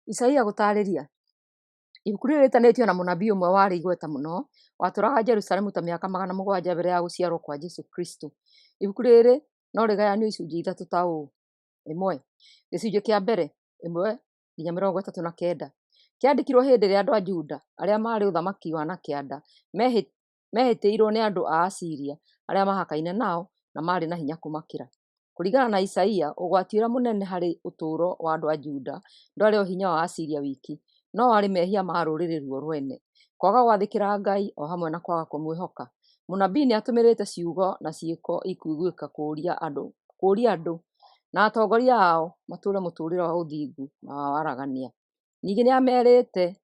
Isaia gũtaarĩria. Ibuku rĩrĩ rĩĩtanĩtio na mũnabii ũmwe warĩ igweta mũno, watũũraga Jerusalemu ta mĩaka 700 mbere ya gũciarwo kwa Jesũ Kristũ. Ibuku rĩrĩ no rĩgayanio icunjĩ ithatũ ta ũũ: 1. Gĩcunjĩ kĩa mbere, 1-39, kĩandĩkirwo hĩndĩ ĩrĩa andũ a Juda arĩa maarĩ ũthamaki wa na kĩanda meehĩtĩirwo nĩ andũ a Asiria arĩa mahakaine nao na maarĩ na hinya kũmakĩra. Kũringana na Isaia, ũgwati ũrĩa mũnene harĩ ũtũũro wa andũ a Juda ndwarĩ o hinya wa Asiria wiki, no warĩ mehia ma rũrĩrĩ ruo rwene, kwaga gwathĩkĩra Ngai o hamwe na kwaga kũmwĩhoka. Mũnabii nĩatũmĩrĩte ciugo na ciĩko ikũiguĩka kũũria andũ na atongoria ao matũũre mũtũũrĩre wa ũthingu na wa waragania. Ningĩ nĩamerĩte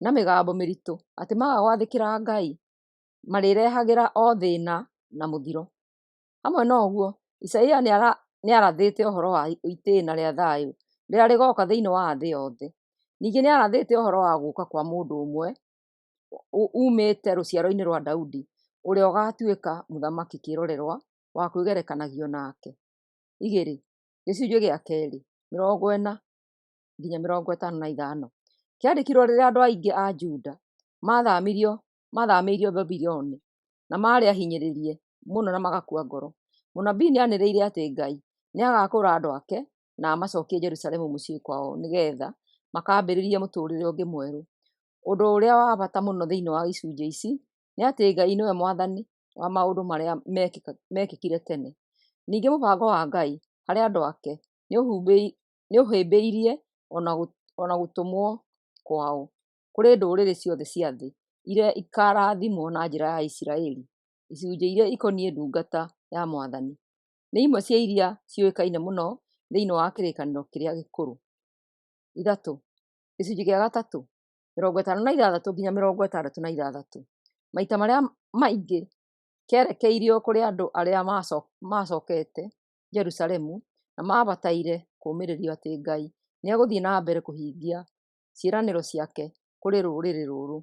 na mĩgambo mĩritũ atĩ maaga gwathĩkĩra Ngai marĩrehagĩra o thĩna na mũthiro. Hamwe na ũguo, Isaia nĩarathĩte ũhoro wa itĩna rĩa thayũ rĩrĩa rĩgooka thĩinĩ wa thĩ yothe. Ningĩ nĩarathĩte ũhoro wa gũũka kwa mũndũ ũmwe uumĩte rũciaro-inĩ rwa Daudi, ũrĩa ũgaatuĩka mũthamaki kĩĩrorerwa wa kwĩgerekanagio nake. 2. Gĩcunjĩ gĩa kerĩ, 40-55, kĩandĩkirwo rĩrĩa andũ aingĩ a Juda maathamĩirio Babuloni na maarĩ ahinyĩrĩrie mũno na magakua ngoro. Mũnabii nĩanĩrĩire atĩ Ngai nĩagakũũra andũ ake na amacokie Jerusalemu mũciĩ kwao nĩgeetha makambĩrĩrie mũtũũrĩre ũngĩ mwerũ. Ũndũ ũrĩa wa bata mũno thĩinĩ wa icunjĩ ici nĩ atĩ Ngai nĩwe mwathani wa maũndũ marĩa meekĩkire tene. Ningĩ mũbango wa Ngai harĩ andũ ake nĩũhĩmbĩirie o na gũtũmwo kwao kũrĩ ndũrĩrĩ ciothe cia thĩ iria ikarathimwo na njĩra ya Isiraeli. Icunjĩ iria ikoniĩ ndungata ya Mwathani nĩ imwe cia iria ciũĩkaine mũno thĩinĩ wa Kĩrĩkanĩro Kĩrĩa Gĩkũrũ. 3. Gĩcunjĩ gĩa gatatũ, 56-66, maita marĩa maingĩ kĩerekeirio kũrĩ andũ arĩa maacokete Jerusalemu na maabataire kũũmĩrĩrio atĩ Ngai nĩegũthiĩ na mbere kũhingia ciĩranĩro ciake kũrĩ rũrĩrĩ rũrũ.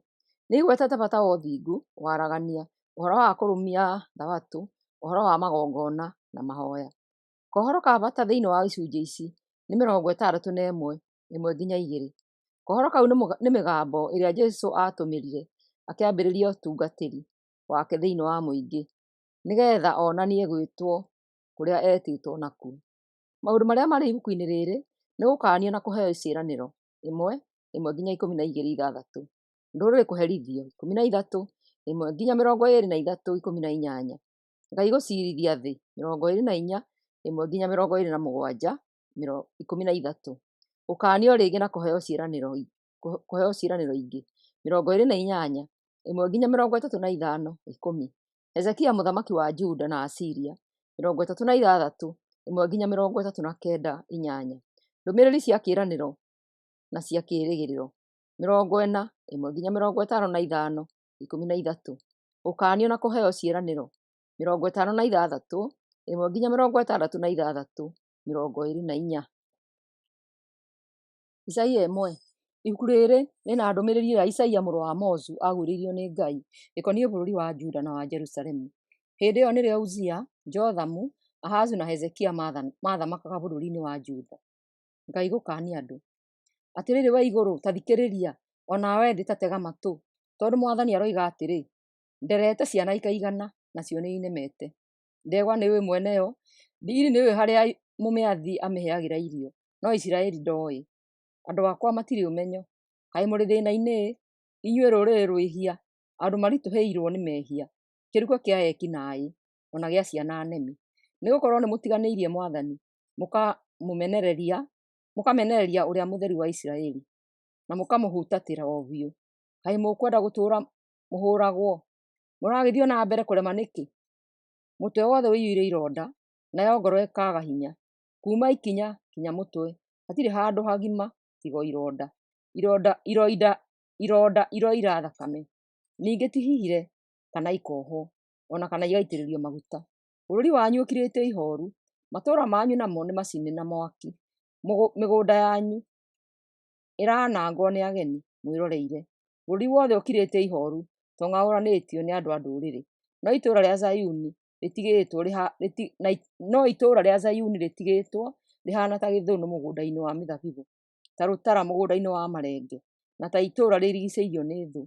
Nĩigwetete bata wa ũthingu, waragania, ũhoro wa kũrũmia Thabatũ, ũhoro wa magongona na mahoya. Kohoro ka bata thĩinĩ wa icunjĩ ici nĩ 61, 1-2. Kohoro kau nĩ mĩgambo ĩrĩa Jesũ aatũmĩrire akĩambĩrĩria ũtungatĩri wake thĩinĩ wa mũingĩ nĩgeetha onanie gwĩtwo kũrĩa eetĩtwo nakuo. Maũndũ marĩa marĩ ibuku-inĩ rĩrĩ nĩ gũkaanio na kũheo ciĩranĩro 1, 1-12 6, ndũrĩrĩ kũherithio 13, 1-23 18, Ngai gũciirithia thĩ 24, 1-27 13, gũkaanio rĩngĩ na kũheo ciĩranĩro ingĩ 28, 1-35 10, Hezekia mũthamaki wa Juda na Asiria 36, 1-39 8, ndũmĩrĩri cia kĩĩranĩro na cia kĩĩrĩgĩrĩro 40, 1-55 13, gũkaanio na kũheo ciĩranĩro 56, 1-66 24. Isaia 1. Ibuku rĩrĩ rĩna ndũmĩrĩri ĩrĩa Isaia mũrũ wa Amozu aguũrĩirio nĩ Ngai ĩkoniĩ bũrũri wa Juda na wa Jerusalemu. Hĩndĩ ĩyo nĩrĩo Uzia, Jothamu, Ahazu na Hezekia maathamakaga bũrũri-inĩ wa Juda. Ngai gũkaania andũ. Atĩrĩrĩ wee igũrũ, ta thikĩrĩria, o nawe thĩ ta tega matũ, tondũ Mwathani aroiga atĩrĩ, Nderete ciana ikaigana, nacio nĩinemete. Ndegwa nĩyũĩ mwene yo, ndigiri nĩyũĩ harĩa mũmĩathi amĩheagĩra irio, no Isiraeli ndooĩ, andũ akwa matirĩ ũmenyo. Kaĩ mũrĩ thĩĩna-inĩ-ĩ, inyuĩ rũrĩrĩ rwĩhia, andũ maritũhĩirwo nĩ mehia, kĩruka kĩa eki naaĩ, o na gĩa ciana nemi! Nĩgũkorwo nĩmũtiganĩirie Mwathani, mũkamenereria Ũrĩa Mũtheru wa Isiraeli, na mũkamũhutatĩra o biũ. Kaĩ mũkwenda gũtũũra mũhũũragwo? Mũragĩthiĩ o na mbere kũrema nĩkĩ? Mũtwe wothe ũiyũire ironda, nayo ngoro ĩkaaga hinya. Kuuma ikinya nginya mũtwe, hatirĩ handũ hagima tiga o ironda. Ironda iroira thakame, ningĩ ti hihire kana ikohwo, o na kana igaitĩrĩrio maguta. Bũrũri wanyu ũkirĩte ihooru, matũũra manyu namo nĩmacine na mwaki. Mĩgũnda yanyu ĩranangwo nĩ ageni mwĩroreire. Bũrũri wothe ũkirĩte ihooru ta ũng'aũranĩtio nĩ andũ a ndũrĩrĩ. No itũũra rĩa Zayuni rĩtigĩtwo rĩhaana ta gĩthũnũ mũgũnda-inĩ wa mĩthabibũ. ta rũtara mũgũnda-inĩ wa marenge, na ta itũũra rĩrigiicĩirio nĩ thũ.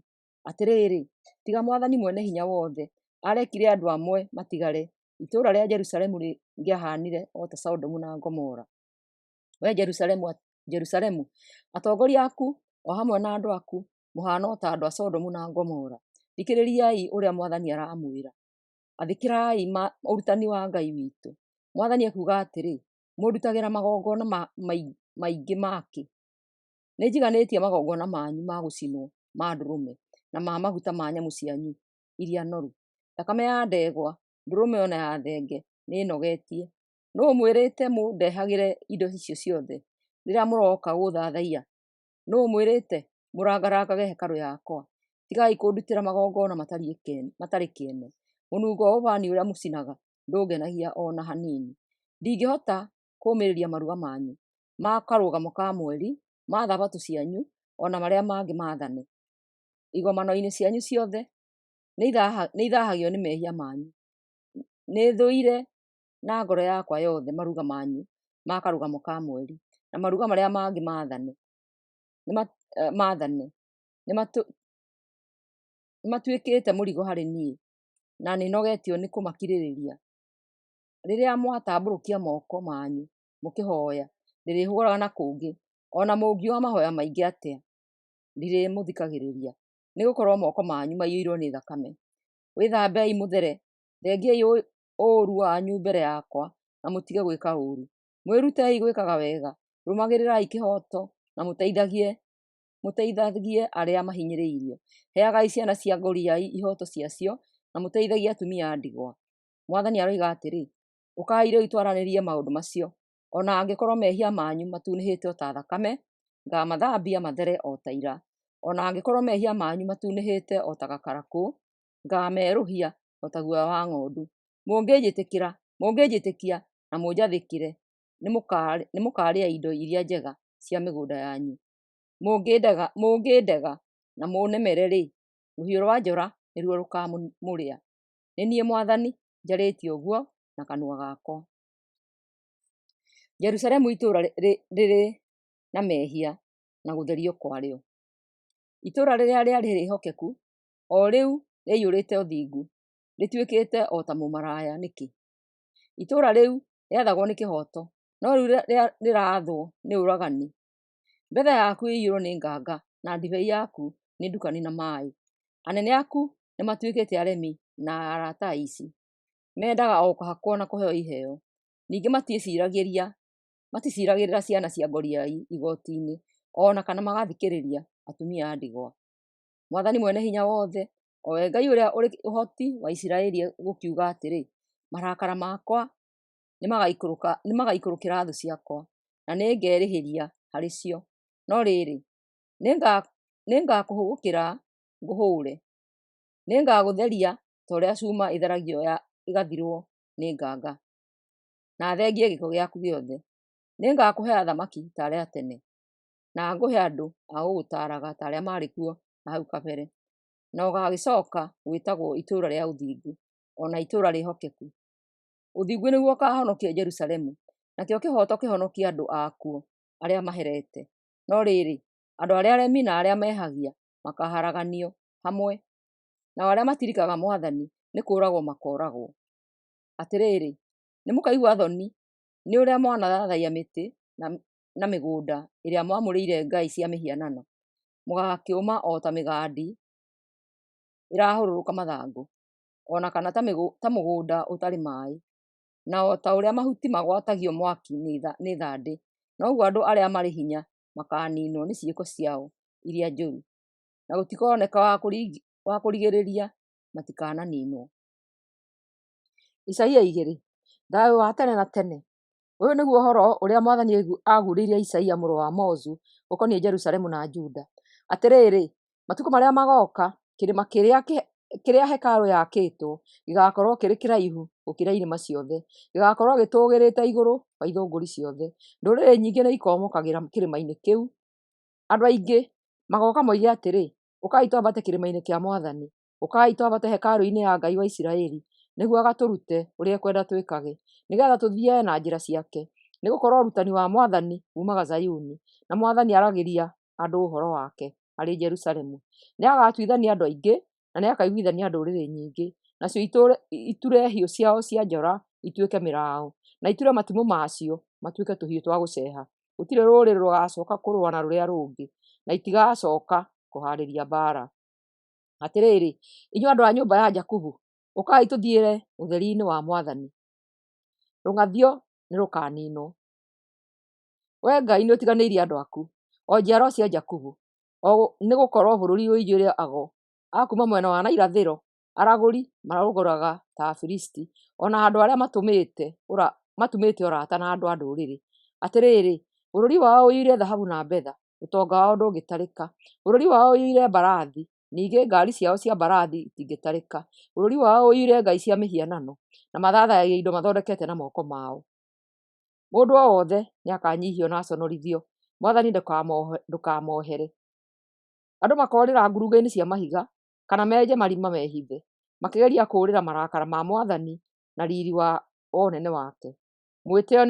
Atĩrĩrĩ, tiga Mwathani Mwene-Hinya-Wothe aarekire andũ amwe matigare, itũũra rĩa Jerusalemu rĩngĩahaanire o ta Sodomu na Gomora. Wee Jerusalemu, atongoria aku o hamwe na andũ aku mũhaana o ta andũ a Sodomu na Gomora. Thikĩrĩriai ũrĩa Mwathani aramwĩra. Athĩkĩrai ũrutani wa Ngai witũ. Mwathani ekuuga atĩrĩ, mũndutagĩra magongona maingĩ makĩ? Nĩnjiganĩtie magongona manyu ma gũcinwo ma ndũrũme, na ma maguta ma nyamũ cianyu iria noru. Thakame ya ndegwa, ndũrũme o na ya thenge nĩĩnogetie. Nũũ ũmwĩrĩte mũndehagĩre indo icio ciothe rĩrĩa mũroka gũũthathaiya? Nũũ ũmwĩrĩte mũrangarangage hekarũ yakwa? Tigai kũndutĩra magongona matarĩ kĩene. Mũnungo wa ũbani ũrĩa mũcinaga ndũngenagia o na hanini. Ndingĩhota kũũmĩrĩria maruga manyu ma Karũgamo ka Mweri, ma Thabatũ cianyu, o na marĩa mangĩ maathane. Igomano-inĩ cianyu ciothe nĩithaahagio nĩ mehia manyu. Nĩthũire na ngoro yakwa yothe maruga manyu ma Karũgamo ka Mweri, na maruga marĩa mangĩ maathane. Nĩmatuĩkĩte mũrigo harĩ niĩ, na nĩnogetio nĩ kũmakirĩrĩria. Rĩrĩa mwatambũrũkia moko manyu mũkĩhooya, ndĩrĩhũgũraga na kũngĩ; o na mũngiuga mahooya maingĩ atĩa, ndirĩmũthikagĩrĩria. Nĩgũkorwo moko manyu maiyũirwo nĩ thakame. Wĩthambei mũthere, thengiai ũũru wanyu mbere yakwa, na mũtige gwĩka ũũru. Mwĩrutei gwĩkaga wega, rũmagĩrĩrai kĩhooto, na mũteithagie arĩa mahinyĩrĩirio. Heagai ciana cia ngoriai ihooto ciacio, na mũteithagie atumia a ndigwa. Mwathani aroiga atĩrĩ, ũkai rĩu twaranĩrie maũndũ macio. O na angĩkorwo mehia manyu matunĩhĩte o ta thakame, ngaamathambia mathere o ta ira. O na angĩkorwo mehia manyu matunĩhĩte o ta gakarakũ, ngaamerũhia o ta guoya wa ng'ondu. Mũngĩnjĩtĩkia na mũnjathĩkĩre, nĩmũkarĩa indo iria njega cia mĩgũnda yanyu. Mũngĩndega na mũnemere-rĩ, rũhiũ rwa njora nĩruo rũkaamũrĩa. Nĩ niĩ Mwathani njarĩtie ũguo na kanua gakwa. Jerusalemu itũũra rĩrĩ na mehia na gũtherio kwarĩo. Itũũra rĩrĩa rĩarĩ rĩhokeku, o rĩu rĩaiyũrĩte ũthingu, rĩtuĩkĩte o ta mũmaraya nĩkĩ? Itũũra rĩu rĩathagwo nĩ kĩhooto, no rĩu rĩraathwo nĩ ũragani. Betha yaku ĩiyũirwo nĩ nganga, na ndibei yaku nĩ ndukani na maaĩ. Anene aku nĩmatuĩkĩte aremi na arata aici; mendaga o kũhakwo na kũheo iheo. Ningĩ maticiiragĩra ciana cia ngoriai igooti-inĩ, o na kana magathikĩrĩria atumia a ndigwa. Mwathani Mwene-Hinya-Wothe, o we Ngai ũrĩa ũrĩ ũhoti wa Isiraeli egũkiuga atĩrĩ, marakara makwa nĩmagaikũrũkĩra thũ ciakwa, na nĩngerĩhĩria harĩ cio. No rĩrĩ, nĩngakũhũgũkĩra ngũhũũre; nĩngagũtheria ta ũrĩa cuma ĩtheragio ĩgathirwo nĩ nganga, na thengie gĩko gĩaku gĩothe. Nĩngakũhe athamaki ta arĩa a tene, na ngũhe andũ a gũgũtaaraga ta arĩa maarĩ kuo na hau kabere, na ũgaagĩcooka gwĩtagwo Itũũra rĩa Ũthingu, o na Itũũra Rĩhokeku. Ũthingu nĩguo ũkaahonokia Jerusalemu, nakĩo kĩhooto kĩhonokie andũ akuo arĩa maherete. No rĩrĩ, andũ arĩa aremi na arĩa mehagia makaaharaganio hamwe, nao arĩa matirikaga Mwathani nĩ kũũragwo makooragwo. Atĩrĩrĩ, nĩmũkaigua thoni nĩ ũrĩa mwanathathaiya mĩtĩ na mĩgũnda ĩrĩa mwamũrĩire ngai cia mĩhianano; mũgaakĩũma o ta mĩgandi ĩrahũrũrũka mathangũ, o na kana ta mũgũnda ũtarĩ maaĩ. Na o ta ũrĩa mahuti magwatagio mwaki nĩ thandĩ, noguo andũ arĩa marĩ hinya makaaniinwo nĩ ciĩko ciao iria njũru, na gũtikoneka wa kũrigĩrĩria matikananiinwo. Isaia 2. Thayũ wa tene na tene. Ũyũ nĩguo ũhoro ũrĩa Mwathani aaguũrĩirie Isaia mũrũ wa Amozu ũkoniĩ Jerusalemu na Juda: Atĩrĩrĩ, matukũ marĩa magooka, kĩrĩma kĩrĩa hekarũ yaakĩtwo gĩgaakorwo kĩrĩ kĩraihu gũkĩra irĩma ciothe, gĩgaakorwo gĩtũũgĩrĩte igũrũ wa ithũngũri ciothe. Ndũrĩrĩ nyingĩ nĩikomokagĩra kĩrĩma-inĩ kĩu. Andũ aingĩ magooka moige atĩrĩ, 'Ũkai twambate kĩrĩma-inĩ kĩa Mwathani, ũkai twambate hekarũ-inĩ ya Ngai wa Isiraeli, nĩguo agatũrute ũrĩa ekwenda twĩkage, nĩgeetha tũthiiage na njĩra ciake.' Nĩgũkorwo ũrutani wa Mwathani uumaga Zayuni, na Mwathani aragĩria andũ ũhoro wake arĩ Jerusalemu. Nĩagatuithania andũ aingĩ, na nĩakaiguithania ndũrĩrĩ nyingĩ, nacio iture hiũ ciao cia njora ituĩke mĩraũ, na iture matimũ macio matuĩke tũhiũ twa gũceeha. Gũtirĩ rũrĩrĩ rũgacooka kũrũa na rũrĩa rũngĩ, na itigacooka kũhaarĩria mbaara. Atĩrĩrĩ, inyuĩ andũ a nyũmba ya Jakubu, ũkai tũthiĩre ũtheri-inĩ wa Mwathani. Rũng'athio nĩrũkaniinwo. Wee Ngai nĩũtiganĩirie andũ aku, o njiarwa cia Jakubu, nĩgũkorwo bũrũri ũiyũire ago a kuuma mwena wa na irathĩro, aragũri maragũraga ta Afilisti, o na andũ arĩa matumĩte ũrata na andũ a ndũrĩrĩ. Atĩrĩrĩ, bũrũri wao ũiyũire thahabu na betha, ũtonga wao ndũngĩtarĩka. Bũrũri wao ũiyũire mbarathi, ningĩ ngaari ciao cia mbarathi itingĩtarĩka. Bũrũri wao ũiyũire ngai cia mĩhianano, na mathaathayagia indo mathondekete na moko mao. Mũndũ o wothe nĩakanyiihio na aconorithio. Mwathani ndũkamohere. Andũ makoorĩra ngurunga-inĩ cia mahiga, kana menje marima mehithe, makĩgeria kũũrĩra marakara ma Mwathani na riiri wa ũnene wake. Mwĩtĩĩo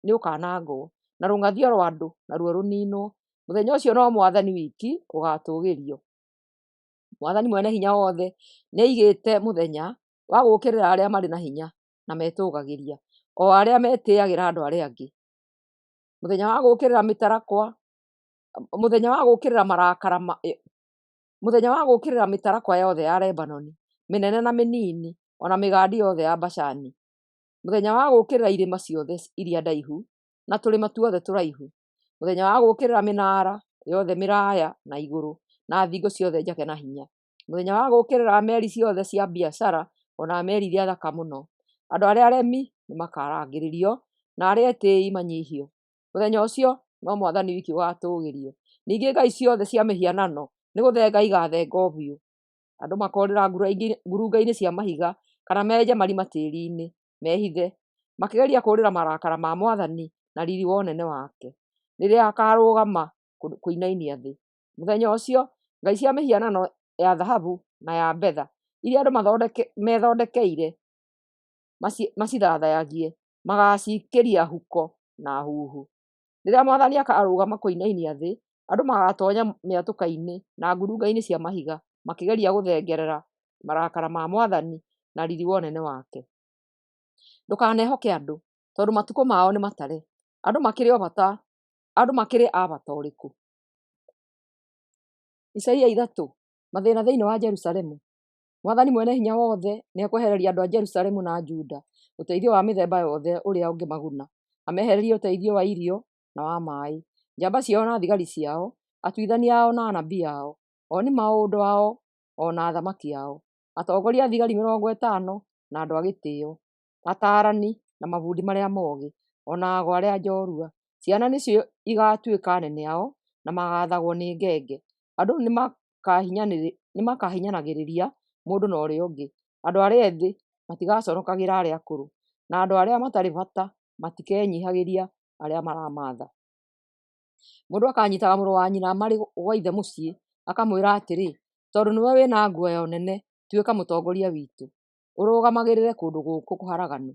nĩũkanangwo, na rũng'athio rwa andũ naruo rũniinwo. Mũthenya ũcio no Mwathani wiki ũgaatũũgĩrio. Mwathani Mwene-Hinya-Wothe nĩaigĩte mũthenya wa gũũkĩrĩra arĩa marĩ na hinya na metũũgagĩria, o arĩa metĩĩagĩra andũ arĩa angĩ, mũthenya wa gũũkĩrĩra mĩtarakwa, mũthenya wa gũũkĩrĩra marakara, mũthenya wa gũũkĩrĩra mĩtarakwa yothe ya Lebanoni, mĩnene na mĩnini, o na mĩgandi yothe ya Bashani, mũthenya wa gũũkĩrĩra irĩma ciothe iria ndaihu, na tũrĩma tuothe tũraihu, mũthenya wa gũũkĩrĩra mĩnaara yothe mĩraaya na igũrũ, na thingo ciothe njake na hinya, mũthenya wa gũũkĩrĩra meeri ciothe cia biacara, o na meeri iria thaka mũno. Andũ arĩa aremi nĩmakarangĩrĩrio, na arĩa etĩĩi manyiihio. Mũthenya ũcio no Mwathani wiki ũgaatũũgĩrio. Ningĩ ngai ciothe cia mĩhianano nĩgũthenga igaathenga biũ. Andũ makoorĩra ngurunga-inĩ cia mahiga, kana menje marima tĩĩri-inĩ mehithe, makĩgeria kũũrĩra marakara ma Mwathani na riiri wa ũnene wake, rĩrĩa akaarũgama kũinainia thĩ. Mũthenya ũcio ngai cia mĩhianano ya thahabu na ya betha iria andũ methondekeire macithaathayagie magaacikĩria huko na huhu. Rĩrĩa Mwathani akaarũgama kũinainia thĩ, andũ magaatoonya mĩatũka-inĩ na ngurunga-inĩ cia mahiga makĩgeria gũthengerera marakara ma Mwathani na riiri wa ũnene wake. Ndũkanehoke andũ, tondũ matukũ mao nĩ matare. Andũ makĩrĩ a bata ũrĩkũ? Isaia 3. Mathĩĩna thĩinĩ wa Jerusalemu. Mwathani Mwene-Hinya-Wothe nĩekwehereria andũ a Jerusalemu na Juda ũteithio wa mĩthemba yothe ũrĩa ũngĩmaguna, amehererie ũteithio wa irio na wa maaĩ, njamba ciao na thigari ciao, atuithania ao na anabii ao, oni maũndũ ao o na athamaki ao, atongoria a thigari 50 na andũ a gĩtĩĩo, ataarani na mabundi marĩa moogĩ, o na ago arĩa njorua. Ciana nĩcio igaatuĩka anene ao, na magaathagwo nĩ ngenge. Andũ nĩmakahinyanagĩrĩria mũndũ na ũrĩa ũngĩ, andũ arĩa ethĩ matigaconokagĩra arĩa akũrũ, na andũ arĩa matarĩ bata matikenyiihagĩria arĩa maramaatha. Mũndũ akanyiitaga mũrũ wa nyina marĩ gwa ithe mũciĩ, akamwĩra atĩrĩ, ‘Tondũ nĩwe wĩ na nguo ya ũnene, tuĩka mũtongoria witũ, ũrũgamagĩrĩre kũndũ gũkũ kũharaganu.’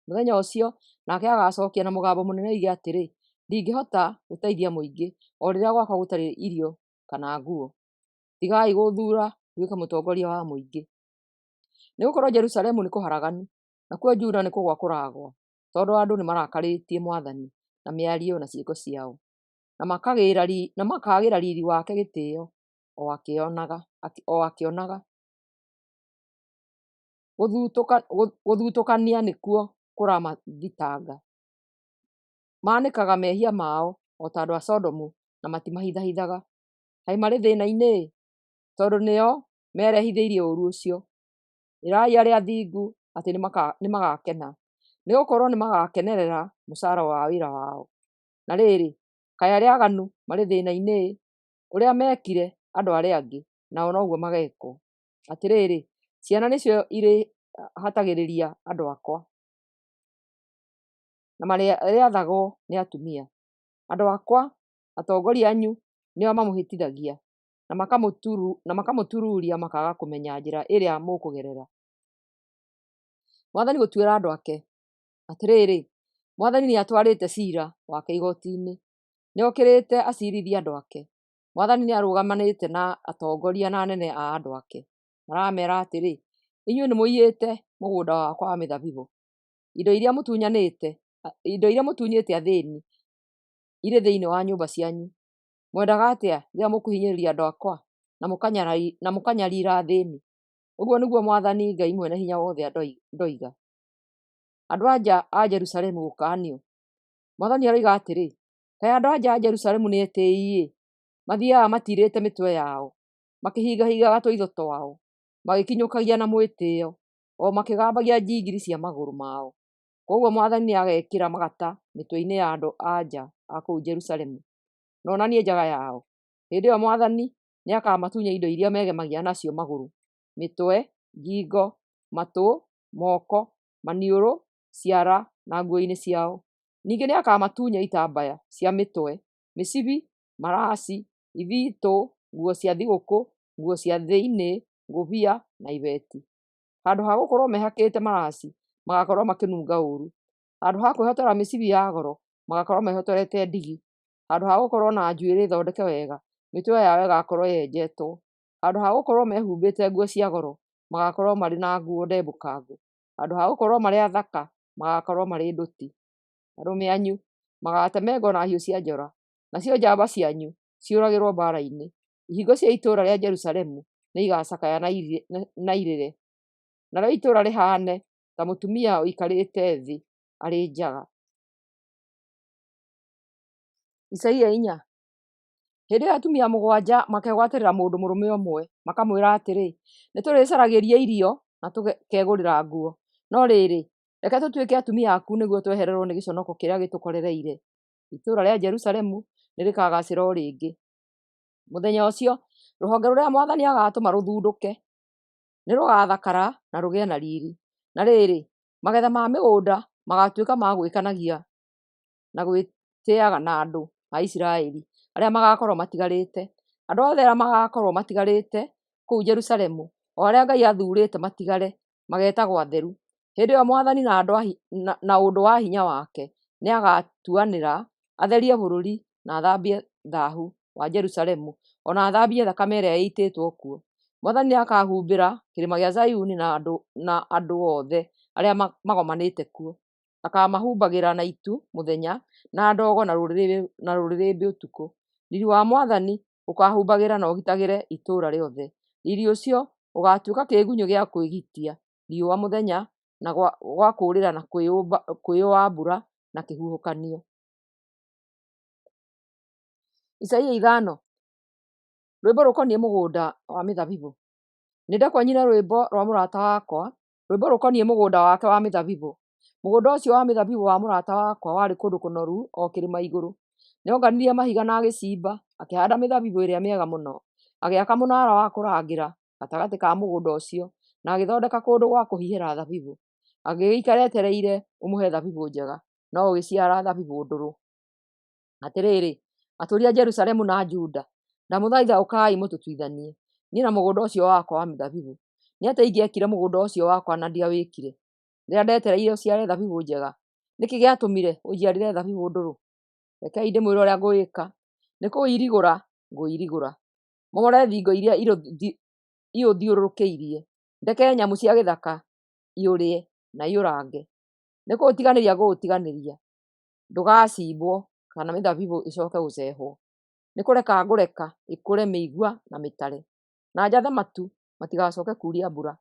Mũthenya ũcio nake agacookia na mũgambo mũnene oige atĩrĩ, ‘Ndingĩhota gũteithia mũingĩ, o rĩrĩa gwakwa gũtarĩ irio kana nguo. Tigai gũũthuura nduĩke mũtongoria wa mũingĩ.’ Nĩgũkorwo Jerusalemu nĩ kũharaganu, nakuo Juda nĩ kũgũa kũragũa, tondũ andũ nĩmarakarĩtie Mwathani na mĩario na ciĩko ciao, na makaagĩra riiri wake gĩtĩĩo o akĩonaga. Gũthutũkania nĩkuo kũramathitanga; maanĩkaga mehia mao o ta andũ a Sodomu, na matimahithahithaga. Kaĩ marĩ thĩĩna-inĩ-ĩ! Tondũ nĩo merehithĩirie ũũru ũcio. Ĩrai arĩa athingu atĩ nĩmagakena, nĩgũkorwo nĩmagakenerera mũcaara wa wĩra wao. Na rĩrĩ, kaĩ arĩa aaganu marĩ thĩĩna-inĩ-ĩ! Ũrĩa meekire andũ arĩa angĩ, nao noguo mageekwo. Atĩrĩrĩ, ciana nĩcio irĩhatagĩrĩria andũ akwa, na marĩathagwo nĩ atumia. Andũ akwa, atongoria anyu nĩo mamũhĩtithagia, na makamũtururia makaaga kũmenya njĩra ĩrĩa mũkũgerera. Mwathani gũtuĩra andũ ake. Atĩrĩrĩ, Mwathani nĩatwarĩte ciira wake igooti-inĩ, nĩokĩrĩte aciirithie andũ ake. Mwathani nĩarũgamanĩte na atongoria na anene a andũ ake, arameera atĩrĩ, “Inyuĩ nĩmũiyĩte mũgũnda wakwa wa mĩthabibũ; indo iria mũtunyĩte athĩĩni irĩ thĩinĩ wa nyũmba cianyu. Mwendaga atĩa rĩrĩa mũkũhinyĩrĩria andũ akwa, na mũkanyariira athĩĩni?” Ũguo nĩguo Mwathani Ngai Mwene-Hinya-Wothe ndoiga. Andũ-a-nja a Jerusalemu gũkaanio. Mwathani aroiga atĩrĩ, “Kaĩ andũ-a-nja a Jerusalemu nĩ etĩĩi-ĩ! Mathiiaga matiirĩte mĩtwe yao, makĩhingahingaga tũitho twao, magĩkinyũkagia na mwĩtĩĩo, o makĩgambagia njingiri cia magũrũ mao. Kwoguo Mwathani nĩagekĩra magata mĩtwe-inĩ ya andũ-a-nja a kũu Jerusalemu, na onanie njaga yao. Hĩndĩ ĩyo Mwathani nĩakamatunya indo iria megemagia nacio magũrũ, mĩtwe, ngingo, matũ, moko, maniũrũ, ciara, na nguo-inĩ ciao. Ningĩ nĩakamatunya itambaya cia mĩtwe, mĩcibi, maraci, ithitũ, nguo cia thigũkũ, nguo cia thĩinĩ, ngũbia, na ibeti. Handũ ha gũkorwo mehakĩte maraci, magaakorwo makĩnunga ũũru; handũ ha kwĩhotora mĩcibi ya goro, magaakorwo mehotorete ndigi; handũ ha gũkorwo na njuĩrĩ thondeke wega, mĩtwe yao ĩgaakorwo yenjetwo; handũ ha gũkorwo mehumbĩte nguo cia goro, magaakorwo marĩ na nguo ndembũkangu; handũ ha gũkorwo marĩ athaka, magaakorwo marĩ nduti. Arũme anyu magaatemangwo na hiũ cia njora, nacio njamba cianyu ciũragĩrwo mbaara-inĩ. Ihingo cia itũũra rĩa Jerusalemu nĩigacakaya na irĩre, narĩo itũũra rĩhaane ta mũtumia ũikarĩte thĩ arĩ njaga. Isaia 4. Hĩndĩ ĩyo atumia mũgwanja makegwatĩrĩra mũndũ mũrũme ũmwe, makamwĩra atĩrĩ, “Nĩtũrĩĩcaragĩria irio na tũkegũrĩra nguo, no rĩrĩ, reke tũtuĩke atumia aku nĩguo twehererwo nĩ gĩconoko kĩrĩa gĩtũkorereire.” Itũũra rĩa Jerusalemu nĩrĩkagaacĩra o rĩngĩ. Mũthenya ũcio, rũhonge rũrĩa Mwathani agaatũma rũthundũke, nĩrũgathakara na rũgĩe na riiri. Na rĩrĩ, magetha ma mĩgũnda magaatuĩka ma gwĩkenagia na gwĩtĩĩaga na andũ a Isiraeli arĩa magaakorwo matigarĩte. Andũ othe arĩa magaakorwo matigarĩte kũu Jerusalemu, o arĩa Ngai athuurĩte matigare, mageetagwo atheru. Hĩndĩ ĩyo Mwathani, na ũndũ wa hinya wake, nĩagatuanĩra, atherie bũrũri, na athambie thaahu wa Jerusalemu, o na athambie thakame ĩrĩa ĩitĩtwo kuo. Mwathani nĩakahumbĩra Kĩrĩma gĩa Zayuni na andũ othe arĩa magomanĩte kuo; akaamahumbagĩra na itu mũthenya, na ndogo na rũrĩrĩmbĩ ũtukũ. Riiri wa Mwathani ũkaahumbagĩra na ũgitagĩre itũũra rĩothe; riiri ũcio ũgaatuĩka kĩĩgunyĩ gĩa kwĩgitia riũa mũthenya, na gwa kũũrĩra na kwĩyũa mbura na kĩhuhũkanio. Isaia 5. Rwĩmbo rũkoniĩ mũgũnda wa mĩthabibũ. Nĩndekwo nyine rwĩmbo rwa mũrata wakwa, rwĩmbo rũkoniĩ mũgũnda wake wa mĩthabibũ. Mũgũnda ũcio wa mĩthabibũ wa mũrata wakwa warĩ kũndũ kũnoru o kĩrĩma igũrũ. Nĩonganirie mahiga na agĩcimba, akĩhaanda mĩthabibũ ĩrĩa mĩega mũno. Agĩaka mũnaara wa kũrangĩra gatagatĩ ka mũgũnda ũcio, na agĩthondeka kũndũ gwa kũhihĩra thabibũ. Agĩgĩikara etereire ũmũhe thabibũ njega, no ũgĩciara thabibũ ndũrũ. Atĩrĩrĩ, atũũri a Jerusalemu na a Juda, ndamũthaitha ũkai mũtũtuithanie, niĩ na mũgũnda ũcio wakwa wa mĩthabibũ. Nĩ atĩa ingĩekire mũgũnda ũcio wakwa na ndiawĩkire, rĩrĩa ndetereire ũciare thabibũ njega? Nĩ kĩĩ gĩatũmire ũnjiarĩre thabibũ ndũrũ? Rekei ndĩmwĩre ũrĩa ngũwĩka: Nĩ kũũirigũra ngũũirigũra, momore thingo iria iũthiũrũrũkĩirie, ndeke nyamũ cia gĩthaka iũrĩe na iũrange. Nĩ kũũtiganĩria ngũũtiganĩria, ndũgaacimbwo kana mĩthabibũ ĩcooke gũcehwo. Nĩ kũreka ngũreka ĩkũre mĩigua na mĩtare, na njathe matu matigacooke kuuria mbura.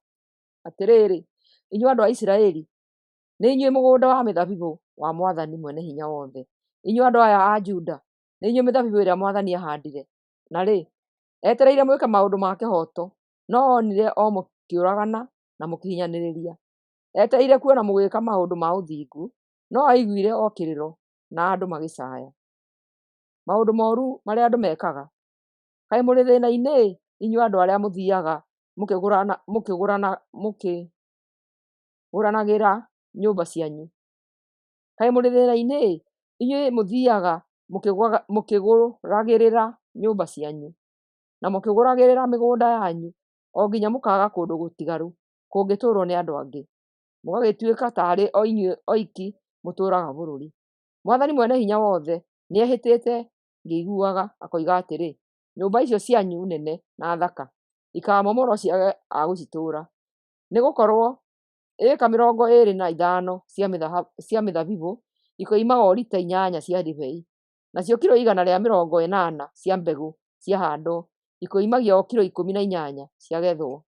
Atĩrĩrĩ, inyuĩ andũ a Isiraeli, nĩ inyuĩ mũgũnda wa mĩthabibũ wa Mwathani Mwene-Hinya-Wothe; inyuĩ andũ aya a Juda, nĩ inyuĩ mĩthabibũ ĩrĩa Mwathani aahaandire. Na rĩ, etereire mwĩke maũndũ ma kĩhooto, no onire o mũkĩũragana na mũkĩhinyanĩrĩria; etereire kuona mũgĩĩka maũndũ ma ũthingu, no aiguire o kĩrĩro na andũ magĩcaaya. Maũndũ mooru marĩa andũ mekaga. Kaĩ mũrĩ thĩĩna-inĩ-ĩ, inyuĩ andũ arĩa mũthiiaga mũkĩgũranagĩra nyũmba cianyu! Kaĩ mũrĩ thĩĩna-inĩ-ĩ, inyuĩ mũthiiaga mũkĩgũragĩrĩra nyũmba cianyu, na mũkĩgũragĩrĩra mĩgũnda yanyu, o nginya mũkaaga kũndũ gũtigaru kũngĩtũũrwo nĩ andũ angĩ, mũgagĩtuĩka taarĩ o inyuĩ oiki mũtũũraga bũrũri. Mwathani Mwene-Hinya-Wothe nĩehĩtĩte ngĩiguaga, akoiga atĩrĩ, Nyũmba icio cianyu nene na thaka ikaamomorwo ciage a gũcitũũra. Nĩgũkorwo ĩĩka 25 cia mĩthabibũ ikoimaga o lita 8 cia ndibei, nacio kilo 180 cia mbegũ ciahaandwo ikoimagia o kilo 18 ciagethwo.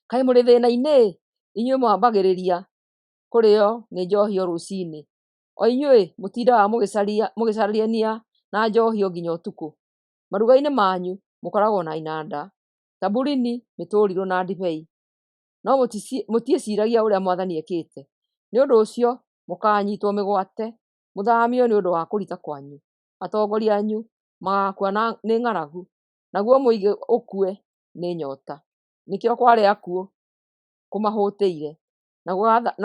Kaĩ mũrĩ thĩĩna-inĩ-ĩ, inyuĩ mwambagĩrĩria kũrĩĩo nĩ njoohi o rũciinĩ, o inyuĩ mũtindaga mũgĩcarania na njoohi o nginya ũtukũ! Maruga-inĩ manyu mũkoragwo na inanda, tamburini, mĩtũrirũ na ndibei, no mũtiĩciiragia ũrĩa Mwathani ekĩte. Nĩ ũndũ ũcio mũkaanyiitwo mĩgwate, mũthaamio nĩ ũndũ wa kũriita kwanyu; atongoria anyu magaakua nĩ ng'aragu, naguo mũingĩ ũkue nĩ nyoota. Nĩkĩo kwarĩa akuũ kũmahũtĩire, na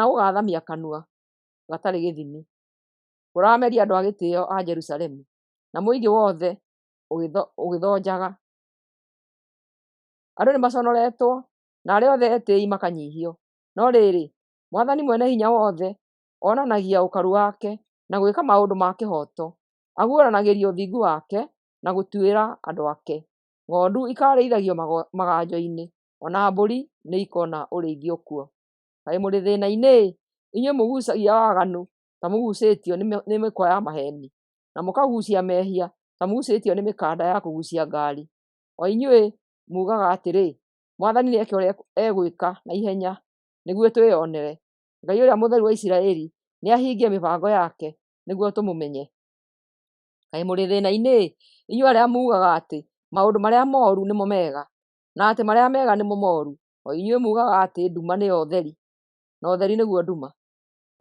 gũgaathamia kanua gatarĩ gĩthimi; kũrameria andũ a gĩtĩĩo a Jerusalemu, na mũingĩ wothe ũgĩthonjaga. Andũ nĩmaconoretwo, na arĩa othe etĩĩi makanyiihio. No rĩrĩ, Mwathani Mwene-Hinya-Wothe onanagia ũkaru wake na gwĩka maũndũ ma kĩhooto; aguũranagĩria ũthingu wake na gũtuĩra andũ ake. Ng'ondu ikaarĩithagio maganjo-inĩ, o na mbũri nĩikona ũrĩithio kuo. Kaĩ mũrĩ thĩĩna-inĩ-ĩ, inyuĩ mũguucagia waganu ta mũguucĩtio nĩ mĩkwa ya maheeni, na mũkaguucia mehia ta mũguucĩtio nĩ mĩkanda ya kũguucia ngaari, o inyuĩ muugaga atĩrĩ, “Mwathani nĩeke ũrĩa egwĩka na ihenya nĩguo twĩonere! Ngai Ũrĩa Mũtheru wa Isiraeli nĩahingie mĩbango yake nĩguo tũmũmenye!” Kaĩ mũrĩ thĩĩna-inĩ-ĩ, inyuĩ arĩa muugaga atĩ maũndũ marĩa mooru nĩmo mega, na atĩ marĩa mega nĩmo mooru, o inyuĩ muugaga atĩ nduma nĩyo ũtheri, na ũtheri nĩguo nduma,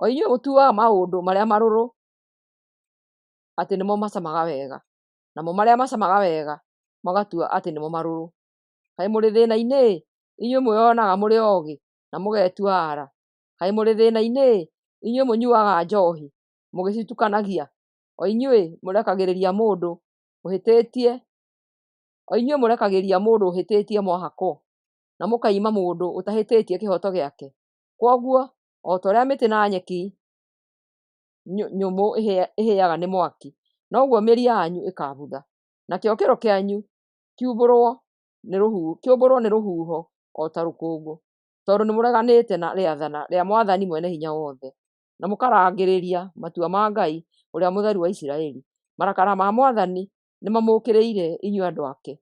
o inyuĩ mũtuaga maũndũ marĩa marũrũ atĩ nĩmo macamaga wega, namo marĩa macamaga wega mũgatua atĩ nĩmo marũrũ! Kaĩ mũrĩ thĩĩna-inĩ-ĩ, inyuĩ mwĩonaga mũrĩ oogĩ na mũgetua aara! Kaĩ mũrĩ thĩĩna-inĩ-ĩ, inyuĩ mũnyuuaga njoohi mũgĩcitukanagia, o inyuĩ mũrekagĩrĩria mũndũ ũhĩtĩtie o inyuĩ mũrekagĩria mũndũ ũhĩtĩtie mwahakwo, na mũkaima mũndũ ũtahĩtĩtie kĩhooto gĩake! Kwoguo, o ta ũrĩa mĩtĩ na nyeki nyũmũ ĩhĩaga nĩ mwaki, noguo mĩri yanyu ĩkaabutha, nakĩo kĩro kĩanyu kĩũmbũrwo nĩ rũhuho o ta rũkũngũ, tondũ nĩmũreganĩte na rĩathana rĩa Mwathani Mwene-Hinya-Wothe, na mũkarangĩrĩria matua ma Ngai Ũrĩa Mũtheru wa Isiraeli. Marakara ma Mwathani nĩmamũũkĩrĩire inyuĩ andũ ake,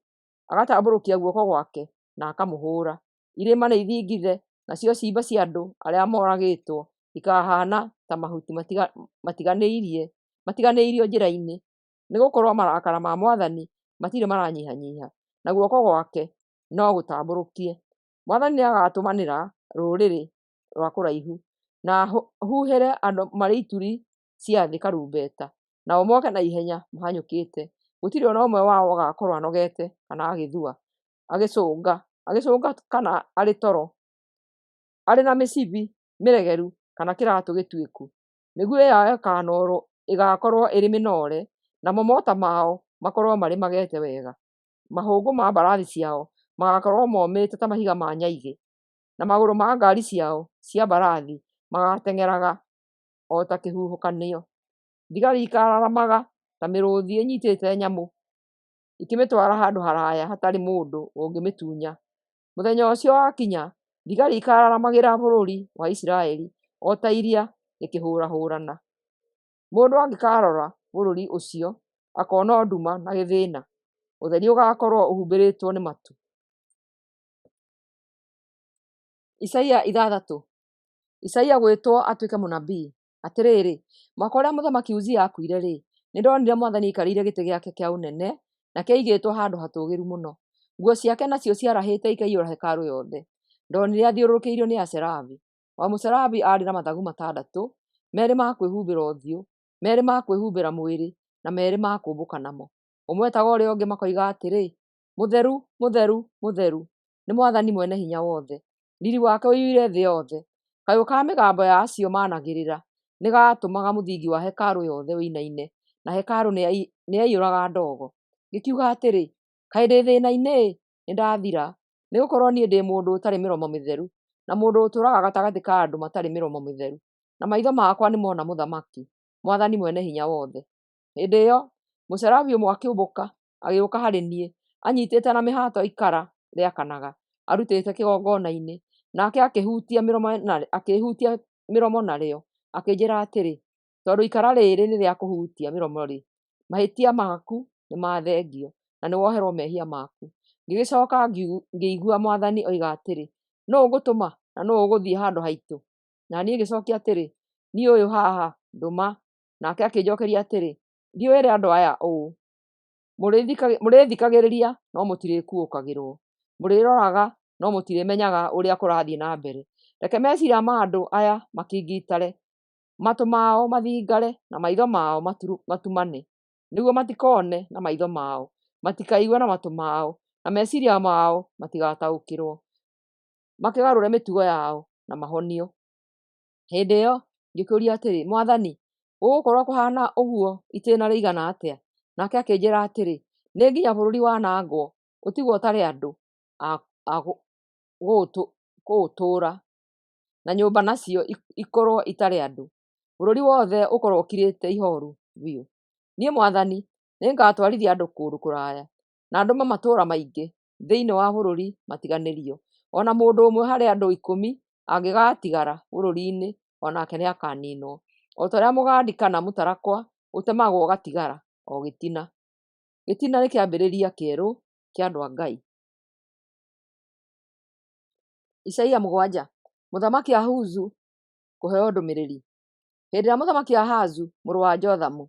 agatambũrũkia guoko gwake na akamũhũũra. Irĩma nĩithingithe, nacio ciimba cia andũ arĩa moragĩtwo ikahaana ta mahuti matiganĩirio njĩra-inĩ, nĩgũkorwo marakara ma Mwathani matirĩ maranyihanyiiha, na guoko gwake no gũtambũrũkie. Mwathani nĩagatũmanĩra rũrĩrĩ rwa kũraihu, na ahuhere andũ marĩ ituri cia thĩ karumbeta, nao moke na ihenya mahanyũkĩte; gũtirĩ o na ũmwe wao ũgaakorwo anogete kana agĩthua, agĩcũnga kana arĩ toro, arĩ na mĩcibi mĩregeru kana kĩraatũ gĩtuĩku. Mĩguĩ yao ĩgaakorwo ĩrĩ mĩnoore, namo mota mao makorwo marĩ mageete wega. Mahũngũ ma mbarathi ciao magaakorwo momĩte ta mahiga ma nyaigĩ, na magũrũ ma ngaari ciao cia mbarathi magaateng'eraga o ta kĩhuhũkanio. Thigari ikaararamaga ta mĩrũũthi ĩnyiitĩte nyamũ, ĩkĩmĩtwara handũ haraaya hatarĩ mũndũ ũngĩmĩtunya. Mũthenya ũcio wakinya, thigari ikaararamagĩra bũrũri wa Isiraeli o ta iria rĩkĩhũrahũrana. Mũndũ angĩkaarora bũrũri ũcio, akoona o nduma na gĩthĩĩna; ũtheri ũgaakorwo ũhumbĩrĩtwo nĩ matu. Isaia 6. Isaia gwĩtwo atuĩke mũnabii. Atĩrĩrĩ, mwaka ũrĩa Mũthamaki Uzia aakuire-rĩ, nĩndonire Mwathani aikarĩire gĩtĩ gĩake kĩa ũnene, na kĩaigĩtwo handũ hatũũgĩru mũno. Nguo ciake nacio ciarahĩte ikaiyũra hekarũ yothe. Ndonire athiũrũrũkĩirio nĩ aserafi. O mũserafi aarĩ na mathagu 6, 2 ma kwĩhumbĩra ũthiũ, 2 ma kwĩhumbĩra mwĩrĩ, na 2 ma kũũmbũka namo. Ũmwe etaga ũrĩa ũngĩ makoiga atĩrĩ, “Mũtheru, mũtheru, mũtheru, nĩ Mwathani Mwene-Hinya-Wothe; riiri wake ũiyũire thĩ yothe.” Kayũ ka mĩgambo ya acio maanagĩrĩra nĩgatũmaga mũthingi wa hekarũ yothe ũinaine, na hekarũ nĩyaiyũraga ndogo. Ngĩkiuga atĩrĩ, “Kaĩ ndĩ thĩĩna-inĩ-ĩ! Nĩndathira! Nĩgũkorwo niĩ ndĩ mũndũ ũtarĩ mĩromo mĩtheru, na mũndũ ũtũũraga gatagatĩ ka andũ matarĩ mĩromo mĩtheru. na maitho makwa nĩmona Mũthamaki, Mwathani Mwene-Hinya-Wothe. Hĩndĩ ĩyo mũserafi ũmwe akĩũmbũka agĩũka harĩ niĩ, anyiitĩte na mĩhato ikara rĩakanaga arutĩte kĩgongona-inĩ, nake akĩĩhutia mĩromo narĩo, akĩnjĩĩra atĩrĩ, Tondũ ikara rĩĩrĩ nĩrĩakũhutia mĩromo-rĩ, mahĩtia maku nĩmathengio, na nĩwoherwo mehia maku. Ngĩgĩcooka ngĩigua Mwathani oiga atĩrĩ, Nũũ ngũtũma, na nũũ ũgũthiĩ handũ haitũ? Na niĩ ngĩcookia atĩrĩ, Niĩ ũyũ haha, ndũma. Nake akĩnjookeria atĩrĩ, Thiĩ ũĩre andũ aya ũũ, 'Mũrĩthikagĩrĩria no mũtirĩkuũkagĩrwo; mũrĩroraga no mũtirĩmenyaga ũrĩa kũrathiĩ na mbere. Reke meciiria ma andũ aya makingitare, matũ mao mathingare, na maitho mao matumane, nĩguo matikoone na maitho mao, matikaigue na matũ mao, na meciiria mao matigataũkĩrwo, makĩgarũre mĩtugo yao na mahonio. Hĩndĩ ĩyo ngĩkĩũria atĩrĩ, Mwathani, gũgũkorwo kũhaana ũguo itĩĩna rĩigana atĩa? Nake akĩnjĩĩra atĩrĩ, Nĩ nginya bũrũri wanangwo, ũtigwo ũtarĩ andũ a kũũtũũra, na nyũmba nacio ikorwo itarĩ andũ, bũrũri wothe ũkorwo ũkirĩte ihooru biũ. Niĩ Mwathani nĩngatwarithia andũ kũndũ kũraya, na ndũme matũũra maingĩ thĩinĩ wa bũrũri matiganĩrio. O na mũndũ ũmwe harĩ andũ 10 angĩgaatigara bũrũri-inĩ, o nake nĩakaniinwo, o ta ũrĩa mũgandi kana mũtarakwa ũtemagwo ũgatigara o gĩtina. Gĩtina nĩ kĩambĩrĩria kĩerũ kĩa andũ a Ngai. Isaia 7. Mũthamaki Ahazu Kũheo Ndũmĩrĩri. Hĩndĩ ĩrĩa Mũthamaki Ahazu mũrũ wa Jothamu,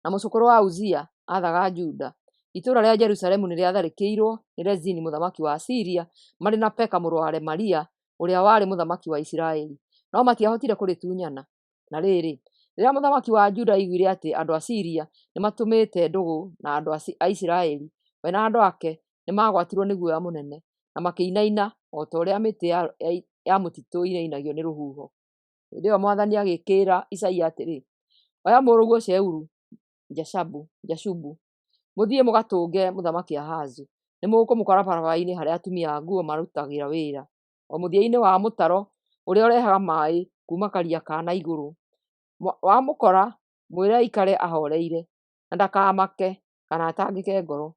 na mũcũkũrũ wa Uzia, aathaga Juda, itũũra rĩa Jerusalemu nĩrĩatharĩkĩirwo nĩ Rezini mũthamaki wa Siria marĩ na Peka mũrũ wa Remalia ũrĩa warĩ mũthamaki wa Isiraeli, no matiahotire kũrĩtunyana. Na rĩrĩ, rĩrĩa mũthamaki wa Juda aiguire atĩ andũ a Siria nĩmatumĩte ndũgũ na andũ a Isiraeli, we na andũ ake nĩmagwatirwo nĩ guoya mũnene, na makĩinaina o ta ũrĩa mĩtĩ ya mũtitũ ĩinainagio nĩ rũhuho. Hĩndĩ ĩyo Mwathani agĩkĩĩra Isaia atĩrĩ, Oya mũrũguo Shearu-Jashubu, mũthiĩ mũgatũnge Mũthamaki Ahazu. Nĩmũkũmũkora barabara-inĩ harĩa atumia a nguo marutagĩra wĩra, o mũthia-inĩ wa mũtaro ũrĩa ũrehaga maaĩ kuuma Karia ka na Igũrũ. Wamũkora, mwĩre aikare ahooreire, na ndakamake kana atangĩke ngoro,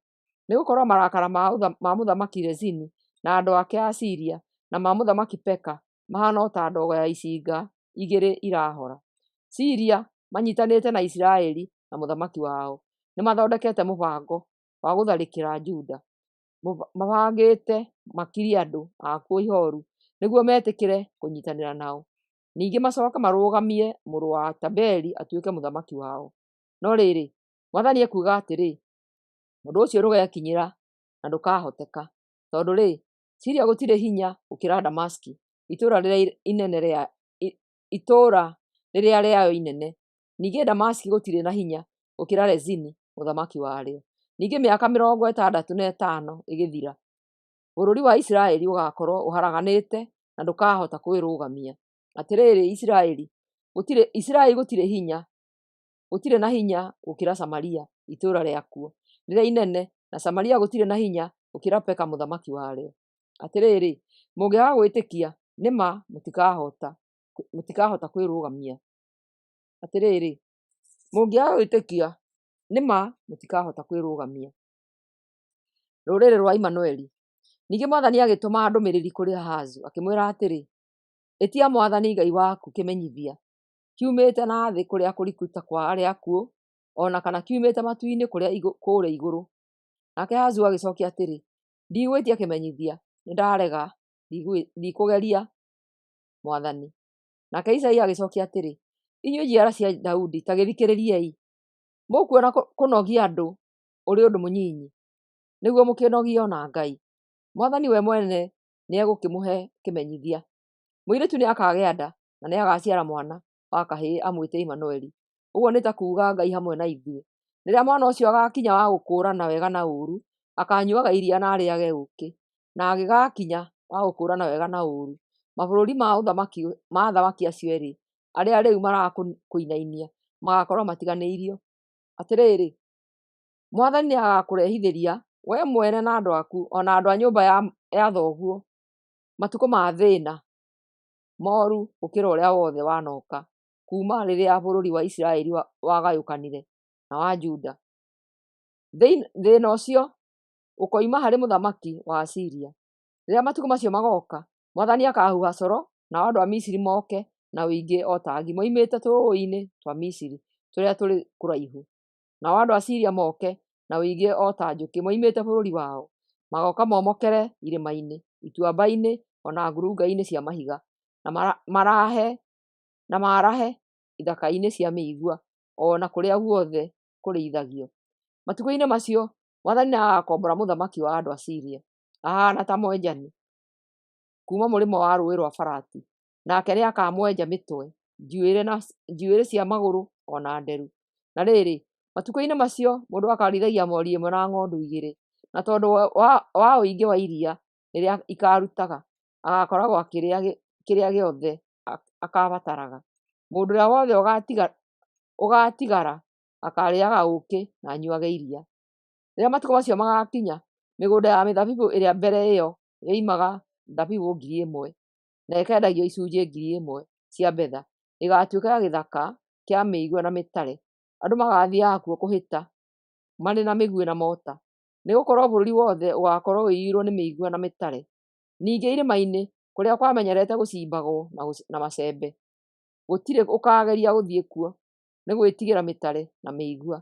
nĩgũkorwo marakara ma Mũthamaki Rezini na andũ ake a Siria, na ma Mũthamaki Peka mahaana o ta ndogo ya icinga igĩrĩ irahora. Siria manyiitanĩte na Isiraeli na mũthamaki wao, nĩmathondekete mũbango wa gũtharĩkĩra Juda. Mabangĩte makirie andũ akuo ihooru nĩguo metĩkĩre kũnyiitanĩra nao, ningĩ macooke marũgamie mũrũ wa Tabeeli atuĩke mũthamaki wao. No rĩrĩ, Mwathani ekuuga atĩrĩ, ũndũ ũcio ndũgekinyĩra na ndũkahoteka. Tondũ-rĩ, Siria gũtirĩ hinya gũkĩra Damasiki, itũũra rĩrĩa rĩayo inene; ningĩ Damasiki gũtirĩ na hinya gũkĩra Rezini mũthamaki warĩo. Ningĩ mĩaka 65 ĩgĩthira, bũrũri wa Isiraeli ũgaakorwo ũharaganĩte na ndũkahota kwĩrũgamia. Atĩrĩrĩ, Isiraeli gũtirĩ na hinya gũkĩra Samaria itũũra rĩakuo rĩrĩa inene, na Samaria gũtirĩ na hinya gũkĩra Peka mũthamaki warĩo. Atĩrĩrĩ, mũngĩaga gwĩtĩkia, nĩ ma mũtikahota kwĩrũgamia. Atĩrĩrĩ, mũngĩaga gwĩtĩkia, nĩ ma mũtikahota kwĩrũgamia. Rũrĩrĩ rwa Imanueli. Ningĩ Mwathani agĩtũma ndũmĩrĩri kũrĩ Ahazu, akĩmwĩra atĩrĩ, Ĩtia Mwathani Ngai waku kĩmenyithia, kiumĩte na thĩ kũrĩa kũriku ta kwa arĩa akuũ, o na kana kiumĩte matu-inĩ kũrĩa igũrũ. Nake Ahazu agĩcookia atĩrĩ, Ndigwĩtia kĩmenyithia, nĩndarega, ndikũgeria Mwathani. Nake Isaia agĩcookia atĩrĩ, Inyuĩ njiaro cia Daudi, ta gĩthikĩrĩriei! Mũkuona kũnogia andũ ũrĩ ũndũ mũnyinyi, nĩguo mũkĩnogie o na Ngai? Mwathani we mwene nĩegũkĩmũhe kĩmenyithia: Mũirĩtu nĩakagĩa nda, na nĩagaciara mwana wa kahĩĩ amwĩte Imanueli, ũguo nĩ ta kuuga Ngai hamwe na ithuĩ. Rĩrĩa mwana ũcio agaakinya wa gũkũũrana wega na ũũru, akaanyuuaga iria na arĩĩage ũũkĩ. Na agĩgaakinya wa gũkũũrana wega na ũũru, mabũrũri ma athamaki acio eerĩ arĩa rĩu marakũinainia magaakorwo matiganĩirio. Atĩrĩrĩ, Mwathani nĩagakũrehithĩria, wee mwene na andũ aku, o na andũ a nyũmba ya thoguo, matukũ ma thĩĩna, mooru gũkĩra ũrĩa wothe wanooka. kuuma rĩrĩa bũrũri wa Isiraeli wagayũkanire na wa Juda. Thĩĩna ũcio ũkoima harĩ mũthamaki wa Asiria. Rĩrĩa matukũ macio magooka, Mwathani akaahuha coro, nao andũ a Misiri moke na ũingĩ o ta ngi moimĩte tũrũũĩ-inĩ twa Misiri tũrĩa tũrĩ kũraihu. Nao andũ a Siria moke na ũingĩ o ta njũkĩ moimĩte bũrũri wao. Magooka momokere irĩma-inĩ, ituamba-inĩ, o na ngurunga-inĩ cia mahiga, na maarahe ithaka-inĩ cia mĩigua, o na kũrĩa guothe kũrĩithagio. Matukũ-inĩ macio Mwathani nĩagakombora mũthamaki wa andũ a Siria, ahaana ta mwenjani, kuuma mũrĩmo wa Rũũĩ rwa Farati, nake nĩakamwenja mĩtwe, njuĩrĩ cia magũrũ o na nderu. Na rĩrĩ, matukũ-inĩ macio mũndũ akarĩithagia mori ĩmwe na ng'ondu igĩrĩ, na tondũ wa ũingĩ wa iria rĩrĩa ikaarutaga, agaakoragwo akĩrĩa kĩrĩa gĩothe akaabataraga. Mũndũ ũrĩa wothe ũgaatigara akaarĩĩaga ũũkĩ na anyuage iria. Rĩrĩa matukũ macio magaakinya, mĩgũnda ya mĩthabibũ ĩrĩa mbere ĩyo yoimaga thabibũ 1,000 na ĩkendagio icunjĩ 1,000 cia betha, ĩgaatuĩka gĩthaka kĩa mĩigua na mĩtare. Andũ magaathiiaga kuo kũhĩta marĩ na mĩguĩ na mota, nĩgũkorwo bũrũri wothe ũgaakorwo ũiyũirwo nĩ mĩigua na mĩtare. Ningĩ irĩma-inĩ, kũrĩa kwamenyerete gũcimbagwo na macembe, gũtirĩ ũkaageria gũthiĩ kuo, nĩ gwĩtigĩra mĩtare na mĩigua.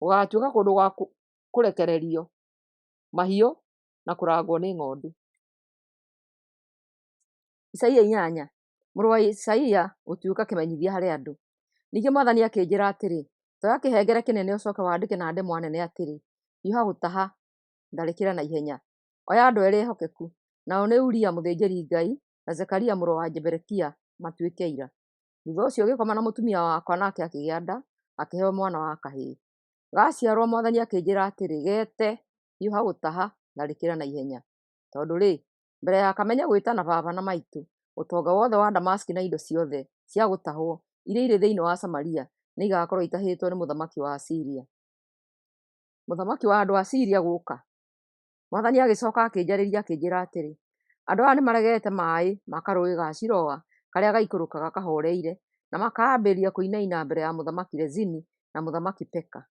Gũgaatuĩka kũndũ gwa kũrekererio mahiũ na kũrangwo nĩ ng'ondu. Isaia 8. Mũrũ wa Isaia gũtuĩka kĩmenyithia harĩ andũ. Ningĩ Mwathani akĩnjĩĩra atĩrĩ, Ta oya kĩhengere kĩnene ũcooke wandĩke na ndemwa nene atĩrĩ, 'Hiũha gũtaha! Tharĩkĩra na ihenya!' Oya andũ eerĩ ehokeku, nao nĩ Uria mũthĩnjĩri-Ngai na Zekaria mũrũ wa Jeberekia matuĩke aira. Thuutha ũcio ngĩkoma na mũtumia wakwa, nake akĩgĩa nda, akĩheo mwana wa kahĩĩ. Gaaciarwo, Mwathani akĩnjĩĩra atĩrĩ, 'Geete Hiũha gũtaha! Tharĩkĩra na ihenya! Tondũ-rĩ, mbere ya kamenye gwĩtana baba na maitũ, ũtonga wothe wa Damasiki na indo ciothe cia gũtahwo iria irĩ thĩinĩ wa Samaria nĩigakorwo itahĩtwo nĩ mũthamaki wa Asiria. Mũthamaki wa andũ a Asiria gũũka. Mwathani agĩcooka akĩnjarĩria akĩnjĩĩra atĩrĩ, Andũ aya nĩmaregete maaĩ ma karũũĩ ga Shiloa karĩa gaikũrũkaga kahooreire, na makaambĩrĩria kũinaina mbere ya mũthamaki Rezini na mũthamaki Peka.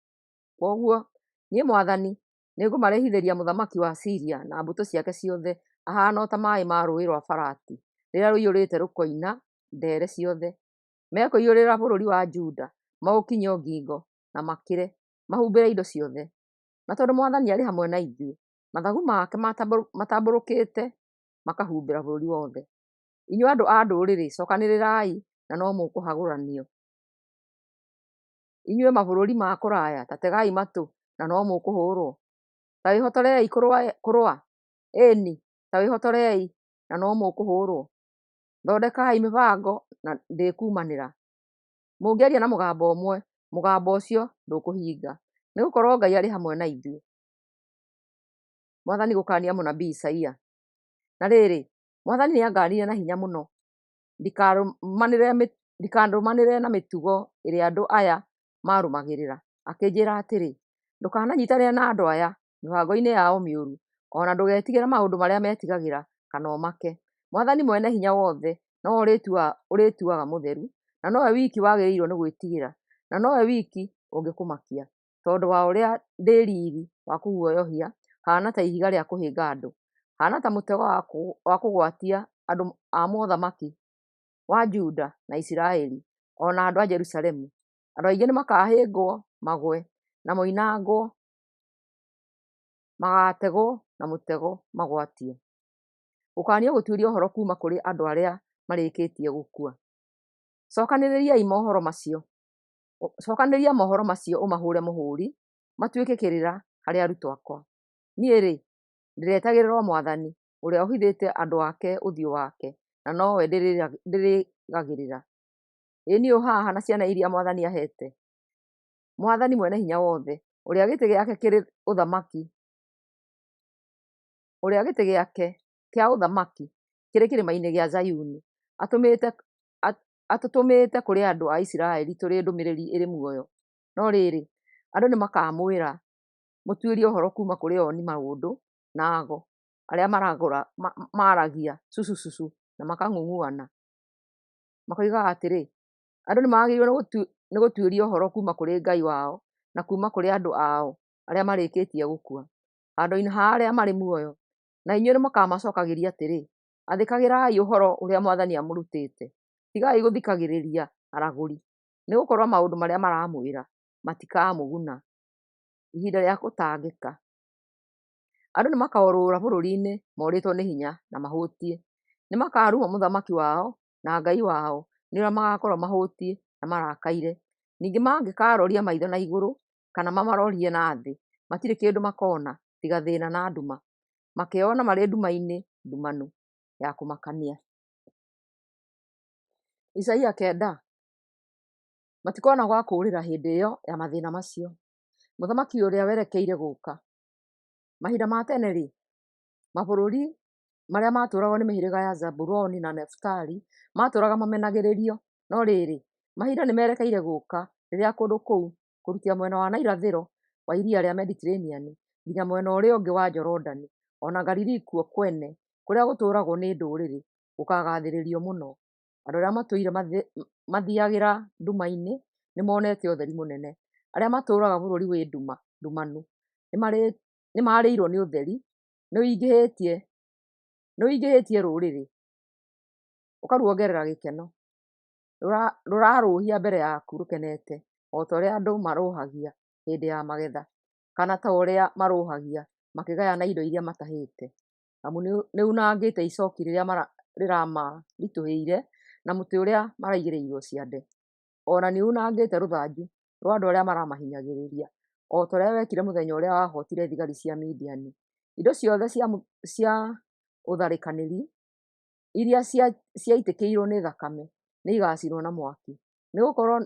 Kwoguo, niĩ mwathani, nĩngũmarehithĩria mũthamaki wa Asiria na mbũtũ ciake ciothe ahaana o ta maaĩ ma rũũĩ rwa Farati rĩrĩa rũiyũrĩte rũkoina ndeere ciothe. Mekũiyũrĩrĩra bũrũri wa Juda maũkinye o ngingo na makĩre, mahumbĩre indo ciothe. Na tondũ mwathani arĩ hamwe na ithuĩ, mathagu make matambũrũkĩte makahumbĩra bũrũri wothe. Inyuĩ andũ a ndũrĩrĩ, cookanĩrĩrai na no mũkũhagũranio. Inyuĩ mabũrũri ma kũraya, ta tegai matũ na no mũkũhũũrwo. Ta wĩhotorei kũrũa, ĩĩ-ni, ta wĩhotorei na no mũkũhũũrwo. Thondekai mĩbango na ndĩkuumanĩra. Mũngĩaria na mũgambo ũmwe, mũgambo ũcio ndũkũhinga, nĩgũkorwo Ngai arĩ hamwe na ithuĩ. Mwathani gũkaania mũnabii Isaia. Na rĩrĩ, Mwathani nĩangaanirie na hinya mũno ndikarũmanĩrĩre na mĩtugo ĩrĩa andũ aya marũmagĩrĩra, akĩnjĩĩra atĩrĩ, Ndũkananyiitanĩre na andũ aya mĩbango-inĩ yao mĩũru, o na ndũgetigĩre maũndũ marĩa metigagĩra kana ũmake. Mwathani Mwene-Hinya-Wothe nowe ũrĩtuaga mũtheru, na nowe wiki wagĩrĩirwo nĩ gwĩtigĩra, na nowe wiki ũngĩkũmakia. Tondũ wa ũrĩa ndĩ riiri wa kũguoyohia, haana ta ihiga rĩa kũhĩnga andũ, haana ta mũtego wa kũgwatia andũ a mothamaki wa Juda na Isiraeli, o na andũ a Jerusalemu. Andũ aingĩ nĩmakahĩngwo magũe, na moinangwo; magaategwo na mũtego magwatio. Gũkaanio gũtuĩria ũhoro kuuma kũrĩ andũ arĩa marĩkĩtie gũkua. Cookanĩrĩriai mohoro macio, cookanĩrĩria mohoro macio ũmahũũre mũhũũri, matuĩke kĩrĩra harĩ arutwo akwa. Niĩ-rĩ, ndĩretagĩrĩra o Mwathani, ũrĩa ũhithĩte andũ ake ũthiũ wake, na nowe ndĩrĩgagĩrĩra. Ĩ niĩ ũ haha na ciana iria Mwathani aheete? Mwathani Mwene-Hinya-Wothe, ũrĩa gĩtĩ gĩake kĩrĩ ũthamaki, ũrĩa gĩtĩ gĩake kĩa ũthamaki kĩrĩ kĩrĩma-inĩ gĩa Zayuni, atũtũmĩte kũrĩ andũ a Isiraeli tũrĩ ndũmĩrĩri ĩrĩ muoyo. No rĩrĩ, andũ nĩmakamwĩra mũtuĩrie ũhoro kuuma kũrĩ ooni maũndũ na ago arĩa maaragia cucucucu na makang'ung'uana. Makoigaga atĩrĩ, Andũ nĩmagĩrĩirwo nĩ gũtuĩria ũhoro kuuma kũrĩ Ngai wao na kuuma kũrĩ andũ ao arĩa marĩkĩtie gũkua, handũ-inĩ ha arĩa marĩ muoyo. Na inyuĩ nĩmũkamacookagĩria atĩrĩ, 'Athĩkagĩrai ũhoro ũrĩa Mwathani amũrutĩte; tigai gũthikagĩrĩria aragũri, nĩgũkorwo maũndũ marĩa maramwĩra matikamũguna.' Ihinda rĩa Gũtangĩka. Andũ nĩmakorũra bũrũri-inĩ morĩtwo nĩ hinya na mahũtiĩ. Nĩmakaruma mũthamaki wao na Ngai wao nĩ ũrĩa magaakorwo mahũtiĩ na marakaire. Ningĩ mangĩkaroria maitho na igũrũ kana mamarorie na thĩ, matirĩ kĩndũ makona tiga thĩĩna na nduma, makeyona marĩ nduma-inĩ ndumanu ya kũmakania. Isaia 9. Matikona gwa kũũrĩra hĩndĩ ĩyo ya mathĩĩna macio. Mũthamaki ũrĩa werekeire gũũka. Mahinda ma tene-rĩ, mabũrũri marĩa maatũũragwo nĩ mĩhĩrĩga ya Zebuluni na Nafitali maatũũraga mamenagĩrĩrio. No rĩrĩ, mahinda nĩmerekeire gũũka rĩrĩa kũndũ kũu, kũrutia mwena wa na irathĩro wa Iria rĩa Mediteraneani nginya mwena ũrĩa ũngĩ wa Jorodani, o na Galili kuo kwene kũrĩa gũtũũragwo nĩ ndũrĩrĩ, gũkaagaathĩrĩrio mũno. Andũ arĩa matũire mathiiagĩra nduma-inĩ nĩmonete ũtheri mũnene; arĩa matũũraga bũrũri wĩ nduma ndumanu nĩmarĩirwo nĩ ũtheri. Nĩũingĩhĩtie rũrĩrĩ, ũkaruongerera gĩkeno; rũrarũũhia mbere yaku rũkenete, o ta ũrĩa andũ marũũhagia hĩndĩ ya magetha, kana ta ũrĩa marũũhagia makĩgayana indo iria matahĩte. Amu nĩunangĩte icooki rĩrĩa rĩramaritũhĩire, na mũtĩ ũrĩa maraigĩrĩirwo ciande; o na nĩunangĩte rũthanju rwa andũ arĩa maramahinyagĩrĩria, o ta ũrĩa wekire mũthenya ũrĩa wahootire thigari cia Midiani. Indo ciothe cia ũtharĩkanĩri iria ciaitĩkĩirwo nĩ thakame nĩigacinwo na mwaki. Nĩgũkorwo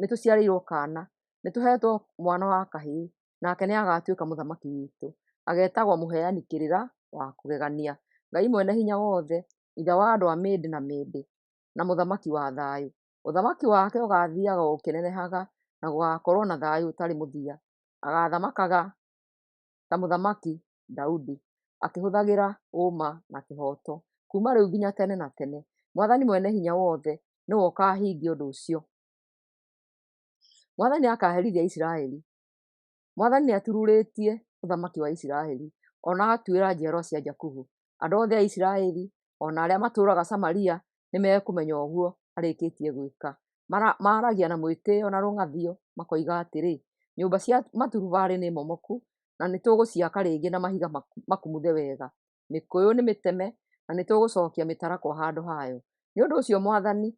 nĩtũciarĩirwo kaana, nĩtũheetwo mwana wa kahĩĩ, nake nĩagatuĩka mũthamaki witũ. Ageetagwo Mũheani-Kĩrĩra wa Kũgegania, Ngai Mwene-Hinya-Wothe, Ithe wa andũ a mĩndĩ na mĩndĩ, na Mũthamaki wa Thayũ. Ũthamaki wake ũgaathiiaga o ũkĩnenehaga, na gũgakorwo na thayũ ũtarĩ mũthia. Agaathamakaga ta Mũthamaki Daudi, akĩhũthagĩra ũũma na kĩhooto kuuma rĩu nginya tene na tene. Mwathani Mwene-Hinya-Wothe nĩwe ũkaahingia ũndũ ũcio. Mwathani nĩakaherithia Isiraeli. Mwathani nĩatururĩtie mũthamaki wa Isiraeli, o na agatuĩra njiarwa cia Jakubu. Andũ othe a Isiraeli, o na arĩa matũũraga Samaria, nĩmekũmenya ũguo arĩkĩtie gwĩka. Maaragia na mwĩtĩĩo na rũng'athio makoiga atĩrĩ, “Nyũmba cia maturubarĩ nĩ momoku, na nĩtũgũciaka rĩngĩ na mahiga makumuthe wega; mĩkũyũ nĩmĩteme, na nĩtũgũcookia mĩtarakwa handũ hayo.” Nĩ ũndũ ũcio Mwathani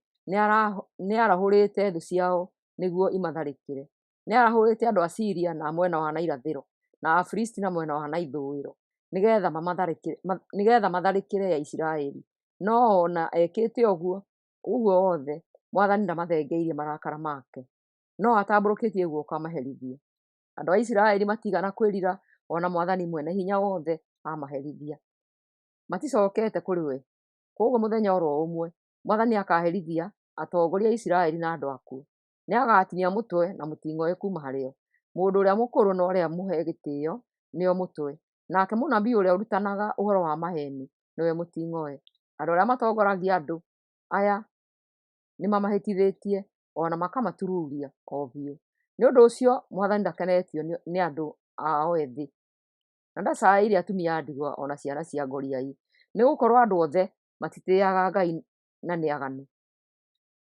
nĩarahũrĩte thũ ciao nĩguo imatharĩkĩre; nĩarahũrĩte andũ a Siria na mwena wa na irathĩro, na Afilisti na mwena wa na ithũĩro, nĩgeetha matharĩkĩre Isiraeli. No o na ekĩte ũguo wothe, Mwathani ndamathengeirie marakara make, no atambũrũkĩtie guoko amaherithie. Andũ a Isiraeli matiigana kwĩrira o na Mwathani Mwene-Hinya-Wothe aamaherithia; maticookete kũrĩ we. Kwoguo mũthenya o ro ũmwe, Mwathani nĩakaherithia atongoria a Isiraeli na andũ akuo. Nĩagatinia mũtwe na mũting'oe kuuma harĩo, mũndũ ũrĩa mũkũrũ na ũrĩa mũhe gĩtĩĩo nĩo mũtwe, nake mũnabii ũrĩa ũrutanaga ũhoro wa maheeni nĩwe mũting'oe. Andũ arĩa matongoragia andũ aya nĩmamahĩtithĩtie, o na makamatururia o biũ. Nĩ ũndũ ũcio Mwathani ndakenetio nĩ andũ ao ethĩ, na ndacaĩire atumia a ndigwa o na ciana cia ngoriai. Nĩgũkorwo andũ othe matitĩĩaga Ngai na nĩ aaganu,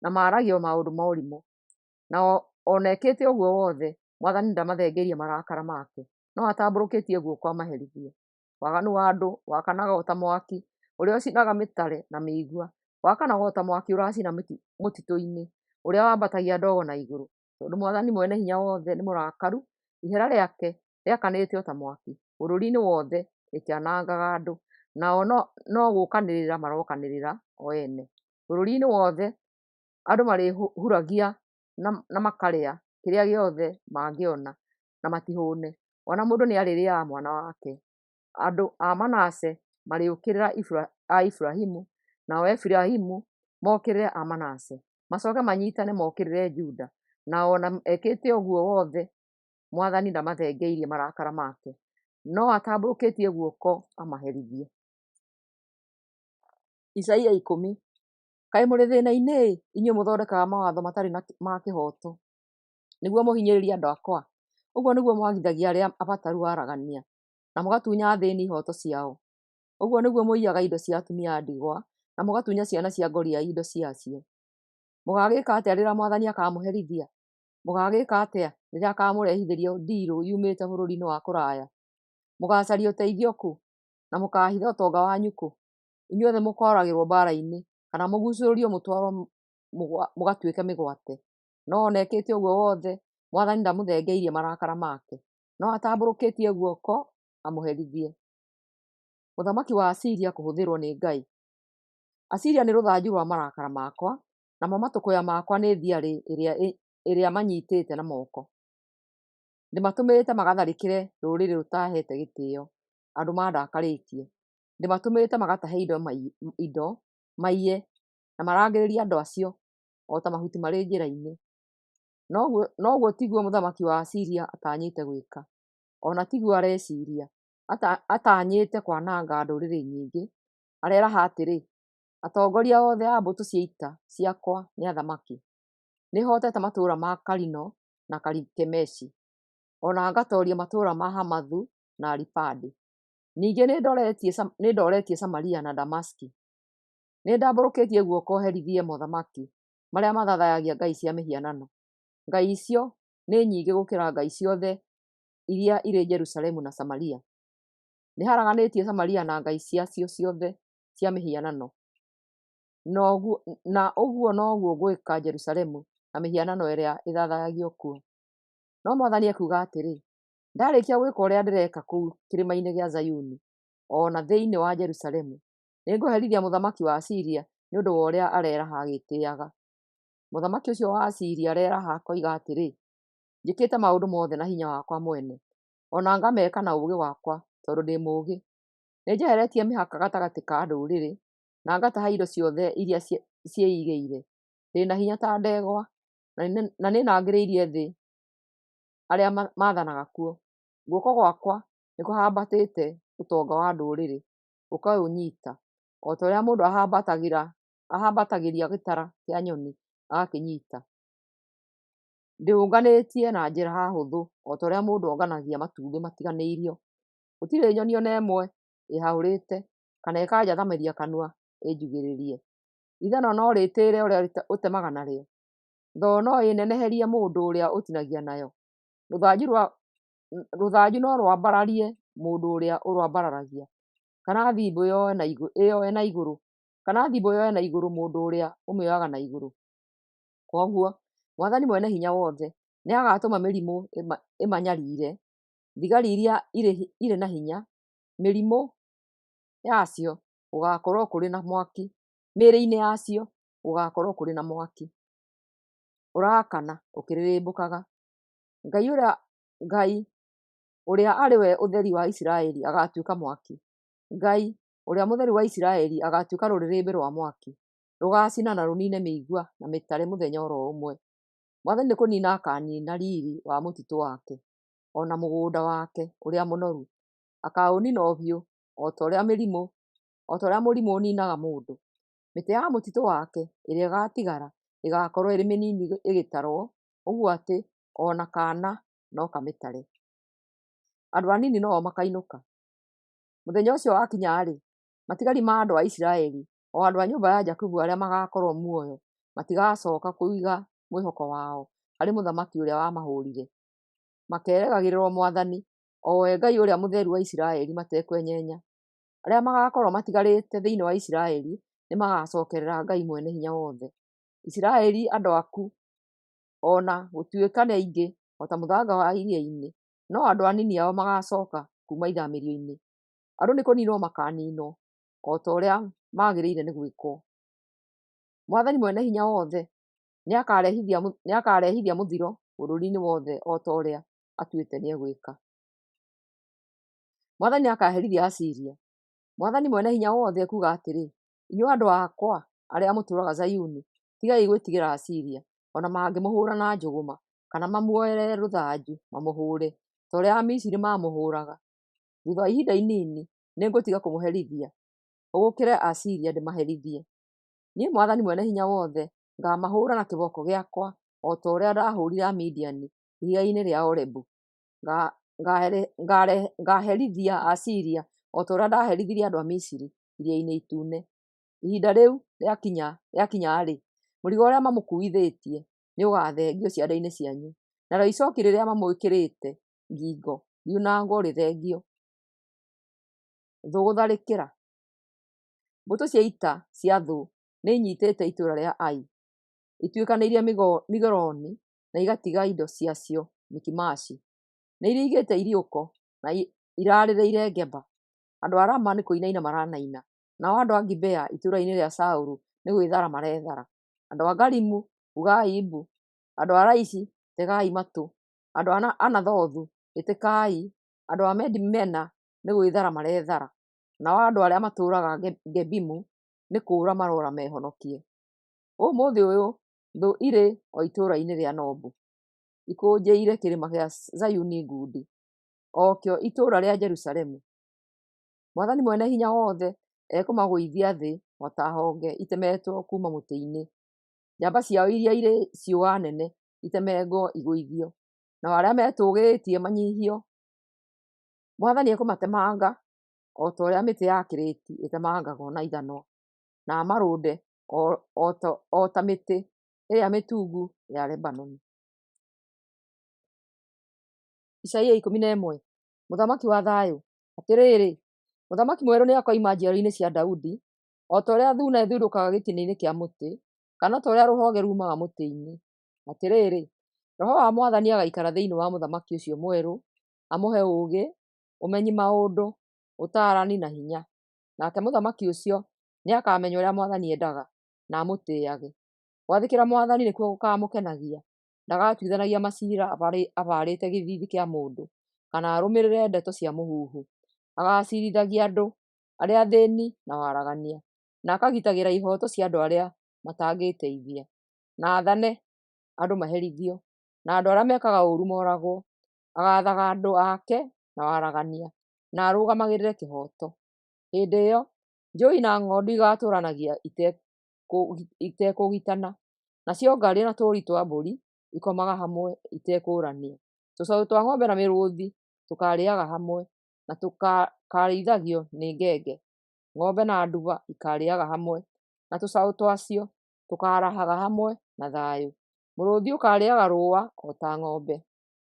na maaragia o maũndũ ma ũrimũ. Na o na ekĩte ũguo wothe, Mwathani ndamathengeirie marakara make, no atambũrũkĩtie guoko amaherithie. Waganu wa andũ wakanaga o ta mwaki ũrĩa ũcinaga mĩtare na mĩigua, wakanaga o ta mwaki ũracina mũtitũ-inĩ, ũrĩa wambatagia ndogo na igũrũ. Tondũ Mwathani Mwene-Hinya-Wothe nĩ mũrakaru, ihera rĩake rĩakanĩte o ta mwaki bũrũri-inĩ wothe rĩkĩanangaga andũ, nao no gũũkanĩrĩra marokanĩrĩra o ene. Bũrũri-inĩ wothe andũ marĩhuragia na makarĩa kĩrĩa gĩothe mangĩona na matihũũne, o na mũndũ nĩarĩrĩĩaga mwana wake. Andũ a Manase marĩũkĩrĩra a Efiraimu, nao Efiraimu mokĩrĩre a Manase, macooke manyiitane mokĩrĩre Juda. Na o na ekĩte ũguo wothe, Mwathani ndamathengeirie marakara make, no atambũrũkĩtie guoko amaherithie. Isaia 10. Kaĩ mũrĩ thĩna-inĩ-ĩ, inyuĩ mũthondekaga mawatho matarĩ ma kĩhooto nĩguo mũhinyĩrĩrie andũ akwa! Ũguo nĩguo mwagithagia arĩa abataru waragania, na mũgatunya athĩĩni ihooto ciao! Ũguo nĩguo mũiyaga indo cia atumia a ndigwa, na mũgatunya ciana cia ngoriai indo ciacio! Mũgaagĩĩka atĩa rĩrĩa Mwathani akaamũherithia? Mũgaagĩĩka atĩa rĩrĩa akaamũrehithĩria ndiirũ yumĩte bũrũri-inĩ wa kũraya? Mũgaacaria ũteithio kũ, na mũkaahitha ũtonga wanyu kũ? Inyuothe mũkooragĩrwo mbaara-inĩ, kana mũguucũrũrio mũtwarwo mũgatuĩke mĩgwate. No o na ekĩte ũguo wothe, Mwathani ndamũthengeirie marakara make, no atambũrũkĩtie guoko amũherithie. Mũthamaki wa Asiria kũhũthĩrwo nĩ Ngai. Asiria nĩ rũthanju rwa marakara makwa, namo matũkũya makwa nĩ thiarĩ ĩrĩa manyiitĩte na moko. Ndĩmatũmĩte magatharĩkĩre rũrĩrĩ rũtaheete gĩtĩĩo, andũ mandakarĩtie. Ndĩmatũmĩte magatahe indo, maiye, na marangĩrĩrie andũ acio o ta mahuti marĩ njĩra-inĩ. No ũguo tiguo mũthamaki wa Asiria atanyĩte gwĩka, o na tiguo areciiria. Atanyĩte kwananga ndũrĩrĩ nyingĩ. Areraha atĩrĩ, 'Atongoria othe a mbũtũ cia ita ciakwa nĩ athamaki. Nĩhootete matũũra ma Kalino na Karikemeshi, o na ngatooria matũũra ma Hamathu na Aripadi. Ningĩ nĩndooretie Samaria na Damasiki. Nĩndambũrũkĩtie guoko herithie mothamaki marĩa mathaathayagia ngai cia mĩhianano. Ngai icio nĩ nyingĩ gũkĩra ngai ciothe iria irĩ Jerusalemu na Samaria. Nĩharaganĩtie Samaria na ngai ciacio ciothe cia mĩhianano, na ũguo noguo ngwĩka Jerusalemu na mĩhianano ĩrĩa ĩthaathayagio kuo. No Mwathani ekuuga atĩrĩ, ndarĩkia gwĩka ũrĩa ndĩreka kũu kĩrĩma-inĩ gĩa Zayuni, o na thĩinĩ wa Jerusalemu, nĩngũherithia mũthamaki wa Asiria nĩ ũndũ wa ũrĩa areraha agĩĩtĩĩaga. Mũthamaki ũcio wa Asiria areraha akoiga atĩrĩ, 'Njĩkĩte maũndũ mothe na hinya wakwa mwene, o na ngameka na ũũgĩ wakwa, tondũ ndĩ mũũgĩ. Nĩnjeheretie mĩhaka gatagatĩ ka ndũrĩrĩ, na ngataha indo ciothe iria ciĩigĩire. Ndĩ na hinya ta ndegwa, na nĩnangĩrĩirie thĩ arĩa maathanaga kuo. Guoko gwakwa nĩkũhambatĩte ũtonga wa ndũrĩrĩ, gũkaũnyiita, o ta ũrĩa mũndũ ahambatagĩria gĩtara kĩa nyoni agakĩnyiita. Ndĩũnganĩtie na njĩra hũthũ o ta ũrĩa mũndũ onganagia matumbĩ matiganĩirio. Gũtirĩ nyoni o na ĩmwe ĩĩhahũrĩte, kana ĩkanjathamĩria kanua ĩnjugĩrĩrie. Ithanwa no rĩtĩĩre ũrĩa ũtemaga narĩo? Thoo no ĩneneherie mũndũ ũrĩa ũtinagia nayo? Rũthanju no rwambararie mũndũ ũrĩa ũrwambararagia, kana thimbũ ĩyoe na igũrũ mũndũ ũrĩa ũmĩoyaga na igũrũ? Kwoguo Mwathani Mwene-Hinya-Wothe nĩagatũma mĩrimũ ĩmanyariire, thigari iria irĩ na hinya, mĩrimũ yacio gũgaakorwo kũrĩ na mwaki, mĩĩrĩ-inĩ yacio gũgaakorwo kũrĩ na mwaki ũraakana ũkĩrĩrĩmbũkaga. Ngai ũrĩa arĩ we Ũtheri wa Isiraeli agaatuĩka mwaki, Ngai Ũrĩa Mũtheru wa Isiraeli agaatuĩka rũrĩrĩmbĩ rwa mwaki, rũgaacina na rũniine mĩigua na mĩtare mũthenya o ro ũmwe. Mwathani nĩkũniina akaaniina riiri wa mũtitũ wake, o na mũgũnda wake ũrĩa mũnoru; akaũniina o biũ o ta ũrĩa mũrimũ ũniinaga mũndũ. Mĩtĩ ya mũtitũ wake ĩrĩa ĩgaatigara ĩgaakorwo ĩrĩ mĩnini ĩgĩtarwo, ũguo atĩ o na kaana no kamĩtare. Andũ anini no-o makainũka. Mũthenya ũcio wakinya-rĩ, matigari ma andũ a Isiraeli, o andũ a nyũmba ya Jakubu arĩa magaakorwo muoyo, matigacooka kũiga mwĩhoko wao harĩ mũthamaki ũrĩa wamahũũrire. Makeerĩgagĩrĩra Mwathani, o we Ngai Ũrĩa Mũtheru wa Isiraeli matekwenyenya. Arĩa magaakorwo matigarĩte thĩinĩ wa Isiraeli nĩmagacookerera Ngai Mwene-Hinya-Wothe. Isiraeli andũ aku, o na gũtuĩka nĩ aingĩ o ta mũthanga wa iria-inĩ, no andũ anini ao magaacooka kuuma ithaamĩrio-inĩ. Andũ nĩkũniinwo makaaniinwo, o ta ũrĩa magĩrĩire nĩ gwĩkwo. Mwathani Mwene-Hinya-Wothe nĩakarehithia mũthiro bũrũri-inĩ wothe o ta ũrĩa atuĩte nĩegwĩka. Mwathani nĩakaherithia Asiria. Mwathani Mwene-Hinya-Wothe ekuuga atĩrĩ, inyuĩ andũ akwa arĩa mũtũũraga Zayuni, tigai gwĩtigĩra Asiria, o na mangĩmũhũũra na njũgũma, kana mamuoere rũthanju mamũhũũre, ta ũrĩa Amisiri maamũhũũraga. Thuutha wa ihinda inini nĩngũtiga kũmũherithia, hũgũkĩre Asiria ndĩmaherithie. Niĩ mwathani Mwene Hinya Wothe ngaamahũũra na kĩboko gĩakwa o ta ũrĩa ndahũũrire Amidiani ihigainĩ rĩa Orebu. Ngaaherithia Aasiria o ta ũrĩa ndaherithirie andũ a Misiri Iriainĩ Ituune. Ihinda rĩu rĩakinya-rĩ, mũrigo ũrĩa mamũkuuithĩtie nĩũgaathengio ciandeinĩ cianyu, narĩo icooki rĩrĩa mamwĩkĩrĩĩte ngingo riunangwo rĩthengio. Thũ gũtharĩkĩra. Mbũtũ cia ita cia thũ nĩinyiitĩte itũũra rĩa Ai, ituĩkanĩirie Migironi na igatiga indo ciacio Mikimashi. Nĩirigĩte iriũko na irarĩrĩire Geba. Andũ a Rama nĩkũinaina marainaina, nao andũ a Gibea itũũra-inĩ rĩa Saũlũ nĩ gwĩthara marethara. Andũ a Galimu, ugai mbu! Andũ a Laishi, tegai matũ! Andũ a Anathothu, ĩtĩkai! Andũ a Madimena nĩ gwĩthara marethara, nao andũ arĩa matũũraga Gebimu nĩ kũũra maroora mehonokie. Ũmũthĩ ũyũ thũ irĩ o itũũra-inĩ rĩa Nobu, ikũnjĩire kĩrĩma kĩa Zayuni ngundi, o kĩo itũũra rĩa Jerusalemu. Mwathani Mwene-Hinya-Wothe ekũmagũithia thĩ o ta honge itemetwo kuuma mũtĩ-inĩ, njamba ciao iria irĩ ciũga nene itemengwo igũithio, nao arĩa metũũgĩrĩtie manyiihio. Mwathani ekũmatemanga o ta ũrĩa mĩtĩ ya kĩrĩti ĩtemangagwo na ithanwa, na amarũnde o ta mĩtĩ ĩrĩa mĩtungu ya Lebanoni. Isaia 11. Mũthamaki wa Thayũ. Atĩrĩrĩ, mũthamaki mwerũ nĩakoima njiaro-inĩ cia Daudi, o ta ũrĩa thuuna ĩthundũkaga gĩtina-inĩ kĩa mũtĩ, kana ta ũrĩa rũhonge ruumaga mũtĩ-inĩ. Atĩrĩrĩ, Roho wa Mwathani agaikara thĩinĩ wa mũthamaki ũcio mwerũ, amũhe ũũgĩ, ũmenyi maũndũ, ũtaarani na hinya. Nake mũthamaki ũcio nĩakamenya ũrĩa Mwathani endaga, na amũtĩĩage. Gwathĩkĩra Mwathani nĩkuo gũkaamũkenagia, ndagatuithanagia maciira abarĩte gĩthiithi kĩa mũndũ, kana arũmĩrĩre ndeto cia mũhuhu. Agaaciirithagia andũ arĩa athĩĩni na waragania, na akagitagĩra ihooto cia andũ arĩa matangĩĩteithia, na aathane andũ maherithio, na andũ arĩa mekaga ũũru mooragwo. Agaathaga andũ ake na waragania, na arũgamagĩrĩre kĩhooto. Hĩndĩ ĩyo njũũi na ng'ondu igaatũũranagia itekũgitana, nacio ngarĩ na tũũri twa mbũri ikomaga hamwe itekũũrania. Tũcaũ twa ng'ombe na mĩrũũthi tũkaarĩĩaga hamwe, na tũkaarĩithagio nĩ ngenge. Ng'ombe na nduba ikaarĩĩaga hamwe, na tũcaũ twacio tũkaarahaga hamwe na thayũ. Mũrũũthi ũkaarĩĩaga rũũa o ta ng'ombe.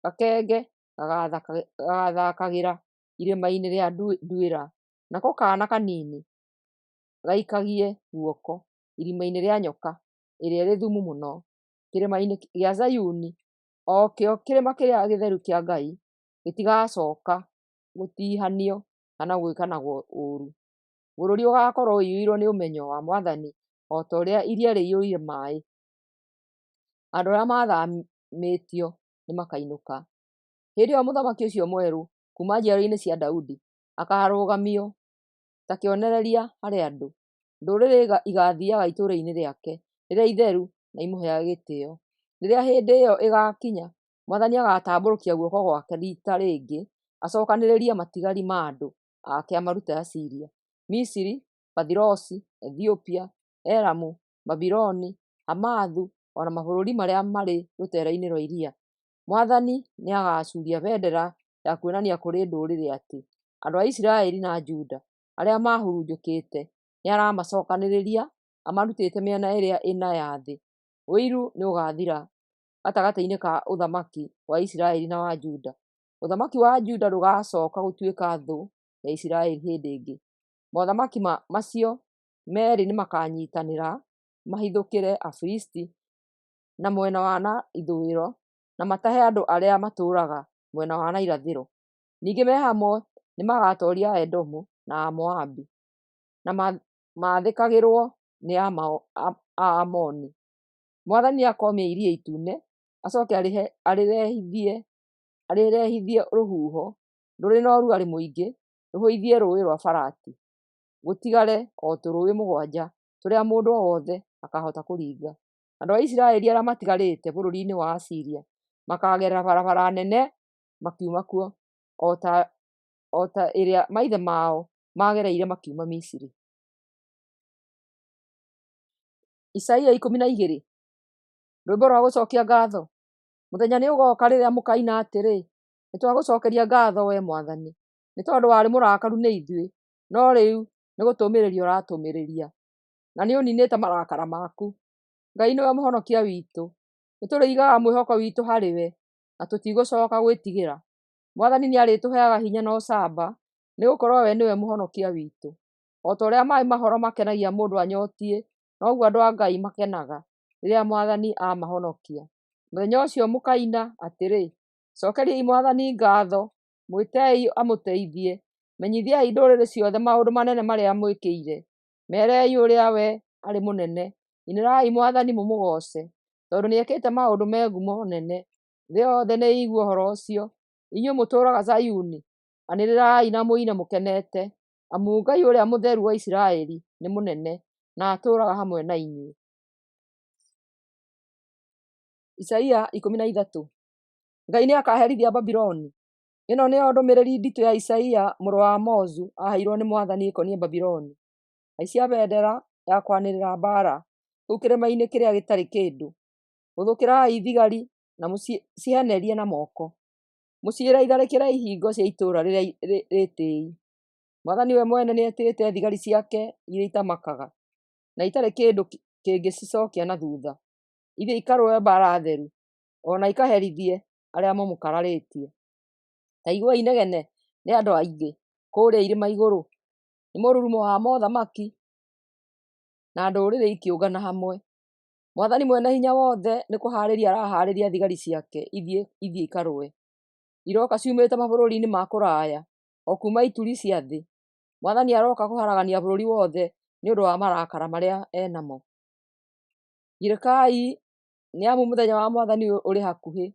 Gakenge gagaathaakagĩra irĩma-inĩ rĩa nduĩra, nako kaana kanini gaikagie guoko irima-inĩ rĩa nyoka ĩrĩa ĩrĩ thumu mũno. Kĩrĩma-inĩ gĩa Zayuni, o kĩo kĩrĩma kĩrĩa gĩtheru kĩa Ngai, gĩtigacooka gũtiihanio kana gwĩkanwo ũũru. Bũrũri ũgaakorwo ũiyũirwo nĩ ũmenyo wa Mwathani o ta ũrĩa iria rĩiyũire maaĩ. Andũ arĩa maathaamĩtio nĩmakainũka. Hĩndĩ ĩyo mũthamaki ũcio mwerũ kuuma njiaro-inĩ cia Daudi akaarũgamio ta kĩonereria harĩ andũ. Ndũrĩrĩ igaathiiaga itũũra-inĩ rĩake rĩrĩa itheru na imũheage gĩtĩĩo. Rĩrĩa hĩndĩ ĩyo ĩgaakinya, Mwathani agaatambũrũkia guoko gwake riita rĩngĩ acookanĩrĩrie matigari ma andũ ake amarute Asiria, Misiri, Pathirosi, Ethiopia, Elamu, Babuloni, Hamathu, o na mabũrũri marĩa marĩ rũteere-inĩ rwa iria. Mwathani nĩagacuuria bendera ya kuonania kũrĩ ndũrĩrĩ atĩ andũ a Isiraeli na Juda arĩa maahurunjũkĩte nĩaramacookanĩrĩria amarutĩte mĩena ĩrĩa ĩna ya thĩ. Ũiru nĩũgathira gatagatĩ-inĩ ka ũthamaki wa Isiraeli na wa Juda. Ũthamaki wa Juda ndũgacooka gũtuĩka thũ ya Isiraeli hĩndĩ ĩngĩ. Mothamaki macio meerĩ nĩmakanyiitanĩra mahithũkĩre Afilisti na mwena wa na ithũĩro, na matahe andũ arĩa matũũraga mwena wa na irathĩro. Ningĩ me hamwe nĩmagatooria Aedomu na Amoabi, na maathĩkagĩrwo nĩ Aamoni. Mwathani nĩakoomia Iria Itune, acooke arĩrehithie rũhuho rũrĩ na ũrugarĩ mũingĩ rũhũithie Rũũĩ rwa Farati, gũtigare o tũrũũĩ mũgwanja tũrĩa mũndũ o wothe akaahota kũringa. Andũ a Isiraeli arĩa matigarĩte bũrũri-inĩ wa Asiria makaagerera barabara nene makiuma kuo, o ta ĩrĩa maithe mao maagereire makiuma Misiri. Isaia 12. Rwĩmbo rwa gũcokia ngatho. Mũthenya nĩũgooka rĩrĩa mũkaina atĩrĩ, 'Nĩtwagũcokeria ngatho, wee Mwathani, nĩ tondũ warĩ mũrakaru nĩ ithuĩ, no rĩu nĩgũtũũmĩrĩria ũratũũmĩrĩria, na nĩũniinĩte marakara maku. Ngai nĩwe mũhonokia witũ, nĩtũrĩigaga mwĩhoko witũ harĩ we, na tũtigũcooka gwĩtigĩra. Mwathani nĩarĩtũheaga hinya na ũcamba, nĩgũkorwo we nĩwe mũhonokia witũ. O ta ũrĩa maaĩ mahoro makenagia mũndũ anyotiĩ, noguo andũ a Ngai makenaga rĩrĩa Mwathani amahonokia. Mũthenya ũcio mũkaina atĩrĩ, 'Cokeriai Mwathani ngatho, mwĩtei amũteithie, menyithiai ndũrĩrĩ ciothe maũndũ manene marĩa amwĩkĩire. Merei ũrĩa we arĩ mũnene, inĩrai Mwathani mũmũgooce, tondũ nĩekĩte maũndũ me ngumo nene. Thĩ yothe nĩĩigue ũhoro ũcio. Inyuĩ mũtũũraga Zayuni, anĩrĩrai na mũine mũkenete, amu Ngai ũrĩa Mũtheru wa Isiraeli nĩ mũnene, na atũũraga hamwe na inyuĩ. Isaia 13. Ngai nĩakaherithia Babuloni. Ĩno nĩyo ndũmĩrĩri nditũ ya Isaia mũrũ wa Amozu aaheirwo nĩ Mwathani ĩkoniĩ Babuloni. Haicia bendera ya kwanĩrĩra mbaara kũu kĩrĩma-inĩ kĩrĩa gĩtarĩ kĩndũ. Gũthũkĩrai thigari na mũcihenerie na moko. Mũciĩre itharĩkĩre ihingo cia itũũra rĩrĩa rĩtĩĩi. Mwathani we mwene nĩetĩte thigari ciake iria itamakaga, na itarĩ kĩndũ kĩngĩcicookia na thuutha, ithiĩ ikarũe mbaara theru, o na ikaherithie arĩa mamũkararĩtie. Ta iguai inegene rĩa andũ aingĩ kũrĩa irĩma igũrũ, nĩ mũrurumo wa mothamaki na ndũrĩrĩ ikĩũngana hamwe. Mwathani Mwene-Hinya-Wothe nĩkũhaarĩria arahaarĩria thigari ciake ithiĩ ikarũe. Irooka ciumĩte mabũrũri-inĩ ma kũraya, o kuuma ituri cia thĩ. Mwathani arooka kũharagania bũrũri wothe nĩ ũndũ wa marakara marĩa e namo. Girĩkai, nĩ amu mũthenya wa Mwathani ũrĩ hakuhĩ.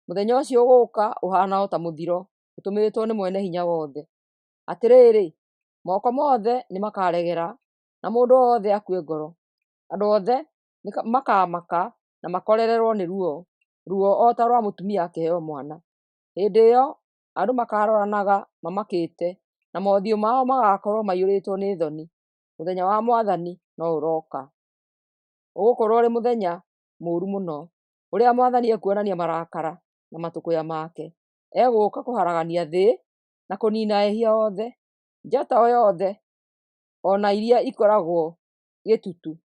Mũthenya ũcio ũgũũka ũhaana o ta mũthiro ũtũmĩtwo nĩ Mwene-Hinya-Wothe. Atĩrĩrĩ, moko mothe nĩmakaregera, na mũndũ o wothe akue ngoro. Andũ othe nĩmakamaka na makorererwo nĩ ruo, ruo o ta rwa mũtumia akĩheo mwana. Hĩndĩ ĩyo andũ makaroranaga mamakĩte, na mothiũ mao magakorwo maiyũrĩtwo nĩ thoni. Mũthenya wa Mwathani no ũroka. Ũgũkorwo ũrĩ mũthenya mũũru mũno, ũrĩa Mwathani ekuonania marakara na matũkũya make. Egũũka kũharagania thĩ na kũniina ehia othe. Njata o yothe o na iria ikoragwo gĩtutu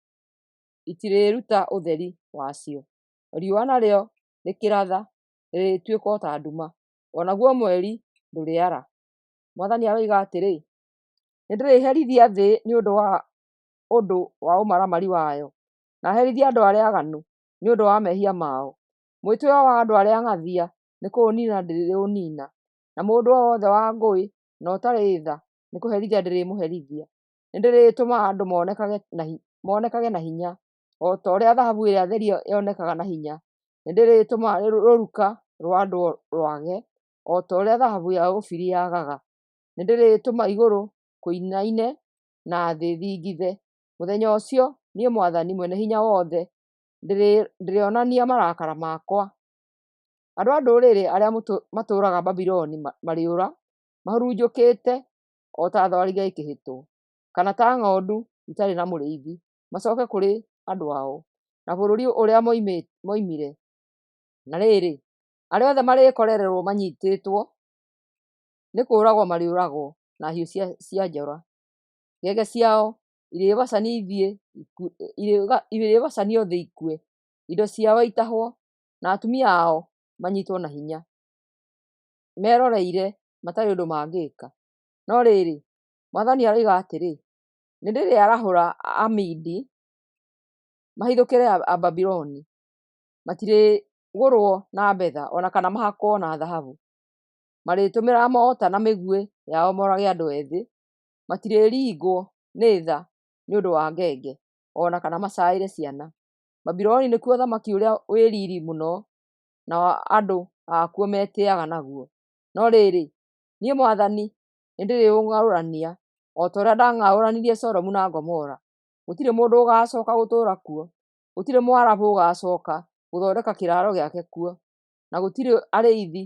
itirĩruta ũtheri wacio. Riũa narĩo rĩkĩratha rĩrĩtuĩka o ta nduma, o naguo mweri ndũrĩara. Mwathani aroiga atĩrĩ, nĩndĩrĩherithia thĩ nĩ ũndũ wa ũndũ wa ũmaramari wayo, na herithie andũ arĩa aaganu nĩ ũndũ wa mehia mao. Mwĩtĩĩo wa andũ arĩa ang'athia nĩkũũniina ndĩrĩũniina, na mũndũ o wothe wa ngũĩ na ũtarĩ tha nĩkũherithia ndĩrĩmũherithia. Nĩndĩrĩtũmaga andũ monekage na hinya, o ta ũrĩa thahabu ĩrĩa therie yonekaga na hinya. Nĩndĩrĩtũmaga rũruka rwa andũ rwage, o ta ũrĩa thahabu ya Ofiri yagaga. Nĩndĩrĩtũma igũrũ kũinaine na thĩ ĩthingithe. Mũthenya ũcio niĩ Mwathani Mwene-Hinya-Wothe ndĩrĩonania marakara makwa. Andũ a ndũrĩrĩ arĩa matũũraga Babuloni marĩũra mahurunjũkĩte o ta thwariga ĩkĩhĩtwo, kana ta ng'ondu itarĩ na mũrĩithi, macooke kũrĩ andũ ao, na bũrũri ũrĩa moimire. Na rĩrĩ, arĩa othe marĩkorererwo manyiitĩtwo nĩ kũũragwo marĩũragwo na hiũ cia njora. Ngenge ciao irĩbacanio thĩ ikue, indo ciao itahwo, na atumia ao manyiitwo na hinya, meroreire matarĩ ũndũ mangĩĩka. No rĩrĩ, Mwathani aroiga atĩrĩ, nĩndĩrĩarahũra Amidi mahithũkĩre Ababuloni. Matirĩgũrwo na betha o na kana mahakwo na thahabu. Marĩtũmĩraga mota na mĩguĩ yao moorage andũ ethĩ. Matirĩringwo nĩ tha nĩ ũndũ wa ngenge, o na kana macaĩre ciana. Babuloni nĩkuo ũthamaki ũrĩa wĩ riiri mũno, nao andũ akuo metĩĩaga naguo. No rĩrĩ, niĩ Mwathani nĩndĩrĩũng'aũrania, o ta ũrĩa ndang'aũranirie Sodomu na Gomora. Gũtirĩ mũndũ ũgaacooka gũtũũra kuo, gũtirĩ Mũarabu ũgaacooka gũthondeka kĩraaro gĩake kuo, na gũtirĩ arĩithi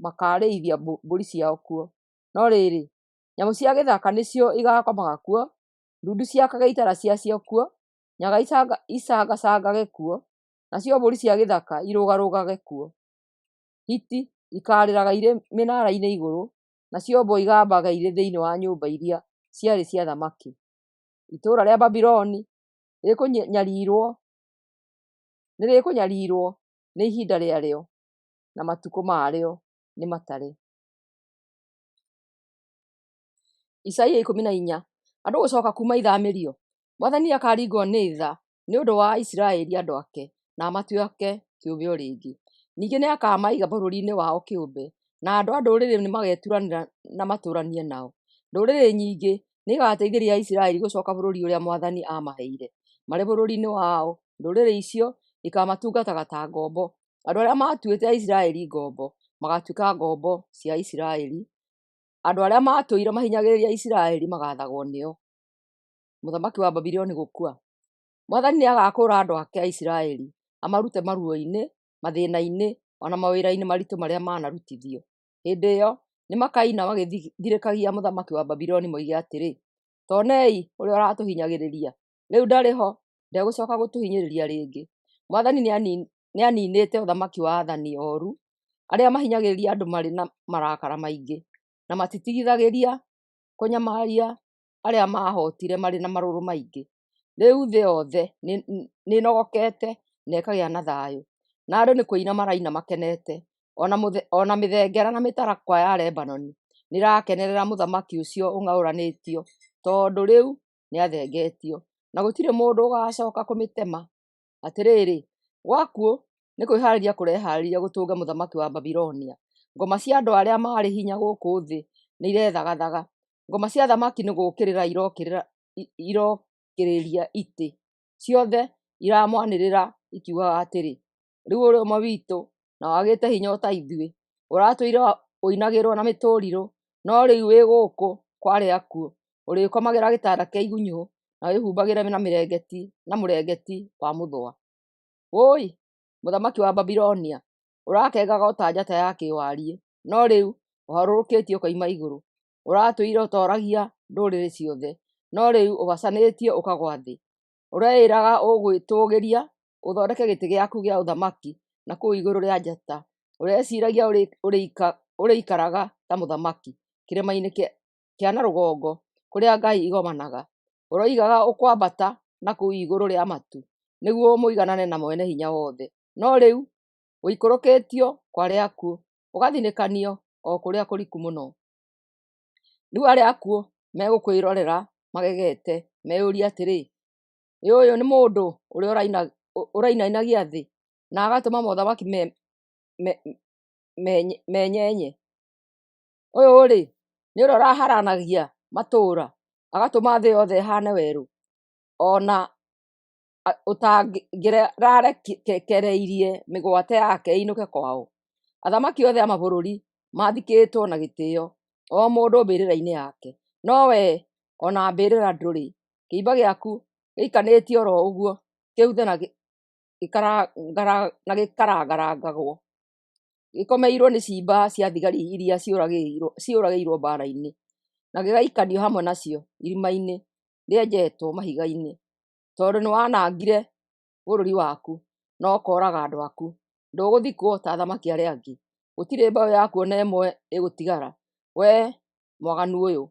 makaarĩithia mbũri ciao kuo. No rĩrĩ, nyamũ cia gĩthaka nĩcio igaakomaga kuo, ndundu ciakage itara ciacio kuo. Nyaga icangacangage kuo, nacio mbũri cia gĩthaka irũgarũgage kuo. Hiti ikaarĩraga irĩ mĩnara-inĩ igũrũ, nacio mbwe igambage irĩ thĩinĩ wa nyũmba iria ciarĩ cia athamaki. Itũũra rĩa Babuloni nĩrĩkũnyariirwo nĩ ihinda rĩarĩo, na matukũ marĩo nĩmatare. Isaia 14. Andũ Gũcooka Kuuma Ithaamĩrio. Mwathani nĩakaringwo nĩ tha nĩ ũndũ wa Aisiraeli andũ aake, na amatue aake kĩũmbe o rĩngĩ. Ningĩ nĩakaamaiga bũrũriinĩ wao kĩũmbe, na andũ a ndũũrĩrĩ nĩmageeturanĩra na matũũranie nao. Ndũũrĩrĩ nyingĩ nĩigaateithĩrĩria Aisiraeli gũcooka bũrũri ũrĩa mwathani aamaheire. Marĩ bũrũriinĩ wao, ndũũrĩrĩ icio ikaamatungataga ta ngombo. Andũ arĩa maatuĩte Aisiraeli ngombo magaatuĩka ngombo cia Aisiraeli. Andũ arĩa maatũire mahinyagĩrĩria Aisiraeli magaathagwo nĩo. Mũthamaki wa Babiloni gũkua. Mwathani nĩagaakũũra andũ aake Aisiraeli, amarute maruoinĩ, mathĩĩnainĩ, o na mawĩrainĩ maritũ marĩa manarutithio. Hĩndĩ ĩyo nĩmakaina magĩthirĩkagia mũthamaki wa Babiloni moige atĩrĩ, 'Toneei ũrĩa ũratũhinyagĩrĩria! Rĩu ndarĩ ho, ndegũcooka gũtũhinyĩrĩria rĩngĩ. Mwathani nĩaniinĩĩte ũthamaki wa aathani ooru, arĩa mahinyagĩrĩria andũ marĩ na maraakara maingĩ, na matitigithagĩria kũnyamaria arĩa maahootire marĩ na marũrũ maingĩ. Rĩu thĩ yothe nĩĩnogokeete na ĩkagĩa na thaayũ, na andũ nĩkũina maraina makeneete. O na mĩthengera na mĩtarakwa ya Lebanoni nĩĩrakenerera mũthamaki ũcio ũng'aũranĩtio, tondũ rĩu nĩathengetio, na gũtirĩ mũndũ ũgaacooka kũmĩtema. Atĩrĩrĩ, gwakuũ nĩ kwĩhaarĩria kũrehaarĩria gũtũnga mũthamaki wa Babilonia. Ngoma cia andũ arĩa marĩ hinya gũkũ thĩ nĩirethagathaga, ngoma cia athamaki nĩ gũũkĩrĩra irokĩrĩria itĩ, ciothe iramwanĩrĩra ikiugaga atĩrĩ, 'Rĩu ũrĩ ũmwe witũ, na wagĩte hinya o ta ithuĩ! Ũratũire ũinagĩrwo na mĩtũrirũ, no rĩu wĩ gũkũ kwa arĩa akuũ, ũrĩkomagĩra gĩtanda kĩa igunyũ, na wĩhumbagĩre na mũrengeti wa mũthũa. Wũi, mũthamaki wa Babilonia, ũrakengaga o ta njata ya kĩwariĩ, no rĩu ũharũrũkĩtio ũkoima igũrũ! Ũratũire ũtooragia ndũrĩrĩ ciothe, no rĩu ũbacanĩtio ũkagũa thĩ. Ũreĩraga ũgwĩtũũgĩria, ũthondeke gĩtĩ gĩaku gĩa ũthamaki na kũu igũrũ rĩa njata. Ũreciiragia ũrĩikaraga ta mũthamaki kĩrĩma-inĩ kĩa na rũgongo kũrĩa ngai igomanaga. Ũroigaga ũkwambata na kũu igũrũ rĩa matu, nĩguo mũiganane na Mwene-Hinya-Wothe, no rĩu ũikũrũkĩtio kwa arĩa akuũ, ũgathinĩkanio o kũrĩa kũriku mũno. Rĩu arĩa akuũ megũkwĩrorera magegete, meyũrie atĩrĩ, 'Ĩ ũyũ nĩ mũndũ ũrĩa ũrainainagia thĩ, na agatũma mothamaki menyenye? Ũyũ-rĩ, nĩ ũrĩa ũraharanagia matũũra, agatũma thĩ yothe ĩhaane werũ, o na ũtangĩrarekereirie mĩgwate yake ĩinũke kwao? Athamaki othe a mabũrũri mathikĩtwo na gĩtĩo, o mũndũ mbĩrĩra-inĩ yake, no wee o na mbĩrĩra ndũrĩ; kĩimba gĩaku gĩikanĩtio o ro ũguo, kĩhuthe na gĩkarangarangwo, gĩkomeirũo nĩ ciimba cia thigari iria ciũragĩirũo mbaara-inĩ, na gĩgaikanio hamwe nacio irima-inĩ rĩenjetwo mahiga-inĩ, tondũ nĩwaanangire bũrũri waku, na ũkooraga andũ aku. Ndũgũthikwo ta athamaki arĩa angĩ, gũtirĩ mbaũ yaku o na ĩmwe ĩgũtigara, wee mwaganu ũyũ.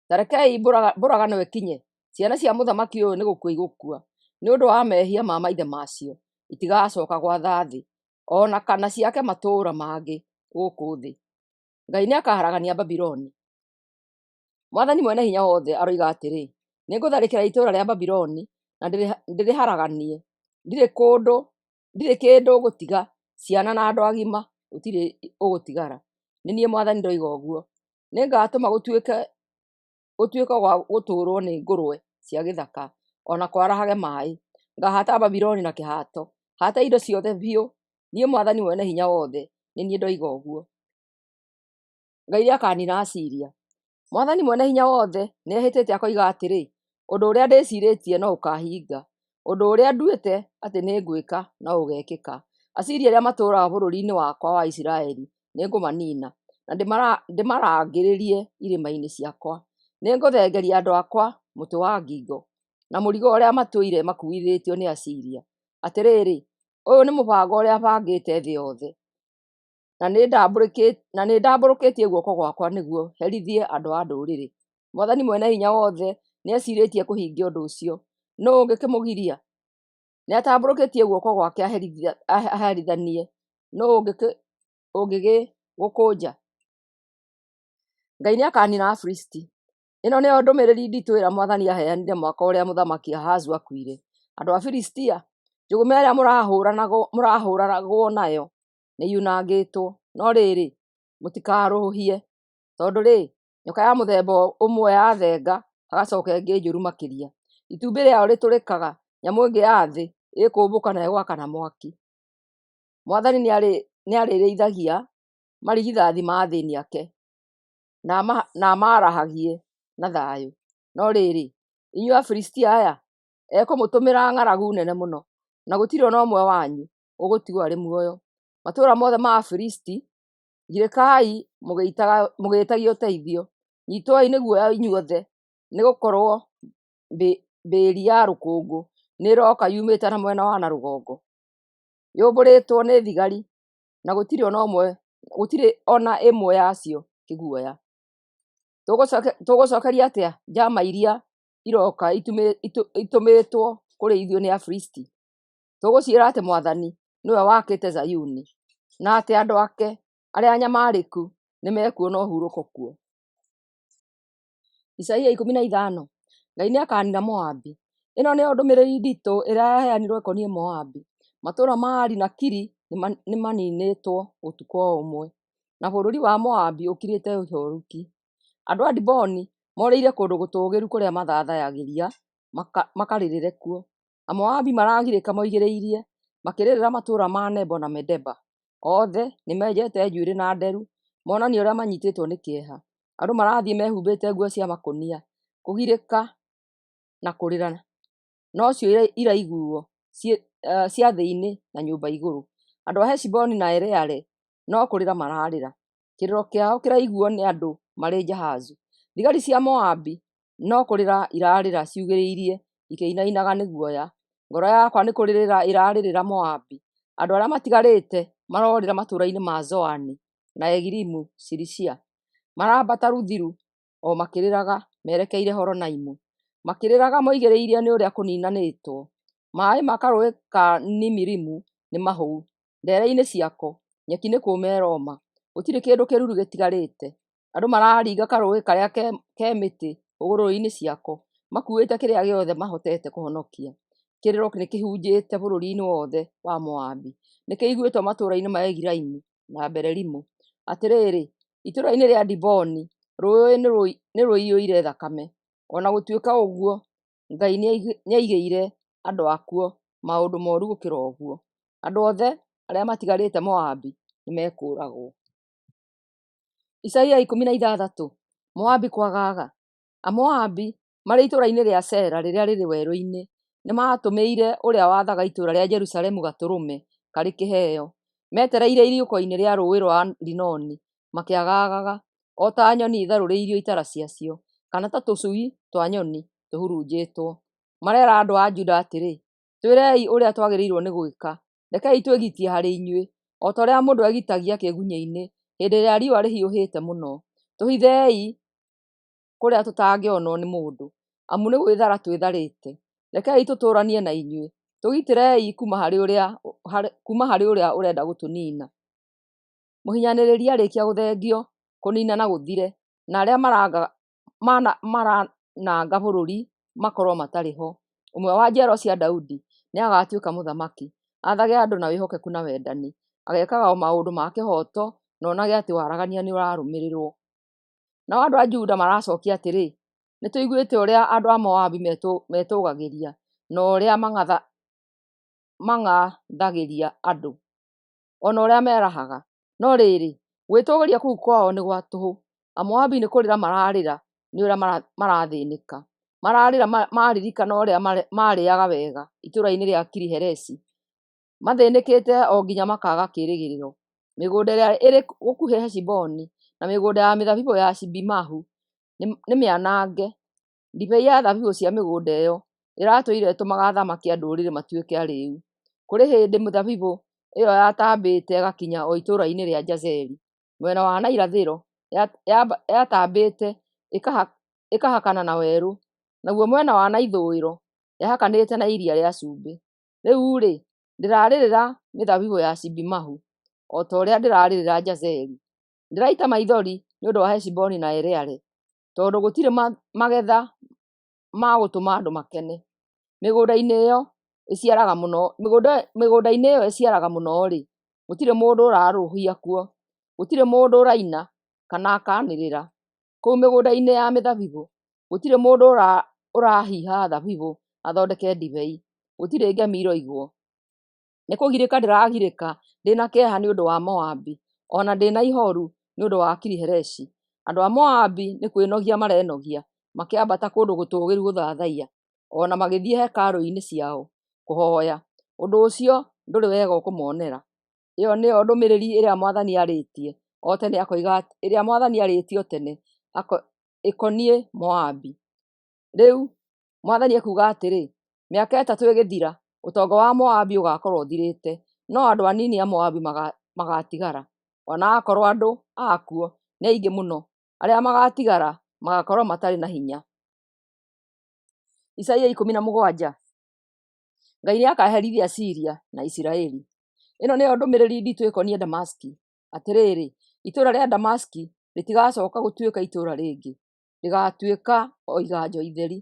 Ta rekei mbũragano ĩkinye! Ciana cia mũthamaki ũyũ nĩ gũkua igũkua nĩ ũndũ wa mehia ma maithe ma cio; itigacooka gwatha thĩ, o na kana ciake matũũra mangĩ gũkũ thĩ. Ngai nĩakaharagania Babuloni. Mwathani Mwene-Hinya-Wothe aroiga atĩrĩ, Nĩngũtharĩkĩra itũũra rĩa Babuloni na ndĩrĩharaganie; ndirĩ kĩndũ ngũtiga, ciana na andũ agima gũtirĩ ũgũtigara. Nĩ niĩ Mwathani ndoiga ũguo. Nĩngatũma gũtuĩke gwa gũtũũrwo nĩ ngũrwe cia gĩthaka, o na kwarahage maaĩ. Ngahaata Babuloni na kĩhato, haate indo ciothe biũ. Niĩ Mwathani Mwene-Hinya-Wothe nĩ niĩ ndoiga ũguo. Ngai nĩakaniina Asiria. Mwathani Mwene-Hinya-Wothe nĩehĩtĩte akoiga atĩrĩ, Ũndũ ũrĩa ndĩciirĩtie no ũkaahinga, ũndũ ũrĩa nduĩte atĩ nĩngwĩka no ũgeekĩka. Asiria arĩa matũũraga bũrũri-inĩ wakwa wa Isiraeli nĩngũmaniina, na ndĩmarangĩrĩrie irĩma-inĩ ciakwa. Nĩngũthengeria andũ akwa mũtĩ wa ngingo, na mũrigo ũrĩa matũire makuuithĩtio nĩ Aasiria. Atĩrĩrĩ, ũyũ nĩ mũbango ũrĩa bangĩte thĩ yothe, na nĩndambũrũkĩtie guoko gwakwa nĩguo herithie andũ a ndũrĩrĩ. Mwathani Mwene-Hinya-Wothe nĩeciirĩtie kũhingia ũndũ ũcio. Nũũ ũngĩkĩmũgiria? Nĩatambũrũkĩtie guoko gwake aherithanie. Nũũ ũngĩgĩgũkũnja? Ngai nĩakanina Afilisti. Ĩno nĩyo ndũmĩrĩri nditũ ĩrĩa Mwathani aaheanire mwaka ũrĩa Mũthamaki Ahazu aakuire: Andũ a Filistia, njũgũma ĩrĩa mũrahũũragwo nayo nĩyunangĩtwo, no rĩrĩ, mũtikarũhie. Tondũ-rĩ, nyoka ya mũthemba ũmwe yathenga, hagacoka ĩngĩ njũru makĩria. Itumbĩ rĩayo rĩtũrĩkaga, nyamũ ĩngĩ ya thĩ ĩkũmbũka na ĩgwakana mwaki. Mwathani nĩarĩrĩithagia marigithathi ma athĩĩni ake, na amaarahagie na thayũ; no rĩrĩ, inyuĩ Afilisti aya, ekũmũtũmĩra ng'aragu nene mũno, na gũtirĩ o na ũmwe wanyu ũgũtigwo arĩ muoyo. Matũũra mothe ma Afilisti, girĩkai mũgĩĩtagia ũteithio! Nyiitwoi nĩ guoya inyuothe, nĩgũkorwo mbĩĩri ya rũkũngũ nĩĩroka yumĩte na mwena wa na rũgongo, yũmbũrĩtwo nĩ thigari, na gũtirĩ o na ĩmwe yacio ĩkĩguoya. Tũgũcookeria atĩa njama iria irooka itũmĩtwo kũrĩ ithuĩ nĩ Afilisti? Tũgũciĩra atĩ Mwathani nĩwe wakĩte Zayuni, na atĩ andũ ake arĩa anyamaarĩku nĩmekuona ũhurũko kuo. Isaia 15. Ngai Nĩakaniina Moabi. Ĩno nĩyo ndũmĩrĩri nditũ ĩrĩa yaheanirwo ĩkoniĩ Moabi: Matũũra ma Ari na Kiri nĩmaniinĩtwo ũtukũ o ũmwe, na bũrũri wa Moabi ũkirĩte ihooru ki! Andũ a Diboni morĩire kũndũ gũtũũgĩru kũrĩa mathaathayagĩria makarĩrĩre kuo; Amoabi maragirĩka moigĩrĩirie, makĩrĩrĩra matũũra ma Nebo na Medeba. Othe nĩmenjete njuĩrĩ na nderu, monanie ũrĩa manyiitĩtwo nĩ kĩeha. Andũ marathiĩ mehumbĩte nguo cia makũnia, kũgirĩka na kũrĩra nocio iraiguuo ciathĩ-inĩ na nyũmba igũrũ. Andũ a Heshiboni na Eleale no kũrĩra mararĩra, kĩrĩro kĩao kĩraiguuo nĩ andũ marĩ Jahazu. Thigari cia Moabi no kũrĩra irarĩra ciugĩrĩirie, ikĩinainaga nĩ guoya. Ngoro yakwa nĩkũrĩrĩra ĩrarĩrĩra Moabi, andũ arĩa matigarĩte maroorĩra matũũra-inĩ ma Zoani na Egilathu-Shelishiya. Marambata Luthiru o makĩrĩraga, merekeire Horonaimu, makĩrĩraga moigĩrĩirie nĩ ũrĩa kũniinanĩtwo. Maaĩ ma karũũĩ ka Nimirimu nĩmahũu, ndeere-inĩ ciako nyeki nĩ kũũma ĩrooma, gũtirĩ kĩndũ kĩruru gĩtigarĩte. Andũ mararinga karũũĩ karĩa ke mĩtĩ hũgũrũrũ-inĩ ciako, makuuĩte kĩrĩa gĩothe mahotete kũhonokia. Kĩrĩro nĩkĩhunjĩte bũrũri-inĩ wothe wa Moabi, nĩkĩiguĩtwo matũũra-inĩ ma Egilaimu na Beerelimu. Atĩrĩrĩ, itũũra-inĩ rĩa Diboni rũũĩ nĩrũiyũire thakame. O na gũtuĩka ũguo, Ngai nĩaigĩire andũ akuo maũndũ mooru gũkĩra ũguo: andũ othe arĩa matigarĩte Moabi nĩmekũũragwo. Isaia 16. Moabi Kwagaaga. Amoabi, marĩ itũũra-inĩ rĩa Sela rĩrĩa rĩrĩ werũ-inĩ, Nĩmatũmĩire ũrĩa wathaga itũũra rĩa Jerusalemu gatũrũme karĩ kĩheo. Metereire iriũko-inĩ rĩa Rũũĩ rwa Arinoni makĩagaagaga, o ta nyoni itharũrĩirio itara ciacio, kana ta tũcui twa nyoni tũhurunjĩtwo. Mareera andũ a Juda atĩrĩ, Twĩrei ũrĩa twagĩrĩirwo nĩ gwĩka! Rekei twĩgitie harĩ inyuĩ, o ta ũrĩa mũndũ egitagia kĩĩgunyĩ-inĩ hĩndĩ ĩrĩa riũa rĩhiũhĩte mũno. Tũhithei kũrĩa tũtangĩonwo nĩ mũndũ, amu nĩ gwĩthara twĩtharĩte. Rekei tũtũũranie na inyuĩ; tũgitĩrei kuuma harĩ ũrĩa ũrenda gũtũniina. Mũhinyanĩrĩria arĩkia gũthengio, kũniinana gũthire, na arĩa marananga bũrũri makorwo matarĩ ho, ũmwe wa njiaro cia Daudi nĩagatuĩka mũthamaki, aathage andũ na wĩhokeku na wendani. Ageekaga o maũndũ ma kĩhooto na onage atĩ waragania nĩũrarũmĩrĩrwo. Nao andũ a Juda maracookia atĩrĩ, Nĩtũiguĩte ũrĩa andũ a Moabi metũũgagĩria, na ũrĩa mang'athagĩria andũ, o na ũrĩa merahaga. No rĩrĩ, gwĩtũũgĩria kũu kwao nĩ gwa tũhũ. Amoabi nĩ kũrĩra mararĩra nĩ ũrĩa marathĩĩnĩka; mararĩra maaririkana ũrĩa maarĩĩaga wega itũũra-inĩ rĩa Kiri-Heresi. Mathĩnĩkĩte o nginya makaaga kĩĩrĩgĩrĩro. Mĩgũnda ĩrĩa ĩrĩ gũkuhĩ Heshiboni, na mĩgũnda ya mĩthabibũ ya Sibimahu nĩmĩanange; ndibei ya thabibũ cia mĩgũnda ĩyo Ĩratũire ĩtũmaga athamaki a ndũrĩrĩ matuĩke arĩĩu. Kũrĩ hĩndĩ mĩthabibũ ĩyo yatambĩte ĩgakinya o itũũra-inĩ rĩa Jazeri mwena wa na irathĩro, yatambĩte ĩkahakana na werũ, naguo mwena wa na ithũĩro yahakanĩte na Iria rĩa Cumbĩ. Rĩu-rĩ, ndĩrarĩrĩra mĩthabibũ ya Sibimahu o ta ũrĩa ndĩrarĩrĩra Jazeri. Ndĩraita maithori nĩ ũndũ wa Heshiboni na Eleale, tondũ gũtirĩ magetha ma gũtũma andũ makene. Mĩgũnda-inĩ ĩyo ĩciaraga mũno-rĩ, gũtirĩ mũndũ ũrarũũhia kuo, gũtirĩ mũndũ ũraina kana akaanĩrĩra. Kũu mĩgũnda-inĩ ya mĩthabibũ gũtirĩ mũndũ ũrahiha thabibũ athondeke ndibei, gũtirĩ ngemi iroigwo. Nĩ kũgirĩka ndĩragirĩka ndĩ na kĩeha nĩ ũndũ wa Moabi, o na ndĩ na ihooru nĩ ũndũ wa Kiri-Hereshi. Andũ a Moabi nĩ kwĩnogia marenogia makĩambata kũndũ gũtũũgĩru gũthathaiya, o na magĩthiĩ hekarũ-inĩ ciao kũhooya; ũndũ ũcio ndũrĩ wega ũkũmonera. Ĩyo nĩyo ndũmĩrĩri ĩrĩa Mwathani aarĩtie o tene akoiga ĩrĩa Mwathani aarĩtie o tene ĩkoniĩ Moabi. Rĩu Mwathani ekuuga atĩrĩ: Mĩaka 3 ĩgĩthira, ũtonga wa Moabi ũgaakorwo ũthirĩte, no andũ anini a Moabi magaatigara. O na akorwo andũ akuo nĩ aingĩ mũno, arĩa magaatigara magaakorwo matarĩ na hinya. Isaia 17. Ngai nĩakaherithia Asiria na Isiraeli. Ĩno nĩyo ndũmĩrĩri nditũ ĩkoniĩ Damasiki: Atĩrĩrĩ, itũũra rĩa Damasiki rĩtigacooka gũtuĩka itũũra rĩngĩ, rĩgaatuĩka o iganjo itheri.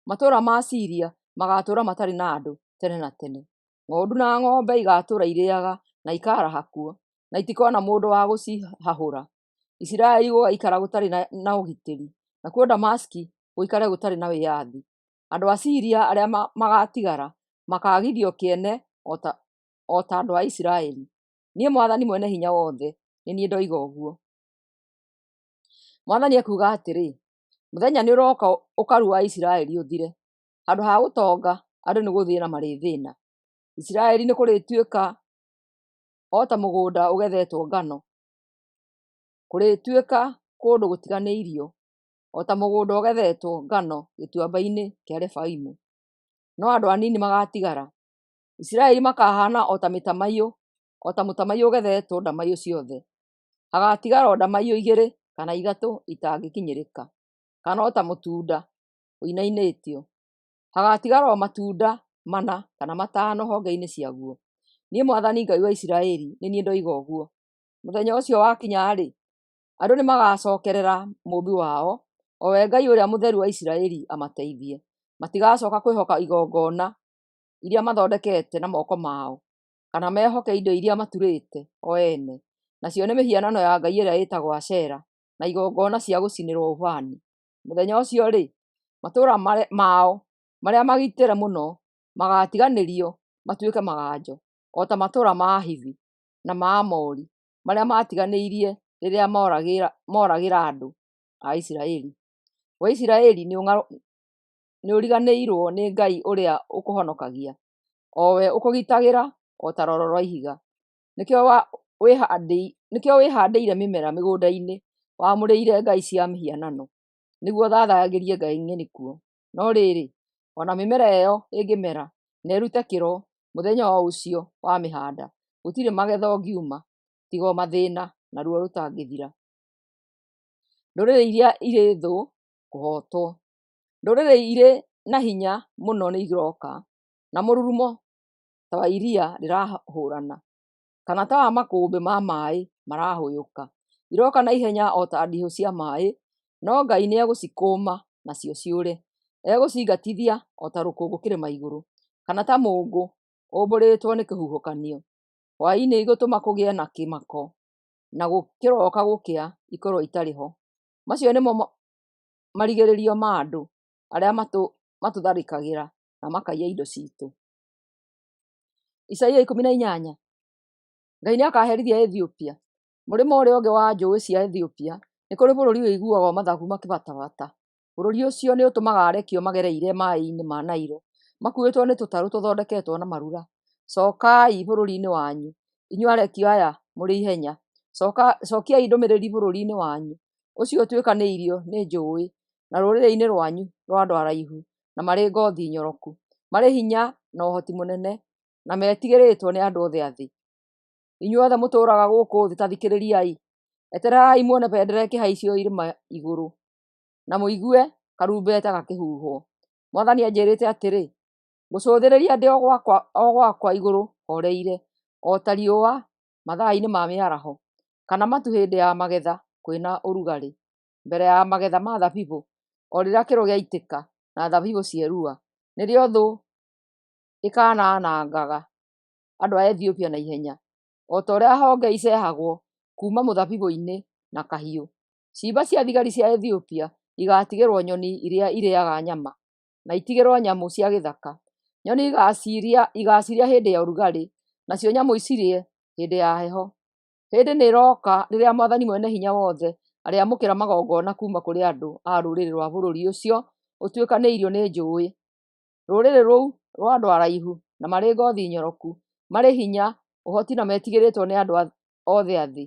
Matũũra ma Siria magaatũũra matarĩ na andũ tene na tene. Ng'ondu na ng'ombe igaatũũra irĩĩaga na ikaaraha kuo, na itikona mũndũ wa gũcihahũra. Isiraeli gũgaikara gũtarĩ na ũgitĩri, nakuo Damasiki gũikare gũtarĩ na wĩyathi. Andũ a Siria arĩa magaatigara makaagithio kĩene o ta andũ a Isiraeli. Niĩ Mwathani Mwene-Hinya-Wothe nĩ niĩ ndoiga ũguo. Mwathani ekuuga atĩrĩ, Mũthenya nĩũrooka ũkaru wa Isiraeli ũthire; handũ ha gũtonga, andũ nĩ gũthĩĩna marĩthĩĩna. Isiraeli nĩkũrĩtuĩka o ta mũgũnda ũgethetwo ngano, kũrĩtuĩka kũndũ gũtiganĩirio, o ta mũgũnda ũgethetwo ngano gĩtuamba-inĩ kĩa Refaimu; no andũ anini magaatigara. Isiraeli makahaana o ta mĩtamaiyũ, o ta mũtamaiyũ ũgethetwo ndamaiyũ ciothe; hagaatigara o ndamaiyũ igĩrĩ kana ithatũ itangĩkinyĩrĩka, kana o ta mũtunda ũinainĩtio; hagaatigara o matunda mana kana matano honge-inĩ ciaguo. Niĩ Mwathani Ngai wa Isiraeli nĩ niĩ ndoiga ũguo. Mũthenya ũcio wakinya-rĩ, andũ nĩmagacookerera Mũũmbi wao, o we Ngai Ũrĩa Mũtheru wa Isiraeli amateithie. Matigacooka kwĩhoka igongona iria mathondekete na moko mao, kana mehoke indo iria maturĩte o ene, nacio nĩ mĩhianano ya ngai ĩrĩa ĩtagwo Ashera, na igongona cia gũcinĩrwo ũbani. Mũthenya ũcio-rĩ, matũũra mao marĩa magitĩre mũno magaatiganĩrio matuĩke maganjo, o ta matũũra ma Ahivi na ma Aamori marĩa maatiganĩirie rĩrĩa mooragĩra andũ a Isiraeli. Wee Isiraeli nĩũriganĩirwo nĩ Ngai ũrĩa ũkũhonokagia, o we ũkũgitagĩra o ta rwaro rwa ihiga. Nĩkĩo wĩhaandĩire mĩmera mĩgũnda-inĩ wamũrĩire ngai cia mĩhianano, nĩguo ũthathayagĩrie ngai ng'eni kuo. No rĩrĩ, o na mĩmera ĩyo ĩngĩmera na ĩrute kĩro mũthenya o ũcio wamĩhaanda, gũtirĩ magetha ũngiuma, tiga o mathĩĩna na ruo rũtangĩthira. Ndũrĩrĩ iria irĩ thũ kũhootwo. Ndũrĩrĩ irĩ na hinya mũno nĩirooka, na mũrurumo ta wa iria rĩrahũũrana, kana ta wa makũmbĩ ma maaĩ marahũyũka. Irooka na ihenya o ta ndihũ cia maaĩ, no Ngai nĩegũcikũũma nacio ciũre. Egũcingatithia o ta rũkũngũ kĩrĩma igũrũ, kana ta mũũngũ ũmbũrĩtwo nĩ kĩhuhũkanio. Hwaĩ-inĩ igũtũma kũgĩe na kĩmako, na gũkĩroka gũkĩa ikorwo itarĩ ho. Macio nĩmo marigĩrĩrio ma andũ arĩa matũtharĩkagĩra na makaiya indo ciitũ. Isaia 18. Ngai nĩakaherithia Ethiopia. Mũrĩmo ũrĩa ũngĩ wa njũũĩ cia Ethiopia nĩ kũrĩ bũrũri ũiguagwo mathagu makĩbatabata. Bũrũri ũcio nĩũtũmaga arekio magereire maaĩ-inĩ ma Nailo, makuuĩtwo nĩ tũtarũ tũthondeketwo na marura. Cookai bũrũri-inĩ wanyu, inyuĩ arekio aya mũrĩ ihenya; cookiai ndũmĩrĩri bũrũri-inĩ wanyu ũcio ũtuĩkanĩirio nĩ njũũĩ, na rũrĩrĩ-inĩ rwanyu rwa andũ araihu na marĩ ngoothi nyoroku. Marĩ hinya na ũhoti mũnene, na metigĩrĩtwo nĩ andũ othe a thĩ. Inyuothe mũtũũraga gũkũ thĩ ta thikĩrĩriai. Etererai muone bendera ĩkĩhaicio irĩma igũrũ, na mũigue karumbeta gakĩhuhwo. Mwathani anjĩrĩte atĩrĩ, ngũcũthĩrĩria ndĩ o gwakwa igũrũ hooreire, o ta riũa mathaa-inĩ ma mĩaraho, kana matu hĩndĩ ya magetha kwĩ na ũrugarĩ, mbere ya magetha ma thabibũ, o rĩrĩa kĩro gĩaitĩka na thabibũ cierua, nĩrĩo thũ ĩkaanangaga andũ a Ethiopia na ihenya, o ta ũrĩa honge icehagwo kuuma mũthabibũ-inĩ na kahiũ. Ciimba cia thigari cia Ethiopia igaatigĩrwo nyoni iria irĩaga nyama, na itigĩrwo nyamũ cia gĩthaka. Nyoni igaacirĩa hĩndĩ ya ũrugarĩ, nacio nyamũ icirĩe hĩndĩ ya heho. Hĩndĩ nĩĩroka rĩrĩa Mwathani Mwene-Hinya-Wothe arĩamũkĩra magongona kuuma kũrĩ andũ a rũrĩrĩ rwa bũrũri ũcio ũtuĩkanĩirio nĩ njũũĩ, rũrĩrĩ rũu rwa andũ araihu na marĩ ngothi nyoroku, marĩ hinya, ũhoti na metigĩrĩtwo nĩ andũ othe a thĩ.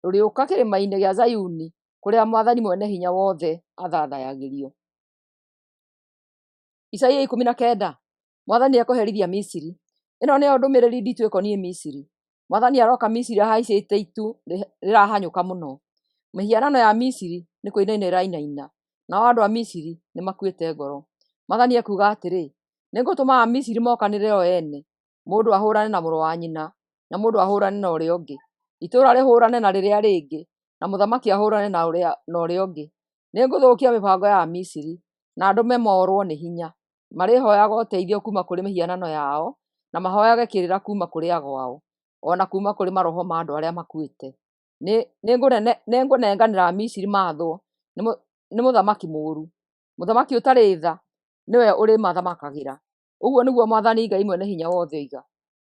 Rũrĩũka kĩrĩma-inĩ gĩa Zayuni kũrĩa Mwathani Mwene-Hinya-Wothe athathayagĩrio. Isaia 19. Mwathani nĩekũherithia Misiri. Ĩno nĩyo ndũmĩrĩri nditũ ĩkoniĩ Misiri. Mwathani arooka Misiri ahaicĩte itu rĩrahanyũka mũno. Mĩhianano ya Misiri nĩkũinaina ĩrainaina, nao andũ a Misiri nĩmakuĩte ngoro. Mwathani ekuuga atĩrĩ, nĩngũtũma Amisiri mokanĩrĩre o ene, mũndũ ahũũrane na mũrũ wa nyina, na mũndũ ahũũrane na ũrĩa ũngĩ, itũũra rĩhũũrane na rĩrĩa rĩngĩ, na mũthamaki ahũũrane na ũrĩa ũngĩ. Nĩngũthũkia mĩbango ya Amisiri, na ndũme moorwo nĩ hinya. Marĩhooyaga ũteithio kuuma kũrĩ mĩhianano yao, na mahooyage kĩrĩra kuuma kũrĩ ago ao, o na kuuma kũrĩ maroho ma andũ arĩa makuĩte. Nĩngũnenganĩra Amisiri maathwo nĩ mũthamaki mũũru. Mũthamaki ũtarĩ tha nĩwe ũrĩmathamakagĩra. Ũguo nĩguo Mwathani Ngai Mwene-Hinya-Wothe oiga.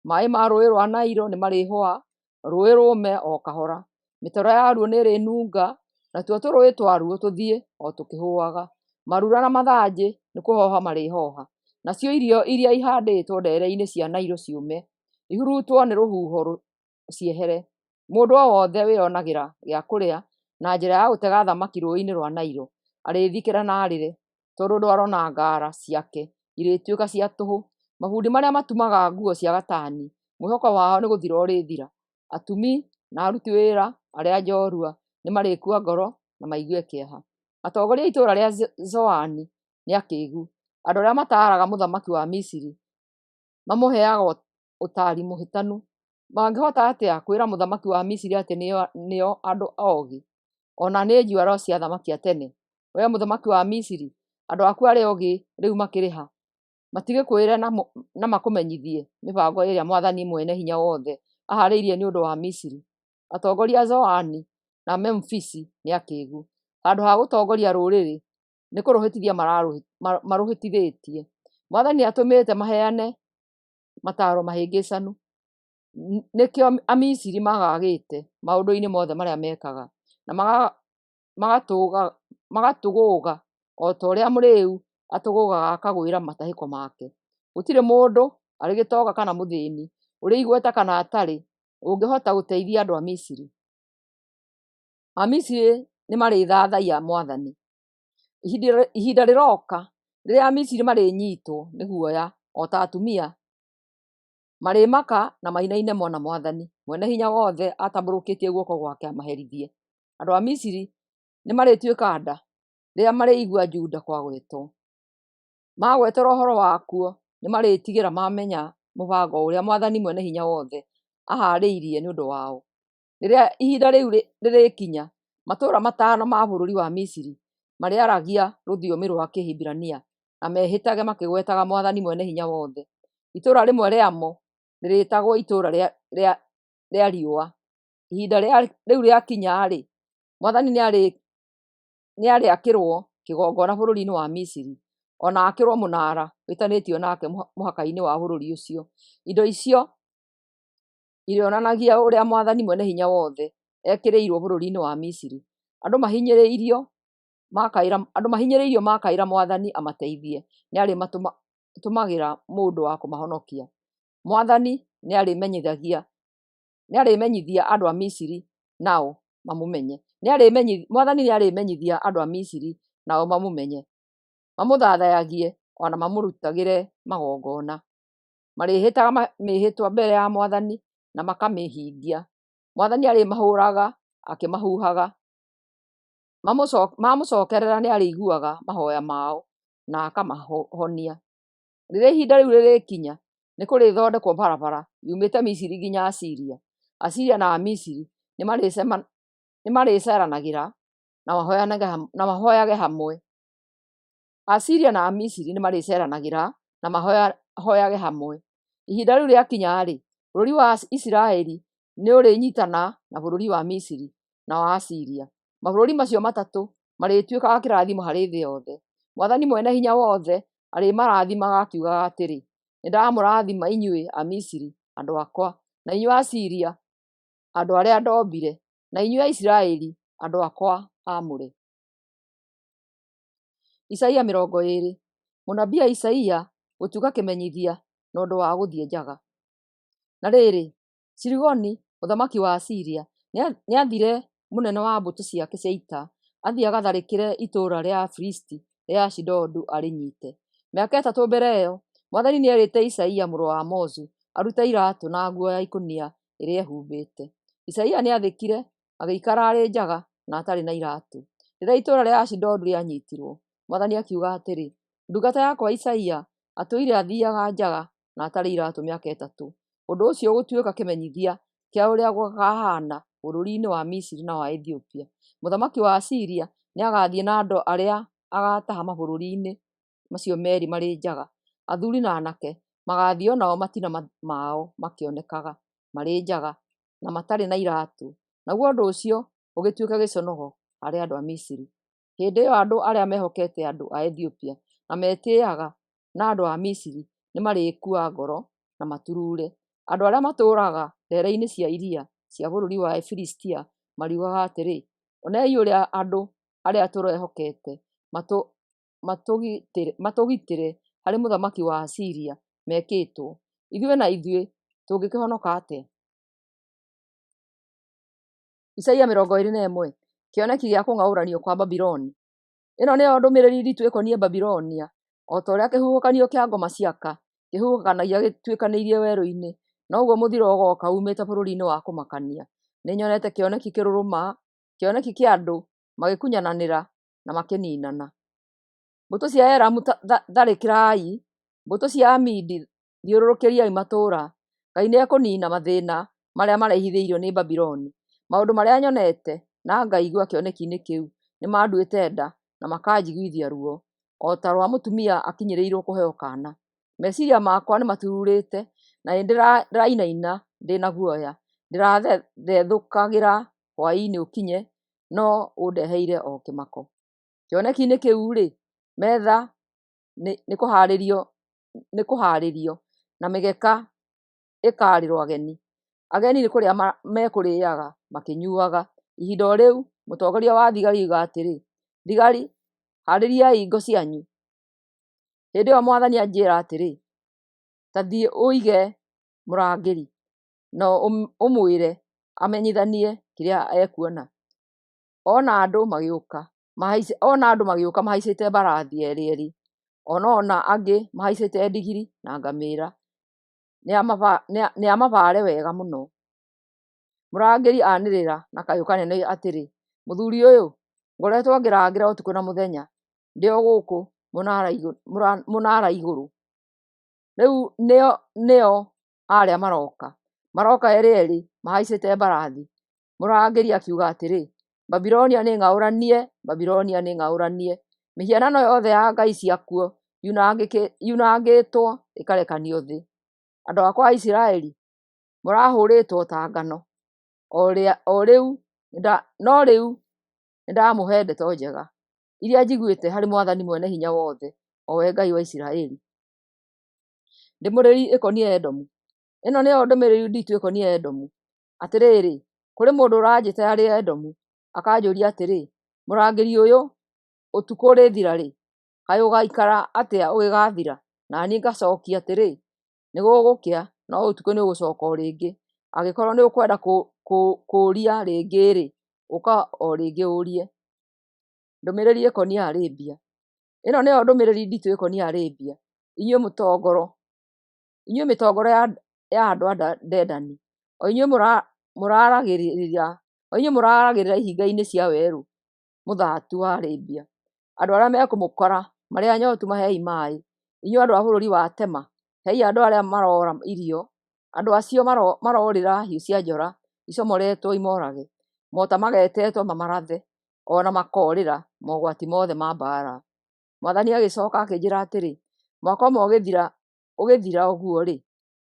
Maaĩ ma rũũĩ rwa Nailo nĩmarĩhũa, rũũĩ rũme o kahora. Mĩtaro yaruo nĩĩrĩnunga, natuo tũrũũĩ twaruo tũthiĩ o tũkĩhũaga. Marura na mathanjĩ nĩkũhooha marĩhooha, nacio irio iria ihandĩtwo ndeere-inĩ cia Nailo ciũme, ihurutwo nĩ rũhuho ciehere. Mũndũ o wothe wĩonagĩra gĩa kũrĩa na njĩra ya gũtega thamaki rũũĩ-inĩ rwa Nailo arĩĩthikĩra na arĩre, tondũ ndwaro na ngara ciake irĩtuĩka cia tũhũ. Mabundi marĩa matumaga nguo cia gatani, mwĩhoko wao nĩ gũthira ũrĩthira. Atumi na aruti wĩra arĩa njorua nĩmarĩkua ngoro na maigue kĩeha. Atongoria a itũũra rĩa Zoani nĩ akĩĩgu. Andũ arĩa mataaraga mũthamaki wa Misiri mamũheaga ũtaari mũhĩtanu. Mangĩhota atĩa kwĩra mũthamaki wa Misiri atĩ nĩo andũ oogĩ, o na nĩ njiarwa cia athamaki a tene? Wee mũthamaki wa Misiri, andũ aku arĩa oogĩ rĩu makĩrĩ ha? Matigĩkwĩre na makũmenyithie mĩbango ĩrĩa Mwathani Mwene-Hinya-Wothe ahaarĩirie nĩ ũndũ wa Misiri. Atongoria a Zoani na Memufisi nĩ akĩĩgu. Handũ ha gũtongoria rũrĩrĩ, nĩ kũrũhĩtithia marũhĩtithĩtie. Mwathani nĩatũmĩte maheane mataaro mahĩngĩcanu. Nĩkĩo Amisiri magaagĩte maũndũ-inĩ mothe marĩa mekaga, na magatũgũũga o ta ũrĩa mũrĩĩu atũgũũgaga akagwĩra matahĩko make. Gũtirĩ mũndũ, arĩ gĩtonga kana mũthĩĩni, ũrĩ igweta kana atarĩ, ũngĩhota gũteithia andũ a Misiri. Amisiri nĩmarĩthathaiya Mwathani. Ihinda rĩroka rĩrĩa Amisiri marĩnyiitwo nĩ guoya o ta atumia, marĩmaka na mainaine mona Mwathani Mwene-Hinya-Wothe atambũrũkĩtie guoko gwake amaherithie. Andũ a Misiri nĩmarĩtuĩka nda rĩrĩa marĩigua Juda kwagwetwo. Magweterwo ũhoro wakuo nĩmarĩĩtigĩra mamenya mũbango ũrĩa Mwathani Mwene-Hinya-Wothe ahaarĩirie nĩ ũndũ wao. Rĩrĩa ihinda rĩu rĩrĩkinya, matũũra matano ma bũrũri wa Misiri marĩaragia rũthiomi rwa Kĩhibirania na mehĩtage makĩgwetaga Mwathani Mwene-Hinya-Wothe. Itũũra rĩmwe rĩamo rĩrĩĩtagwo Itũũra rĩa Riũa. Ihinda rĩu rĩakinya-rĩ, Mwathani nĩarĩakĩrwo kĩgongona bũrũri-inĩ wa Misiri, o na aakĩrwo mũnaara wĩtanĩtio nake mũhaka-inĩ wa bũrũri ũcio. Indo icio irĩonanagia ũrĩa Mwathani Mwene-Hinya-Wothe ekĩrĩirwo bũrũri-inĩ wa Misiri. Andũ mahinyĩrĩirio makaĩra Mwathani amateithie, nĩarĩmatũmagĩra mũndũ wa kũmahonokia. Mwathani nĩarĩmenyithia andũ a Misiri nao mamũmenye. Mwathani nĩarĩmenyithia andũ a Misiri nao mamũmenye, mamũthathaiyagie o na mamũrutagĩre magongona. Marĩĩhĩtaga mĩĩhĩtwa mbere ya Mwathani na makamĩhingia. Mwathani arĩmahũũraga akĩmahuhaga. Mamũcookerera nĩarĩiguaga mahooya mao na akamahonia. Rĩrĩa ihinda rĩu rĩrĩkinya, nĩkũrĩthondekwo barabara yumĩte Misiri nginya Asiria. Asiria na Amisiri nĩmarĩceeranagĩra na mahooyage hamwe. Asiria na Amisiri nĩmarĩceeranagĩra na mahooyage hamwe. Ihinda rĩu rĩakinya-rĩ, bũrũri wa Isiraeli nĩũrĩnyiitana na bũrũri wa Misiri na wa Asiria. Mabũrũri macio matatũ marĩtuĩkaga kĩrathimo harĩ thĩ yothe. Mwathani Mwene-Hinya-Wothe arĩmarathimaga akiugaga atĩrĩ, “Nĩndamũrathima inyuĩ Amisiri andũ akwa, na inyuĩ Asiria andũ arĩa ndombire, na inyuĩ Aisiraeli andũ akwa aamũre.” Isaia 20. Mũnabii Isaia gũtuĩka kĩmenyithia na ũndũ wa gũthiĩ njaga. Na rĩrĩ, Sarigoni, mũthamaki wa Asiria, nĩaathire mũnene wa mbũtũ ciake cia ita athiĩ agatharĩkĩre itũũra rĩa Afilisti rĩa Ashidodu arĩnyiite. Mĩaka 3 mbere ĩyo, Mwathani nĩeerĩte Isaia mũrũ wa Amozu arute iraatũ na nguo ya ikũnia ĩrĩa eehumbĩte. Isaia nĩathĩkire, agĩikara arĩ njaga na atarĩ na iraatũ. Rĩrĩa itũũra rĩa Ashidodu rĩanyiitirwo, Mwathani akiuga atĩrĩ, “Ndungata yakwa Isaia atũire athiiaga njaga na atarĩ iraatũ mĩaka 3, ũndũ ũcio ũgũtuĩka kĩmenyithia kĩa ũrĩa gũkaahaana bũrũri-inĩ wa Misiri na wa Ethiopia. Mũthamaki wa Asiria nĩagathiĩ na andũ arĩa agaataha mabũrũri-inĩ macio meerĩ marĩ njaga, athuuri na aanake; magaathiĩ o nao matina mao makĩonekaga, marĩ njaga, na matarĩ na iraatũ, naguo ũndũ ũcio ũgĩtuĩke gĩconoko harĩ andũ a Misiri. Hĩndĩ ĩyo andũ arĩa mehokete andũ a Ethiopia na metĩĩaga na andũ a Misiri nĩmarĩkua ngoro na maturuure. Andũ arĩa matũũraga ndeere-inĩ cia iria cia bũrũri wa Filistia mariugaga atĩrĩ, ‘Onei ũrĩa andũ arĩa tũrehokete matũgitĩre harĩ mũthamaki wa Asiria mekĩtwo. Ithuĩ na ithuĩ tũngĩkĩhonoka atĩa?’ Isaia 21. Kĩoneki gĩa kũng'aũranio kwa Babuloni. Ĩno nĩyo ndũmĩrĩri nditũ ĩkoniĩ Babilonia: O ta ũrĩa kĩhuhũkanio kĩa ngoma-cia-aka kĩhuhũkanagia gĩtuĩkanĩirie werũ-inĩ, noguo mũthiro ũgooka uumĩte bũrũri wa kũmakania. Nĩnyonete kĩoneki kĩrũrũ ma, kĩoneki kĩa andũ magĩkunyananĩra na makĩniinana. Mbũtũ cia Elamu tharĩkĩrai! Mbũtũ cia Amidi thiũrũrũkĩriai matũũra. Ngai nĩekũniina mathĩĩna marĩa marehithĩirio nĩ Babuloni. Maũndũ marĩa nyonete na ngaigua kĩoneki-inĩ kĩu nĩmanduĩte nda na makanjiguithia ruo, o ta rwa mũtumia akinyĩrĩirwo kũheo kaana. Meciiria makwa nĩmaturuurĩte, na nĩndĩrainaina ndĩ na guoya; ndĩrathethũkagĩra hwaĩ-inĩ ũkinye, no ũndeheire o kĩmako. Kĩoneki-inĩ kĩu-rĩ, metha nĩĩkũhaarĩrio, na mĩgeka ĩkaarĩrwo ageni. Ageni nĩ kũrĩa mekũrĩĩaga makĩnyuuaga. Ihinda o rĩu, mũtongoria wa thigari oiga atĩrĩ, “Thigari, haarĩriai ngo cianyu!” Hĩndĩ ĩyo Mwathani anjĩĩra atĩrĩ, “Ta thiĩ ũige mũrangĩri, na ũmwĩre amenyithanie kĩrĩa ekuona.” Ona andũ magĩũka mahaicĩte mbarathi erĩ erĩ, o na angĩ mahaicĩte ndigiri na ngamĩĩra, nĩamabaare wega mũno. Mũrangĩri anĩrĩra na kayũ kanene atĩrĩ, “Mũthuuri ũyũ, ngoretwo ngĩrangĩra ũtukũ na mũthenya ndĩ o gũkũ mũnaara igũrũ. Rĩu nĩo aarĩa maroka! Maroka erĩ erĩ mahaicĩte mbarathi!” Mũrangĩri akiuga atĩrĩ, “Babilonia nĩng'aũranie! Babilonia nĩng'aũranie! Mĩhianano yothe ya ngai ciakuo yunangĩtwo ĩkarekanio thĩ. Andũ akwa a Isiraeli mũrahũrĩtwo ta ngano, no rĩu nĩndamũhe ndeto njega, iria njiguĩte harĩ Mwathani Mwene-Hinya-Wothe, o we Ngai wa Isiraeli. Ndũmĩrĩri ĩkoniĩ Edomu. Ĩno nĩyo ndũmĩrĩri nditũ ĩkoniĩ Edomu: Atĩrĩrĩ, kũrĩ mũndũ ũranjĩta arĩ Edomu, akanjũũria atĩrĩ, “Mũrangĩri ũyũ, ũtukũ ũrĩthira rĩ? Kaĩ ũgaikara atĩa ũgĩgaathira?” Na niĩ ngacookia atĩrĩ, “Nĩgũgũkĩa, no ũtukũ nĩũgũcooka o rĩngĩ. Angĩkorwo nĩũkwenda kũũria rĩngĩ-rĩ, ũka o rĩngĩ ũũrie.” Ndũmĩrĩri ĩkoniĩ Arabia. Ĩno nĩyo ndũmĩrĩri nditũ ĩkoniĩ Arabia: Inyuĩ mĩtongoro ya andũ a Dedani, o inyuĩ mũraaragĩra ihinga-inĩ cia werũ mũthatu wa Arabia, andũ arĩa mekũmũkora marĩ anyotu mahei maĩ, inyuĩ andũ a bũrũri wa Tema, hei andũ arĩa maroora irio, andũ acio maroorĩra hiũ cia njora icomoretwo imorage, mota magetetwo mamarathe, o na makoorĩra mogwati mothe ma mbaara. Mwathani agĩcoka akĩnjĩra atĩrĩ, Mwaka ũmwe ũgĩthira ũguo-rĩ,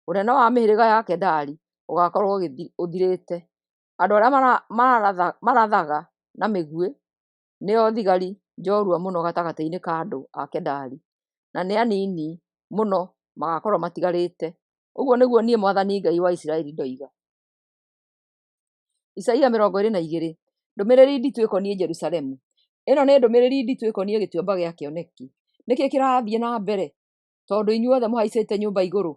ũnene wa mĩhĩrĩga ya Kedari ũgaakorũo ũthirĩte. Andũ arĩa marathaga na mĩguĩ nĩo thigari njorua mũno gatagatĩ-inĩ ka andũ a Kedari, na nĩ anini mũno magaakorũo matigarĩte, ũguo nĩguo niĩ mwathani Ngai wa Isiraeli ndoiga. Isaia 22. Ndũmĩrĩri nditũ ĩkoniĩ Jerusalemu. Ĩno nĩ ndũmĩrĩri nditũ ĩkoniĩ Gĩtuamba gĩa Kĩoneki. Nĩ kĩĩ kĩrathiĩ na mbere tondũ inyuothe mũhaicĩte nyũmba igũrũ,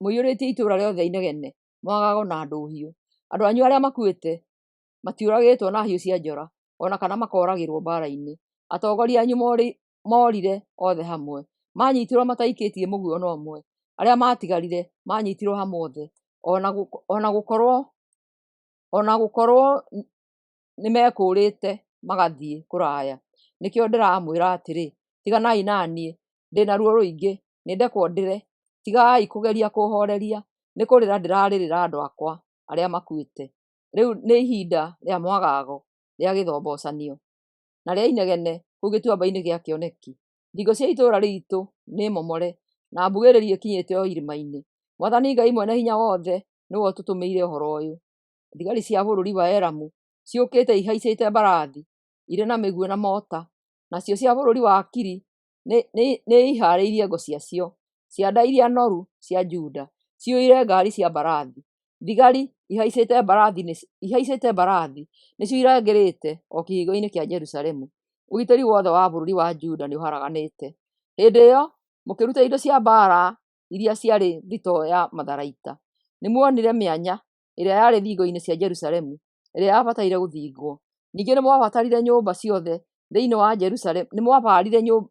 mũiyũrĩtie itũũra rĩothe inegene, mwagago na ndũhiũ? Andũ anyu arĩa makuĩte matiũragĩtwo na hiũ cia njora, o na kana makooragĩrwo mbaara-inĩ. Atongoria anyu moorire othe hamwe, maanyiitirwo mataikĩtie mũguĩ o na ũmwe. Arĩa maatigarire maanyiitirwo hamwe othe, o na gũkorwo nĩmekũũrĩte magathiĩ kũraya. Nĩkĩo ndĩramwĩra atĩrĩ, 'Tiganai na niĩ, ndĩ na ruo rũingĩ, nĩndekwo ndĩre. Tigai kũgeria kũũhooreria, nĩ kũrĩra ndĩrarĩrĩra andũ akwa arĩa makuĩte. Rĩu nĩ ihinda rĩa mwagago, rĩa gĩthombocanio, na rĩa inegene kũu Gĩtuamba-inĩ gĩa Kĩoneki. Thingo cia itũũra riitũ nĩmomore, na mbugĩrĩrio ĩkinyĩte o irĩma-inĩ. Mwathani Ngai Mwene-Hinya-Wothe nĩwe ũtũtũmĩire ũhoro ũyũ. Thigari cia bũrũri wa Elamu ciũkĩte ihaicĩte mbarathi irĩ na mĩguĩ na mota, nacio cia bũrũri wa Kiri nĩihaarĩirie ngo ciacio. Cianda iria noru cia Juda ciyũire ngaari cia mbarathi; thigari ihaicĩte mbarathi nĩcio irangĩrĩte o kĩhingo-inĩ kĩa Jerusalemu. Ũgitĩri wothe wa bũrũri wa Juda nĩũharaganĩte. Hĩndĩ ĩyo mũkĩruta indo cia mbaara iria ciarĩ thitoo ya matharaita. Nĩmuonire mĩanya ĩrĩa yarĩ thingo-inĩ cia Jerusalemu ĩrĩa yabataire gũthingwo. Ningĩ nĩmwabarire nyũmba ciothe thĩinĩ wa Jerusalemu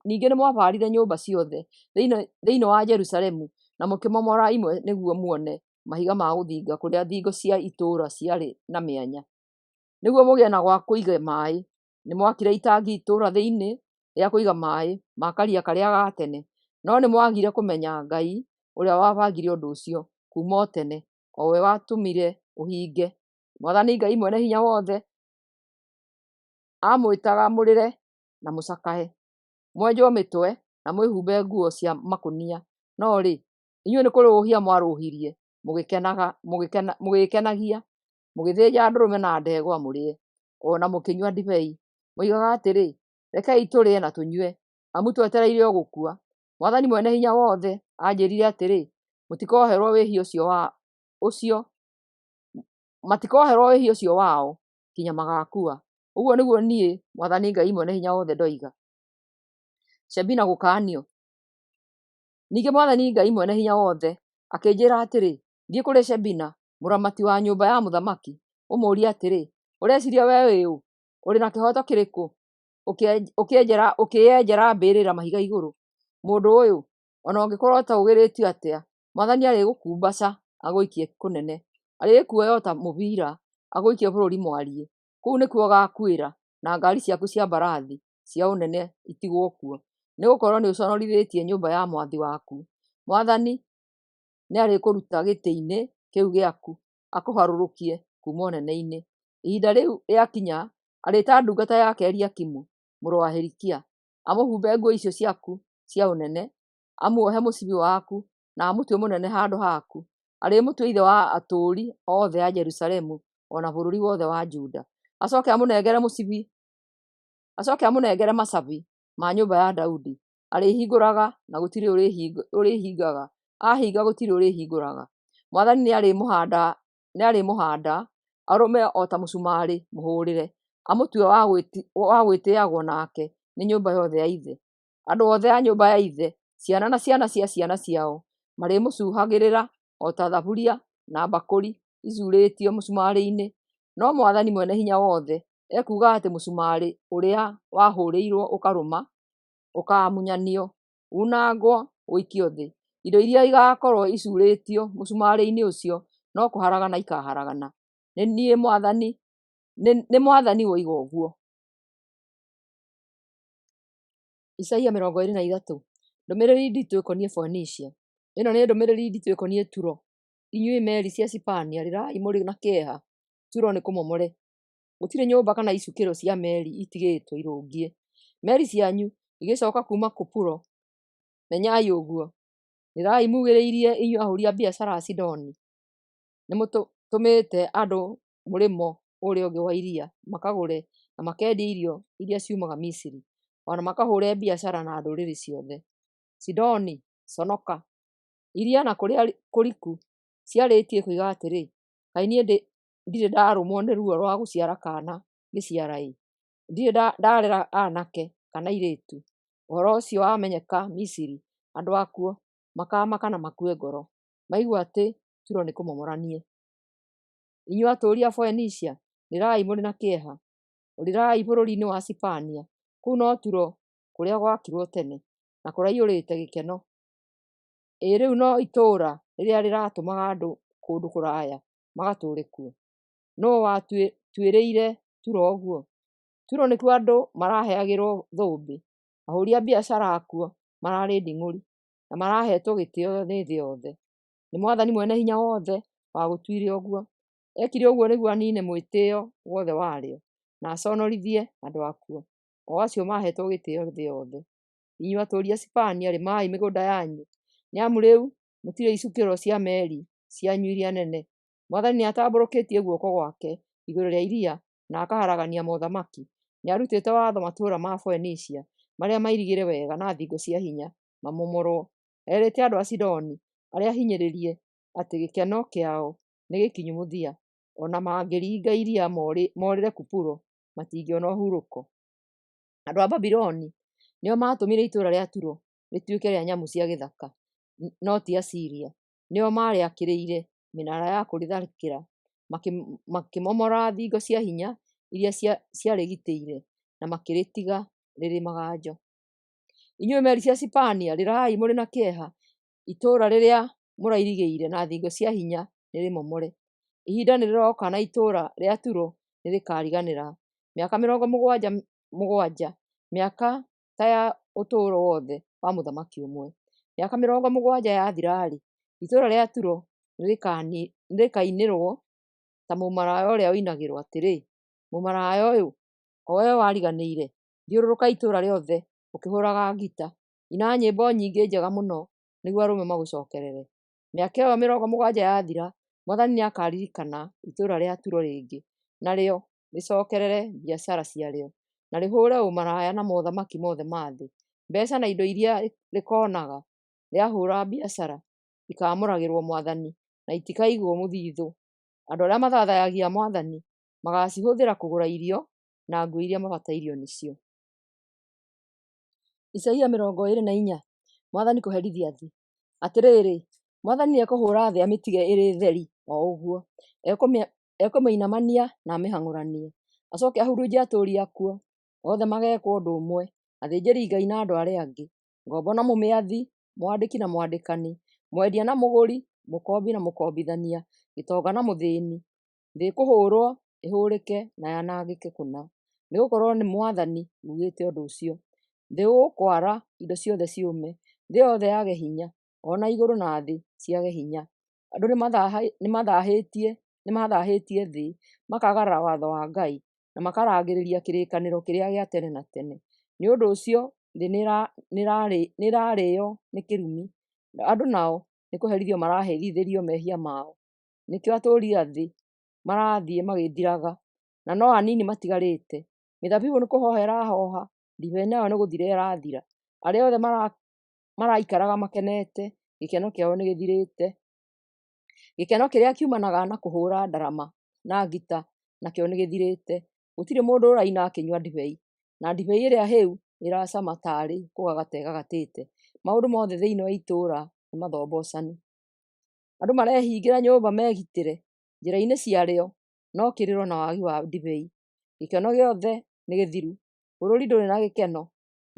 ningĩ nĩmwabarire nyũmba ciothe thĩinĩ wa Jerusalemu na mũkĩmomora imwe nĩguo muone mahiga ma gũthinga kũrĩa thingo cia itũũra ciarĩ na mĩanya. Nĩguo mũgĩe na gwa kũiga maaĩ, nĩmwakire itangi itũũra thĩinĩ rĩa kũiga maaĩ ma Karia karĩa ga tene. No nĩmwagire kũmenya Ngai ũrĩa wabangire ũndũ ũcio kuuma o tene, o we watũmire ũhinge. Mwathani Ngai Mwene-Hinya-Wothe amwĩtaga mũrĩre na mũcakae, mwenjwo mĩtwe na mwĩhumbe nguo cia makũnia, no rĩ, inyuĩ nĩ kũrũũhia mwarũũhirie mũgĩĩkenagia, mũgĩthĩnja ndũrũme na ndegwa mũrĩe, o na mũkĩnyua ndibei. Moigaga atĩrĩ, “Rekei tũrĩe na tũnyue, amu twetereire o gũkua.” Mwathani Mwene-Hinya-Wothe anjĩĩrire atĩrĩ, “Matikoherwo wĩhia ũcio wao kinya magaakua.” Ũguo nĩguo niĩ, Mwathani Ngai Mwene-Hinya-Wothe ndoiga. Shebina Gũkaanio. Ningĩ Mwathani Ngai Mwene-Hinya-Wothe akĩnjĩĩra atĩrĩ, “Thiĩ kũrĩ Shebina mũramati wa nyũmba ya mũthamaki, ũmũũrie atĩrĩ, ‘Ũreciiria wee wĩ ũ? Ũrĩ na kĩhooto kĩrĩkũ ũkĩĩenjera mbĩrĩra mahiga igũrũ? Mũndũ ũyũ, o na ũngĩkorwo ũtũũgĩrĩtio atĩa, Mwathani arĩgũkumbaca agũikie kũnene; arĩkuoya o ta mũbira agũikie bũrũri mwariĩ. Kũu nĩkuo ũgaakuĩra, na ngaari ciaku cia mbarathi cia ũnene itigwo kuo, nĩgũkorwo nĩũconorithĩtie nyũmba ya mwathi waku. Mwathani nĩarĩkũruta gĩtĩ-inĩ kĩu gĩaku, akũharũrũkie kuuma ũnene-inĩ. Ihinda rĩu rĩakinya, arĩĩta ndungata yake Eliakimu mũrũ wa Hilikia, amũhumbe nguo icio ciaku cia ũnene, amuohe mũcibi waku, na amũtue mũnene handũ haku. Arĩmũtua ithe wa atũũri othe a Jerusalemu o na bũrũri wothe wa Juda. Acooke amũnengere macabi ma nyũmba ya Daudi; arĩhingũraga na gũtirĩ ũrĩhingaga, ahinga gũtirĩ ũrĩhingũraga. Mwathani nĩarĩmũhaanda arũme o ta mũcumarĩ mũhũũrĩre, amũtue wa gwĩtĩĩagwo nake nĩ nyũmba yothe ya ithe. Andũ othe a nyũmba ya ithe, ciana na ciana cia ciana ciao, marĩmũcuuhagĩra o ta thaburia na mbakũri icuurĩtio mũcumarĩ-inĩ. No Mwathani Mwene-Hinya-Wothe ekuuga atĩ mũcumarĩ ũrĩa wahũrĩirwo ũkarũma, Ũkaamunyanio, uunangwo, ũikio thĩ. Indo iria igaakorũo icuurĩtio mũcumarĩ-inĩ ũcio no kũharagana ikaaharagana. Nĩ niĩ mwathani, nĩ mwathani woiga ũguo. Isaia 23: Ndũmĩrĩri nditũ ĩkoniĩ Foenicia. Ĩno nĩ ndũmĩrĩri nditũ ĩkoniĩ Turo. Inyuĩ meri cia Sipania, rĩrai mũrĩ na kĩeha! Turo nĩ kũmomore. Gũtirĩ nyũmba kana icukĩro cia meri itigĩtwo irũngiĩ. Meri cianyu igĩcooka kuuma Kupuro, menyai ũguo. Rĩrai muugĩrĩirie, inyuĩ ahũũri biacara a Sidoni. Nĩmũtũmĩte andũ mũrĩmo ũrĩa ũngĩ wa iria makagũre na makendie irio iria ciumaga Misiri, o na makahũũre biacara na ndũrĩrĩ ciothe. Sidoni, conoka! Iria na kũrĩa kũriku ciarĩtie ikoiga atĩrĩ, 'Kaĩ niĩ ndirĩ ndarũmwo nĩ ruo rwa gũciara kana ngĩciara-ĩ, ndirĩ ndarera aanake kana airĩtu.' Ũhoro ũcio wamenyeka Misiri, andũ akuo makaamaka na makue ngoro, maigua atĩ Turo nĩkũmomoranie. Inyuĩ atũũri a Foenicia, rĩrai mũrĩ na kĩeha; ũrĩrai bũrũri-inĩ wa Sipania. Kũu no Turo kũrĩa gwakirwo tene, na kũraiyũrĩte gĩkeno. Ĩ rĩu no itũũra rĩrĩa rĩratũmaga andũ kũndũ kũraya magatũũre kuo. Nũũ watuĩrĩire Turo ũguo? Turo nĩkuo andũ maraheagĩrwo thũmbĩ, ahũũri a biacara akuo mararĩ nding'ũri, na maraheetwo gĩtĩo nĩ thĩ yothe. Nĩ Mwathani Mwene-Hinya-Wothe wagũtuire ũguo. Eekire ũguo nĩguo aniine mwĩtĩĩo wothe warĩo, na aconorithie andũ akuo, o acio maheetwo gĩtĩo thĩ yothe. Inyuĩ atũũri a Sipania, rĩmai mĩgũnda yanyu, nĩ amu rĩu mũtirĩ icukĩro cia meeri cianyu iria nene. Mwathani nĩatambũrũkĩtie guoko gwake igũrũ rĩa iria na akaharagania mothamaki. Nĩarutĩte watho matũũra ma Foenicia marĩa mairigĩre wega na thingo cia hinya mamomorwo. Erĩte andũ a Sidoni arĩa ahinyĩrĩrie atĩ gĩkeno kĩao nĩgĩkinyu mũthia. O na mangĩringa iria morĩre Kupuro, matingĩona ũhurũko. Andũ a Babuloni nĩo maatũmire itũũra rĩa Turo rĩtuĩke rĩa nyamũ cia gĩthaka, no ti Asiria. Nĩo maarĩakĩire mĩnaara ya kũrĩtharĩkĩra, makĩmomora thingo cia hinya iria ciarĩgitĩire, na makĩrĩtiga rĩrĩ maganjo. Inyuĩ meri cia Sipania, rĩrai mũrĩ na kĩeha! Itũũra rĩrĩa mũrairigĩire na thingo cia hinya nĩrĩmomore. Ihinda nĩrĩroka na itũũra rĩa Turo nĩrĩkariganĩra. Mĩaka mĩrongo mũgwanja mũgwanja, mĩaka ta ya ũtũũro wothe wa mũthamaki ũmwe, mĩaka mĩrongo mũgwanja yathira-rĩ, itũũra rĩa Turo nĩrĩkainĩrwo ta mũmaraya ũrĩa ũinagĩrwo atĩrĩ, Mũmaraya ũyũ, o wee wariganĩire, thiũrũrũka itũũra rĩothe ũkĩhũũraga ngita, ina nyĩmbo nyingĩ njega mũno, nĩguo arũme magũcookerere. Mĩaka ĩyo mĩrongo mũgwanja yathira, Mwathani nĩakaririkana itũũra rĩa Turo rĩngĩ, narĩo rĩcookerere biacara ciarĩo, na rĩhũũre ũmaraya na mothamaki mothe ma thĩ. Mbeeca na indo iria rĩkoonaga rĩahũũra biacara ikaamũragĩrwo Mwathani na itikaigwo mũthiithũ. Andũ arĩa mathaathayagia Mwathani magaacihũthĩra kũgũra irio na nguo iria mabatairio nĩcio. Isaia 24: Mwathani kũherithia thĩ. Atĩrĩrĩ, Mwathani nĩekũhũũra thĩ amĩtige ĩrĩ theri o ũguo; ekũmĩinamania na amĩhang'ũranie, acooke ahurunje atũũri akuo. Othe mageekwo ũndũ ũmwe, athĩnjĩri-Ngai na andũ arĩa angĩ, ngombo na mũmĩathi, mwandĩki na mwandĩkani, mwendia na mũgũri, mũkombi na mũkombithania, gĩtonga na mũthĩĩni. Thĩ ĩkũhũũrwo, ĩhũũrĩke na yanangĩke kũna, nĩgũkorwo nĩ Mwathani uugĩte ũndũ ũcio. Thĩ gũkwara, indo ciothe ciũme, thĩ yothe yage hinya, o na igũrũ na thĩ ciage hinya. Andũ nĩmathaahĩtie thĩ, makaagarara watho wa Ngai, na makarangĩrĩria kĩrĩkanĩro kĩrĩa gĩa tene na tene. Nĩ ũndũ ũcio thĩ nĩĩrarĩĩo nĩ kĩrumi, andũ nao nĩkũherithio maraherithĩrio mehia mao. Nĩkĩo atũũri a thĩ marathiĩ magĩthiraga, na no anini matigarĩte. Mĩthabibũ nĩkũhooha ĩrahooha, ndibei nayo nĩgũthira ĩrathira; arĩa othe maraikaraga makenete, gĩkeno kĩao nĩgĩthirĩte. Gĩkeno kĩrĩa kiumanaga na kũhũũra ndarama na ngita nakĩo nĩgĩthirĩte; gũtirĩ mũndũ ũraina akĩnyua ndibei, na ndibei ĩrĩa hĩu ĩracama taarĩ kũgagata ĩgagatĩte. Maũndũ mothe thĩinĩ wa itũũra nĩmathombocanu. Andũ marehingĩra nyũmba megitĩre; njĩra-inĩ ciarĩo no kĩrĩro na wagi wa ndibei. Gĩkeno gĩothe nĩgĩthiru, bũrũri ndũrĩ na gĩkeno.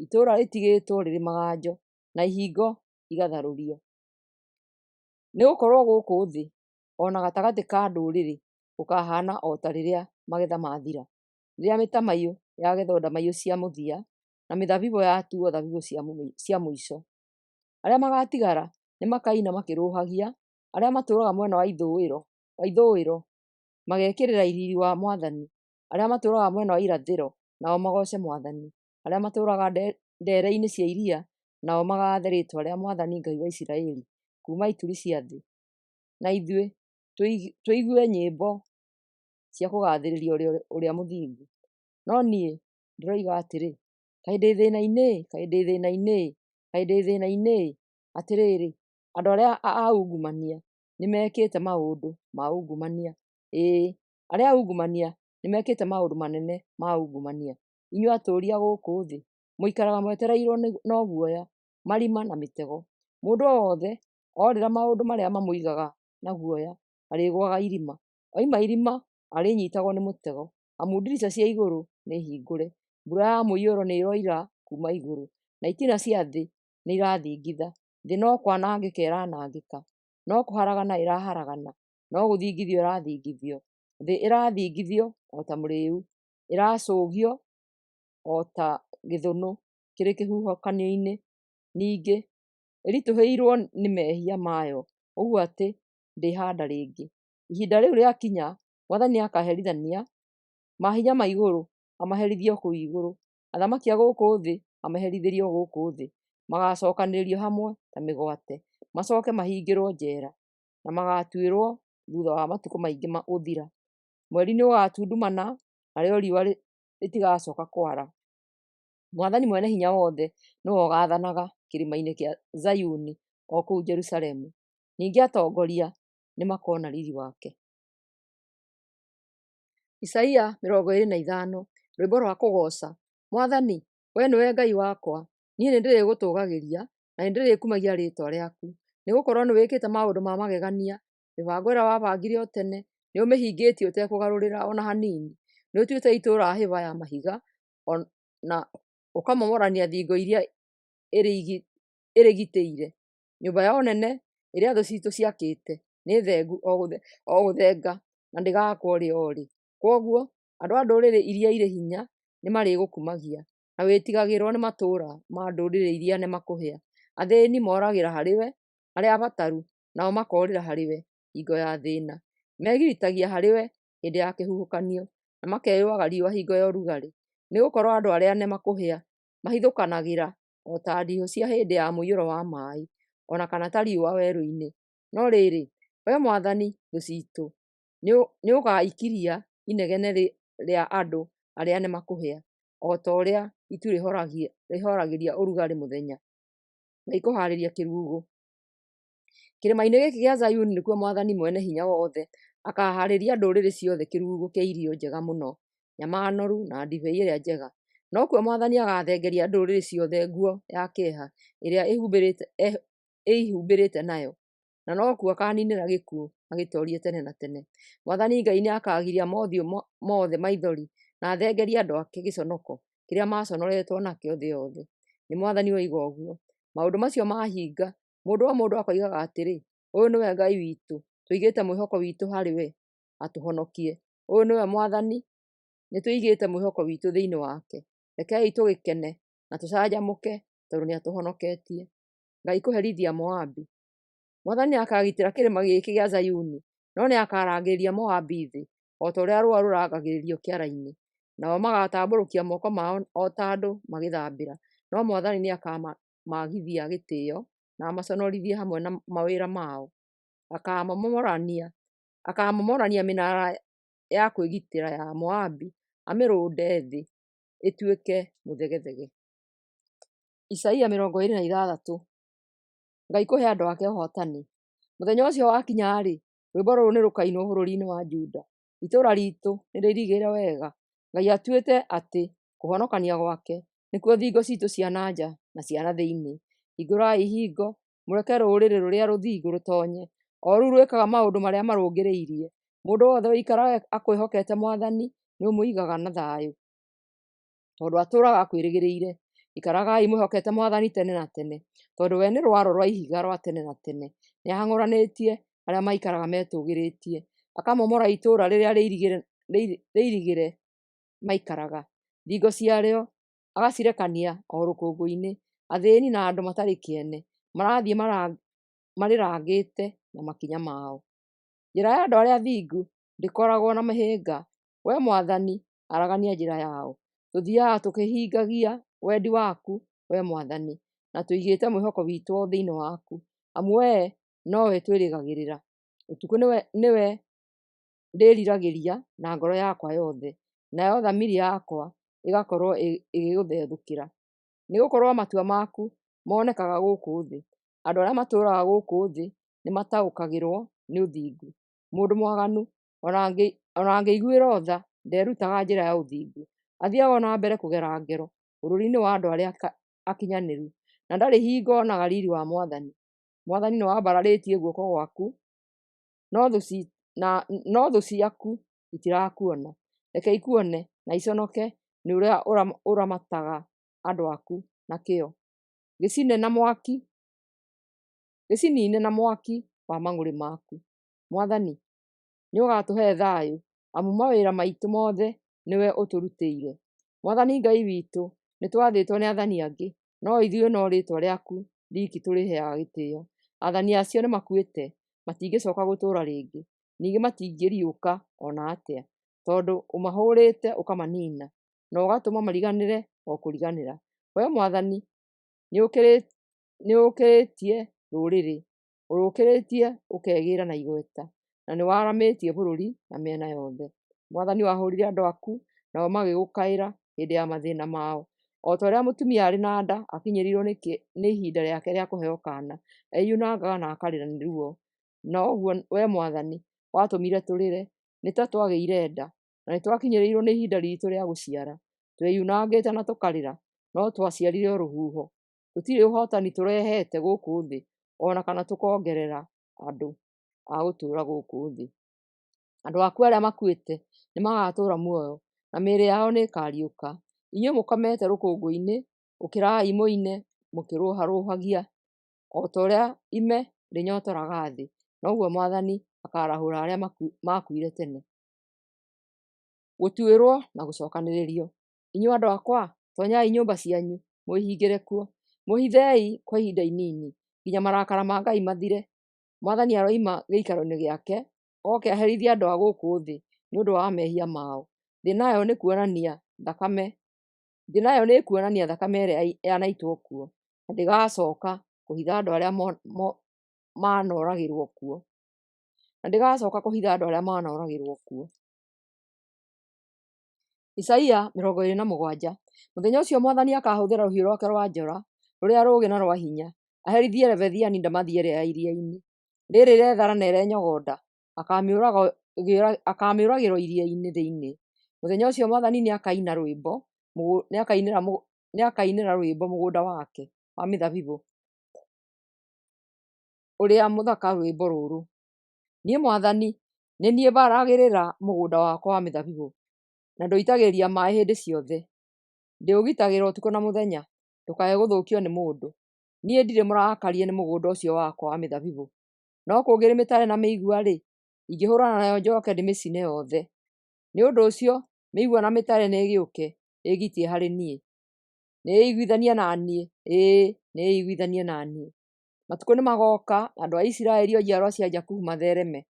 Itũũra rĩtigĩtwo rĩrĩ maganjo, na ihingo igatharũrio. Nĩ gũkorũo gũkũ thĩ, o na gatagatĩ ka ndũrĩrĩ, gũkahaana o ta rĩrĩa magetha maathira, rĩrĩa mĩtamaiyũ yagethwo ndamaiyũ cia mũthia, na mĩthabibũ yatuwo thabibũ cia mũico. Arĩa magaatigara nĩmakaina makĩrũũhagia, arĩa matũũraga mwena wa ithũĩro mageekĩrĩra riiri wa Mwathani, arĩa matũũraga mwena wa irathĩro nao magooce Mwathani, arĩa matũũraga ndeere-inĩ cia iria nao magaathe rĩĩtwa rĩa Mwathani Ngai wa Isiraeli kuuma ituri cia thĩ. Na ithuĩ tũigue nyĩmbo cia kũgaathĩrĩria Ũrĩa Mũthingu. No niĩ ndĩroiga atĩrĩ, Kaĩ ndĩ thĩĩna-inĩ! Kaĩ ndĩ thĩĩna-inĩ! Kaĩ ndĩ thĩĩna-inĩ! Atĩrĩrĩ, andũ arĩa aungumania nĩmekĩte maũndũ ma ungumania, ĩĩ, arĩa aungumania nĩmekĩte maũndũ manene ma ungumania. Inyuĩ atũũri a gũkũ thĩ, mũikaraga mwetereirwo no guoya, marima na mĩtego. Mũndũ o wothe orĩra maũndũ marĩa mamũigaga na guoya arĩgũaga irima, oima irima arĩnyiitagwo nĩ mũtego. Amu ndirica cia igũrũ nĩhingũre, mbura ya mũiyũro nĩĩroira kuuma igũrũ, na itina cia thĩ nĩirathingitha. Thĩ no kwanangĩka ĩranangĩka, no kũharagana ĩraharagana, no gũthingithio ĩrathingithio. Thĩ ĩrathingithio o ta mũrĩĩu, ĩracũgio o ta gĩthũnũ kĩrĩ kĩhuhũkanio-inĩ. Ningĩ ĩritũhĩirwo nĩ mehia mayo ũguo atĩ ndĩĩhaanda rĩngĩ. Ihinda rĩu rĩakinya, Mwathani nĩakaherithania mahinya ma igũrũ amaherithie o kũu igũrũ, athamaki a gũkũ thĩ amaherithĩrie o gũkũ thĩ. Magaacookanĩrĩrio hamwe ta mĩgwate, macooke mahingĩrwo njeera, na magaatuĩrwo thuutha wa matukũ maingĩ gũthira. Mweri nĩũgatundumana, narĩo riũa rĩtigacooka kwara. Mwathani Mwene-Hinya-Wothe nĩwe ũgaathanaga Kĩrĩma-inĩ kĩa Zayuni, o kũu Jerusalemu; ningĩ atongoria nĩmakona riiri wake. Isaia 25, Rwĩmbo rwa kũgooca. Mwathani, wee nĩwe Ngai wakwa, niĩ nĩndĩrĩgũtũũgagĩria na nĩndĩrĩkumagia rĩĩtwa rĩaku, nĩgũkorwo nĩwĩkĩte maũndũ ma magegania; mĩbango ĩrĩa wabangire o tene nĩũmĩhingĩtie ũtekũgarũrĩra o na hanini. Nĩũtuĩte itũũra hĩba ya mahiga, na ũkamomorania thingo iria irĩgitĩire. Nyũmba ya ũnene ĩrĩa thũ ciitũ ciakĩte nĩ thengu o gũthenga, na ndĩgaakwo rĩ o rĩ. Kwoguo andũ a ndũrĩrĩ iria irĩ hinya nĩmarĩgũkumagia, na wĩtigagĩrwo nĩ matũũra ma ndũrĩrĩ iria nema-kũhĩa. Athĩĩni moragĩra harĩwe, arĩa abataru nao makoorĩra harĩwe hingo ya thĩĩna. Megiritagia harĩwe hĩndĩ ya kĩhuhũkanio, na makeyũaga riũa hingo ya ũrugarĩ. Nĩgũkorwo andũ arĩa nema-kũhĩa mahithũkanagĩra o ta ndiihũ cia hĩndĩ ya mũiyũro wa maaĩ, o na kana ta riũa werũ-inĩ. No rĩrĩ, Wee Mwathani, thũ ciitũ nĩũgaikiria inegene rĩa andũ arĩa nema-kũhĩa, o ta ũrĩa itu rĩhooragĩria ũrugarĩ mũthenya. Ngai kũhaarĩria kĩrugũ. Kĩrĩma-inĩ gĩkĩ gĩa Zayuni nĩkuo Mwathani Mwene-Hinya-Wothe akaahaarĩria ndũrĩrĩ ciothe kĩrugũ kĩa irio njega mũno, nyama noru na ndibei ĩrĩa njega. Nokuo Mwathani agaathengeria ndũrĩrĩ ciothe nguo ya kĩeha ĩrĩa ĩĩhumbĩte nayo, na nokuo akaaniinĩra gĩkuũ agĩtoorie tene na tene. Mwathani Ngai nĩakagiria mothiũ mothe maithori, na athengerie andũ ake gĩconoko kĩrĩa maconoretwo nakĩo thĩ yothe. Nĩ Mwathani woiga ũguo. Maũndũ macio mahinga, mũndũ o mũndũ akoigaga atĩrĩ, Ũyũ nĩwe Ngai witũ, tũigĩte mwĩhoko witũ harĩ we atũhonokie. Ũyũ nĩwe Mwathani, nĩtũigĩte mwĩhoko witũ thĩinĩ wake. Rekei tũgĩkene na tũcanjamũke, tondũ nĩatũhonoketie. Ngai kũherithia Moabi. Mwathani nĩakagitĩra kĩrĩma gĩkĩ gĩa Zayuni, no nĩakarangĩrĩria Moabi thĩ, o ta ũrĩa rũũa rũrangagĩrĩrio kĩara-inĩ. Nao magaatambũrũkia moko mao o ta andũ magĩthambĩra, no Mwathani nĩakamaagithia gĩtĩĩo na amaconorithie hamwe na mawĩra mao. Akaamomorania mĩnaara ya kwĩgitĩra ya Moabi, amĩrũnde thĩ ĩtuĩke mũthegethege. Isaia 26, Ngai kũhe andũ ake ũhootani. Mũthenya ũcio wakinya-rĩ, rwĩmbo rũrũ nĩrũkainwo bũrũri-inĩ wa Juda: Itũũra riitũ nĩrĩirigĩre wega; Ngai atuĩte atĩ kũhonokania gwake nĩkuo thingo ciitũ cia na nja na cia na thĩinĩ. Hingũrai ihingo, mũreke rũrĩrĩ rũrĩa rũthingu rũtoonye, o rũu rwĩkaga maũndũ marĩa marũngĩrĩirie. Mũndũ wothe ũikaraga akwĩhokete Mwathani nĩũmũigaga na thayũ, tondũ atũũraga akwĩrĩgĩrĩire. Ikaragai mwĩhokete Mwathani tene na tene, tondũ we nĩ rwaro rwa ihiga rwa tene na tene. Nĩahang'ũranĩtie arĩa maikaraga metũũgĩrĩtie, akamomora itũũra rĩrĩa rĩirigĩre maikaraga. Thingo ciarĩo agacirekania o rũkũngũ-inĩ. Athĩĩni na andũ matarĩ kĩene marathiĩ marĩrangĩte na makinya mao. Njĩra ya andũ arĩa athingu ndĩkoragwo na mĩhĩnga, Wee Mwathani, aragania njĩra yao. Tũthiiaga tũkĩhingagia wendi waku, Wee Mwathani, na tũigĩte mwĩhoko witũ o thĩinĩ waku, amu wee nowe twĩrĩgagĩrĩra. Ũtukũ nĩwe ndĩĩriragĩria na ngoro yakwa yothe, nayo thamiri yakwa ĩgakorũo ĩgĩgũthethũkĩra. Nĩgũkorũo matua maku monekaga gũkũ thĩ, andũ arĩa matũũraga gũkũ thĩ nĩmataũkagĩrwo nĩ ũthingu. Mũndũ mwaganu, o na angĩiguĩrwo tha, nderutaga njĩra ya ũthingu; athiiaga o na mbere kũgera ngero bũrũri-inĩ wa andũ arĩa akinyanĩru, na ndarĩ hingo onaga riiri wa Mwathani. Mwathani, nĩwambararĩtie guoko gwaku, no thũ ciaku itirakuona. Reke ikuone na iconoke nĩ ũrĩa ũramataga andũ aku na kĩyo; gĩcinine na mwaki wa mang'ũrĩ maku. Mwathani, nĩũgatũhe thayũ, amu mawĩra maitũ mothe nĩwe ũtũrutĩire. Mwathani Ngai witũ, nĩtwathĩtwo nĩ aathani angĩ, no ithuĩ no rĩĩtwa rĩaku riiki tũrĩheaga gĩtĩĩo. Aathani acio nĩmakuĩte, matingĩcooka gũtũũra rĩngĩ, ningĩ matingĩriũka o na atĩa, tondũ ũmahũũrĩte ũkamaniina, na ũgatũma mariganĩre o kũriganĩra. Wee Mwathani, nĩũũkĩrĩtie rũrĩrĩ, ũrũkĩrĩtie ũkegĩĩra na igweta, na nĩwaramĩtie bũrũri na mĩena yothe. Mwathani, wahũũrire andũ aku, nao magĩgũkaĩra hĩndĩ ya mathĩĩna mao. O ta ũrĩa mũtumia arĩ na nda akinyĩrĩirwo nĩ ihinda rĩake rĩa kũheo kaana, eyunangaga na akarĩra nĩ ruo, noguo Wee Mwathani watũmire tũrĩre. Nĩ ta twagĩire nda, na nĩtwakinyĩrĩirwo nĩ ihinda riitũ rĩa gũciara. Tweyunangĩte na tũkarĩra, no twaciarire o rũhuho. Tũtirĩ ũhootani tũrehete gũkũ thĩ, o na kana tũkongerera andũ a gũtũũra gũkũ thĩ. Andũ aku arĩa makuĩte nĩmagatũũra muoyo, na mĩĩrĩ yao nĩĩkariũka. Inyuĩ mũkomete rũkũngũ-inĩ, ũkĩrai mũine mũkĩrũũha-rũũhagia. O ta ũrĩa ime rĩnyootoraga thĩ, noguo Mwathani akaarahũra arĩa maakuire tene. Gũtuĩrwo na Gũcookanĩrĩrio. Inyuĩ andũ akwa, toonyai nyũmba cianyu, mwĩhingĩre kuo; mwĩhithei kwa ihinda inini, nginya marakara ma Ngai mathire. Mwathani aroima gĩikaro-inĩ gĩake, oke aherithie andũ a gũkũ thĩ nĩ ũndũ wa mehia mao. Thĩ nayo nĩĩkuonania thakame ĩrĩa yanaitwo kuo, na ndĩgaacooka kũhitha andũ arĩa maanooragĩrwo kuo. Na ndĩgaacooka kũhitha andũ arĩa maanooragĩrwo kuo. Isaia 27. Mũthenya ũcio Mwathani akaahũthĩra rũhiũ rwake rwa njora rũrĩa rũũgĩ na rwa hinya, aherithie Leviathani ndamathia ĩrĩa ya iria-inĩ, rĩrĩa ĩrethara na ĩrenyogonda, akaamĩũragĩra iria-inĩ thĩinĩ. Mũthenya ũcio Mwathani nĩakainĩra rwĩmbo mũgũnda wake wa mĩthabibũ ũrĩa mũthaka rwĩmbo rũrũ: Niĩ Mwathani nĩ niĩ baragĩrĩra mũgũnda wakwa wa mĩthabibũ, na ndũitagĩrĩria maaĩ hĩndĩ ciothe. Ndĩũgitagĩra ũtukũ na mũthenya, ndũkae gũthũkio nĩ mũndũ. Niĩ ndirĩ mũrakarie nĩ mũgũnda ũcio wakwa wa mĩthabibũ, no kũngĩrĩ mĩtare na mĩigua-rĩ, ingĩhũũrana nayo njooke ndĩmĩcine yothe. Nĩ ũndũ ũcio mĩigua na mĩtare nĩĩgĩũke ĩĩgitie harĩ niĩ; nĩĩiguithanie na niĩ, ĩĩ, nĩĩiguithanie na niĩ. Matukũ nĩmagooka andũ a Isiraeli o njiarwa cia Jakubu matheereme,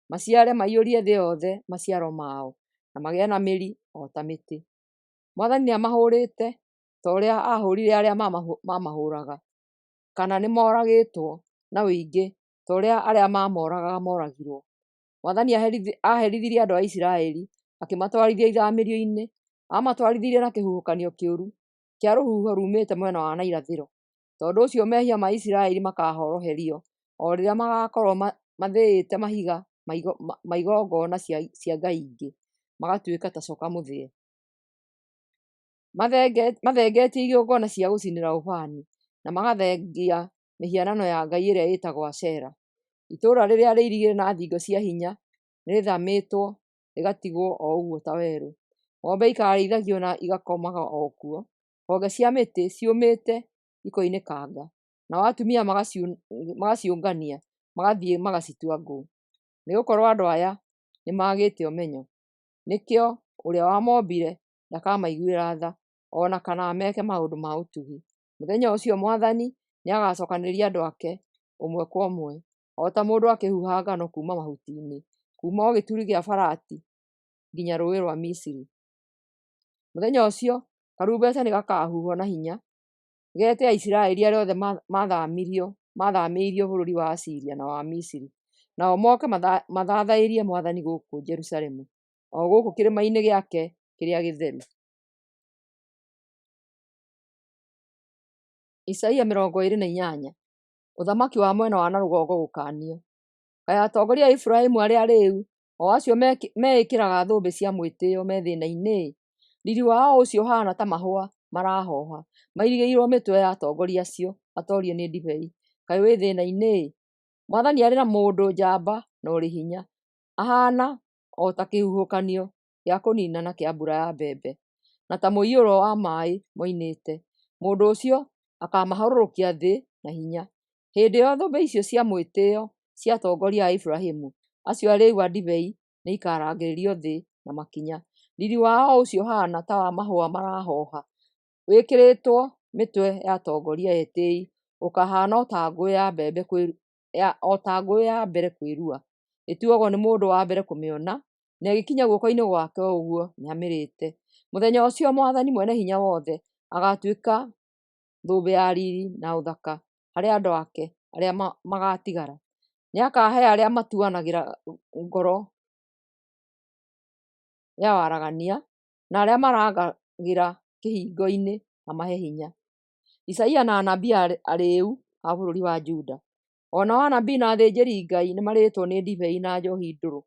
maciare maiyũrie thĩ yothe maciaro mao, na magĩe na mĩri o ta mĩtĩ. Mwathani nĩamahũũrĩte ta ũrĩa aahũũrire arĩa maamahũũraga, kana nĩmoragĩtwo na ũingĩ ta ũrĩa arĩa maamoragaga mooragirwo. Mwathani aaherithirie andũ a Isiraeli, akĩmatwarithia ithaamĩrio-inĩ; aamatwarithirie na kĩhuhũkanio kĩũru kĩa rũhuho ruumĩte mwena wa na irathĩro. Tondũ ũcio mehia ma Isiraeli makaahoroherio o rĩrĩa magaakorwo mathĩĩte mahiga ma igongona cia ngai ingĩ, magatuĩka ta coka mũthĩe. Mathengetie igongona cia gũcinĩra ũbani, na magathengia mĩhianano ya ngai ĩrĩa ĩtagwo Ashera. Itũũra rĩrĩa rĩirigĩre na thingo cia hinya nĩrĩthamĩtwo, rĩgatigwo o ũguo ta werũ. Ng'ombe ikaarĩithagio na igakomaga o kuo. Honge cia mĩtĩ ciũmĩte ikoinĩkanga, nao atumia magaciũngania magathiĩ magacitua ngũ. Nĩgũkorwo andũ aya nĩmagĩte ũmenyo, nĩkĩo ũrĩa wamombire ndakamaiguĩra tha, o na kana ameke maũndũ ma ũtugi. Mũthenya ũcio Mwathani nĩagacookanĩrĩria andũ ake ũmwe kwa ũmwe, o ta mũndũ akĩhuha ngano kuuma mahuti-inĩ, kuuma o gĩturi gĩa Farati nginya Rũũĩ rwa Misiri. Mũthenya ũcio karumbeta nĩgakahuhwo na hinya, geete Aisiraeli arĩa othe maathaamĩirio bũrũri wa Asiria na wa Misiri, nao moke mathaathaĩrie mwathani gũkũ Jerusalemu, o gũkũ kĩrĩmainĩ gĩake kĩrĩa gĩtheru. Isaia 28. Ũthamaki wa mwena wa na rũgongo gũkaanio. Kaĩ atongoria a Efiraimu arĩa arĩĩu, o acio meĩkĩraga thũmbĩ cia mwĩtĩĩo me thĩĩna-inĩ-ĩ! Riiri wao ũcio ũhaana ta mahũa marahooha, mairigĩirwo mĩtwe ya atongoria acio atoorie nĩ ndibei. Kaĩ wĩ thĩĩna-inĩ-ĩ! Mwathani arĩ na mũndũ njamba na ũrĩ hinya, ahaana o ta kĩhuhũkanio gĩa kũniinana kĩa mbura ya mbembe, na ta mũiyũro wa maaĩ moinĩte. Mũndũ ũcio akaamahurunjũkia thĩ na hinya. Hĩndĩ ĩyo thũmbĩ icio cia mwĩtĩĩo cia atongoria a Efiraimu acio arĩĩu a ndibei nĩikarangĩrĩrio thĩ na makinya. Riiri wao ũcio ũhaana ta wa mahũa marahooha wĩkĩrĩtwo mĩtwe ya atongoria etĩĩi ũkaahaana o ta ngũyũ ya mbere kwĩrua, ĩtuagwo nĩ mũndũ wa mbere kũmĩona, na ĩgĩkinya guoko-inĩ gwake o ũguo nĩamĩrĩĩte. Mũthenya ũcio Mwathani Mwene-Hinya-Wothe agaatuĩka thũmbĩ ya riiri na ũthaka harĩ andũ ake arĩa magaatigara. Nĩakahe arĩa matuanagĩra ngoro ya waragania, na arĩa marangagĩra kĩhingo-inĩ amahe hinya. Isaia na anabii arĩĩu a bũrũri wa Juda. O nao anabii na athĩnjĩri-Ngai nĩmarĩĩtwo nĩ ndibei na njoohi ndũrũ,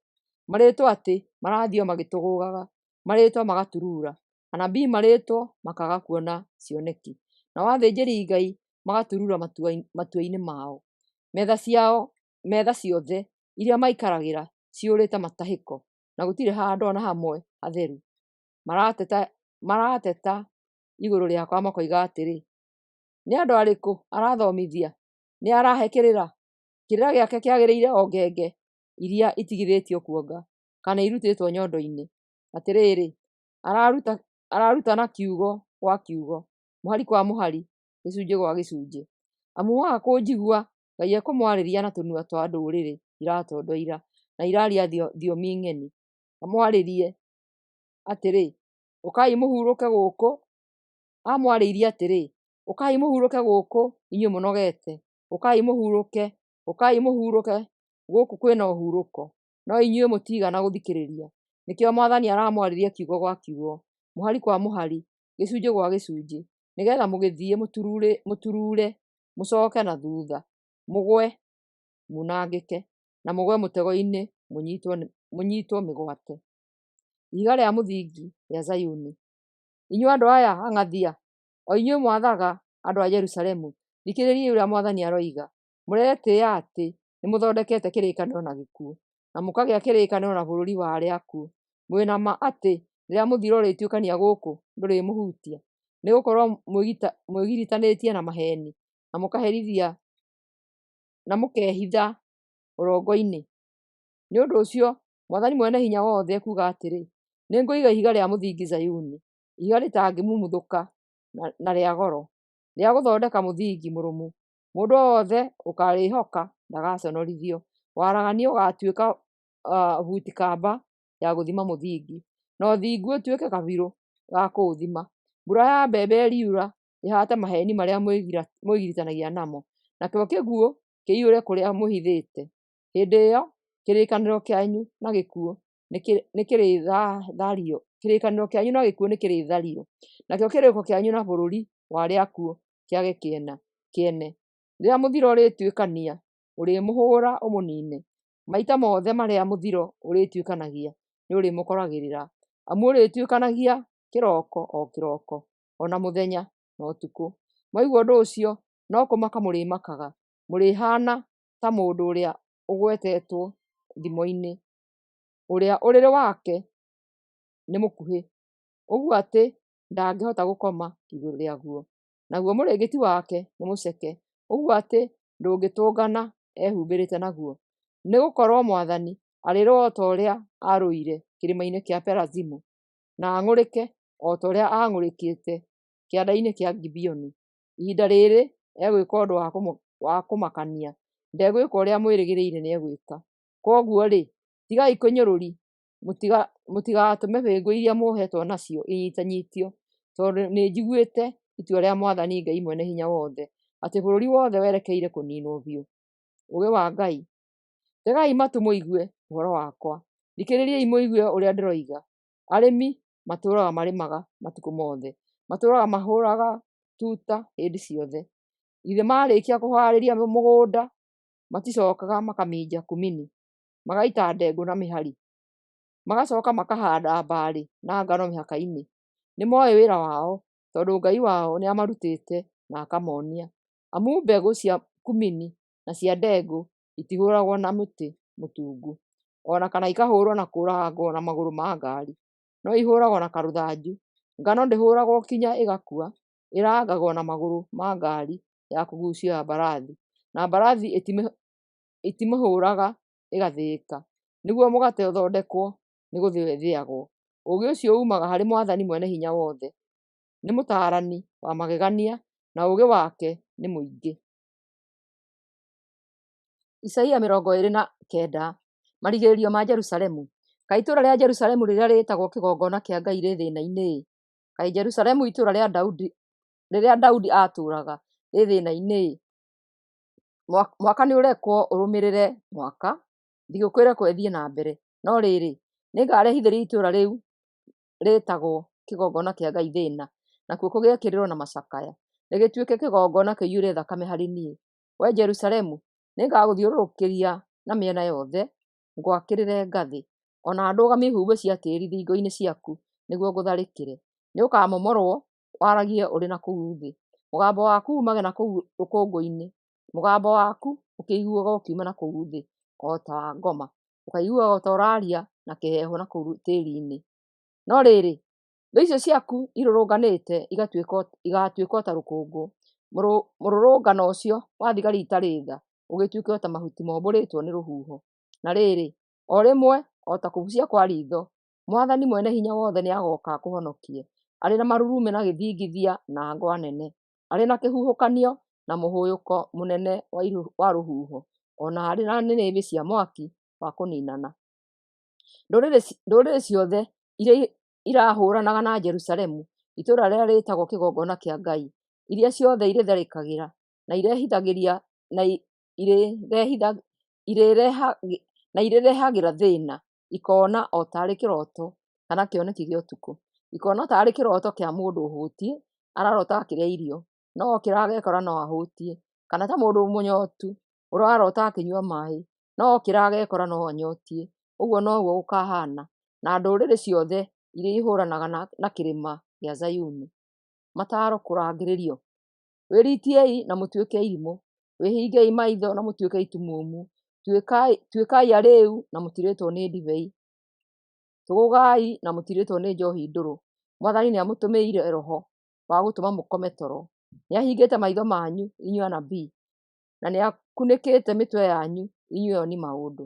marĩĩtwo atĩ marathiĩ o magĩtũgũũgaga, marĩĩtwo magaturuura. Anabii marĩĩtwo makaaga kuona cioneki, nao athĩnjĩri-Ngai magaturuura matua-inĩ mao. Metha ciothe iria maikaragĩra ciyũrĩte matahĩko, na gũtirĩ handũ o na hamwe hatheru. Marateta igũrũ rĩakwa makoiga atĩrĩ, “Nĩ andũ arĩkũ arathomithia? Nĩ a arahe kĩrĩra? Kĩrĩra gĩake kĩagĩrĩire o ngenge iria itigithĩtio kuonga, kana irutĩtwo nyondo-inĩ. Atĩrĩrĩ, ararutana kiugo gwa kiugo, mũhari kwa mũhari, gĩcunjĩ gwa gĩcunjĩ. Amu mwaga kũnjigua, Ngai ekũmwarĩria na tũnua twa ndũrĩrĩ iratondoira, na iraaria thiomi ng'eni, amwarĩrie atĩrĩ, “Ũkai mũhurũke gũkũ.” Aamwarĩirie atĩrĩ, “Ũkai mũhurũke gũkũ, inyuĩ mũnogete, ũkai mũhurũke, ũkai mũhurũke, gũkũ kwĩ na ũhurũko.” No inyuĩ mũtiigana gũthikĩrĩria. Nĩkĩo Mwathani aramwarĩria kiugo gwa kiugo, mũhari kwa mũhari, gĩcunjĩ gwa gĩcunjĩ, nĩgeetha mũgĩthiĩ mũturuure, mũcooke na thuutha, mũgũe munangĩke, na mũgũe mũtego-inĩ mũnyiitwo mĩgwate. Ihiga rĩa mũthingi rĩa Zayuni. Inyuĩ andũ aya ang'athia, o inyuĩ mwathaga andũ a Jerusalemu, thikĩrĩriai ũrĩa Mwathani aroiga. Mũretĩĩa atĩ nĩmũthondekete kĩrĩkanĩro na gĩkuũ, na mũkagĩa kĩrĩkanĩro na bũrũri wa arĩa akuũ. Mwĩ na ma atĩ rĩrĩa mũthiro ũrĩtuĩkania gũkũ ndũrĩmũhutia? Nĩgũkorwo mwĩgiritanĩtie na maheeni, na mũkehitha ũrongo-inĩ. Nĩ ũndũ ũcio Mwathani Mwene-Hinya-Wothe ekuuga atĩrĩ, “Nĩngũiga ihiga rĩa mũthingi Zayuni, ihiga rĩtangĩmumuthũka na rĩa goro, rĩa gũthondeka mũthingi mũrũmu; mũndũ o wothe ũkaarĩĩhoka ndagaconorithio. Waragania ũgaatuĩka buti kamba ya gũthima mũthingi, na ũthingu ũtuĩke kabirũ ga kũũthima. Mbura ya mbembe ĩriura ĩhaate maheeni marĩa mwĩgiritanagia namo, nakĩo kĩguũ kĩiyũre kũrĩa mwĩhithĩte. Hĩndĩ ĩyo kĩrĩkanĩro kĩanyu na gĩkuũ nĩkĩrĩthario, nakĩo kĩrĩko kĩanyu na bũrũri wa arĩa akuũ kĩage kĩene. Rĩrĩa mũthiro ũrĩtuĩkania, ũrĩmũhũũra ũmũniine; maita mothe marĩa mũthiro ũrĩtuĩkanagia, nĩũrĩmũkoragĩrĩra, amu ũrĩtuĩkanagia kĩroko o kĩroko, o na mũthenya na ũtukũ. Mwaigua ũndũ ũcio no kũmaka mũrĩmakaga, mũrĩhaana ta mũndũ ũrĩa ũgwetetwo thimo-inĩ, ũrĩa ũrĩrĩ wake nĩ mũkuhĩ, ũguo atĩ Ndangĩhota gũkoma igũrũ rĩaguo, naguo mũrĩngĩti wake nĩ mũceke ũguo atĩ ndũngĩtũngana ehumbĩrĩte naguo. Nĩ gũkorũo Mwathani arĩrũa o ta ũrĩa aarũire Kĩrĩma-inĩ kĩa Perazimu, na ang'ũrĩke o ta ũrĩa aang'ũrĩkĩte Kĩanda-inĩ kĩa Gibeoni. Ihinda rĩrĩ egwĩka ũndũ wa kũmakania, ndegwĩka ũrĩa mwĩrĩgĩrĩire nĩegwĩka. Kwoguo-rĩ, tigai kĩnyũrũri, mũtigatũme bĩngũ iria muohetwo nacio inyitanyitio, tondũ nĩnjiguĩte itua rĩa Mwathani Ngai Mwene-Hinya-Wothe, atĩ bũrũri wothe werekeire kũniinwo biũ. Ũũgĩ wa Ngai. Tegai matũ mũigue ũhoro wakwa, thikĩrĩriai mũigue ũrĩa ndĩroiga. Arĩmi matũũraga marĩmaga matukũ mothe, matũũraga mahũũraga tuta hĩndĩ ciothe. Githĩ maarĩkia kũhaarĩria mũgũnda maticokaga makaminja kumini, magaita ndengũ na mĩhari, magacoka makahanda mbarĩ na ngano mĩhaka-inĩ? Nĩmoĩ wĩra wao, tondũ Ngai wao nĩamarutĩte na akamonia. Amu mbegũ cia kumini na cia ndengũ itihũragwo na mũtĩ mũtungu, o na kana ikahũrwo na kũrangwo na magũrũ ma ngaari, no ihũragwo na karũthanju. Ngano ndĩhũragwo kinya ĩgakua, ĩrangagwo na magũrũ ma ngaari ya kũguucio ya mbarathi, na mbarathi ĩtimĩhũraga ĩgathĩĩka. Nĩguo mũgate ũthondekwo nĩ gũthĩo ĩthĩagwo. Ũũgĩ ũcio uumaga harĩ Mwathani Mwene-Hinya-Wothe, nĩ mũtaarani wa magegania, na ũũgĩ wake nĩ mũingĩ. Isaia 29. Marigĩrĩrio ma Jerusalemu. Kaĩ itũũra rĩa Jerusalemu rĩrĩa rĩĩtagwo kĩgongona kĩa Ngai rĩ thĩĩna-inĩ-ĩ! Kaĩ Jerusalemu itũũra rĩrĩa Daudi aatũũraga rĩ thĩĩna-inĩ-ĩ! Mwaka nĩũrekwo ũrũmĩrĩre mwaka, thigũkũ ĩrekwo ĩthiĩ na mbere. No rĩrĩ, nĩngarehithĩria itũũra rĩu rĩĩtagwo kĩgongona kĩa Ngai thĩĩna, nakuo kũgĩe kĩrĩro na macakaya, rĩgĩtuĩke kĩgongona kĩiyũre thakame harĩ niĩ. Wee Jerusalemu, nĩngagũthiũrũrũkĩria na mĩena yothe, ngwakĩrĩre ngathĩ, o na ndũgamie ihumbĩ cia tĩĩri thingo-inĩ ciaku nĩguo ngũtharĩkĩre. Nĩũkamomorwo waragie ũrĩ na kũu thĩ, mũgambo waku uumage na kũu rũkũngũ-inĩ, mũgambo waku ũkĩiguagwo ũkiuma na kũu thĩ o ta wa ngoma, ũkaiguaga ta ũraaria na kĩheehũ na kũu tĩĩri-inĩ. No rĩrĩ, thũ icio ciaku irũrũnganĩte igaatuĩka o ta rũkũngũ, mũrũrũngano ũcio wa thigari itarĩ tha ũgĩtuĩke o ta mahuti mombũrĩtwo nĩ rũhuho. Na rĩrĩ, o rĩmwe, o ta kũbucia kwa riitho, Mwathani Mwene-Hinya-Wothe nĩagooka akũhonokie, arĩ na marurumĩ na gĩthingithia na ngwa nene, arĩ na kĩhuhũkanio na mũhũyũko mũnene wa rũhuho, o na arĩ na nĩnĩmbĩ cia mwaki wa kũniinana. Ndũrĩrĩ ciothe iria irahũũranaga na Jerusalemu, itũũra rĩrĩa rĩĩtagwo kĩgongona kĩa Ngai, iria ciothe irĩtharĩkagĩra na irĩrehagĩra thĩĩna, ikoona o taarĩ kĩroto kana kĩoneki gĩa ũtukũ, ikoona taarĩ kĩroto kĩa mũndũ ũhũtiĩ ararota akĩrĩa irio, no okĩra agekora no ahũtiĩ, kana ta mũndũ mũnyootu ũrarota akĩnyua maaĩ, no okĩra agekora no anyotiĩ. Ũguo noguo gũkahaana na ndũrĩrĩ ciothe iria ihũũranaga na Kĩrĩma gĩa Zayuni. Mataaro Kũrangĩrĩrio. Wĩritiei na mũtuĩke irimũ, wĩhingei maitho na mũtuĩke itumumu, tuĩkai arĩĩu na mũtirĩĩtwo nĩ ndibei, tũgũũgai na mũtirĩĩtwo nĩ njoohi ndũrũ. Mwathani nĩamũtũmĩire roho wa gũtũma mũkome toro, nĩahingĩte maitho manyu, inyuĩ anabii, na nĩakunĩkĩte mĩtwe yanyu, inyuĩ ooni-maũndũ.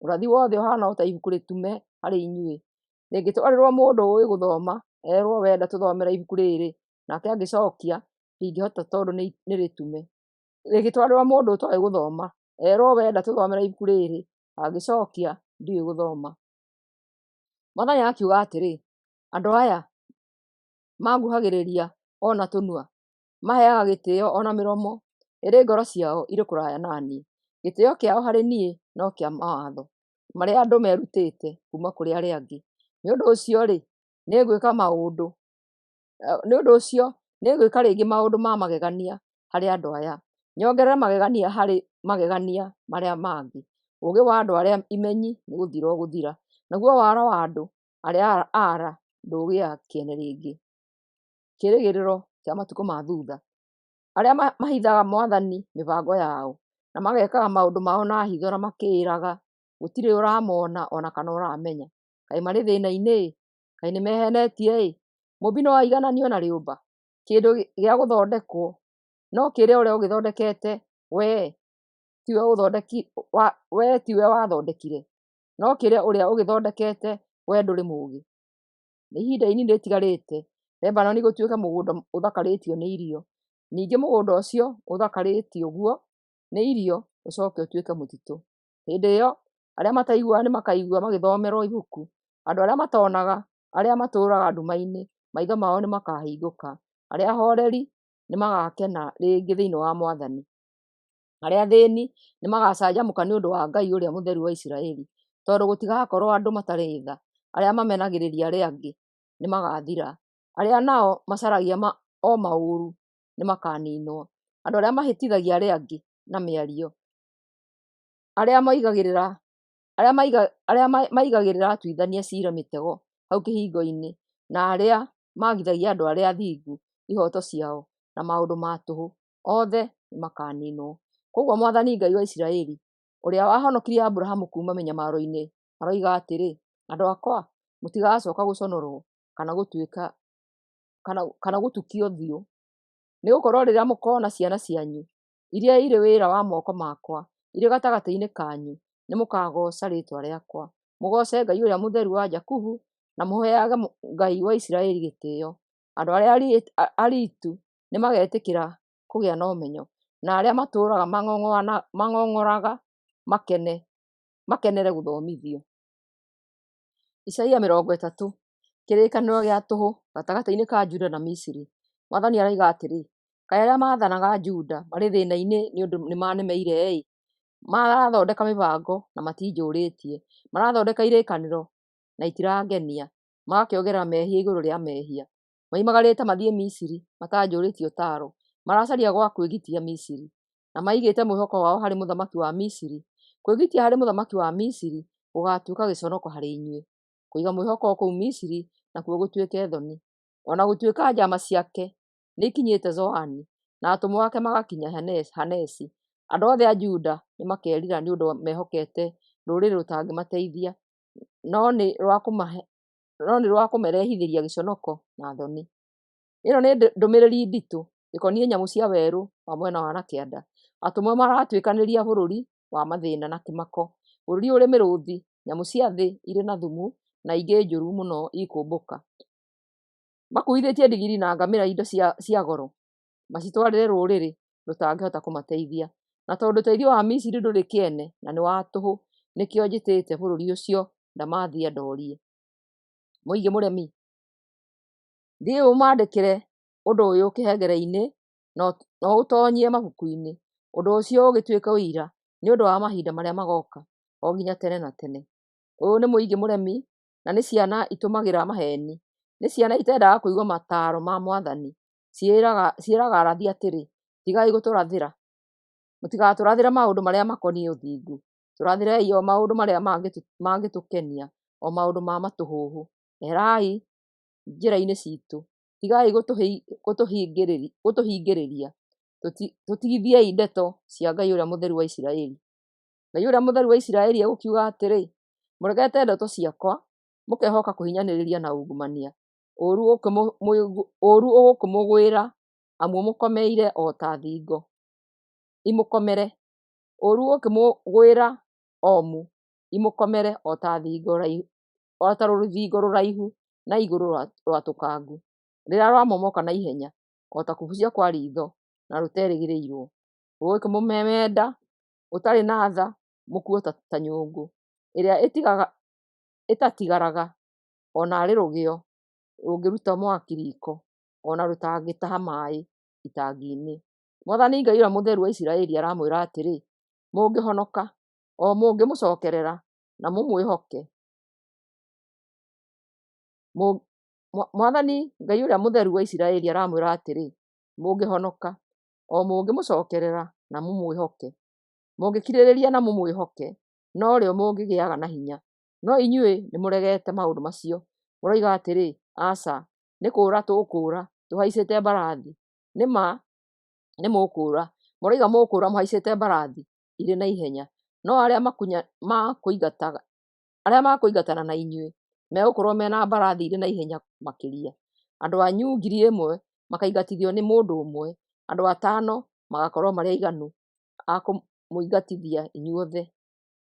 Ũrathi wothe ũhaana o ta ibuku rĩtume harĩ inyuĩ, rĩngĩtwarĩrwo mũndũ ũũĩ gũthoma, erwo, “Wenda tũthomere ibuku rĩrĩ,” nake angĩcookia, “Ndingĩhota tondũ nĩ rĩtume.” Rĩngĩtwarĩrwo mũndũ ũtooĩ gũthoma, erwo, “Wenda tũthomere ibuku rĩrĩ,” angĩcookia, “Ndiũĩ gũthoma.” Mwathani akiuga atĩrĩ, Andũ aya manguhagĩrĩria o na tũnua, maheaga gĩtĩĩo o na mĩromo, ĩndĩ ngoro ciao irĩ kũraya na niĩ. Gĩtĩĩo kĩao harĩ niĩ no kĩa mawatho marĩa andũ merutĩte kuuma kũrĩ arĩa angĩ. Nĩ ũndũ ũcio-rĩ, nĩngwĩka rĩngĩ maũndũ ma magegania harĩ andũ aya, nyongerere magegania harĩ magegania marĩa mangĩ. Ũũgĩ wa andũ arĩa imenyi nĩ gũthira ũgũthira, naguo wara wa andũ arĩa aara ndũgĩa kĩene rĩngĩ. Kĩĩrĩgĩrĩro kĩa matukũ ma thutha. Arĩa mahithaga Mwathani mĩbango yao, na magekaga maũndũ mao na hitho na makeĩraga, gũtirĩ ũramona o na kana ũramenya. Kaĩ marĩ thĩĩna-inĩ-ĩ! Kaĩ nĩmeheenetie-ĩ! Mũũmbi no aigananio na rĩũmba, kĩndũ gĩa gũthondekwo, no kĩĩre ũrĩa ũgĩthondekete, 'Wee tiwe wathondekire'? No kĩĩre ũrĩa ũgĩthondekete, 'Wee ndũrĩ mũũgĩ'? Nĩ ihinda inini rĩtigarĩte Lebanoni gũtuĩke mũgũnda ũthakarĩtio nĩ irio, ningĩ mũgũnda ũcio ũthakarĩtio ũguo nĩ irio ũcoke ũtuĩke mũtitũ. Hĩndĩ ĩyo arĩa mataiguaga nĩmakaigua magĩthomerwo ibuku, andũ arĩa matonaga, arĩa matũũraga nduma-inĩ, maitho mao nĩmakahingũka. Arĩa ahooreri nĩmagakena rĩngĩ thĩinĩ wa Mwathani, arĩa athĩĩni nĩmagacanjamũka nĩ ũndũ wa Ngai Ũrĩa Mũtheru wa Isiraeli. Tondũ gũtigakorwo andũ matarĩ tha, arĩa mamenagĩrĩria arĩa angĩ nĩmagathira, arĩa nao macaragia o maũru nĩmakaniinwo. Andũ arĩa mahĩtithagia arĩa angĩ na mĩario, arĩa maigagĩrĩra atuithania ciira mĩtego hau kĩhingo-inĩ, na arĩa maagithagia andũ arĩa athingu ihooto ciao na maũndũ ma tũhũ, othe nĩmakaniinwo. Kwoguo Mwathani Ngai wa Isiraeli, ũrĩa wahonokirie Aburahamu kuuma mĩnyamaro-inĩ, aroiga atĩrĩ, Andũ akwa, mũtigacooka gũconorwo kana gũtukio ũthiũ. Nĩgũkorwo rĩrĩa mũkoona ciana cianyu, iria irĩ wĩra wa moko makwa, irĩ gatagatĩ-inĩ kanyu, nĩmũkagooca rĩĩtwa rĩakwa, mũgooce Ngai Ũrĩa Mũtheru wa Jakubu, na mũheage Ngai wa Isiraeli gĩtĩĩo. Andũ arĩa ariitu nĩmagetĩkĩra kũgĩa na ũmenyo, na arĩa matũũraga mang'ong'oraga makenere gũthomithio. Isaia 30. Kĩrĩkanĩro gĩa tũhũ gatagatĩ ka Juda na Misiri. Mwathani aroiga atĩrĩ, Kaĩ arĩa maathanaga Juda marĩ thĩĩna-inĩ nĩ ũndũ nĩmanemeire-ĩ! Marathondeka mĩbango na matinjũrĩtie, marathondeka irĩkanĩro na itirangenia, magakĩongerera mehia igũrũ rĩa mehia. Moimagarĩte mathiĩ Misiri matanjũrĩtie ũtaaro, maracaria gwa kwĩgitia Misiri, na maigĩte mwĩhoko wao harĩ mũthamaki wa Misiri. Kwĩgitia harĩ mũthamaki wa Misiri gũgaatuĩka gĩconoko harĩ inyuĩ, kũiga mwĩhoko kũu Misiri nakuo gũtuĩke thoni. O na gũtuĩka njama ciake nĩikinyĩte Zoani, na atũmwo ake magakinya Hanesi, andũ othe a Juda nĩmakerira nĩ ũndũ mehokete rũrĩrĩ rũtangĩmateithia, no nĩ rwa kũmarehithĩria gĩconoko na thoni. Ĩno nĩ ndũmĩrĩri nditũ ĩkoniĩ nyamũ cia werũ wa mwena wa na kĩanda. Atũmwo maratuĩkanĩria bũrũri wa mathĩna na kĩmako, bũrũri ũrĩ mĩrũũthi, nyamũ cia thĩ irĩ na thumu na ingĩ njũru mũno ikũmbũka. Makuuithĩtie ndigiri na ngamĩĩra indo cia goro, macitwarĩre rũrĩrĩ rũtangĩhota kũmateithia. Na tondũ ũteithio wa Misiri ndũrĩ kĩene na nĩ wa tũhũ, nĩkĩo njĩtĩte bũrũri ũcio Ndamathia Ndoorie. Mũingĩ mũremi, thiĩ ũmaandĩkĩre ũndũ ũyũ kĩhengere-inĩ na ũũtoonyie mabuku-inĩ, ũndũ ũcio ũgĩtuĩke ũira nĩ ũndũ wa mahinda marĩa magooka, o nginya tene na tene. Ũyũ nĩ mũingĩ mũremi, na nĩ ciana itũmagĩra maheeni, nĩ ciana itendaga kũigua mataaro ma Mwathani. Ciĩraga arathi atĩrĩ, 'Tigai gũtũrathĩra. Mũtigatũrathĩre maũndũ marĩa makoniĩ ũthingu. Tũrathĩrei o maũndũ marĩa mangĩtũkenia, o maũndũ ma matũhũhũ. Eherai njĩra-inĩ ciitũ, tigai gũtũhingĩrĩria. Tũtigithiei ndeto cia Ngai Ũrĩa Mũtheru wa Isiraeli. Ngai Ũrĩa Mũtheru wa Isiraeli egũkiuga atĩrĩ, Mũregete ndeto ciakwa, mũkehoka kũhinyanĩrĩria na ungumania. Ũũru ũgũkĩmũgwĩra, amu mũkomeire o ta thingo imũkomere. Ũũru ũgũkĩmũgwĩra o mu, imũkomere o ta rũthingo rũraihu na igũrũ rwatũkangu, rĩrĩa rwamomoka na ihenya, o ta kũbucia kwa riitho na rũterĩgĩrĩirwo. Rũgũkĩmũmemenda ũtarĩ na tha mũkuo ta nyũngũ ĩrĩa ĩtatigaraga o naarĩ rũgĩo rũngĩruta mwaki riiko, o na rũtangĩtaha maaĩ itangi-inĩ. Mwathani Ngai Ũrĩa Mũtheru wa Isiraeli aramwĩra atĩrĩ, Mũngĩhonoka, o mũngĩmũcookerera na mũmwĩhoke. Mwathani Ngai Ũrĩa Mũtheru wa Isiraeli aramwĩra atĩrĩ, Mũngĩhonoka, o mũngĩmũcookerera na mũmwĩhoke, mũngĩkirĩrĩria na mũmwĩhoke, norĩo mũngĩgĩaga na hinya. No inyuĩ nĩmũregete maũndũ macio, mũroiga atĩrĩ, 'Aca, nĩ kũũra tũkũũra tũhaicĩte mbarathi.' Nĩ ma nĩmũkũũra, mũroiga mũkũũra mũhaicĩte mbarathi irĩ na ihenya, no arĩa makũingatana na inyuĩ megũkorwo me na mbarathi irĩ na ihenya makĩria. Andũ anyu 1,000 makaingatithio nĩ mũndũ ũmwe, andũ atano magakorũo marĩ aiganu a kũmũingatithia inyuothe,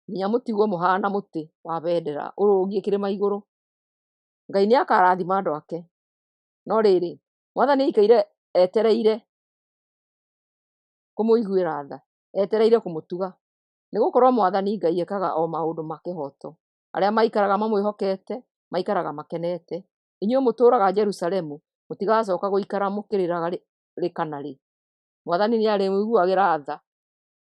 nginya mũtigwo mũhaana mũtĩ wa bendera ũrũngiĩ kĩrĩma igũrũ. Ngai nĩakarathima andũ ake. No rĩrĩ, Mwathani aikaire etereire kũmũiguĩra tha, etereire kũmũtuga. Nĩgũkorwo Mwathani Ngai ekaga o maũndũ ma kĩhooto, arĩa maikaraga mamwĩhokete maikaraga makenete. Inyuĩ mũtũũraga Jerusalemu, mũtigacooka gũikara mũkĩrĩraga rĩ kana rĩ. Mwathani nĩarĩmũiguagĩra tha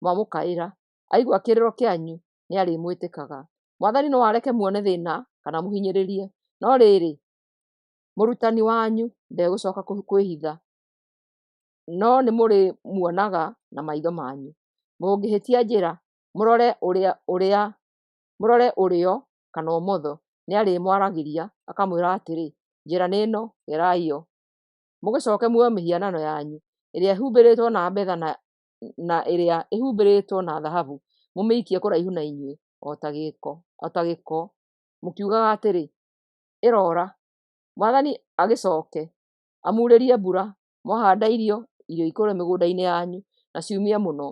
mwamũkaĩra, aigua kĩrĩro kĩanyu nĩarĩmwĩtĩkaga. Mwathani no areke muone thĩĩna kana amũhinyĩrĩrie, no rĩrĩ, mũrutani wanyu ndegũcooka kwĩhitha, no nĩmũrĩmuonaga na maitho manyu. Mũngĩhĩtia njĩra mũrore ũrĩo kana ũmotho, nĩarĩmwaragĩria akamwĩra atĩrĩ, ‘Njĩra nĩ ĩno, gerai yo.’ Mũgĩcooke muoe mĩhianano yanyu ĩrĩa ĩhumbĩrĩtwo na betha na ĩrĩa ĩhumbĩrĩtwo na thahabu, mũmĩikie kũraihu na inyuĩ o ta gĩko, mũkiugaga atĩrĩ, ‘Ĩroora!’ Mwathani agĩcooke amuurĩrie mbura, mwahaanda irio, irio ikũre mĩgũnda-inĩ yanyu na ciumie mũno.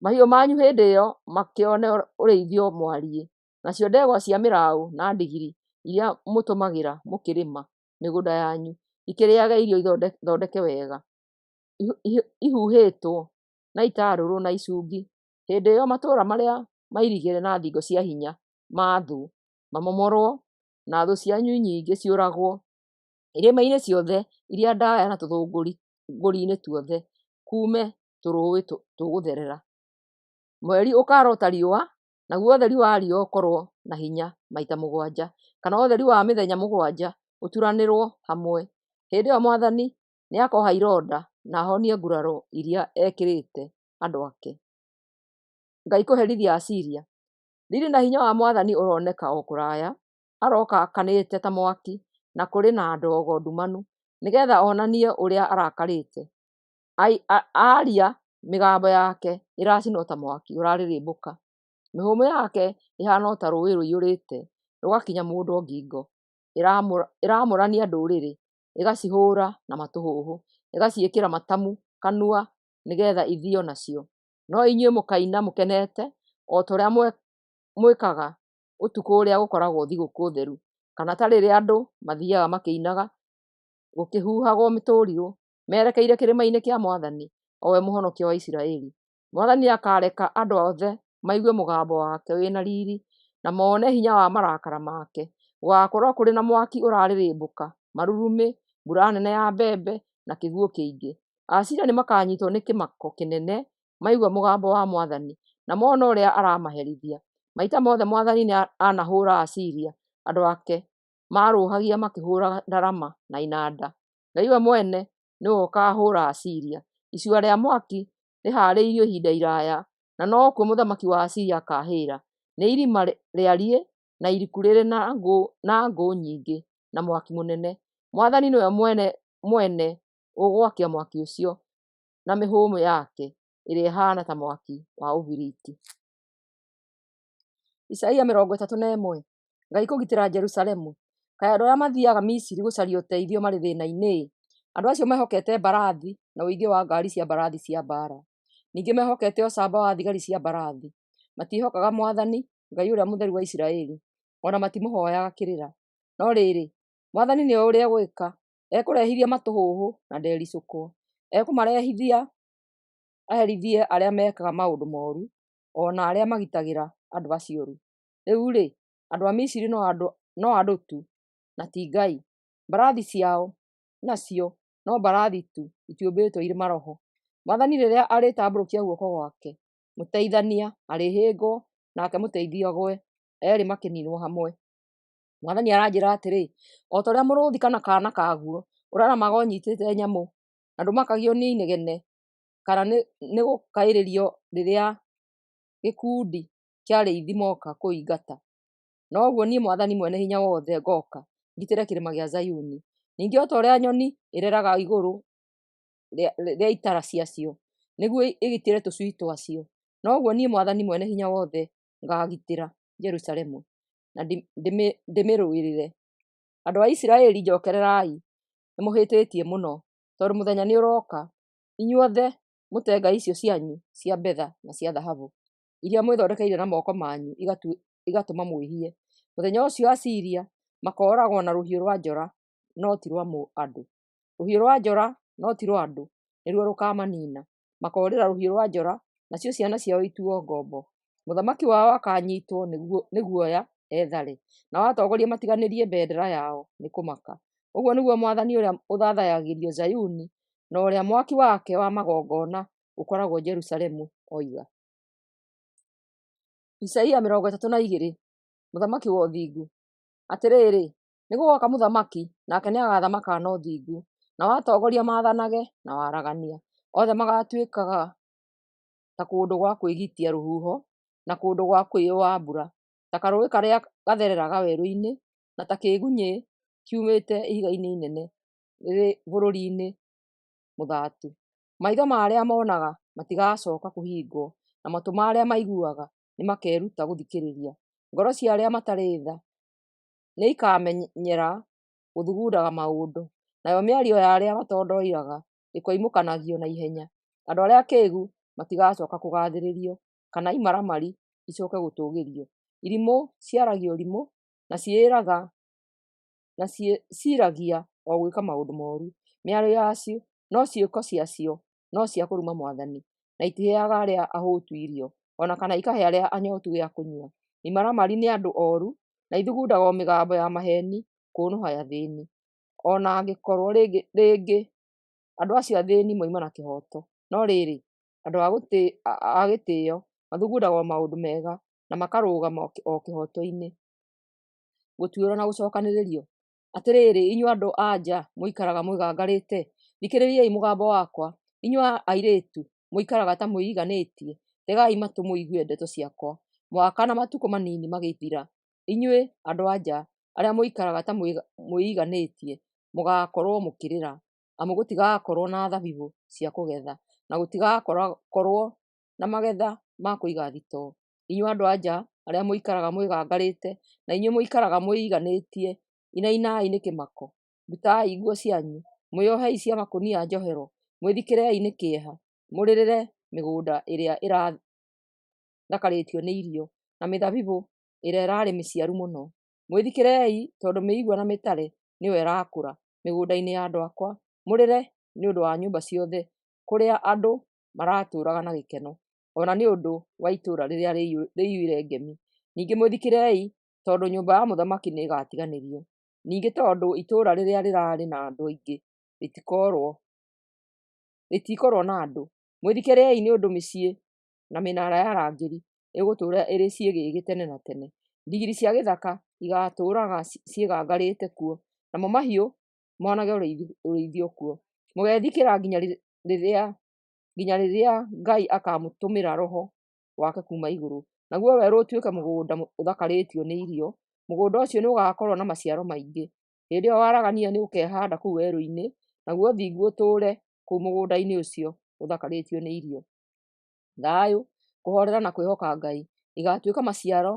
Mahiũ manyu hĩndĩ ĩyo makĩone ũrĩithio mwariĩ, nacio ndegwa cia mĩraũ na ndigiri iria mũtũmagĩra mũkĩrĩma mĩgũnda yanyu ikĩrĩĩaga irio thondeke wega, ihuhĩtwo na itarũrũ na icungi. Hĩndĩ ĩyo matũũra marĩa mairigĩre na thingo cia hinya ma thũ mamomorwo, na thũ cianyu nyingĩ ciũragwo. Irĩma-inĩ ciothe iria ndaaya na tũthũngũri-inĩ tuothe kuume tũrũũĩ tũgũtherera. Mweri ũkaara ta riũa, naguo ũtheri wa riũa ũkorũo na hinya maita mũgwanja, kana ũtheri wa mĩthenya mũgwanja ũturanĩrũo hamwe. Hĩndĩ ĩyo Mwathani nĩakoha ironda na ahonie nguraro iria ekĩrĩte andũ ake. Ngai kũherithia Aasiria. Riiri na hinya wa Mwathani ũroneka o kũraya; arooka aakanĩte ta mwaki, na kũrĩ na ndogo ndumanu, nĩ geetha onanie ũrĩa arakarĩte. Aaria, mĩgambo yake ĩracina o ta mwaki ũrarĩrĩmbũka; mĩhũmũ yake ĩhaana o ta rũũĩ rũiyũrĩte rũgakinya mũndũ ngingo. Ĩramũrania ndũrĩrĩ, ĩgacihũũra na matũhũhũ, ĩgaciĩkĩra matamu kanua nĩgeetha ithio nacio. No inyuĩ mũkaina mũkenete, o ta ũrĩa mwĩkaga ũtukũ ũrĩa gũkoragwo thigũkũ theru, kana ta rĩrĩa andũ mathiiaga makĩinaga gũkĩhuhagwo mĩtũrirũ, merekeire kĩrĩma-inĩ kĩa Mwathani, o we Mũhonokia wa Isiraeli. Mwathani nĩakareka andũ othe maigue mũgambo wake wĩ na riiri, na mone hinya wa marakara make. Gũgaakorwo kũrĩ na mwaki ũrarĩrĩmbũka, marurumĩ, mbura nene ya mbembe, na kĩguũ kĩingĩ. Aasiria nĩmakanyiitwo nĩ kĩmako kĩnene maigua mũgambo wa Mwathani, na mona ũrĩa aramaherithia. Maita mothe Mwathani anahũũra Aasiria, andũ ake marũũhagia makĩhũũraga ndarama na inanda. Ngai we mwene nĩwe ũkaahũũra Aasiria. Icua rĩa mwaki rĩhaarĩirio ihinda iraaya, na nokuo mũthamaki wa Asiria akaahĩĩra. Nĩ irima rĩariĩ na iriku rĩrĩ na ngũ nyingĩ na mwaki mũnene. Mwathani nĩwe mwene ũgwakia mwaki ũcio na mĩhũmũ yake ĩrĩa ĩhaana ta mwaki wa ũbiriti. Isaia 31. Ngai kũgitĩra Jerusalemu. Kaĩ andũ arĩa mathiiaga Misiri gũcaria ũteithio marĩ thĩĩna-inĩ-ĩ! Andũ acio mehokete mbarathi na ũingĩ wa ngaari cia mbarathi cia mbaara, ningĩ mehokete ũcamba wa thigari cia mbarathi. Matiĩhokaga Mwathani, Ngai Ũrĩa Mũtheru wa Isiraeli, o na matimũhooyaga kĩrĩra. No rĩrĩ, Mwathani nĩoĩ ũrĩa egwĩka; ekũrehithia matũhũhũ na ndericũkwo. Ekũmarehithia aherithie arĩa mekaga maũndũ mooru, o na arĩa magitagĩra andũ acio ũũru. Rĩu-rĩ, andũ a Misiri no andũ tu, na ti ngai; mbarathi ciao nacio no mbarathi tu, itiũmbĩtwo irĩ maroho. Mwathani rĩrĩa arĩtambũrũkia guoko gwake, mũteithania arĩhĩngwo, nake mũteithio agũe, eerĩ makĩniinwo hamwe. Mwathani aranjĩra atĩrĩ, O ta ũrĩa mũrũũthi kana kaana kaguo ũraramaga ũnyiitĩte nyamũ, na ndũmakagio nĩ inegene kana nĩ gũkaĩrĩrio rĩrĩa gĩkundi kĩa arĩithi moka kũũingata, noguo niĩ Mwathani Mwene-Hinya-Wothe ngooka ngitĩre Kĩrĩma gĩa Zayuni. Ningĩ o ta ũrĩa nyoni ĩreraga igũrũ rĩa itara ciacio nĩguo ĩgitĩre tũcui twacio, noguo niĩ Mwathani Mwene-Hinya-Wothe ngaagitĩra Jerusalemu na ndĩmĩrũĩrĩre. Andũ a Isiraeli, njokererai. Nĩmũhĩtĩtie mũno, tondũ mũthenya nĩũroka inyuothe mũte ngai icio cianyu cia betha na cia thahabu, iria mwĩthondekeire na moko manyu igatũma mwĩhie. Mũthenya ũcio Asiria makooragwo na rũhiũ rwa njora, no ti rwa andũ; rũhiũ rwa njora, no ti rwa andũ, nĩruo rũkaamanina. Makoorĩra rũhiũ rwa njora, nacio ciana ciao ituo ngombo. Mũthamaki wao akaanyiitwo nĩ guoya ethare, nao atongoria matiganĩrie bendera yao nĩ kũmaka. Ũguo nĩguo Mwathani ũrĩa ũthathayagĩrio Zayuni, na ũrĩa mwaki wake wa magongona ũkoragwo Jerusalemu, oiga. Isaia 32 Mũthamaki wa Ũthingu. Atĩrĩrĩ, nĩgũgoka mũthamaki, nake nĩagathamakaga na ũthingu, nao atongoria maathanage na waragania. Othe magaatuĩkaga ta kũndũ gwa kwĩgitia rũhuho, na kũndũ gwa kwĩũa mbura, ta karũũĩ karĩa gathereraga werũ-inĩ, na ta kĩgunyĩ kiumĩte ihiga-inĩ inene rĩrĩ bũrũri-inĩ mũthatu. Maitho ma arĩa monaga matigacooka kũhingwo, na matũ ma arĩa maiguaga nĩmakeruta gũthikĩrĩria. Ngoro cia arĩa matarĩ tha nĩikamenyera gũthugundaga maũndũ, nayo mĩario ya arĩa matondoiraga ĩkoimũkanagio na ihenya. Andũ arĩa akĩĩgu matigacooka kũgaathĩrĩrio, kana imaramari icooke gũtũũgĩrio. Irimũ ciaragia ũrimũ, na ciĩciiragia o gwĩka maũndũ mooru. Mĩario yacio no ciĩko ciacio no cia kũruma Mwathani, na itiheaga arĩa ahũtu irio, o na kana ikahe arĩa anyootu gĩa kũnyua. Imaramari nĩ andũ ooru, na ithugundaga o mĩgambo ya maheeni kũũnũha athĩĩni, o na angĩkorwo rĩngĩ andũ acio athĩĩni moima na kĩhooto. No rĩrĩ, andũ a gĩtĩĩo mathugundaga o maũndũ mega, na makarũgama o kĩhooto-inĩ. Gũtuĩrwo na Gũcookanĩrĩrio. Atĩrĩrĩ, inyuĩ andũ-a-nja mũikaraga mwĩgangarĩte, thikĩrĩriai mũgambo wakwa; inyuĩ airĩtu mũikaraga ta mwĩiganĩtie, tegai matũ mũigue ndeto ciakwa. Mwaka na matukũ manini magĩthira, inyuĩ andũ-a-nja arĩa mũikaraga ta mwĩiganĩtie mũgaakorwo mũkĩrĩra, amu gũtigakorwo na thabibũ cia kũgetha, na gũtigakorwo na magetha ma kũiga thitoo. Inyuĩ andũ-a-nja arĩa mũikaraga mwĩgangarĩte, na inyuĩ mũikaraga mwĩiganĩtie, inainai nĩ kĩmako; rutai nguo cianyu, mwĩohei cia makũnia njohero, mwĩthikĩrei nĩ kĩeha, mũrĩrĩre mĩgũnda ĩrĩa ĩrathakarĩtio nĩ irio, na mĩthabibũ ĩrĩa ĩrarĩ mĩciaru mũno. Mwĩthikĩrei, tondũ mĩigua na mĩtare nĩyo ĩrakũra mĩgũnda-inĩ ya andũ akwa; mũrĩre nĩ ũndũ wa nyũmba ciothe kũrĩa andũ maratũũraga na gĩkeno, o na nĩ ũndũ wa itũũra rĩrĩa rĩiyũire ngemi. Ningĩ mwĩthikĩrei, tondũ nyũmba ya mũthamaki nĩĩgatiganĩrio, ningĩ tondũ itũũra rĩrĩa rĩraarĩ na andũ aingĩ rĩtikorwo na andũ. Mwĩthikĩrei, nĩ ũndũ mĩciĩ na mĩnara ya arangĩri ĩgũtũũra ĩrĩ ciĩgĩĩgĩ tene na tene. Ndigiri cia gĩthaka igaatũũraga ciĩgangarĩte kuo, namo mahiũ monage ũrĩithio kuo. Mũgeethikĩra nginya rĩrĩa Ngai akaamũtũmĩra Roho wake kuuma igũrũ, naguo werũ ũtuĩke mũgũnda ũthakarĩtio nĩ irio; mũgũnda ũcio nĩũgakorwo na maciaro maingĩ. Hĩndĩ ĩyo waragania nĩũkehaanda kũu werũ-inĩ, naguo ũthingu ũtũũre kũu mũgũnda-inĩ ũcio ũthakarĩtio nĩ irio. Thayũ, kũhoorera na kwĩhoka Ngai igaatuĩka maciaro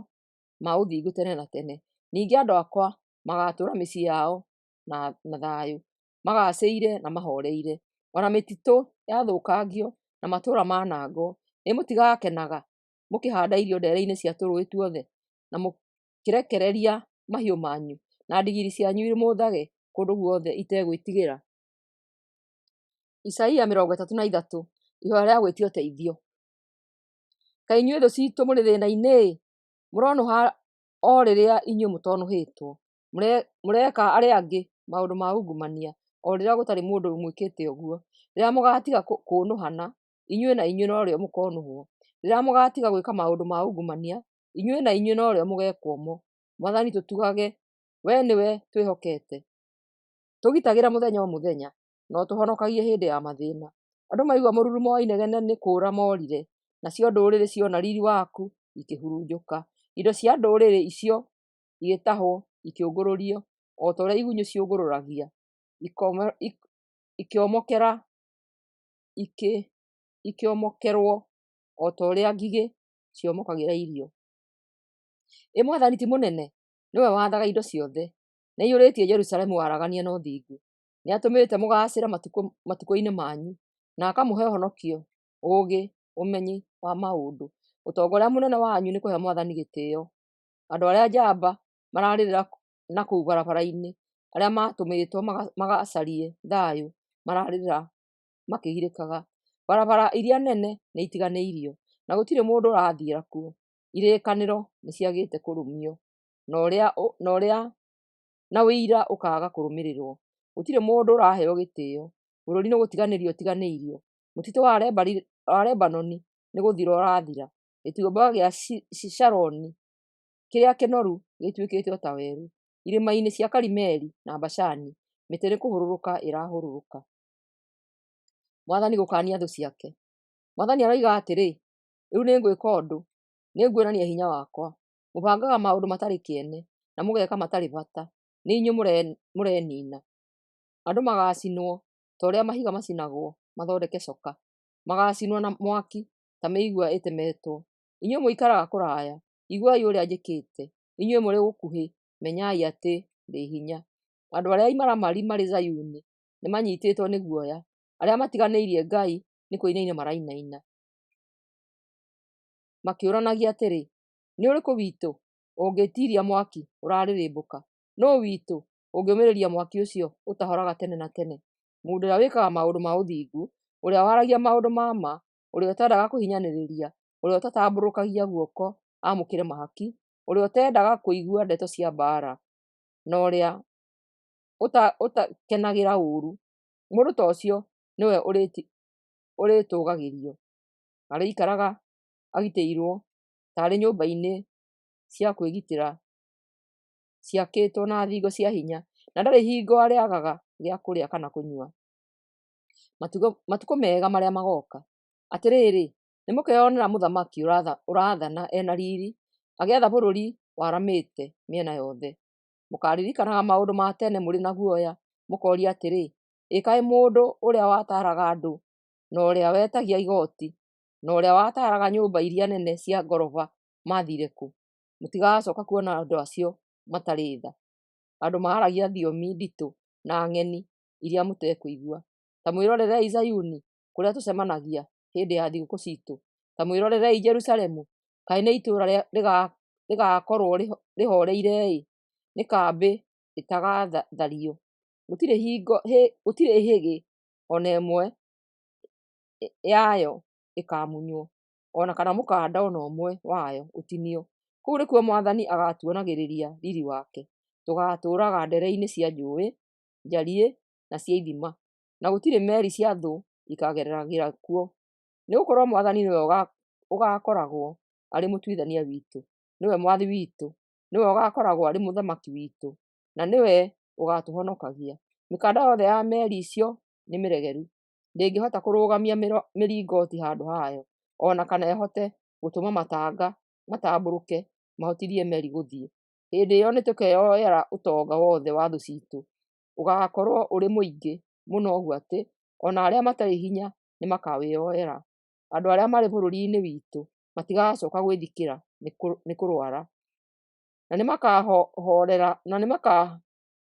ma ũthingu tene na tene. Ningĩ andũ akwa magaatũũra mĩciĩ yao na thayũ, magaacĩire na mahooreire. O na mĩtitũ yathũkangio na matũũra manangwo, ĩ mũtigakenaga mũkĩhaanda irio ndeere-inĩ cia tũrũũĩ tuothe, na mũkĩrekereria mahiũ manyu na ndigiri cianyu irũmũthage kũndũ guothe itegwĩtigĩra? Isaia 33. Ihooya rĩa gwĩtia ũteithio. Kaĩ inyuĩ thũ ciitũ mũrĩ thĩĩna-inĩ-ĩ! Mũronũha o rĩrĩa inyuĩ mũtonũhĩtwo. Mũreka arĩa angĩ maũndũ ma ungumania o rĩrĩa gũtarĩ mũndũ ũmwĩkĩte ũguo. Rĩrĩa mũgaatiga kũũnũhana, inyuĩ na inyuĩ norĩo mũkoonũhwo; rĩrĩa mũgaatiga gwĩka maũndũ ma ungumania, inyuĩ na inyuĩ norĩo mũgeekwo mo. Mwathani tũtugage, wee nĩwe twĩhokete; tũgitagĩre mũthenya o mũthenya, na ũtũhonokagie hĩndĩ ya mathĩĩna. Andũ maigua mũrurumo wa inegene nĩ kũũra moorire, nacio ndũrĩrĩ ciona riiri waku ikĩhurunjũka. Indo cia ndũrĩrĩ icio igĩtahwo ikĩũngũrũrio, o ta ũrĩa igunyũ ciũngũrũragia, ikĩomokera ikĩomokerwo o ta ũrĩa ngigĩ ciomokagĩra irio. Ĩ Mwathani ti mũnene? Nĩwe wathaga indo ciothe. Nĩaiyũrĩtie Jerusalemu waragania na ũthingu. Nĩatũmĩte mũgaacĩre matukũ-inĩ manyu, na akamũhe ũhonokio, ũũgĩ, ũmenyi wa maũndũ. Ũtonga ũrĩa mũnene wanyu nĩ kũhe Mwathani gĩtĩĩo. Andũ arĩa njamba mararĩrĩra na kũu barabara-inĩ, arĩa maatũmĩtwo magacarie thayũ mararĩrĩra makĩgirĩkaga. Barabara iria nene nĩitiganĩirio, na gũtirĩ mũndũ ũrathiĩra kuo. Irĩkanĩro nĩciagĩte kũrũmio, na ũira ũkaaga kũrũmĩrĩrwo. Gũtirĩ mũndũ ũraheo gĩtĩĩo, bũrũri nĩgũtiganĩrio ũtiganĩirio. Mũtitũ wa Lebanoni nĩgũthira ũrathira, gĩtuamba gĩa Sharoni kĩrĩa kĩnoru gĩtuĩkĩte o ta werũ. Irĩma-inĩ cia Karimeli na Bashani mĩtĩ nĩkũhũrũrũka ĩrahũrũrũka. Mwathani gũkaania thũ ciake. Mwathani aroiga atĩrĩ, Rĩu nĩngwĩka ũndũ, nĩnguonania hinya wakwa. Mũbangaga maũndũ matarĩ kĩene, na mũgeeka matarĩ bata, nĩ inyuĩ mũreniina. Andũ magaacinwo ta ũrĩa mahiga macinagwo mathondeke coka, magaacinwo na mwaki ta mĩigua ĩtemetwo. Inyuĩ mũikaraga kũraya, iguai ũrĩa njĩkĩte; inyuĩ mũrĩ gũkuhĩ, menyai atĩ ndĩ hinya. Andũ arĩa imaramari marĩ Zayuni nĩmanyiitĩtwo nĩ guoya, arĩa matiganĩirie Ngai nĩkũinaina marainaina, makĩũranagia atĩrĩ, “Nĩ ũrĩkũ witũ ũngĩĩtiiria mwaki ũrarĩrĩmbũka? Nũũ witũ ũngĩũmĩrĩria mwaki ũcio ũtahoraga tene na tene?” Mũndũ ũrĩa wĩkaga maũndũ ma ũthingu, ũrĩa waragia maũndũ ma ma, ũrĩa ũtendaga kũhinyanĩrĩria, ũrĩa ũtatambũrũkagia guoko aamũkĩre mahaki, ũrĩa ũtendaga kũigua ndeto cia mbaara, na ũrĩa ũtakenagĩra ũũru, mũndũ ta ũcio nĩwe ũrĩtũũgagĩrio. Arĩikaraga agitĩirwo taarĩ nyũmba-inĩ cia kwĩgitĩra ciakĩtwo na thingo cia hinya, na ndarĩ hingo arĩagaga gĩa kũrĩa kana kũnyua. Matukũ mega marĩa magooka. Atĩrĩrĩ, nĩmũkeyonera mũthamaki ũrathana e na riiri, agĩatha bũrũri waramĩte mĩena yothe. Mũkaaririkanaga maũndũ ma tene mũrĩ na guoya, mũkooria atĩrĩ, “Ĩ kaĩ mũndũ ũrĩa wataaraga andũ, na ũrĩa wetagia igooti, na ũrĩa wataaraga nyũmba iria nene cia ngoroba maathiire kũ?” Mũtigacooka kuona andũ acio matarĩ tha, andũ maaragia thiomi nditũ na ng'eni iria mũtekũigua. Ta mwĩrorerei Zayuni, kũrĩa tũcemanagia hĩndĩ ya thigũkũ ciitũ; ta mwĩrorerei Jerusalemu, kaĩ nĩ itũũra rĩgaakorwo rĩhooreire-ĩ, nĩ kambĩ ĩtagaathario, gũtirĩ hĩgĩ o na ĩmwe yayo ĩkaamunywo, o na kana mũkanda o na ũmwe wayo ũtinio. Kũu nĩkuo Mwathani agaatuonagĩrĩria riiri wake. Tũgaatũũraga ndere-inĩ cia njũũĩ njariĩ na cia ithima, na gũtirĩ meeri cia thũ ikaageragĩra kuo. Nĩgũkorwo Mwathani nĩwe ũgaakoragwo arĩ mũtuithania witũ, nĩwe mwathi witũ, nĩwe ũgaakoragwo arĩ mũthamaki witũ, na nĩwe ũgaatũhonokagia. Mĩkanda yothe ya meeri icio nĩmĩregeru, ndĩngĩhota kũrũgamia mĩringoti handũ hayo, o na kana ĩhote gũtũma matanga matambũrũke mahotithie meeri gũthiĩ. Hĩndĩ ĩyo nĩtũkeyoera ũtonga wothe wa thũ ciitũ; ũgaakorwo ũrĩ mũingĩ mũno ũguo atĩ o na arĩa matarĩ hinya nĩmakawĩyoera. Andũ arĩa marĩ bũrũri-inĩ witũ matigacooka gwĩthikĩra nĩ kũrũara,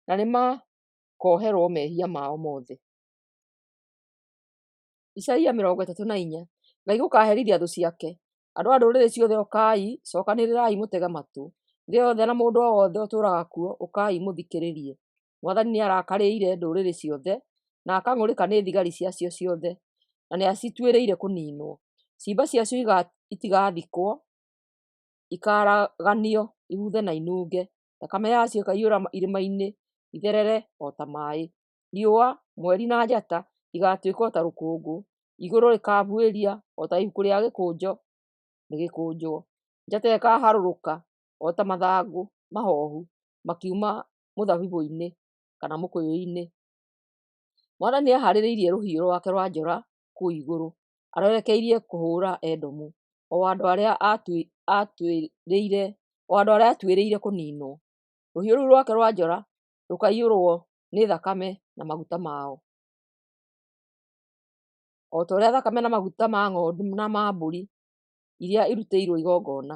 na nĩmakoherwo mehia mao mothe. Isaia 34. Ngai gũkaherithia thũ ciake. Andũ a ndũrĩrĩ ciothe ũkai, cookanĩrĩrai mũtege matũ; thĩ yothe na mũndũ o wothe ũtũũraga kuo, ũkai mũthikĩrĩrie. Mwathani nĩarakarĩire ndũrĩrĩ ciothe, na akang'ũrĩka nĩ thigari ciacio ciothe, na nĩacituĩrĩire kũniinwo. Ciimba ciacio itigathikwo, ikaaraganio ibuthe na inunge; thakame yacio ĩkaiyũra irĩma-inĩ, ĩtherere o ta maaĩ. Riũa, mweri, na njata igaatuĩka o ta rũkũngũ, igũrũ rĩkaabuĩria o ta ibuku rĩa gĩkũnjo rĩgĩkũnjwo, njata ikaharũrũka o ta mathangũ mahoohu makiuma mũthabibũ-inĩ kana mũkũyũ-inĩ. Mwathani nĩahaarĩirie rũhiũ rwake rwa njora kũu igũrũ, arwerekeirie kũhũũra Edomu, o andũ arĩa atuĩrĩire kũniinwo. Rũhiũ rũu rwake rwa njora rũkaiyũrwo nĩ thakame na maguta mao, o ta ũrĩa thakame na maguta ma ng'ondu na ma mbũri iria irutĩirwo igongona.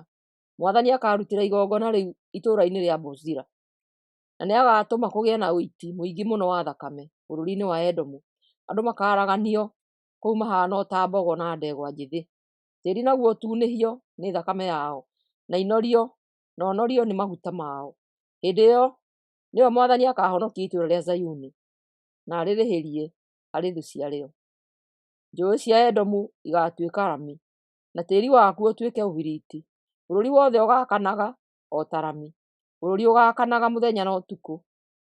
Mwathani akaarutĩra igongona rĩu itũũra-inĩ rĩa Bozira, na nĩagatũma kũgĩe na ũiti mũingĩ mũno wa thakame. bũrũri-inĩ wa Edomu. Andũ makaaraganio kũu mahaana o ta mbogo na ndegwa njĩthĩ. Tĩĩri naguo ũtunĩhio nĩ thakame yao, na ũnorio nĩ maguta mao. Hĩndĩ ĩyo nĩyo Mwathani akaahonokia itũũra rĩa Zayuni, na arĩrĩhĩrie harĩ thũ ciarĩo. Njũũĩ cia Edomu igaatuĩka rami, na tĩĩri wakuo ũtuĩke ũbiriti. Bũrũri wothe ũgaakanaga o ta rami, bũrũri ũgaakanaga mũthenya na ũtukũ,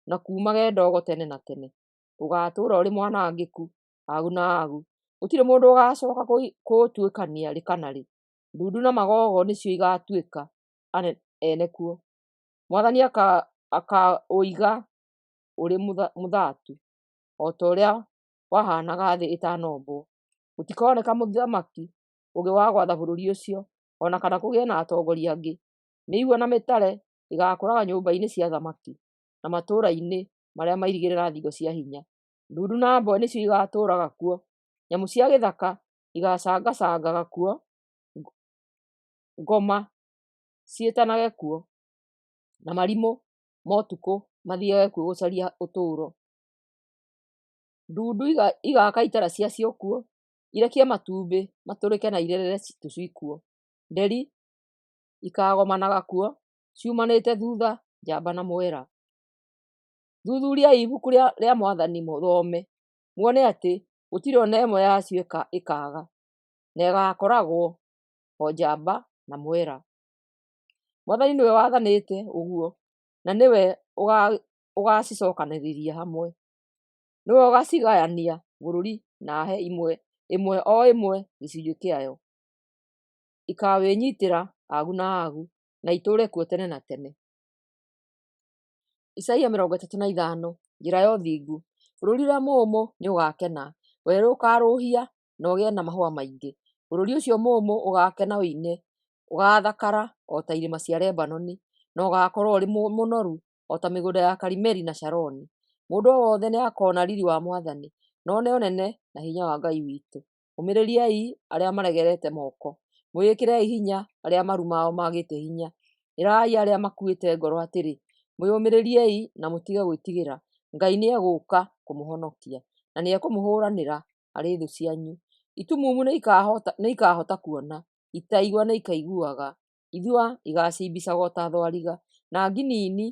na kuumage ndogo tene na tene. Ũgaatũũra ũrĩ mwanangĩku hagu na hagu, gũtirĩ mũndũ ũgaacooka kũũtuĩkania rĩ kana rĩ. Ndundu na magogo nĩcio igaatuĩka ene kuo. Mwathani akaũiga ũrĩ mũthatu, o ta ũrĩa wahaanaga thĩ ĩtanombwo. Gũtikoneka mũthamaki ũngĩ wa gwatha bũrũri ũcio, o na kana kũgĩe na atongoria angĩ. Mĩigua na mĩtare ĩgaakũraga nyũmba-inĩ cia athamaki, na matũũra-inĩ marĩa mairigĩre na thingo cia hinya. Ndundu na mbwe nĩcio igaatũũraga kuo, nyamũ cia gĩthaka igaacangacangaga kuo, ngoma ciĩtanage kuo, na marimũ ma ũtukũ mathiiage kuo gũcaria ũtũũro. Ndundu igaaka itara ciacio kuo, irekie matumbĩ matũrĩke na irerere tũcui kuo. Nderi ikaagomanaga kuo, ciumanĩte thutha njamba na mwera. Thuthuriai ibuku rĩa Mwathani mũthome, muone atĩ gũtirĩ o na ĩmwe yacio ĩkaaga, na ĩgaakoragwo o njamba na mwera. Mwathani nĩwe wathanĩte ũguo, na nĩwe ũgaacicookanĩrĩria hamwe. Nĩwe ũgaacigayania bũrũri na ahe ĩmwe o ĩmwe gĩcunjĩ kĩayo. Ikaawĩnyiitĩra hagu na hagu, na itũũre kuo tene na tene. Isaia 35, Njĩra ya ũthingu. Bũrũri ũrĩa mũũmũ nĩũgakena, werũ ũkaarũũhia na ũgĩe na mahũa maingĩ. Bũrũri ũcio mũũmũ ũgaakena ũine, ũgaathakara o ta irĩma cia Lebanoni, na ũgaakorwo ũrĩ mũnoru o ta mĩgũnda ya Karimeli na Sharoni. Mũndũ o wothe nĩakoona riiri wa Mwathani, na one ũnene na hinya wa Ngai witũ. Ũmĩrĩriai arĩa maregerete moko, mwĩĩkĩrei hinya arĩa maru mao maagĩte hinya. Ĩrai arĩa makuĩte ngoro atĩrĩ, mwĩyũmĩrĩriei na mũtige gwĩtigĩra, Ngai nĩegũũka kũmũhonokia, na nĩekũmũhũũranĩra harĩ thũ cianyu. Itumumu nĩikahota kuona, itaigua nĩikaiguaga, ithua igaacimbicaga o ta thwariga, na ngi nini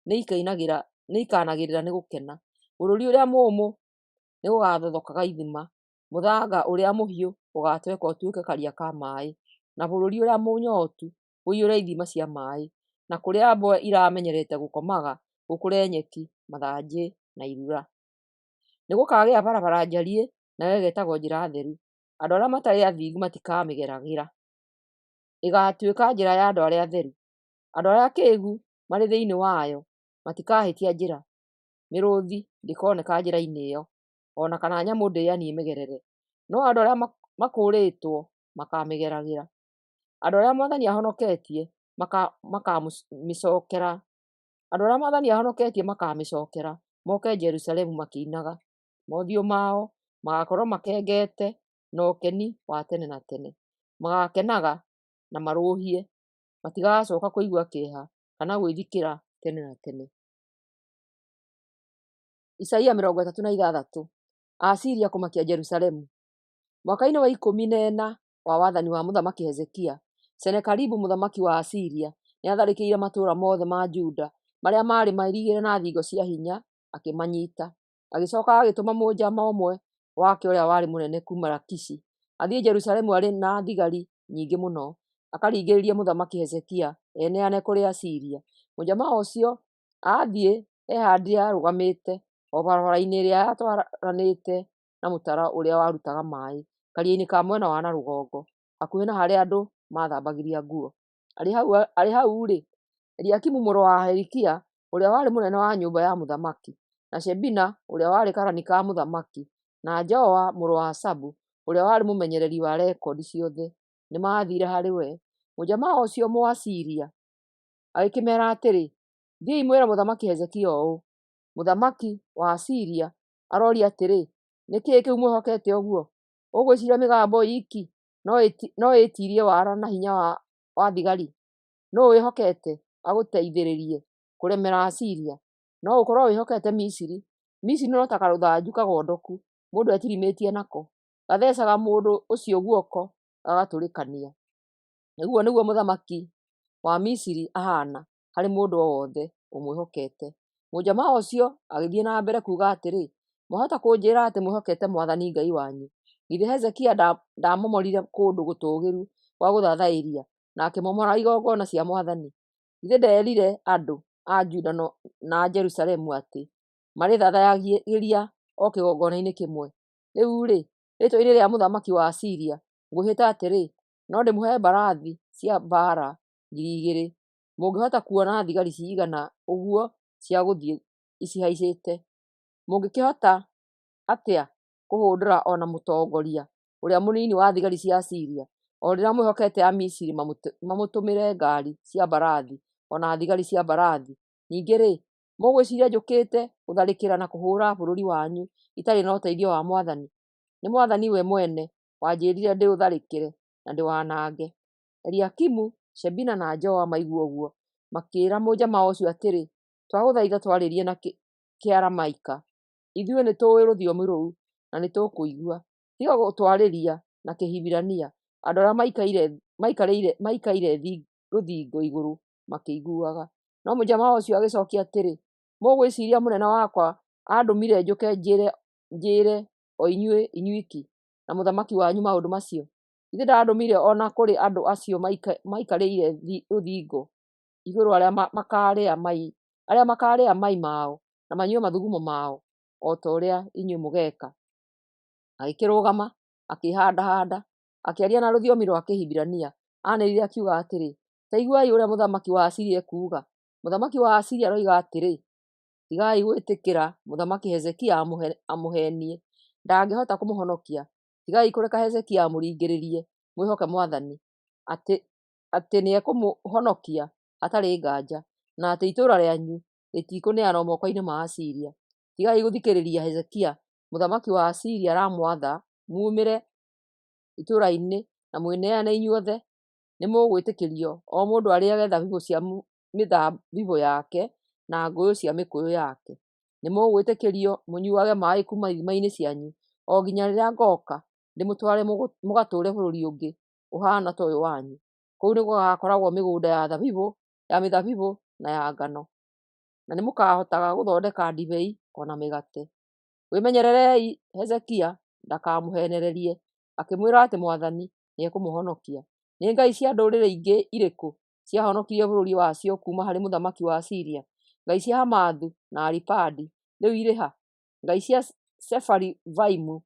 nĩikanagĩrĩra nĩ gũkena. Bũrũri ũrĩa mũũmũ nĩũgathothokaga ithima, mũthanga ũrĩa mũhiũ ũgaatweka ũtuĩke karia ka maaĩ, na bũrũri ũrĩa mũnyootu ũiyũre ithima cia maaĩ, na kũrĩa mbwe iramenyerete gũkomaga gũkũre nyeki, mathanjĩ na irura. Nĩgũkagĩa barabara njariĩ, nayo ĩgeetagwo Njĩra Theru. Andũ arĩa matarĩ athingu matikamĩgeragĩra; ĩgaatuĩka njĩra ya andũ arĩa atheru. Andũ arĩa akĩĩgu marĩ thĩinĩ wayo matikahĩtia njĩra; mĩrũũthi ndĩkoneka njĩra-inĩ ĩyo, o na kana nyamũ ndĩani ĩmĩgerere. No andũ arĩa makũũrĩtwo makaamĩgeragĩra; andũ arĩa Mwathani ahonoketie makaamĩcookera. Andũ arĩa Mwathani ahonoketie makaamĩcookera, moke Jerusalemu makĩinaga. Mothiũ mao magaakorwo makengete na ũkeni wa tene na tene; magaakenaga na marũũhie, matigacooka kũigua kĩeha kana gwĩthikĩra tene na tene. Isaia 36, Asiria kũmakia Jerusalemu. Mwaka-inĩ wa 14 wa wathani wa Mũthamaki Hezekia, Senakeribu mũthamaki wa Asiria nĩatharĩkĩire matũũra mothe ma Juda marĩa maarĩ mairigĩre na thingo cia hinya, akĩmanyiita. Agĩcooka agĩtũma mũnjama ũmwe wake ũrĩa warĩ mũnene kuuma Lakishi athiĩ Jerusalemu arĩ na thigari nyingĩ mũno, akaringĩrĩrie Mũthamaki Hezekia eneane kũrĩ Asiria. Mũnjama ũcio aathiĩ ehaandire arũgamĩte o barabara-inĩ ĩrĩa yatwaranĩte na mũtaro ũrĩa warutaga maaĩ, karia-inĩ ka mwena wa na rũgongo, hakuhĩ na harĩa andũ maathambagĩria nguo. Arĩ hau-rĩ, Eliakimu mũrũ wa Hilikia, ũrĩa warĩ mũnene wa nyũmba ya mũthamaki, na Shebina ũrĩa warĩ karani ka mũthamaki, na Joa mũrũ wa Asabu, ũrĩa warĩ mũmenyereri wa rekondi ciothe, nĩmathiire harĩ we. Mũnjamaa ũcio Mũasiria agĩkĩmeera atĩrĩ, “Thiĩi mwĩre Mũthamaki Hezekia ũũ: ‘Mũthamaki wa Asiria aroria atĩrĩ: Nĩ kĩĩ kĩu mwĩhokete ũguo? Ũgwĩciiria mĩgambo iiki no ĩĩtiirie wara na hinya wa thigari? Nũũ wĩhokete agũteithĩrĩrie kũremera Asiria? No gũkorwo wĩhokete Misiri, Misiri no ta karũthanju kagondoku mũndũ etirimĩtie nako, gatheecaga mũndũ ũcio guoko gagatũrĩkania. Ũguo nĩguo mũthamaki wa Misiri ahaana harĩ mũndũ o wothe ũmwĩhokete. Mũnjamaa ũcio agĩthiĩ na mbere kuuga atĩrĩ, Mwahota kũnjĩĩra atĩ mwĩhokete mwathani Ngai wanyu. Githĩ Hezekia ndamomorire kũndũ gũtũũgĩru gwa gũthathaĩria na akĩmomora igongona cia mwathani? Githĩ ndeerire andũ a Juda na Jerusalemu atĩ marĩthathayagia o kĩgongona-inĩ kĩmwe? Rĩu-rĩ, rĩĩtwa-inĩ rĩa mũthamaki wa Asiria ngwĩhĩta atĩrĩ, no ndĩmũhe mbarathi cia mbaara 2,000. Mũngĩhota kuona thigari cigana ũguo cia gũthiĩ icihaicĩte? Mũngĩkĩhota atĩa kũhũndũra o na mũtongoria ũrĩa mũnini wa thigari cia Asiria, o rĩrĩa mwĩhokete Amisiri mamũtũmĩre ngaari cia mbarathi o na thigari cia mbarathi? Ningĩ-rĩ, mũgwĩciiria njũkĩte gũtharĩkĩra na kũhũũra bũrũri wanyu itarĩ na ũteithio wa mwathani? Nĩ mwathani we mwene wanjĩĩrire ndĩũtharĩkĩre na ndĩwanange. Eliakimu, Shebina na Joa maigua ũguo, makĩĩra mũnjamaa ũcio atĩrĩ, Twagũthaitha twarĩrie na Kĩaramaika. Ithuĩ nĩtũũĩ rũthiomi rũu na nĩtũkũigua. Tiga gũtwarĩria na Kĩhibirania andũ arĩa maikarĩire rũthingo igũrũ makĩiguaga. No mũnjamaa ũcio agĩcookia atĩrĩ, Mũgwĩciiria mũnene wakwa aandũmire njũke njĩĩre o inyuĩ inyuiki na mũthamaki wanyu maũndũ macio? Githĩ ndandũmire o na kũrĩ andũ acio maikarĩire rũthingo igũrũ arĩa makaarĩa mai mao na manyue mathugumo mao, o ta ũrĩa inyuĩ mũgeeka? Agĩkĩrũgama, akĩĩhandahanda, akĩaria na rũthiomi rwa Kĩhibirania, anĩrĩire akiuga atĩrĩ, Ta iguai ũrĩa mũthamaki wa Asiria ekuuga! Mũthamaki wa Asiria aroiga atĩrĩ, Tigai gwĩtĩkĩra Mũthamaki Hezekia amũheenie. Ndangĩhota kũmũhonokia. Tigai kũreka Hezekia amũringĩrĩrie mwĩhoke mwathani, atĩ nĩekũmũhonokia hatarĩ nganja, na atĩ itũũra rĩanyu rĩtikũneanwo moko-inĩ ma Asiria. Tigai gũthikĩrĩria Hezekia. Mũthamaki wa Asiria aramwatha muumĩre itũũra-inĩ na mwĩneane inyuothe. Nĩmũgwĩtĩkĩrio o mũndũ arĩĩage thabibũ cia mĩthabibũ yake na ngũyũ cia mĩkũyũ yake. Nĩmũgwĩtĩkĩrio mũnyuuage maaĩ kuuma ithima-inĩ cianyu, o nginya rĩrĩa ngooka ndĩmũtware mũgatũũre bũrũri ũngĩ ũhaana ta ũyũ wanyu. Kũu nĩgũgakoragwo mĩgũnda ya mĩthabibũ na ya ngano, na nĩmũkahotaga gũthondeka ndibei o na mĩgate. Wĩmenyererei Hezekia ndakamũheenererie akĩmwĩra atĩ mwathani nĩekũmũhonokia. Nĩ ngai cia ndũrĩrĩ ingĩ irĩkũ ciahonokirie bũrũri wacio kuuma harĩ mũthamaki wa Asiria? Ngai cia Hamathu na Aripadi rĩu irĩ ha? Ngai cia Sefarivaimu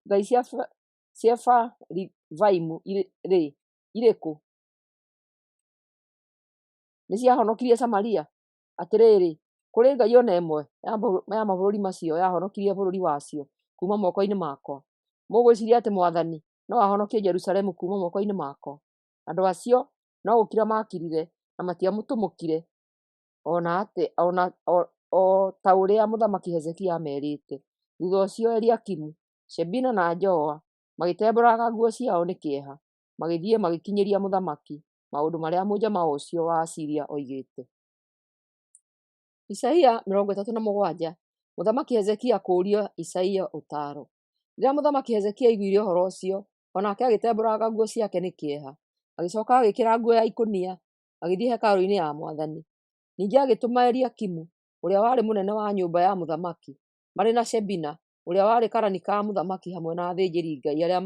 ngai cia Sefarivaimu rĩ, irĩ kũ? Nĩciahonokirie Samaria? Atĩrĩrĩ, kũrĩ ngai o na ĩmwe ya mabũrũri macio yahonokirie bũrũri wacio kuuma moko-inĩ makwa? Mũgwĩciiria atĩ mwathani no ahonokie Jerusalemu kuuma moko-inĩ makwa? Andũ acio no gũkira maakirire na matiamũtumũkire o ta ũrĩa Mũthamaki Hezekia aamerĩte. Thuutha ũcio Eliakimu, Shebina na Joa magĩtembũranga nguo ciao nĩ kĩeha, magĩthiĩ magĩkinyĩria mũthamaki maũndũ marĩa mũnjamaa ũcio wa Asiria oigĩte. Isaia 37. Mũthamaki Hezekia kũũria Isaia ũtaaro. Rĩrĩa Mũthamaki Hezekia aiguire ũhoro ũcio, o nake agĩtembũranga nguo ciake nĩ kĩeha. Agĩcooka agĩĩkĩra nguo ya ikũnia, agĩthiĩ hekarũ-inĩ ya mwathani. Ningĩ agĩtũma Eliakimu, ũrĩa warĩ mũnene wa nyũmba ya mũthamaki, marĩ na Shebina ũrĩa warĩ karani ka mũthamaki hamwe na athĩnjĩri-Ngai arĩa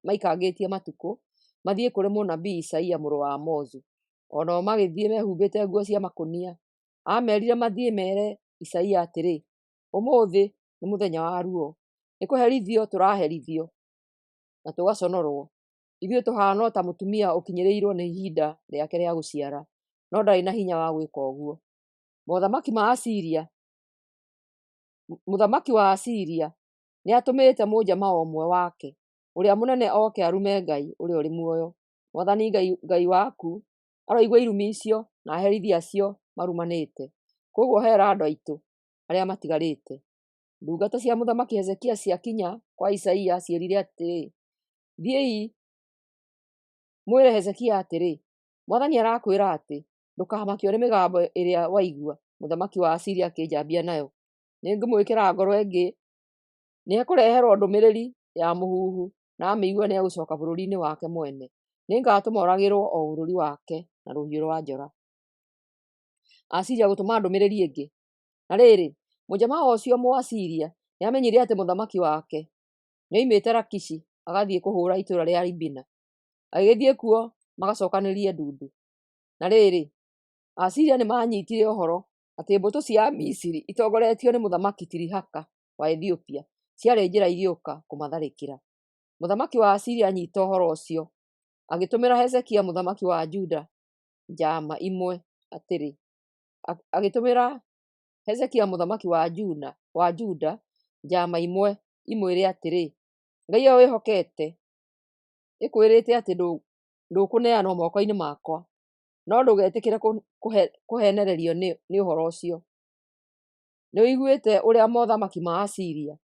maikangĩtie matukũ, mathiĩ kũrĩ mũnabii Isaia mũrũ wa Amozu. O nao magĩthiĩ mehumbĩte nguo cia makũnia. Aameerire mathiĩ meere Isaia atĩrĩ, Ũmũthĩ nĩ mũthenya wa ruo, nĩ kũherithio tũraherithio na tũgaconorwo. Ithuĩ tũhaana o ta mũtumia ũkinyĩrĩirwo nĩ ihinda rĩake rĩa gũciara, no ndarĩ na hinya wa gwĩka ũguo. Mũthamaki wa Asiria nĩatũmĩte mũnjamaa ũmwe wake ũrĩa mũnene oke arume Ngai ũrĩa ũrĩ muoyo. Mwathani Ngai waku aroigua irumi icio na aherithie acio marumanĩte. Kwoguo hera andũ aitũ arĩa matigarĩte. Ndungata cia Mũthamaki Hezekia ciakinya kwa Isaia ciĩrire atĩrĩ, Thiĩi mwĩre Hezekia atĩrĩ, Mwathani arakwĩra atĩ ndũkamakio nĩ mĩgambo ĩrĩa waigua mũthamaki wa Asiria akĩnjambia nayo. Nĩngũmwĩkĩra ngoro ĩngĩ. Nĩekũreherwo ndũmĩrĩri ya mũhuhu, na amĩigua nĩegũcooka bũrũriinĩ wake mwene. Nĩngatũma oragĩrwo o bũrũri wake na rũhiũ rwa njora. Asiria gũtũma ndũmĩrĩri ĩngĩ. Na rĩrĩ, mũnjamaa ũcio Mũasiria nĩamenyire atĩ mũthamaki wake nĩoimĩte Lakishi agathiĩ kũhũũra itũũra rĩa Libina, agĩgĩthiĩ kuo magacokanĩrie ndundu. Na rĩrĩ, Aasiria nĩmaanyiitire ũhoro atĩ mbũtũ cia Misiri itongoretio nĩ mũthamaki Tirihaka wa Ethiopia ciarĩ njĩra igĩũka kũmatharĩkĩra. Mũthamaki wa Asiria aanyiita ũhoro ũcio, agĩtũmĩra Hezekia mũthamaki wa Juda njaama imwe atĩrĩ, agĩtũmĩra Hezekia mũthamaki wa Juda njaama imwe imwĩre atĩrĩ, Ngai ĩyo wĩhokete ĩkwĩrĩte atĩ ndũkũneanwo moko-inĩ makwa, no ndũgetĩkĩre kũheenererio nĩ ũhoro ũcio. Nĩũiguĩte ũrĩa mothamaki ma Asiria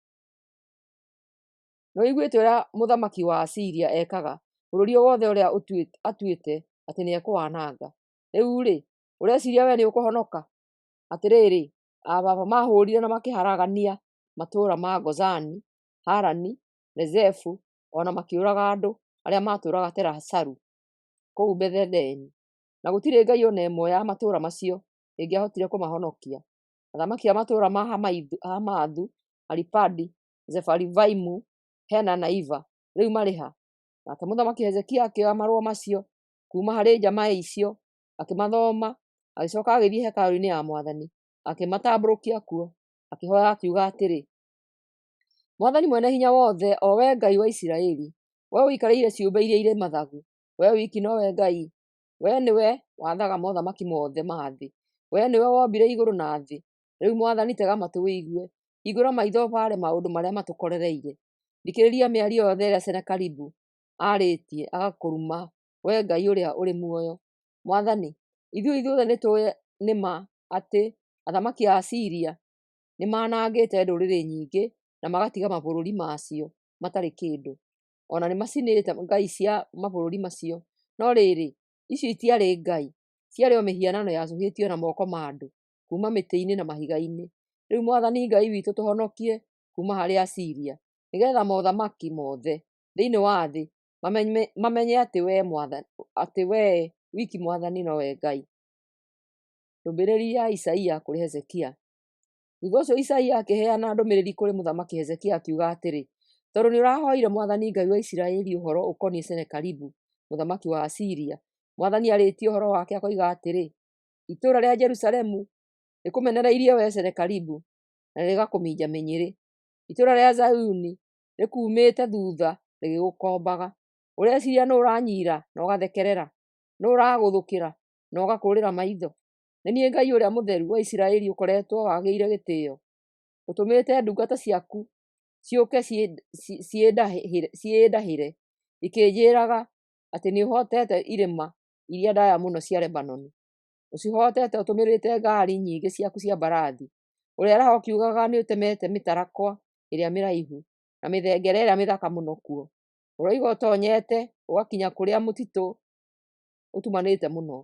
Nĩũiguĩte ũrĩa mũthamaki wa Asiria ekaga bũrũri o wothe ũrĩa atuĩte atĩ nĩekũwananga. Rĩu-rĩ, ũreciiria wee nĩũkũhonoka? Atĩrĩrĩ, aa baba maahũũrire na makĩharagania matũũra ma Gozani, Harani, Rezefu, o na makĩũraga andũ arĩa maatũũraga Telasaru kũu Beth-Edeni, na gũtirĩ ngai o na ĩmwe ya matũũra macio ĩngĩahotire kũmahonokia. Athamaki a matũũra ma Hamathu, Aripadi, Sefarivaimu, Hena na Iva rĩu marĩ ha? Nake Mũthamaki Hezekia akĩoya marũa macio kuuma harĩ njaama icio, akĩmathoma, agĩcooka agĩthiĩ hekarũ-inĩ ya mwathani, akĩmatambũrũkia kuo, akĩhooya akiuga atĩrĩ, Mwathani Mwene-Hinya-Wothe, o Wee Ngai wa Isiraeli, wee ũikarĩire ciũmbe iria irĩ mathagu, Wee wiki nowe Ngai. Wee nĩwe wathaga mothamaki mothe ma thĩ. Wee nĩwe wombire igũrũ na thĩ. Rĩu Mwathani tega matũ ũigue, hingũra maitho ũbaare maũndũ marĩa matũkorereire. Thikĩrĩria mĩario yothe ĩrĩa Senakeribu aarĩtie agakũruma, wee Ngai ũrĩa ũrĩ muoyo. Mwathani, ithuĩ ithuothe nĩtũũĩ nĩ ma atĩ athamaki a Asiria nĩmanangĩte ndũrĩrĩ nyingĩ na magatiga mabũrũri macio matarĩ kĩndũ. O na nĩmacinĩte ngai cia mabũrũri macio. No rĩrĩ, icio itiarĩ ngai, ciarĩ o mĩhianano yacũhĩtio na moko ma andũ kuuma mĩtĩ-inĩ na mahiga-inĩ. Rĩu Mwathani Ngai witũ tũhonokie kuuma harĩ Asiria, nĩgeetha mothamaki mothe thĩinĩ wa thĩ mamenye atĩ wee wiki Mwathani nowe Ngai. Ndũmĩrĩri ya Isaia kũrĩ Hezekia. Thuutha ũcio Isaia akĩheana ndũmĩrĩri kũrĩ Mũthamaki Hezekia akiuga atĩrĩ, Tondũ nĩũrahooire Mwathani Ngai wa Isiraeli ũhoro ũkoniĩ Senakeribu mũthamaki wa Asiria, Mwathani arĩtie ũhoro wake akoiga atĩrĩ, Itũũra rĩa Jerusalemu rĩkũmenereirie wee Senakeribu, na rĩgakũminja mĩnyĩrĩ. Itũũra rĩa Zayuni rĩkuumĩte thuutha rĩgĩgũkombaga. Ũreciiria nũũ ũranyiira na ũgathekerera? Nũũ ũragũthũkĩra na ũgakũũrĩra maitho? Nĩ niĩ Ngai ũrĩa Mũtheru wa Isiraeli ũkoretwo wagĩire gĩtĩĩo. Ũtũmĩte ndungata ciaku ciũke ciĩndahĩre, ikĩnjĩĩraga atĩ nĩũhootete irĩma iria ndaaya mũno cia Lebanoni. Ũcihootete ũtũmĩrĩte ngaari nyingĩ ciaku cia mbarathi. Ũreraha ũkiugaga nĩũtemete mĩtarakwa ĩrĩa mĩraihu, na mĩthengera ĩrĩa mĩthaka mũno kuo. Ũroiga ũtoonyete ũgakinya kũrĩa mũtitũ ũtumanĩte mũno.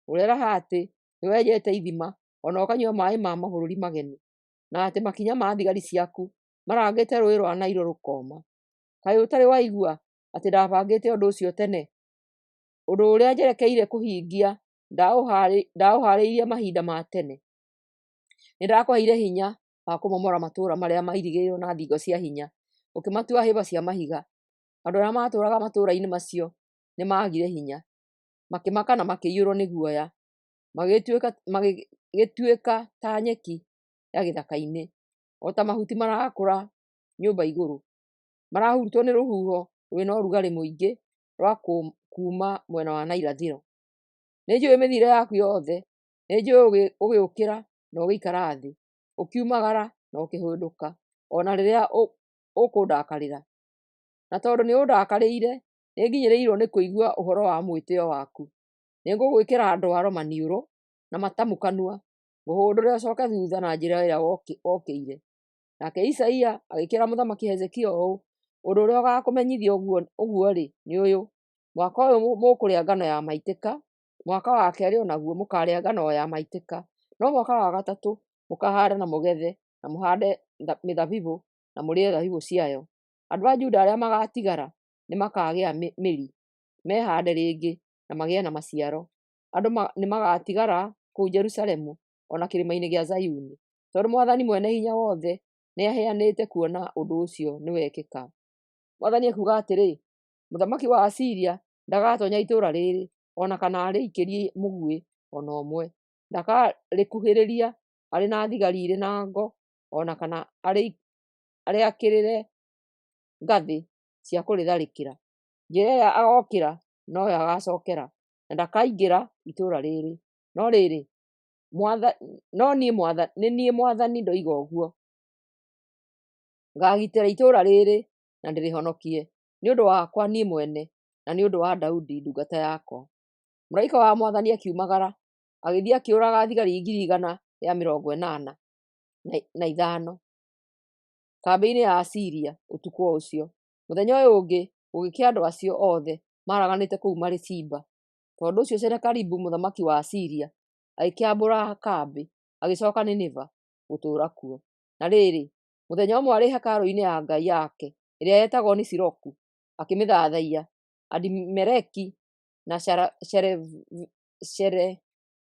Ũreraha atĩ nĩwenjete ithima, o na ũkanyua maaĩ ma mabũrũri mageni, na atĩ makinya ma thigari ciaku marangĩte Rũũĩ rwa Nailo rũkooma. Kaĩ ũtarĩ waigua atĩ ndabangĩte ũndũ ũcio tene? Ũndũ ũrĩa njerekeire kũhingia ndaũhaarĩirie mahinda ma tene. Nĩndakũheire hinya wa kũmomora matũũra marĩa mairigĩirwo na thingo cia hinya, ũkĩmatua hĩba cia mahiga. Andũ arĩa maatũũraga matũũra-inĩ macio nĩmagire hinya, makĩmaka na makĩiyũrwo nĩ guoya, magĩgĩtuĩka ta nyeki ya gĩthaka-inĩ, o ta mahuti marakũra nyũmba igũrũ, marahurutwo nĩ rũhuho rwĩna ũrugarĩ mũingĩ rwa kuuma mwena wa na irathĩro. Nĩnjũũĩ mĩthiĩre yaku yothe, nĩnjũũĩ ũgĩũkĩra na ũgĩikara thĩ, ũkiumagara na ũkĩhũndũka, o na rĩrĩa ũkũndakarĩra. Na tondũ nĩũndakarĩire, nĩnginyĩrĩirwo nĩ kũigua ũhoro wa mwĩtĩĩo waku. Nĩngũgwĩkĩra ndwaro maniũrũ na matamu kanua, ngũhũndũre ũcooke thuutha na njĩra ĩrĩa wokĩire. Nake Isaia agĩkĩĩra Mũthamaki Hezekia ũũ, Ũndũ ũrĩa ũgaakũmenyithia ũguo-rĩ, nĩ ũyũ: Mwaka ũyũ mũkũrĩa ngano ya maitĩka, mwaka wa keerĩ o naguo mũkaarĩa ngano ya maitĩka, no mwaka wa gatatũ mũkaahaanda na mũgethe. na mũhaande mĩthabibũ na mũrĩe thabibũ ciayo. Andũ a Juda arĩa magaatigara nĩmakaagĩa mĩri, mehaande rĩngĩ na magĩe na maciaro. Andũ nĩmagatigara kũu Jerusalemu o na kĩrĩma-inĩ gĩa Zayuni, tondũ Mwathani Mwene-Hinya-Wothe nĩaheanĩte kuona ũndũ ũcio nĩwekĩka. Mwathani ekuuga atĩrĩ: Mũthamaki wa Asiria ndagatoonya itũũra rĩĩrĩ, o na kana arĩikĩrie mũguĩ o na ũmwe. Ndakarĩkuhĩrĩria arĩ na thigari irĩ na ngo, o na kana arĩakĩrĩre ngathĩ cia kũrĩtharĩkĩra. Njĩra ĩrĩa agookĩra noyo agaacookera, na ndakaingĩra itũũra rĩĩrĩ. No rĩrĩ, nĩ niĩ Mwathani ndoiga ũguo. Ngaagitĩra itũũra rĩĩrĩ na ndĩrĩhonokie, nĩ ũndũ wakwa niĩ mwene na nĩ ũndũ wa Daudi ndungata yakwa. Mũraika wa Mwathani akiumagara, agĩthiĩ akĩũraga thigari 185,000 kambĩ-inĩ ya Asiria ũtukũ o ũcio. Mũthenya ũyũ ũngĩ gũgĩkĩa andũ acio othe maaraganĩte kũu marĩ ciimba. Tondũ ũcio Senakeribu mũthamaki wa Asiria agĩkĩambũra kambĩ, agĩcooka Nineve gũtũũra kuo. Na rĩrĩ, mũthenya ũmwe arĩ hekarũ-inĩ ya ngai yake ĩrĩa yetagwo Nisiroku akĩmĩthathaiya, Adimeleki na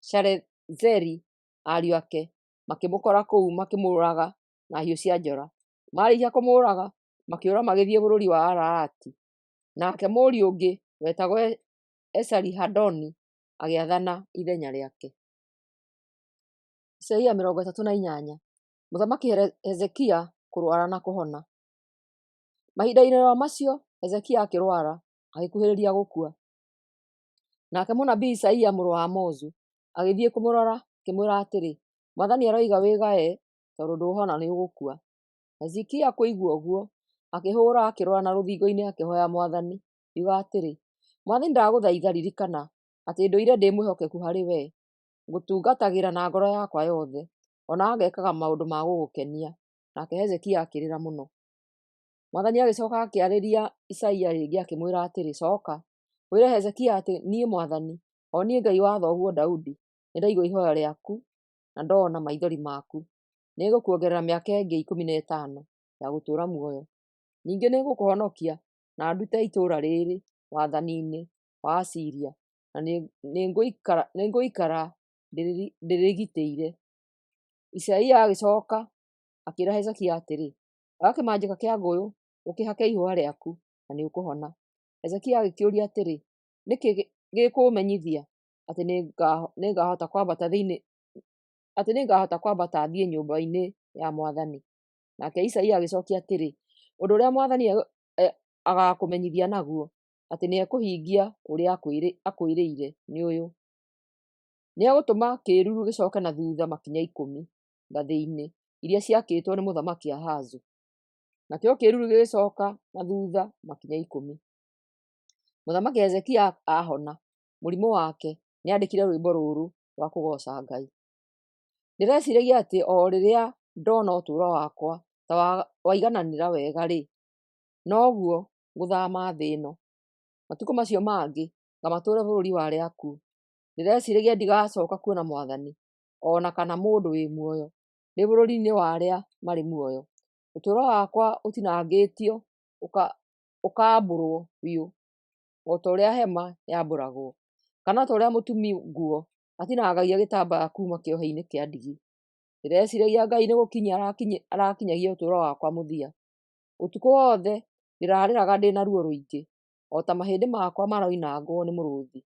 Sharezeri ariũ ake makĩmũkora kũu makĩmũũraga na hiũ cia njora. Maarĩkia kũmũũraga, makĩũra magĩthiĩ bũrũri wa Ararati. Nake mũriũ ũngĩ wetagwo Esari-Hadoni agĩathana ithenya rĩake. Isaia 38. Mũthamaki Hezekia kũrũara na kũhona. Mahinda-inĩ o macio Hezekia akĩrũara, agĩkuhĩrĩria gũkua. Nake mũnabii Isaia mũrũ wa Amozu agĩthiĩ kũmũrora, akĩmwĩra atĩrĩ, Mwathani aroiga wĩgae, tondũ ndũhona nĩũgũkua. Hezekia kũigua ũguo, akĩĩhũgũra akĩrora na rũthingo-inĩ akĩhooya Mwathani, akiuga atĩrĩ, Mwathani ndagũthaitha ririkana atĩ ndũire ndĩ mwĩhokeku harĩ wee, ngũtungatagĩra na ngoro yakwa yothe, o na ngekaga maũndũ ma gũgũkenia. Nake Hezekia akĩrĩra mũno. Mwathani agĩcooka akĩarĩria Isaia rĩngĩ akĩmwĩra atĩrĩ, Cooka, wĩre Hezekia atĩ niĩ Mwathani, o niĩ Ngai wa thoguo Daudi, nĩndaigua ihooya rĩaku na ndoona maithori maku. Nĩngũkuongerera mĩaka ĩngĩ 15 ya gũtũũra muoyo. Ningĩ nĩngũkũhonokia na ndute itũũra rĩĩrĩ wathani-inĩ wa Asiria, na nĩngũikara ndĩrĩgitĩire. Isaia agĩcooka akĩĩra Hezekia atĩrĩ, Oya kĩmanjĩka kĩa ngũyũ ũkĩhake ihũha rĩaku, na nĩũkũhona. Hezekia agĩkĩũria atĩrĩ, Nĩ kĩĩ gĩkũũmenyithia atĩ nĩngahota kwambata thiĩ nyũmba-inĩ ya Mwathani? Nake Isaia agĩcookia atĩrĩ, Ũndũ ũrĩa Mwathani agaakũmenyithia naguo atĩ nĩekũhingia ũrĩa akwĩrĩire nĩ ũyũ: Nĩegũtũma kĩĩruru gĩcooke na thuutha makinya 10 ngathĩ-inĩ iria ciakĩtwo nĩ Mũthamaki Ahazu. Nakĩo kĩĩruru gĩgĩcooka na thuutha makinya 10. Mũthamaki Hezekia aahona mũrimũ wake, nĩandĩkire rwĩmbo rũrũ rwa kũgooca Ngai: Ndĩreciiragia atĩ o rĩrĩa ndoona ũtũũro wakwa ta waigananĩra wega-rĩ, noguo ngũthaama thĩ ĩno, matukũ macio mangĩ ngamatũũre bũrũri wa arĩa akuũ. Ndĩreciiragia ndigacooka kuona Mwathani, o na kana mũndũ wĩ muoyo, ndĩ bũrũri-inĩ wa arĩa marĩ muoyo. Ũtũũro wakwa ũtinangĩtio ũkaambũrwo biũ, o ta ũrĩa hema yambũragwo, kana ta ũrĩa mũtumi nguo atinangagia gĩtambaya kuuma kĩohe-inĩ kĩa ndigi. Ndĩreciiragia Ngai nĩgũkinyia arakinyagia ũtũũro wakwa mũthia. Ũtukũ wothe ndĩrarĩraga ndĩ na ruo rũingĩ, o ta mahĩndĩ makwa maroinangwo nĩ mũrũũthi.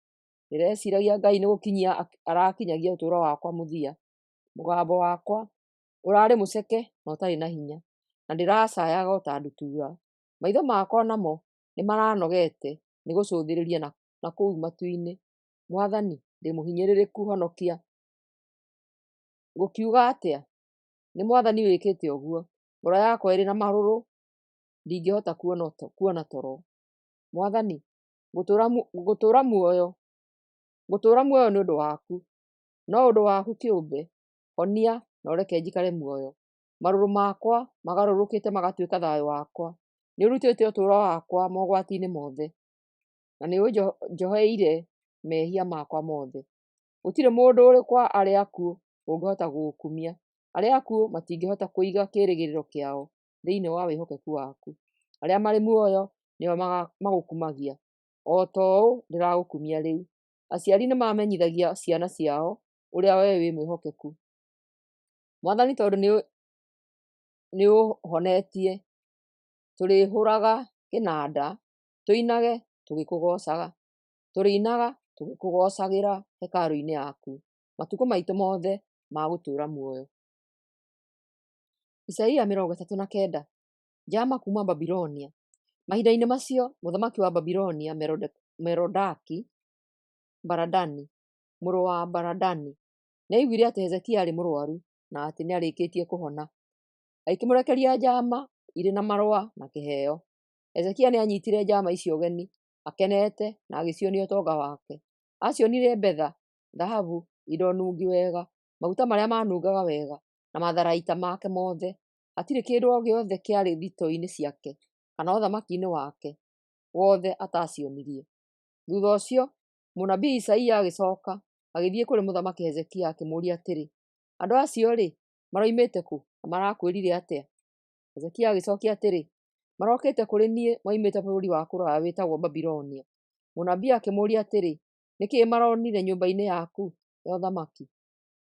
Ndĩreciiragia Ngai nĩgũkinyia arakinyagia ũtũũro wakwa mũthia. Mũgambo wakwa ũrarĩ mũceke na ũtarĩ na hinya, na ndĩracaayaga o ta ndutura. Maitho makwa o namo nĩmaranogete nĩ gũcũthĩrĩria na kũu matu-inĩ. Mwathani, ndĩ mũhinyĩrĩrĩku, honokia! Ngũkiuga atĩa? Nĩ Mwathani wĩkĩte ũguo. Ngoro yakwa ĩrĩ na marũrũ, ndingĩhota kuona toro. Mwathani, ngũtũũra muoyo nĩ ũndũ waku, no ũndũ waku kĩũmbe, honia na ũreke njikare muoyo. Marũrũ makwa magarũrũkĩte magatuĩka thayũ wakwa. Nĩũrutĩte ũtũũro wakwa mogwati-inĩ mothe, na nĩũnjoheire mehia makwa mothe. Gũtirĩ mũndũ ũrĩ kwa arĩa akuũ ũngĩhota gũgũkumia. Arĩa akuũ matingĩhota kũiga kĩĩrĩgĩrĩro kĩao thĩinĩ wa wĩhokeku waku; arĩa marĩ muoyo nĩo magũkumagia, o ta ũũ ndĩragũkumia rĩu. Aciari nĩmamenyithagia ciana ciao ũrĩa wee wĩ mwĩhokeku, Mwathani, tondũ nĩũũhonetie. Tũrĩhũũraga kĩnanda, tũinage tũgĩkũgoocaga; tũrĩinaga tũgĩkũgoocagĩra hekarũ-inĩ yaku matukũ maitũ mothe ma gũtũũra muoyo. Isaia 39. Njaama kuuma Babilonia. Mahinda-inĩ macio, mũthamaki wa Babilonia, Merodaki-Baladani mũrũ wa Baladani, nĩaiguire atĩ Hezekia aarĩ mũrũaru na atĩ nĩarĩkĩtie kũhona. Agĩkĩmũrekeria njaama irĩ na marũa na kĩheo. Hezekia nĩanyiitire njaama icio ũgeni akenete na agĩcionia ũtonga wake. Aacionirie betha, thahabu, indo nungi wega, maguta marĩa manungaga wega, na matharaita make mothe. Hatirĩ kĩndũ o gĩothe kĩarĩ thitoo-inĩ ciake kana ũthamaki-inĩ wake wothe ataacionirie. Thuutha ũcio mũnabii Isaia agĩcooka agĩthiĩ kũrĩ Mũthamaki Hezekia akĩmũũria atĩrĩ, “Andũ acio-rĩ, maroimĩte kũ, na marakwĩrire atĩa?” Hezekia agĩcookia atĩrĩ, “Marokĩte kũrĩ niĩ moimĩte bũrũri wa kũraya wĩtagwo Babuloni.” Mũnabii akĩmũũria atĩrĩ, “Nĩ kĩĩ maronire nyũmba-inĩ yaku ya ũthamaki?”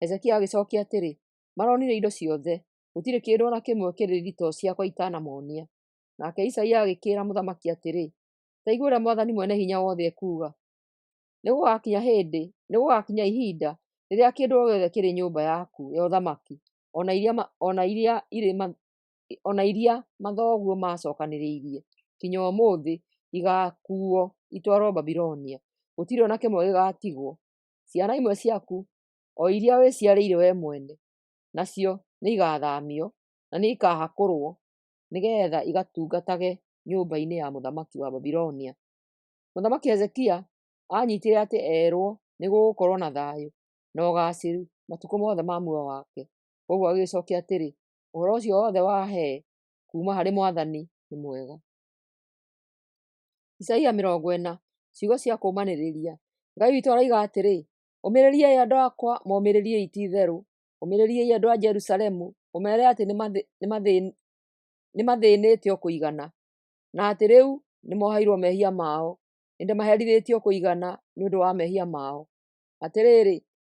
Hezekia agĩcookia atĩrĩ, “Maronire indo ciothe. Gũtirĩ kĩndũ o na kĩmwe kĩrĩ thitoo ciakwa itanamonia.” Nake Isaia agĩkĩĩra mũthamaki atĩrĩ, “Ta igua ũrĩa Mwathani Mwene-Hinya-Wothe ekuuga: Nĩgũgakinya ihinda rĩrĩa kĩndũ o gĩothe kĩrĩ nyũmba yaku ya ũthamaki, o na iria mathoguo maacookanĩrĩirie nginya ũmũthĩ, igaakuuo itwarwo Babuloni. Gũtirĩ o na kĩmwe gĩgaatigwo. Ciana imwe ciaku, o iria wĩciarĩire wee mwene, nacio nĩigathaamio, na nĩikahakũrwo nĩgeetha igatungatage nyũmba-inĩ ya mũthamaki wa Babuloni.” Mũthamaki Hezekia aanyiitire atĩ eerwo nĩgũgũkorwo na thayũ na ũgaacĩru matukũ mothe ma muoyo wake. Kwoguo agĩcookia atĩrĩ, “Ũhoro ũcio wothe wahee kuuma harĩ Mwathani nĩ mwega.” Isaia 40. Ciugo cia kũũmanĩrĩria. Ngai witũ aroiga atĩrĩ, Ũmĩrĩriai andũ akwa, momĩrĩriei ti-itherũ, ũmĩrĩriai andũ a Jerusalemu, ũmeere atĩ nĩmathĩĩnĩte o kũigana, na atĩ rĩu nĩmoheirwo mehia mao, nĩndĩmaherithĩtie o kũigana nĩ ũndũ wa mehia mao. Atĩrĩrĩ,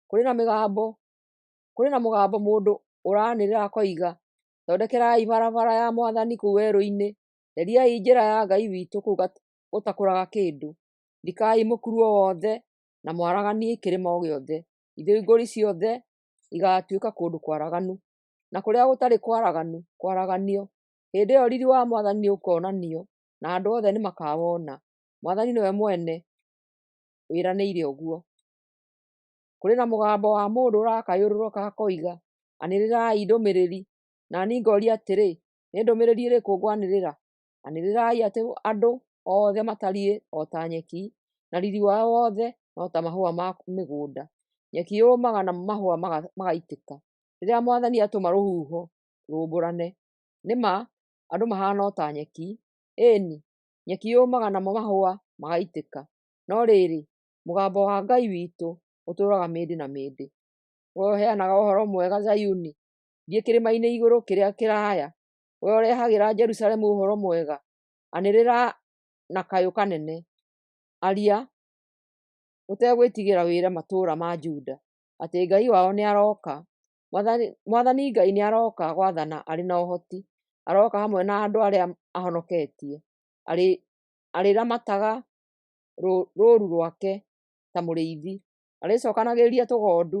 kũrĩ na mũgambo mũndũ ũranĩrĩra akoiga, “Thondekerai barabara ya Mwathani kũu werũ-inĩ, theriai njĩra ya Ngai witũ kũu gũtakũraga kĩndũ. Thikai mũkuru o wothe na mwaraganie kĩrĩma o gĩothe; ithũngũri ciothe igaatuĩka kũndũ kwaraganu, na kũrĩa gũtarĩ kwaraganu kwaraganio. Hĩndĩ ĩyo riiri wa Mwathani nĩũkonanio, na andũ othe nĩmakawona.” Mwathani nĩwe mwene wĩranĩire ũguo. Kũrĩ na mũgambo wa mũndũ ũrakayũrũrũka akoiga, “Anĩrĩrai ndũmĩrĩri!” Na niĩ ngoria atĩrĩ, “Nĩ ndũmĩrĩri ĩrĩkũ ngwanĩrĩra?” “Anĩrĩrai atĩ andũ othe matariĩ o ta nyeki, na riiri wao wothe no ta mahũa ma mĩgũnda. Nyeki yũmaga namo mahũa magaitĩka, rĩrĩa Mwathani atũma rũhuho rũũmbũrane. Nĩ ma, andũ mahaana o ta nyeki; ĩĩ-ni, nyeki yũmaga namo mahũa magaitĩka, no rĩrĩ, mũgambo wa Ngai witũ ũtũũraga mĩndĩ na mĩndĩ. Wee ũheanaga ũhoro mwega Zayuni, thiĩ kĩrĩma-inĩ igũrũ kĩrĩa kĩraaya. Wee ũrehagĩra Jerusalemu ũhoro mwega, anĩrĩra na kayũ kanene, aria ũtegwĩtigĩra wĩre matũũra ma Juda atĩ Ngai wao nĩarooka. Mwathani Ngai nĩarooka gwathana arĩ na ũhoti, arooka hamwe na andũ arĩa ahonoketie. Arĩramataga rũũru rwake ta mũrĩithi, arĩcookanagĩrĩria tũgondu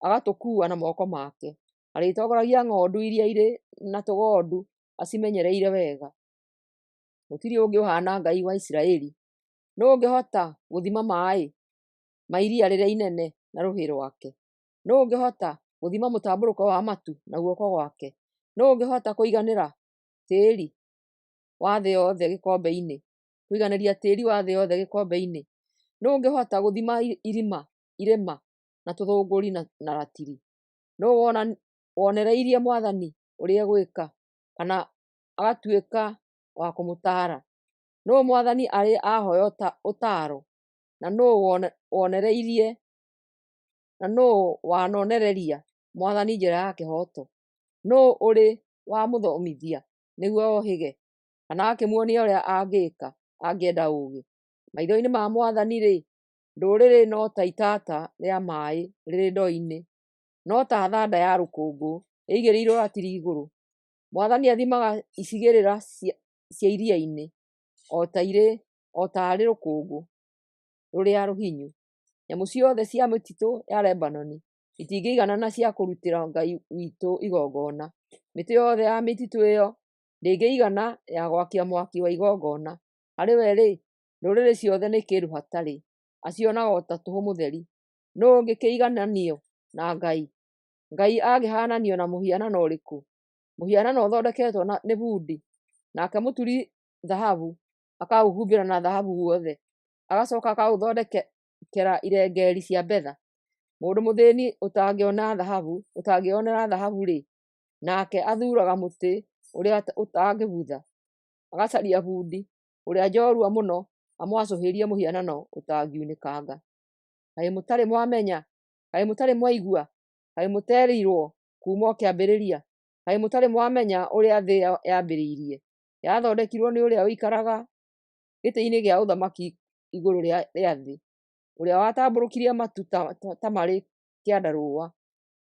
agatũkuua na moko make. Arĩtongoragia ng'ondu iria irĩ na tũgondu acimenyereire wega. Gũtirĩ ũngĩ ũhaana Ngai wa Isiraeli. Nũũ ũngĩhota gũthima maaĩ ma iria rĩrĩa inene na rũhĩ rwake? Nũũ ũngĩhota gũthima mũtambũrũko wa matu na guoko gwake? Nũũ ũngĩhota kũiganĩra tĩĩri wa thĩ yothe gĩkombe-inĩ, kũiganĩria tĩĩri wa thĩ yothe gĩkombe-inĩ? Nũũ ũngĩhota gũthima irĩma na tũthũngũri na ratiri? Nũũ wonereirie Mwathani ũrĩa egwĩka, kana agatuĩka wa kũmũtaara? Nũũ Mwathani arĩ ahooya ũtaaro, na nũũ wanonereria Mwathani njĩra ya kĩhooto? Nũũ ũrĩ wamũthomithia nĩguo ohĩge, kana agakĩmuonia ũrĩa angĩĩka angĩenda ũũgĩ? Maitho-inĩ ma Mwathani-rĩ, ndũrĩrĩ no ta itata rĩa maĩ rĩrĩ ndoo-inĩ, no ta thanda ya rũkũngũ ĩigĩrĩirũo ratiri igũrũ. Mwathani athimaga icigĩrĩra cia iria-inĩ o ta arĩ rũkũngũ rũrĩa rũhinyu. Nyamũ ciothe cia mĩtitũ ya Lebanoni itingĩiganana cia kũrutĩra Ngai witũ igongona, mĩtĩ yothe ya mĩtitũ ĩyo ndĩngĩigana ya gwakia mwaki wa igongona. Harĩ we-rĩ, ndũrĩrĩ ciothe nĩ kĩndũ hatarĩ, acionaga o ta tũhũ mũtheri. Nũũ ũngĩkĩigananio na Ngai? Ngai angĩhaananio na mũhianano ũrĩkũ? Mũhianano ũthondeketwo nĩ bundi, nake mũturi thahabu akaũhumbĩra na thahabu guothe, agacoka akaũthondekera irengeeri cia betha. Mũndũ mũthĩni ũtangĩonera thahabu-rĩ, nake athuuraga mũtĩ ũrĩa ũtangĩbutha, agacaria bundi ũrĩa njorua mũno amwacũhĩrie mũhianano ũtangiunĩkanga. Kaĩ mũtarĩ mwamenya? Kaĩ mũtarĩ mwaigua? Kaĩ mũteerirwo kuuma o kĩambĩrĩria? Kaĩ mũtarĩ mwamenya ũrĩa thĩ yambĩrĩirie? Yathondekirwo nĩ ũrĩa ũikaraga gĩtĩ-inĩ kĩa ũthamaki igũrũ rĩa thĩ, ũrĩa watambũrũkirie matu ta marĩ kĩandarũa,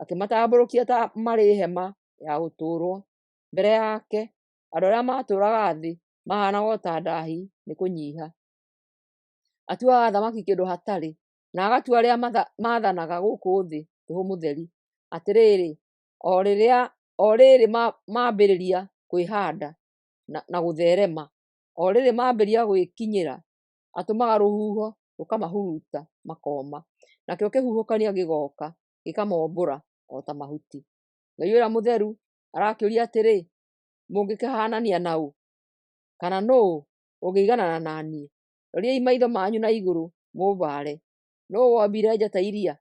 akĩmatambũrũkia ta marĩ hema ya gũtũũrwo. Mbere yake andũ arĩa matũũraga thĩ mahaanaga o ta ndaahi nĩ kũnyiha. Atuaga athamaki kĩndũ hatarĩ, na agatua arĩa maathanaga gũkũ thĩ tũhũ mũtheri. Atĩrĩrĩ, o rĩrĩ maambĩrĩria kwĩhaanda na gũtherema, o rĩrĩ maambĩrĩria gwĩkinyĩra, atũmaga rũhuho rũkamahuruta makooma, nakĩo kĩhuhũkanio gĩgooka gĩkamombũra o ta mahuti. Ngai ũrĩa mũtheru arakĩũria atĩrĩ, mũngĩkĩhaanania na ũ? Kana nũũ ũngĩiganana na niĩ? Roriai maitho manyu na igũrũ mũmbaare. Nũũ wombire njata iria,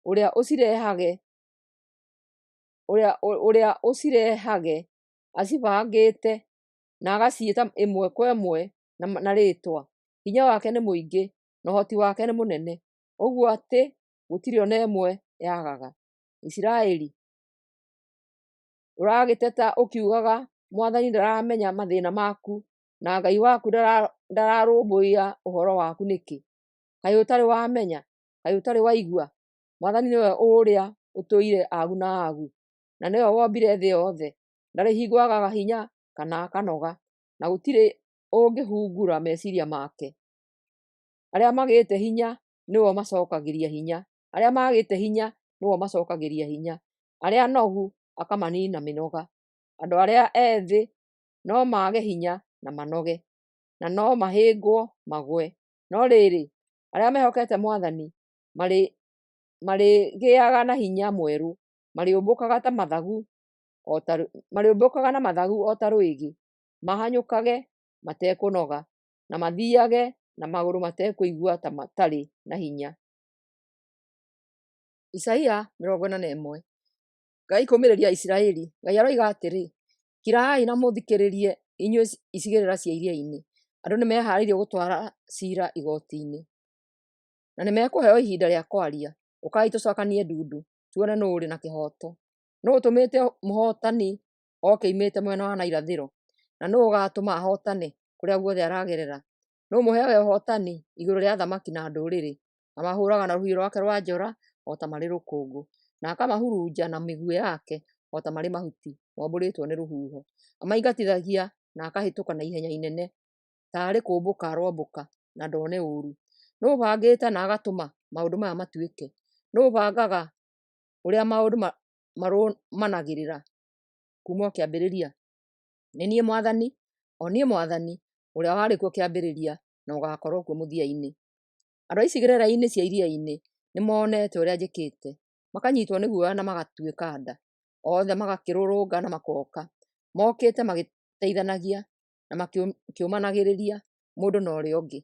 ũrĩa ũcirehage acibangĩte, na agaciĩta ĩmwe kwa ĩmwe na rĩĩtwa? Hinya wake nĩ mũingĩ, na ũhoti wake nĩ mũnene, ũguo atĩ gũtirĩ o na ĩmwe yagaga. Isiraeli, ũragĩteta ũkiugaga, Mwathani ndaramenya mathĩĩna maku, na Ngai waku ndararũmbũiya ũhoro waku nĩkĩ? Kaĩ ũtarĩ wamenya? Kaĩ ũtarĩ waigua? Mwathani nĩwe ũrĩa ũtũire agu na agu, na nĩwe wombire thĩ yothe. Ndarĩ hingo aagaga hinya kana akanoga, na gũtirĩ ũngĩhungura meciiria make. Arĩa magĩte hinya nĩwe ũmacookagĩria hinya, arĩa maagĩte hinya nĩwe ũmacookagĩria hinya, arĩa anogu akamaniina mĩnoga. Andũ arĩa ethĩ no mage hinya na manoge, na no mahĩngwo magũe, no rĩrĩ, arĩa mehokete Mwathani marĩgĩaga na hinya mwerũ, marĩũmbũkaga na mathagu o ta rwĩgĩ, mahanyũkage matekũnoga, na mathiiage na magũrũ matekũigua ta matarĩ na hinya. Isaia 41. Ngai kũũmĩrĩria Isiraeli. Ngai aroiga atĩrĩ, kirai na mũthikĩrĩrie, inyuĩ icigĩrĩra cia iria-inĩ. Andũ nĩmehaarĩirie gũtwara ciira igooti-inĩ, na nĩmekũheo ihinda rĩa kwaria. Ũkai tũcokanie ndundu, tuone nũũ ũrĩ na kĩhooto. Nũũ ũtũmĩte mũhootani oke oimĩte mwena wa na irathĩro, na nũũ ũgaatũma ahootane kũrĩa guothe aragerera? Nũũ ũmũheaga ũhootani igũrũ rĩa athamaki na ndũrĩrĩ? Amahũũraga na rũhiũ rwake rwa njora o ta marĩ rũkũngũ, na akamahurunja na mĩguĩ yake o ta marĩ mahuti mombũrĩtwo nĩ rũhuho. Amaingatithagia na akahĩtũka na ihenya inene, taarĩ kũũmbũka arombũka na ndone ũũru. Nũũ ũbangĩte na agatũma maũndũ maya matuĩke? Nũũ ũbangaga ũrĩa maũndũ marũmanagĩrĩra kuuma o kĩambĩrĩria? Nĩ niĩ Mwathani, o niĩ Mwathani, ũrĩa warĩ kuo kĩambĩrĩria na ũgaakorwo kuo mũthia-inĩ. Andũ a icigĩrĩra-inĩ cia iria-inĩ nĩmonete ũrĩa njĩkĩte, makanyiitwo nĩ guoya na magatuĩka nda. Othe magakĩrũrũngana makoka, mokĩte magĩteithanagia na makĩũmanagĩrĩria mũndũ na ũrĩa ũngĩ.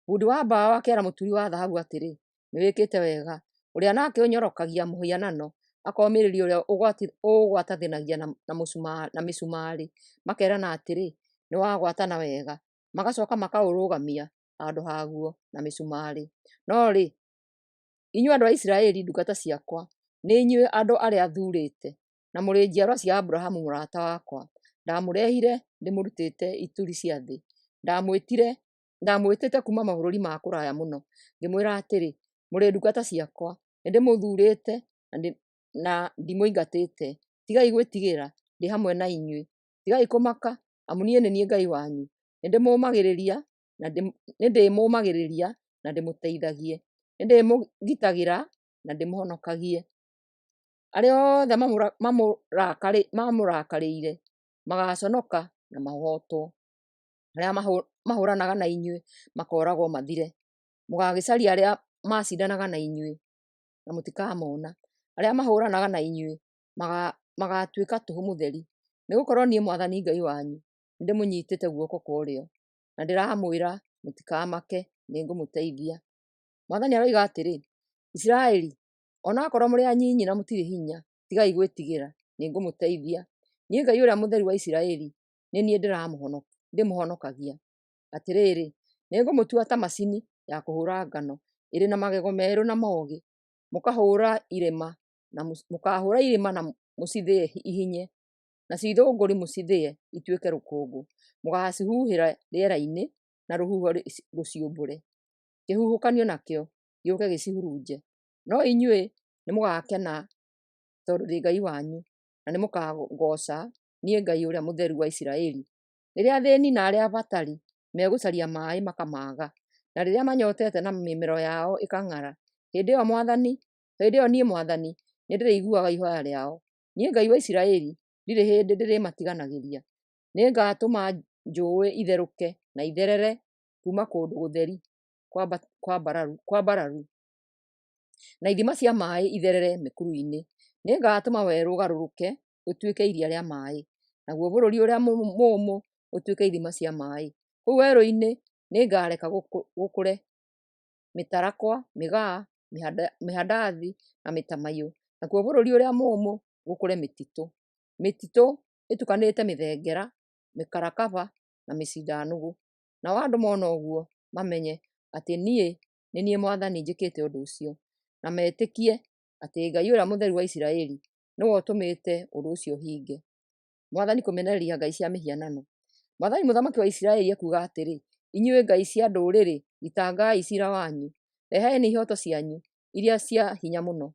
Bundi wa mbaũ akeera mũturi wa thahabu atĩrĩ, “Nĩwĩkĩte wega.” Ũrĩa nake ũnyorokagia mũhianano akomĩrĩria ũrĩa ũũgwatithanagia na mĩcumarĩ, makeerana atĩrĩ, “Nĩwagwatana wega.” Magacooka makaũrũgamia handũ haguo na mĩcumarĩ. No rĩ, inyuĩ andũ a Isiraeli, ndungata ciakwa, nĩ inyuĩ andũ arĩa thuurĩte, na na mũrĩ njiarwa cia Aburahamu mũrata wakwa. Ndamũrehire ndĩmũrutĩte ituri cia thĩ, ndamwĩtĩte kuuma mabũrũri ma kũraya mũno, ngĩmwĩra atĩrĩ, 'Mũrĩ ndungata ciakwa.' Nĩndĩmũthuurĩte na ndimũingatĩte. Tigai gwĩtigĩra, ndĩ hamwe na inyuĩ; tigai kũmaka, amu niĩ nĩ niĩ Ngai wanyu. Nĩndĩmũũmagĩrĩria na ndĩmũteithagie, nĩndĩmũgitagĩra na ndĩmũhonokagie. Arĩa othe mamũrakarĩire magaaconoka na mahootwo, arĩa mahũũranaga na inyuĩ makooragwo mathire. Mũgaagĩcaria arĩa maacindanaga na inyuĩ, na mũtikamona. Arĩa mahũũranaga na inyuĩ magaatuĩka tũhũ mũtheri. Nĩgũkorwo niĩ Mwathani Ngai wanyu nĩndĩmũnyiitĩte guoko kwa ũrĩo, na ndĩramwĩra mũtikamake, nĩngũmũteithia. Mwathani aroiga atĩrĩ, Isiraeli, o na akorwo mũrĩ anyinyi na mũtirĩ hinya, tigai gwĩtigĩra, nĩngũmũteithia. Niĩ Ngai ũrĩa Mũtheru wa Isiraeli nĩ niĩ ndĩmũhonokagia. Atĩrĩrĩ, nĩngũmũtua ta macini ya kũhũũra ngano ĩrĩ na magego merũ na mogĩ. Mũkahũũra irĩma na mũcithĩe ihinye, nacio ithũngũri mũcithĩe ituĩke rũkũngũ. Mũgaacihuhĩra rĩera-inĩ, na rũhuho rũciũmbũre, kĩhuhũkanio nakĩo gĩũke gĩcihurunje. No inyuĩ nĩmũgakena tondũ ndĩ Ngai wanyu, na nĩmũkangooca niĩ Ngai ũrĩa Mũtheru wa Isiraeli. Rĩrĩa athĩĩni na arĩa abatari megũcaria maaĩ makamaaga, na rĩrĩa manyootete na mĩmero yao ĩkang'ara, hĩndĩ ĩyo niĩ Mwathani nĩndĩrĩiguaga ihooya rĩao. Niĩ Ngai wa Isiraeli ndirĩ hĩndĩ ndĩrĩmatiganagĩria. Nĩngatũma njũũĩ itherũke na itherere kuuma kũndũ gũtheri kwambararu, na ithima cia maaĩ itherere mĩkuru-inĩ. Nĩngatũma werũ ũgarũrũke ũtuĩke iria rĩa maaĩ, naguo bũrũri ũrĩa mũũmũ ũtuĩke ithima cia maaĩ. Kũu werũ-inĩ nĩngareka gũkũre mĩtarakwa, mĩgaa, mĩhandathi na mĩtamaiyũ, nakuo bũrũri ũrĩa mũũmũ gũkũre mĩtitũ, mĩtitũ ĩtukanĩte mĩthengera, mĩkarakaba na mĩcindanũgũ. Nao andũ mona ũguo mamenye atĩ niĩ nĩ niĩ Mwathani njĩkĩte ũndũ ũcio, na metĩkie atĩ Ngai ũrĩa Mũtheru wa Isiraeli nĩwe ũtũmĩte ũndũ ũcio ũhinge. Mwathani kũmenereria ngai cia mĩhianano. Mwathani Mũthamaki wa Isiraeli ekuuga atĩrĩ, inyuĩ ngai cia ndũrĩrĩ, thitangai ciira wanyu, reheni ihooto cianyu iria cia hinya mũno.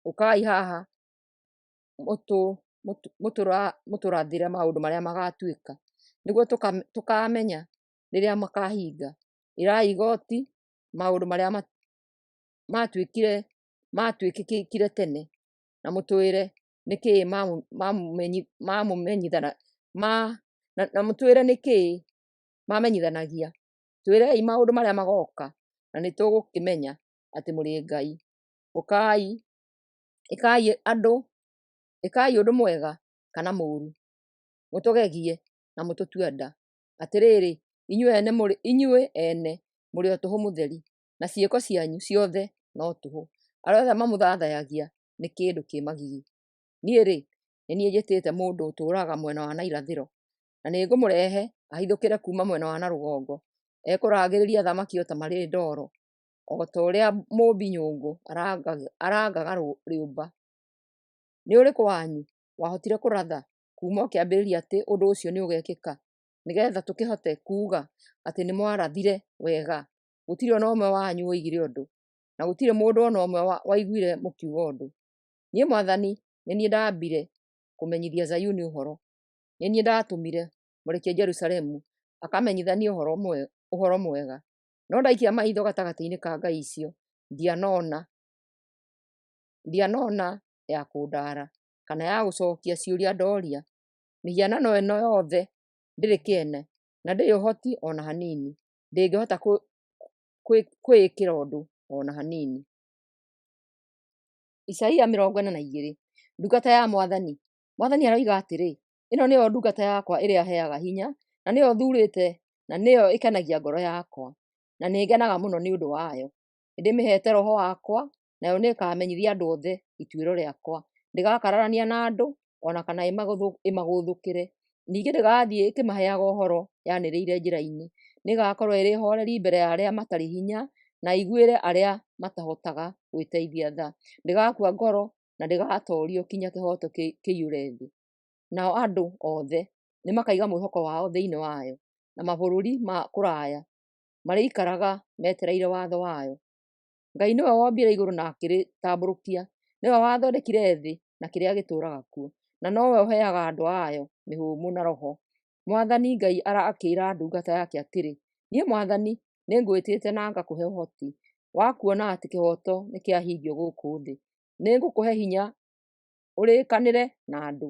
Ũkai haha mũtũrathĩre maũndũ marĩa magaatuĩka, nĩguo tũkaamenya rĩrĩa makaahinga. Ĩrai igooti maũndũ marĩa maatuĩkire tene, na mũtwĩre nĩ kĩĩ mamenyithanagia. Twĩrei maũndũ marĩa magooka, na nĩtũgũkĩmenya atĩ mũrĩ ngai. Ĩkai ũndũ mwega kana mũũru, mũtũgegie na mũtũtue nda. Atĩrĩrĩ, inyuĩ ene mũrĩ o tũhũ mũtheri, na ciĩko cianyu ciothe no tũhũ. Arĩa othe mamũthathaiyagia nĩ kĩndũ kĩ magigi. Niĩ-rĩ, nĩ niĩ njĩtĩte mũndũ ũtũũraga mwena wa na irathĩro, na nĩngũmũrehe ahithũkĩre kuuma mwena wa na rũgongo. Ekũrangĩrĩria athamaki o ta marĩ ndoro, o ta ũrĩa mũũmbi nyũngũ arangaga rĩũmba. Nĩ ũrĩkũ wanyu wahotire kũratha kuuma o kĩambĩrĩria atĩ ũndũ ũcio nĩũgekĩka, nĩgeetha tũkĩhote kuuga atĩ nĩmwarathire wega? Gũtirĩ o na ũmwe wanyu woigire ũndũ, na gũtirĩ mũndũ o na ũmwe waiguire mũkiuga ũndũ. Niĩ Mwathani nĩ niĩ ndaambire kũmenyithia Zayuni ũhoro, nĩ niĩ ndaatũmire mũrekie Jerusalemu akamenyithanie ũhoro mwega. No ndaikia maitho gatagatĩ-inĩ ka ngai icio, ndianona ya kũndaara, kana ya gũcookia ciũria ndooria. Mĩhianano ĩno yothe ndĩrĩ kĩene, na ndĩrĩ ũhoti o na hanini, ndĩngĩhota kwĩĩkĩra ũndũ o na hanini. Isaia 42. Ndungata ya Mwathani. Mwathani aroiga atĩrĩ, ĩno nĩyo ndungata yakwa ĩrĩa heaga hinya, na nĩyo thuurĩte, na nĩyo ĩkenagia ngoro yakwa, na nĩngenaga mũno nĩ ũndũ wayo. Nĩndĩmĩheete Roho wakwa, nayo nĩĩkamenyithia andũ othe ituĩro rĩakwa. Ndĩgakararania na andũ, o na kana ĩmagũthũkĩre. Ningĩ ndĩgathiĩ ĩkĩmaheaga ũhoro yanĩrĩire njĩra-inĩ. Nĩĩgakorwo ĩrĩ hooreri mbere ya arĩa matarĩ hinya, na ĩiguĩre arĩa matahotaga gwĩteithia tha. Ndĩgakua ngoro na ndĩgatoorio kinya kĩhooto kĩiyũre thĩ. Nao andũ othe nĩmakaiga mwĩhoko wao thĩinĩ wayo, na mabũrũri ma kũraya marĩikaraga metereire watho wayo. Ngai nĩwe wombire igũrũ na akĩrĩtambũrũkia, nĩwe wathondekire thĩ na kĩrĩa gĩtũũraga kuo, na nowe ũheaga andũ ayo mĩhũmũ na roho. Mwathani Ngai arakĩĩra ndungata yake atĩrĩ, Niĩ Mwathani nĩngwĩtĩte na ngakũhe ũhoti wa kuona atĩ kĩhooto nĩkĩahingio gũkũ thĩ. Nĩngũkũhe hinya ũrĩkanĩre na andũ,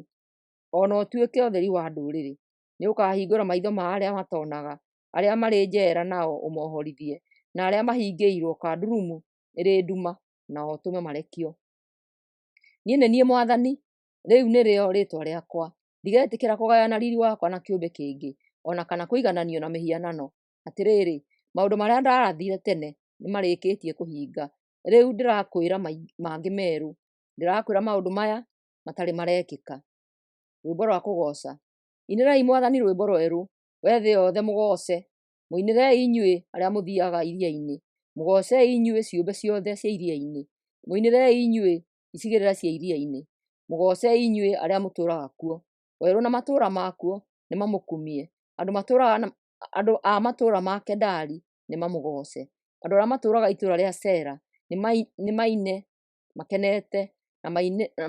o na ũtuĩke ũtheri wa ndũrĩrĩ. Nĩũkahingũra maitho ma arĩa matonaga, arĩa marĩ njeera nao ũmohorithie, na arĩa mahingĩirwo kandurumu ĩrĩ nduma nao ũtũme marekio. Niĩ nĩ niĩ Mwathani, rĩu nĩrĩo rĩĩtwa rĩakwa. Ndigetĩkĩra kũgayana riri wakwa na kĩũmbe kĩngĩ, o na kana kũigananio na mĩhianano. Atĩrĩrĩ, maũndũ marĩa ndarathire tene nĩmarĩkĩtie kũhinga, rĩu ndĩrakwĩra mangĩ merũ, ndĩrakwĩra maũndũ maya matarĩ marekĩka. Rwĩmbo rwa kũgooca. Inĩrai Mwathani rwĩmbo rwerũ, we thĩ yothe mũgooce. Mũinĩrei inyuĩ arĩa mũthiiaga iria-inĩ, mũgoocei inyuĩ ciũmbe ciothe cia iria-inĩ. Mũinĩrei inyuĩ icigĩrĩra cia iria-inĩ, mũgoocei inyuĩ arĩa mũtũũraga kuo. Werũ na matũũra makuo nĩmamũkumie, andũ a matũũra ma Kedari nĩmamũgooce. Andũ arĩa matũũraga itũũra rĩa Sela nĩmaine makenete, na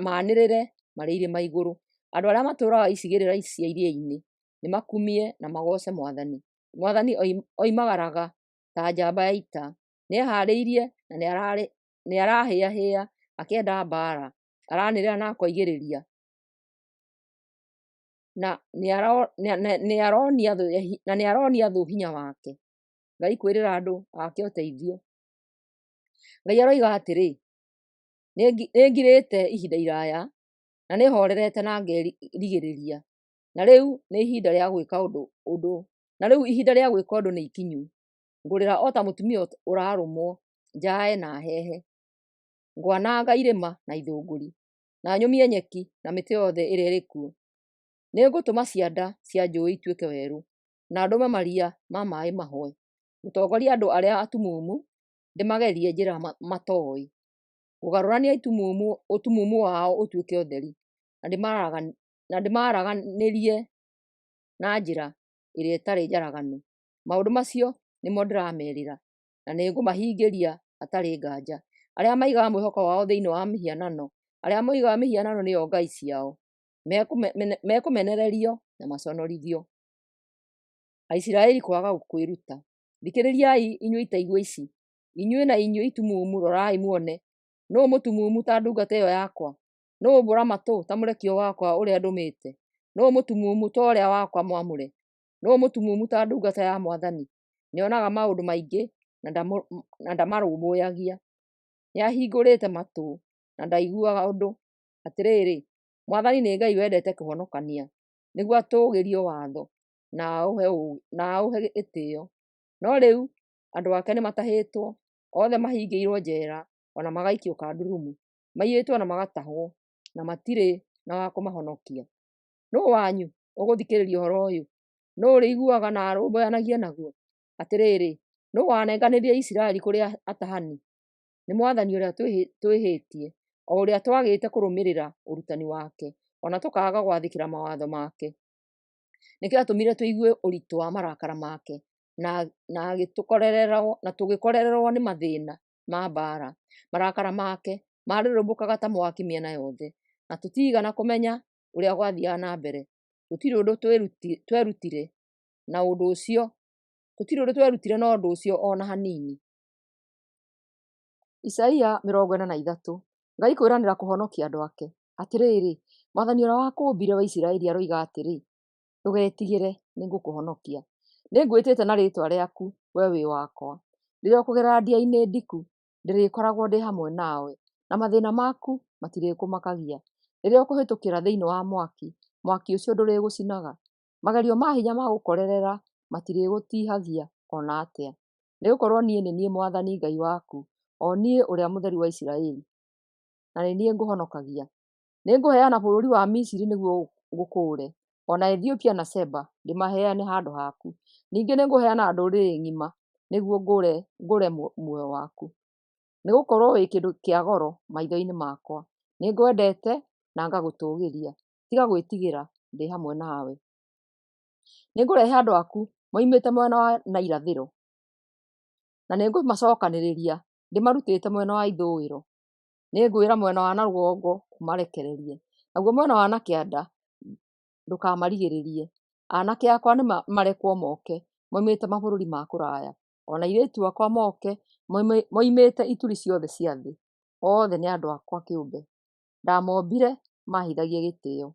maanĩrĩre marĩ irĩma igũrũ. Andũ arĩa matũũraga icigĩrĩra cia iria-inĩ nĩmakumie na magooce Mwathani. Mwathani oimagaraga ta njamba ya ita, nĩehaarĩirie na nĩarahĩahĩa akĩenda mbaara, aranĩrĩra na akoigĩrĩria, na nĩaronia thũ hinya wake. Ngai kwĩrĩra andũ ake ũteithio. Ngai aroiga atĩrĩ, nĩngirĩte ihinda iraya, na nĩhorerete na ngerigĩrĩria, na rĩu nĩ ihinda rĩa gwĩka ũndũ, na rĩu ihinda rĩa gwĩka ũndũ nĩ ikinyu. Ngũrĩra o ta mũtumia ũrarũmwo, njae na hehe. Ngwananga irĩma na ithũngũri, na nyũmie nyeki na mĩtĩ yothe ĩrĩa ĩrĩ kuo. Nĩngũtũma cianda cia njũũĩ ituĩke werũ, na ndũme maria ma maaĩ mahũe. Ngũtongoria andũ arĩa atumumu, ndĩmagerie njĩra matooĩ. Ngũgarũrania ũtumumu wao ũtuĩke ũtheri, na ndĩmaraganĩrie na njĩra ĩrĩa ĩtarĩ njaraganu. Maũndũ macio nĩmo ndĩramerĩra, na nĩngũmahingĩria hatarĩ nganja. Arĩa maigaga mwĩhoko wao thĩinĩ wa mĩhianano, arĩa moigaga mĩhianano nĩyo ngai ciao, mekũmenererio na maconorithio. Aisiraeli kwaga kwĩruta. Thikĩrĩriai inyuĩ itaigua ici, inyuĩ na inyuĩ itumumu rorai muone, nũũ mũtumumu ta ndungata ĩyo yakwa? Nũũ mbũra matũ ta mũrekio wakwa ũrĩa ndũmĩte? Nũũ mũtumumu ta ũrĩa wakwa mwamũre? Nũũ mũtumumu ta ndungata ya Mwathani? Nĩonaga maũndũ maingĩ na ndamarũmbũyagia. Nĩahingũrĩte matũ na ndaiguaga ũndũ. Atĩrĩrĩ, Mwathani nĩ Ngai wendete kũhonokania, nĩguo atũũgĩrie watho na aũhe gĩtĩĩo. No rĩu andũ ake nĩmatahĩtwo, othe mahingĩirwo njeera o na magaikio kandurumu, maiyĩtwo na magatahwo, na matirĩ na wa kũmahonokia. Nũũ wanyu ũgũthikĩrĩria ũhoro ũyũ? Nũũ ũrĩiguaga na arũmbũyanagie naguo? Atĩrĩrĩ, nũũ wanenganĩrire Isiraeli kũrĩ atahani? Nĩ Mwathani ũrĩa twĩhĩtie, o ũrĩa twagĩte kũrũmĩrĩra ũrutani wake, o na tũkaaga gwathĩkĩra mawatho make. Nĩkĩo atũmire tũigue ũritũ wa marakara make, na tũgĩkorererwo nĩ mathĩĩna ma mbaara. Marakara make maarĩrĩmbũkaga ta mwaki mĩena yothe, na tũtiigana kũmenya ũrĩa gwathiiaga na mbere. Gũtirĩ ũndũ twerutire na ũndũ ũcio, gũtirĩ ũndũ twerutire na ũndũ ũcio o na hanini. Isaia 43. Ngai kwĩranĩra kũhonokia andũ ake. Atĩrĩrĩ, Mwathani ũrĩa wakũũmbire, wee Isiraeli, aroiga atĩrĩ, Ndũgetigĩre, nĩngũkũhonokia. Nĩngwĩtĩte na rĩĩtwa rĩaku, wee wĩ wakwa. Rĩrĩa ũkũgerera ndia-inĩ ndiku, ndĩrĩkoragwo ndĩ hamwe nawe, na mathĩĩna maku matirĩkũmakagia. Rĩrĩa ũkũhĩtũkĩra thĩinĩ wa mwaki, mwaki ũcio ndũrĩgũcinaga; magerio ma hinya ma gũkorerera matirĩgũtiihagia o na atĩa. Nĩgũkorwo niĩ nĩ niĩ Mwathani Ngai waku, o niĩ Ũrĩa Mũtheru wa Isiraeli, na nĩ niĩ ngũhonokagia. Nĩngũheana bũrũri wa Misiri nĩguo ngũkũũre, o na Ethiopia na Seba ndĩmaheane handũ haku. Ningĩ nĩngũheana ndũrĩrĩ ng'ima nĩguo ngũũre muoyo waku. Nĩgũkorwo wĩ kĩndũ kĩa goro maitho-inĩ makwa, Nĩngwendete na ngagũtũũgĩria, tiga gwĩtigĩra, ndĩ hamwe nawe. Nĩngũrehe andũ aku moimĩte mwena wa na irathĩro, na nĩngũmacokanĩrĩria ndĩmarutĩte mwena wa ithũĩro. Nĩngwĩra mwena wa na rũgongo ũmarekererie, naguo mwena wa na kĩanda ndũkamarigĩrĩrie. Aanake akwa nĩmarekwo moke moimĩte mabũrũri ma kũraya, o na airĩtu akwa moke moimĩte ituri ciothe cia thĩ. Othe nĩ andũ akwa kĩũmbe, ndamombire mahithagie gĩtĩo.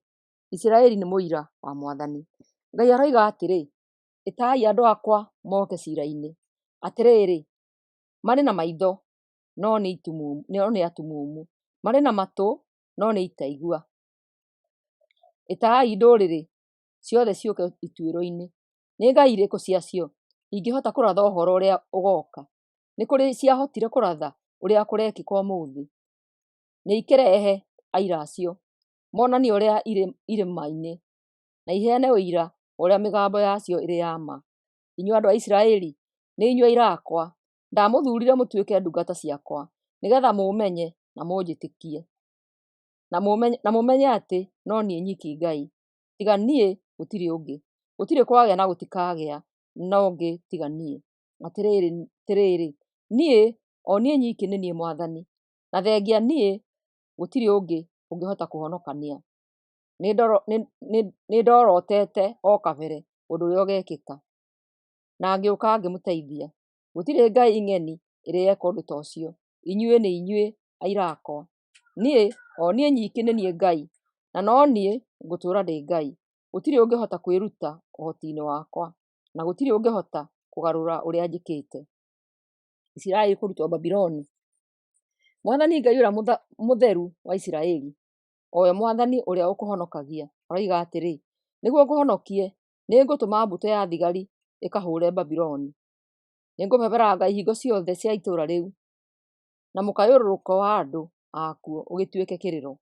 Isiraeli nĩ mũira wa Mwathani. Ngai aroiga atĩrĩ, ĩtai andũ akwa moke cira-inĩ. Atĩrĩrĩ, marĩ na maitho no nĩ atumumu, marĩ na matũ no nĩ itaigua. Ĩtai ndũrĩrĩ ciothe ciũke ituĩro-inĩ. Nĩ ngai irĩkũ ciacio ingĩhota kũratha ũhoro ũrĩa ũgooka? Nĩ kũrĩ ciahotire kũratha ũrĩa kũrekĩka ũmũthĩ? Nĩikĩrehe aira acio, monanie ũrĩa irĩma-inĩ, na iheane ũira wa ũrĩa mĩgambo yacio ĩrĩ ya ma. Inyuĩ andũ a Isiraeli, nĩ inyuĩ aira akwa, ndamũthuurire mũtuĩke ndungata ciakwa, nĩgeetha mũũmenye na mũnjĩtĩkie, na mũmenye atĩ no niĩ nyiki Ngai. Tiga niĩ gũtirĩ ũngĩ, gũtirĩ kwagĩa na gũtikagĩa na ũngĩ tiga niĩ. Atĩrĩrĩ, niĩ, o niĩ nyiki nĩ niĩ Mwathani, na thengia niĩ gũtirĩ ũngĩ ũngĩhota kũhonokania. Nĩndorotete o kabere ũndũ ũrĩa ũgeekĩka, na ngĩũka ngĩmũteithia. Gũtirĩ ngai ng'eni ĩrĩ yeka ũndũ ta ũcio. Inyuĩ nĩ inyuĩ aira akwa. Niĩ, o niĩ nyiki nĩ niĩ Ngai, na no niĩ ngũtũũra ndĩ Ngai. Gũtirĩ ũngĩhota kwĩruta ũhoti-inĩ wakwa, na gũtirĩ ũngĩhota kũgarũra ũrĩa njĩkĩte. Isiraeli kũrutwo Babuloni. Mwathani Ngai ũrĩa Mũtheru wa Isiraeli, o we Mwathani ũrĩa ũkũhonokagia, aroiga atĩrĩ, nĩguo ngũhonokie, nĩngũtũma mbũtũ ya thigari ĩkahũũre Babuloni. Nĩngũbeberanga ihingo ciothe cia itũũra rĩu, na mũkayũrũrũko wa andũ akuo ũgĩtuĩke kĩrĩro.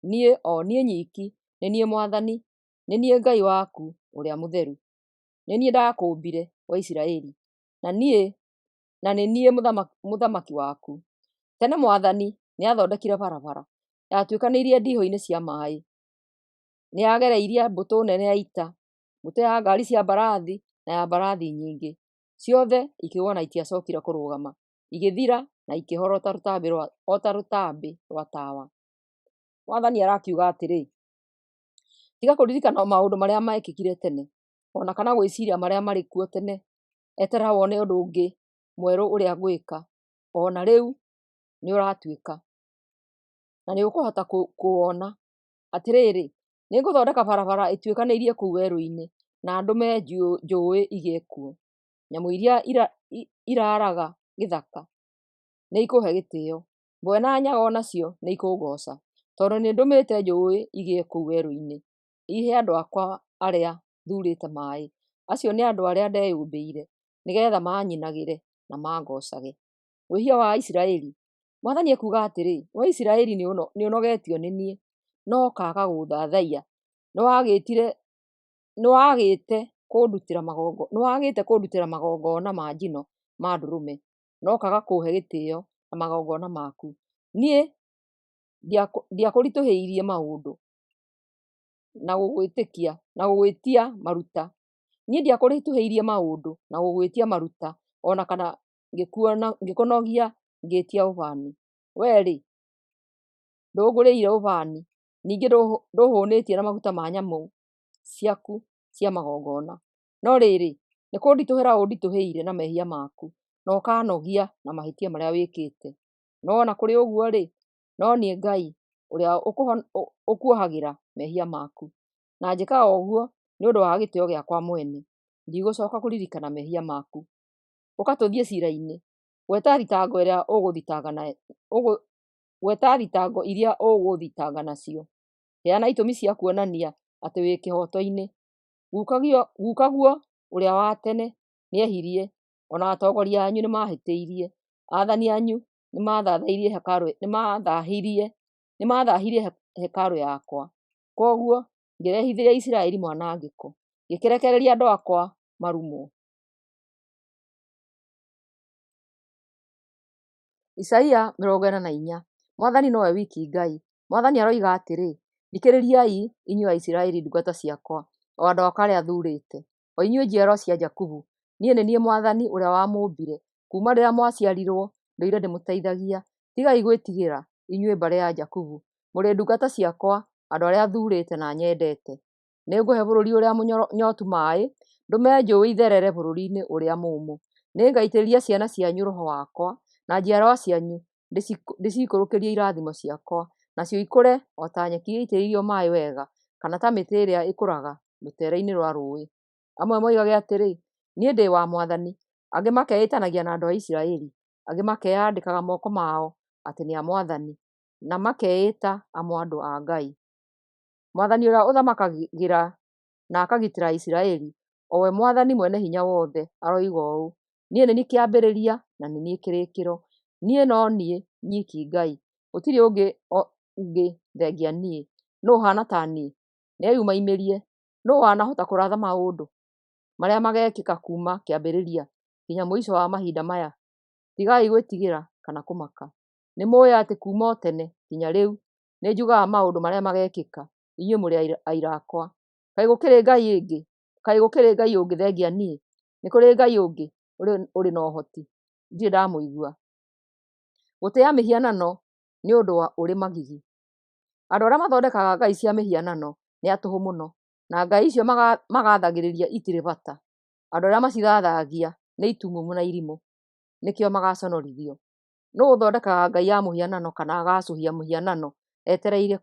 Niĩ, o niĩ nyiki, nĩ niĩ Mwathani, nĩ niĩ Ngai waku ũrĩa Mũtheru. Nĩ niĩ ndakũũmbire, wee Isiraeli, na nĩ niĩ mũthamaki waku. Tene Mwathani nĩathondekire barabara yatuĩkanĩirie ndiihũ-inĩ cia maaĩ. Nĩagereirie mbũtũ nene ya ita, mbũtũ ya ngaari cia mbarathi na ya mbarathi nyingĩ. Ciothe ikĩgũa na itiacookire kũrũgama, igĩthira na ikĩhora o ta rũtambĩ rwa tawa. Mwathani arakiuga atĩrĩ, tiga kũririkana maũndũ marĩa meekĩkire tene, o na kana gwĩciiria marĩa marĩ kuo tene. Eterera wone ũndũ ũngĩ mwerũ ũrĩa ngwĩka, o na rĩu nĩũratuĩka, na nĩũkũhota kũwona. Atĩrĩrĩ, nĩngũthondeka barabara ĩtuĩkanĩirie kũu werũ-inĩ, na ndũme njũũĩ igĩe kuo. Nyamũ iria iraaraga gĩthaka nĩikũhe gĩtĩĩo, mbwe na nyaga o nacio nĩikũngooca, tondũ nĩndũmĩte njũũĩ igĩe kũu werũ-inĩ, ihe andũ akwa arĩa thuurĩte maaĩ, acio nĩ andũ arĩa ndeyũmbĩire, nĩgeetha maanyinagĩre na mangoocage. Wĩhia wa Isiraeli. Mwathani ekuuga atĩrĩ, wee Isiraeli nĩũnogetio nĩ niĩ, no ũkaaga gũũthathaiya. Nĩwagĩte kũndutĩra magongona ma njino ma ndũrũme, na ũkaaga kũũhe gĩtĩĩo na magongona maku. Niĩ ndiakũritũhĩirie maũndũ na gũgwĩtia maruta. Niĩ ndiakũritũhĩirie maũndũ na gũgwĩtia maruta, o na kana ngĩkũnogia ngĩĩtia ũbani. Wee-rĩ, ndũngũrĩire ũbani, ningĩ ndũhũũnĩtie na maguta ma nyamũ ciaku cia magongona. No rĩrĩ, nĩ kũnditũhĩra ũnditũhĩire na mehia maku, na ũkaanogia na mahĩtia marĩa wĩkĩte. No o na kũrĩ ũguo-rĩ, no niĩ Ngai ũrĩa ũkuohagĩra mehia maku, na njĩkaga ũguo nĩ ũndũ wa gĩtĩĩo gĩakwa mwene. Ndigũcooka kũririkana mehia maku. Ũka tũthiĩ ciira-inĩ. Gweta thitango iria ũgũũthitanga nacio. Heana itũmi cia kuonania atĩ wĩ kĩhooto-inĩ. Gukaguo ũrĩa wa tene nĩehirie, o na atongoria anyu nĩmahĩtirie; aathani anyu nĩmathaahirie hekarũ yakwa. Kwoguo ngĩrehithĩria Isiraeli mwanangĩko, ngĩkĩrekereria andũ akwa marumwo. Isaia 44. Mwathani nowe wiki Ngai. Mwathani aroiga atĩrĩ, thikĩrĩriai, inyuĩ Aisiraeli ndungata ciakwa, o andũ akwa arĩa thuurĩte, o inyuĩ njiarwa cia Jakubu. Niĩ nĩ niĩ mwathani ũrĩa wamũũmbire, kuuma rĩrĩa mwaciarirwo ndũire ndĩmũteithagia. Tigai gwĩtigĩra, inyuĩ mbarĩ ya Jakubu, mũrĩ ndungata ciakwa, andũ arĩa thuurĩte na nyendete. Nĩngũhe bũrũri ũrĩa mũnyootu maaĩ, ndũme njũũĩ itherere bũrũri-inĩ ũrĩa mũũmũ. Nĩngaitĩrĩria ciana cianyu Roho wakwa, na njiarwa cianyu ndĩciikũrũkĩrie irathimo ciakwa, nacio ikũre o ta nyeki ĩitĩrĩirio maaĩ wega, kana ta mĩtĩ ĩrĩa ĩkũraga rũteere-inĩ rwa rũũĩ. Amwe moigage atĩrĩ, “Niĩ ndĩ wa Mwathani,” angĩ makeĩtanagia na andũ a Isiraeli, angĩ makeyandĩkaga moko mao atĩ nĩ a Mwathani, na makeĩta amo andũ a Ngai. Mwathani ũrĩa ũthamakagĩra na akagitĩra Isiraeli, o we Mwathani Mwene-Hinya-Wothe, aroiga ũũ: “Niĩ nĩ niĩ kĩambĩrĩria na nĩ niĩ kĩrĩkĩro; niĩ no niĩ nyiki Ngai, gũtirĩ ũngĩ thengia niĩ. Nũũ ũhaana ta niĩ? Nĩeyũmaimĩrie. Nũũ wanahota kũratha maũndũ marĩa mageekĩka kuuma kĩambĩrĩria nginya mũico wa mahinda maya? Tigai gwĩtigĩra kana kũmaka. Nĩmũũĩ atĩ kuuma o tene nginya rĩu nĩnjugaga maũndũ marĩa mageekĩka; inyuĩ mũrĩ aira akwa. Kaĩ gũkĩrĩ Ngai ĩngĩ? Kaĩ gũkĩrĩ Ngai ũngĩ thengia niĩ? Nĩ kũrĩ Ngai ũngĩ ũrĩ na ũhoti? Ndirĩ ndamũigua. Gũtĩĩa mĩhianano nĩ ũndũ ũrĩ magigi. Andũ arĩa mathondekaga ngai cia mĩhianano nĩ a tũhũ mũno, na ngai icio magaathagĩrĩria itirĩ bata. Andũ arĩa macithaathayagia nĩ itumumu na irimũ, nĩkĩo magaaconorithio. Nũũ ũthondekaga ngai ya mũhianano kana agacũhia mũhianano etereire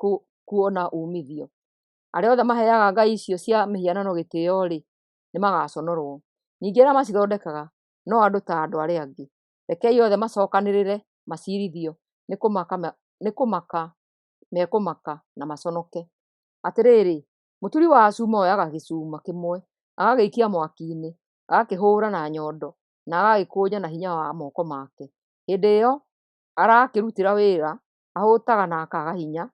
kuona uumithio? Arĩa othe maheaga ngai icio cia mĩhianano gĩtĩĩo-rĩ, nĩmagaconorwo. Ningĩ arĩa macithondekaga no andũ ta andũ arĩa angĩ. Rekei othe macookanĩrĩre maciirithio, nĩ kũmaka mekũmaka na maconoke. Atĩrĩrĩ, mũturi wa cuma oyaga gĩcuma kĩmwe, agagĩikia mwaki-inĩ, agakĩhũũra na nyondo, na agagĩkũnja na hinya wa moko make. Hĩndĩ ĩyo arakĩrutĩra wĩra, ahũtaga na akaaga hinya,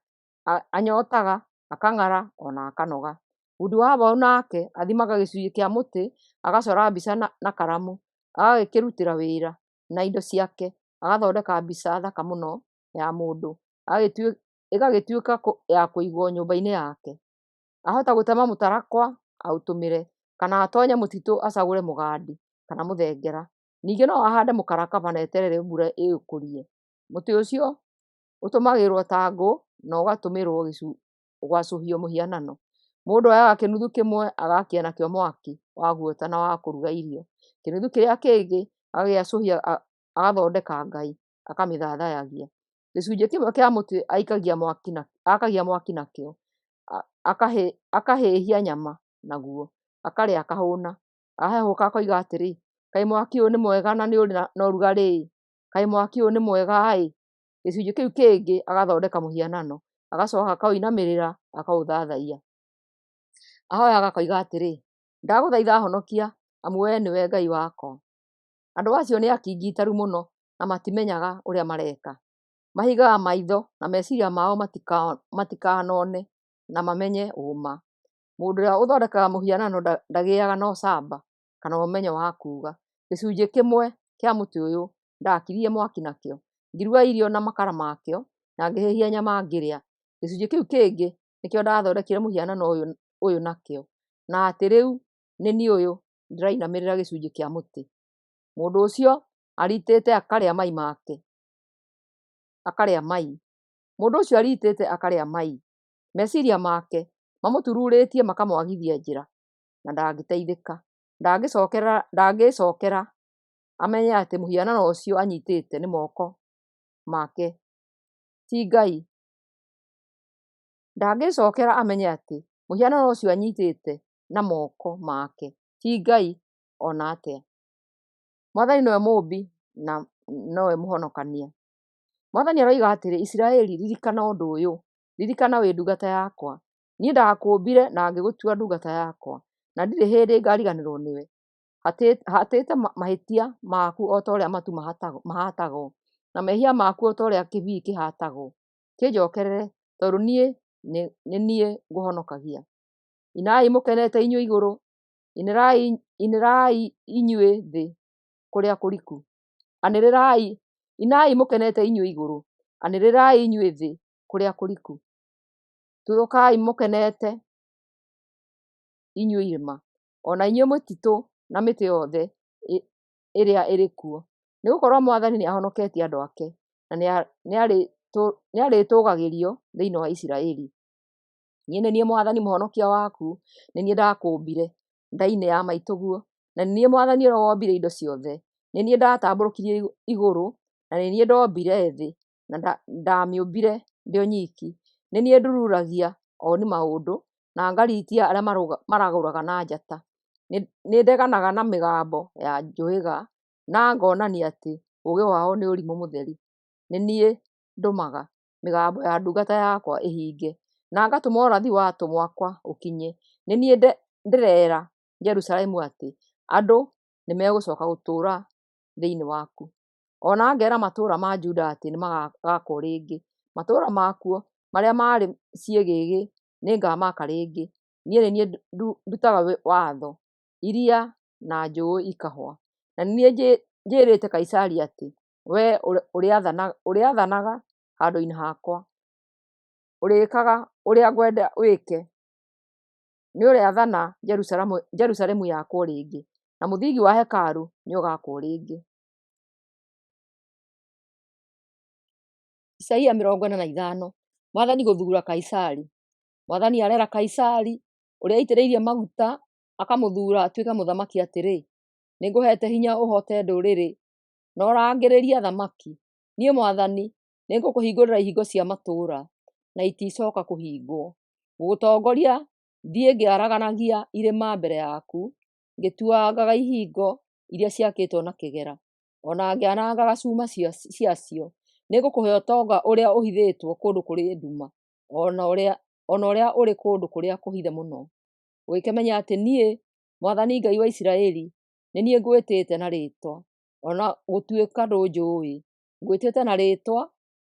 anyootaga, akang'ara, o na akanoga. Bundi wa mbaũ nake athimaga gĩcunjĩ kĩa mũtĩ, agacora mbica na karamu, agagĩkĩrutĩra wĩra na indo ciake, agathondeka mbica thaka mũno ya mũndũ, ĩgagĩtuĩka ya kũigwo nyũmba-inĩ yake. Ahota gũtema mũtarakwa aũtũmĩre, kana atoonye mũtitũ acagũre mũgandi kana mũthengera. Ningĩ no ahande mũkarakaba na eterere mbura ĩũkũrie. Mũtĩ ũcio ũtũmagĩrwo ta ngũ na ũgatũmĩrwo gwacũhia mũhianano. Mũndũ oyaga kĩnuthu kĩmwe agaakia nakĩo mwaki wa guota na wa kũruga irio, kĩnuthu kĩrĩa kĩngĩ agagĩacũhia agathondeka ngai, akamĩthathaiyagia. Gĩcunjĩ kĩmwe kĩa mũtĩ aakagia mwaki nakĩo, akahĩhia nyama naguo, akarĩa akahũũna. Ahehũka akoiga atĩrĩ, “Kaĩ mwaki ũyũ nĩ mwega na nĩ ũrĩ na ũrugarĩ-ĩ! Kaĩ mwaki ũyũ nĩ mwega-ĩ!” Gĩcunjĩ kĩu kĩngĩ agathondeka mũhianano, agacoka akaũinamĩrĩra akaũthathaiya. Ahooyaga akoiga atĩrĩ, “Ndagũthaitha honokia, amu wee nĩwe ngai wakwa.” Andũ acio nĩ akingitaru mũno na matimenyaga ũrĩa mareka. Mahingaga maitho na meciiria mao matikanone na mamenye ũũma. Mũndũ ũrĩa ũthondekaga mũhianano ndagĩaga na ũcamba kana ũmenyo wa kuuga, “Gĩcunjĩ kĩmwe kĩa mũtĩ ũyũ ndaakirie mwaki nakĩo, ngĩruga irio na makara makĩo, na ngĩhĩhia nyama ngĩrĩa. Gĩcunjĩ kĩu kĩngĩ nĩkĩo ndathondekire mũhianano ũyũ nakĩo, na atĩ rĩu nĩ niĩ ũyũ ndĩrainamĩrĩra gĩcunjĩ kĩa mũtĩ.” Mũndũ ũcio ariitĩte akarĩa mai make, akarĩa mai. Mũndũ ũcio ariitĩte akarĩa mai. Meciiria make mamũtururĩtie makamwagithia njĩra, na ndangĩteithĩka. Ndangĩĩcookera amenye atĩ mũhianano ũcio anyiitĩte na moko make ti ngai. Ndangĩĩcookera amenye atĩ mũhianano ũcio anyiitĩte na moko make ti ngai o na atĩa. Mwathani nĩwe Mũũmbi na nowe Mũhonokania. Mwathani aroiga atĩrĩ, Isiraeli, ririkana ũndũ ũyũ, ririkana wĩ ndungata yakwa. Niĩ ndakũũmbire na ngĩgũtua ndungata yakwa, na ndirĩ hĩndĩ ngariganĩrwo nĩwe. Hatĩte mahĩtia maku o ta ũrĩa matu mahatagwo, na mehia maku o ta ũrĩa kĩbii kĩhaatagwo. Kĩnjookerere, tondũ niĩ nĩ niĩ ngũhonokagia. Inai mũkenete inyuĩ igũrũ, inĩrai inyuĩ thĩ kũrĩa kũriku. Anĩrĩrai, inai mũkenete inyuĩ igũrũ, anĩrĩrai inyuĩ thĩ kũrĩa kũriku. Tuthũkai mũkenete inyuĩ irĩma, o na inyuĩ mĩtitũ na mĩtĩ yothe ĩrĩa ĩrĩ kuo, nĩgũkorwo Mwathani nĩahonoketie andũ ake, na nĩarĩĩtũũgagĩrio thĩinĩ wa Isiraeli. Niĩ nĩ niĩ Mwathani mũhonokia waku, nĩ niĩ ndakũũmbire nda-inĩ ya maitũguo, na nĩ niĩ Mwathani ũrĩa wombire indo ciothe. Nĩ niĩ ndatambũrũkirie igũrũ, na nĩ niĩ ndombire thĩ, na ndaamĩũmbire ndĩ o nyiki. Nĩ niĩ ndururagia oni maũndũ, na ngariitia arĩa maragũraga na njata. Nĩndeganaga na mĩgambo ya njũhĩga, na ngonania atĩ ũũgĩ wao nĩ ũrimũ mũtheri. Nĩ niĩ ndũmaga mĩgambo ya ndungata yakwa ĩhinge, na ngatũma ũrathi wa atũmwo akwa ũkinye. Nĩ niĩ ndĩreera Jerusalemu atĩ andũ nĩmegũcooka gũtũũra thĩinĩ waku, o na ngeera matũũra ma Juda atĩ nĩmagaakwo rĩngĩ. Matũũra makuo marĩa maarĩ ciĩgĩĩgĩ nĩngamaaka rĩngĩ. Niĩ nĩ niĩ ndutaga watho, iria na njũũĩ ikahũa, na nĩ niĩ njĩrĩte Kaisari atĩ, 'Wee ũrĩathanaga handũ-inĩ hakwa, ũrĩĩkaga ũrĩa ngwenda wĩke. Nĩũrĩathana Jerusalemu yakwo rĩngĩ, na mũthingi wa hekarũ nĩũgaakwo rĩngĩ.' Isaia 45. Mwathani gũthuura Kaisari. Mwathani areera Kaisari, ũrĩa aitĩrĩirie maguta akamũthuura atuĩke mũthamaki atĩrĩ, Nĩngũheete hinya ũhoote ndũrĩrĩ na ũrangĩrĩrie athamaki. Niĩ Mwathani nĩngũkũhingũrĩra ihingo cia matũũra, na iticooka kũhingwo. Ngũgũtongoria thiĩ ngĩaraganagia irĩma mbere yaku, ngĩtuangaga ihingo iria ciakĩtwo na kĩgera, o na ngĩanangaga cuuma ciacio. Nĩngũkũhe ũtonga ũrĩa ũhithĩtwo kũndũ kũrĩ nduma, o na ũrĩa ũrĩ kũndũ kũrĩa kũhithe mũno, ũgĩkĩmenya atĩ niĩ, Mwathani Ngai wa Isiraeli, nĩ niĩ ngwĩtĩte na rĩĩtwa, o na gũtuĩka ndũnjũũĩ. Ngwĩtĩte na rĩĩtwa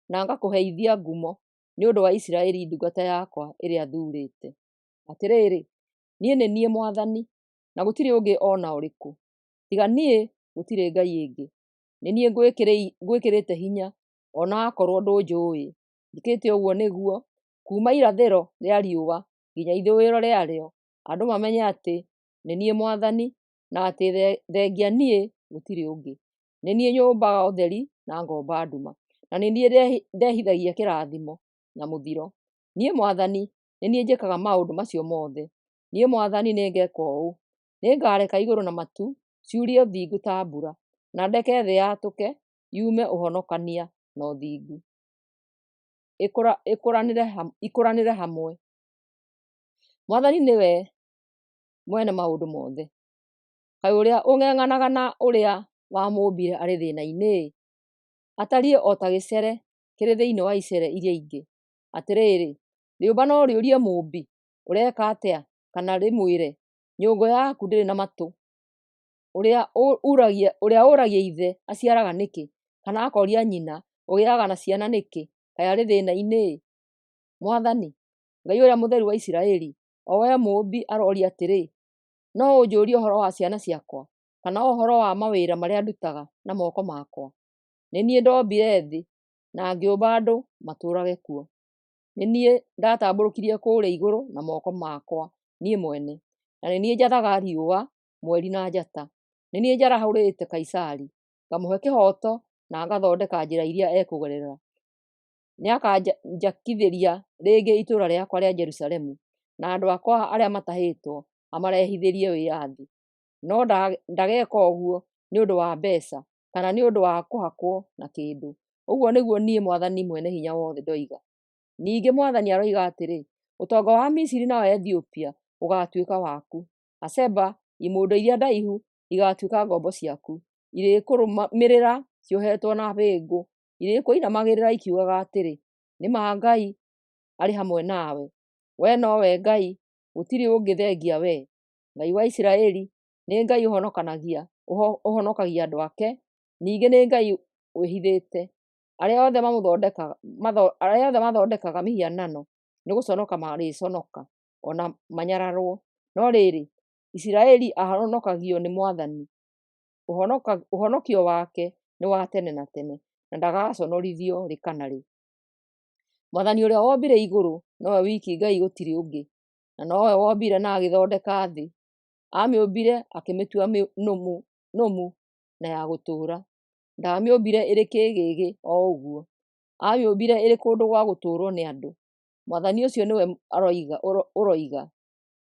na ngakũheithia ngumo nĩ ũndũ wa Isiraeli ndungata yakwa ĩrĩa thuurĩte. Atĩrĩrĩ, niĩ nĩ niĩ Mwathani, na gũtirĩ ũngĩ o na ũrĩkũ; tiga niĩ gũtirĩ ngai ĩngĩ. Nĩ niĩ ngwĩkĩrĩte hinya, o na akorwo ndũnjũũĩ. Njĩkĩte ũguo nĩguo, kuuma irathĩro rĩa riũa nginya ithũĩro rĩarĩo, andũ mamenye atĩ nĩ niĩ Mwathani, na atĩ thengia niĩ gũtirĩ ũngĩ. Nĩ niĩ nyũmbaga ũtheri na ngomba nduma, na nĩ niĩ ndehithagia kĩrathimo na mũthiro. Niĩ Mwathani nĩ niĩ njĩkaga maũndũ macio mothe. Niĩ Mwathani nĩngeka ũũ: Nĩngareka igũrũ na matu ciurie ũthingu ta mbura, na ndeke thĩ yatũke yume ũhonokania na ũthingu, ikũranĩre hamwe. Mwathani nĩwe mwene maũndũ mothe. Kaĩ ũrĩa ũng'eng'anaga na ũrĩa wamũũmbire arĩ thĩĩna-inĩ-ĩ! Atariĩ o ta gĩcere kĩrĩ thĩinĩ wa icere iria ingĩ. Atĩrĩrĩ, rĩũmba no rĩũrie mũũmbi, 'Ũreka atĩa?' Kana rĩmwĩre, 'Nyũngũ yaku ndĩrĩ na matũ'? Ũrĩa ũragia ithe, 'Aciaraga nĩkĩ?' Kana akoria nyina, 'Ũgĩaga na ciana nĩkĩ?' Kaĩ arĩ thĩĩna-inĩ-ĩ! Mwathani, Ngai Ũrĩa Mũtheru wa Isiraeli, o we Mũũmbi, aroria atĩrĩ, no ũnjũũrie ũhoro wa ciana ciakwa, kana ũhoro wa mawĩra marĩa ndutaga na moko makwa? Nĩ niĩ ndombire thĩ, na ngĩũmba andũ matũũrage kuo. Nĩ niĩ ndatambũrũkirie kũrĩa igũrũ na moko makwa niĩ mwene, na nĩ niĩ njathaga riũa, mweri na njata. Nĩ niĩ njarahũrĩte Kaisari, ngamũhe kĩhooto na ngathondeka njĩra iria ekũgerera. Nĩakanjakithĩria rĩngĩ itũũra rĩakwa rĩa Jerusalemu, na andũ akwa arĩa matahĩtwo amarehithĩrie wĩyathi. No ndageka ũguo nĩ ũndũ wa mbeeca, kana nĩ ũndũ wa kũhakwo na kĩndũ. Ũguo nĩguo niĩ Mwathani Mwene-Hinya-Wothe ndoiga. Ningĩ Mwathani aroiga atĩrĩ, ũtonga wa Misiri na wa Ethiopia ũgaatuĩka waku. Aseba, imũndũ iria ndaihu, igaatuĩka ngombo ciaku. Irĩkũrũmĩrĩra ciohetwo na bĩngũ, irĩkũinamagĩrĩra ikiugaga atĩrĩ, 'Nĩ ma Ngai arĩ hamwe nawe. Wee nowe Ngai, gũtirĩ ũngĩ thengia wee. Ngai wa Isiraeli nĩ Ngai ũhonokagia andũ ake, ningĩ nĩ Ngai wĩhithĩte. Arĩa othe mathondekaga mĩhianano nĩ gũconoka marĩconoka, o na manyararwo. No rĩrĩ, Isiraeli ahonokagio nĩ Mwathani, ũhonokio wake nĩ wa tene na tene, na ndagaconorithio rĩ kana rĩ. Mwathani ũrĩa wombire igũrũ nowe wiki Ngai gũtirĩ ũngĩ, na nowe wombire na agĩthondeka thĩ. Aamĩũmbire akĩmĩtua nũmu na ya gũtũũra. Ndaamĩũmbire ĩrĩ kĩĩgĩgĩ o ũguo, aamĩũmbire ĩrĩ kũndũ gwa gũtũũrũo nĩ andũ. Mwathani ũcio nĩwe ũroiga,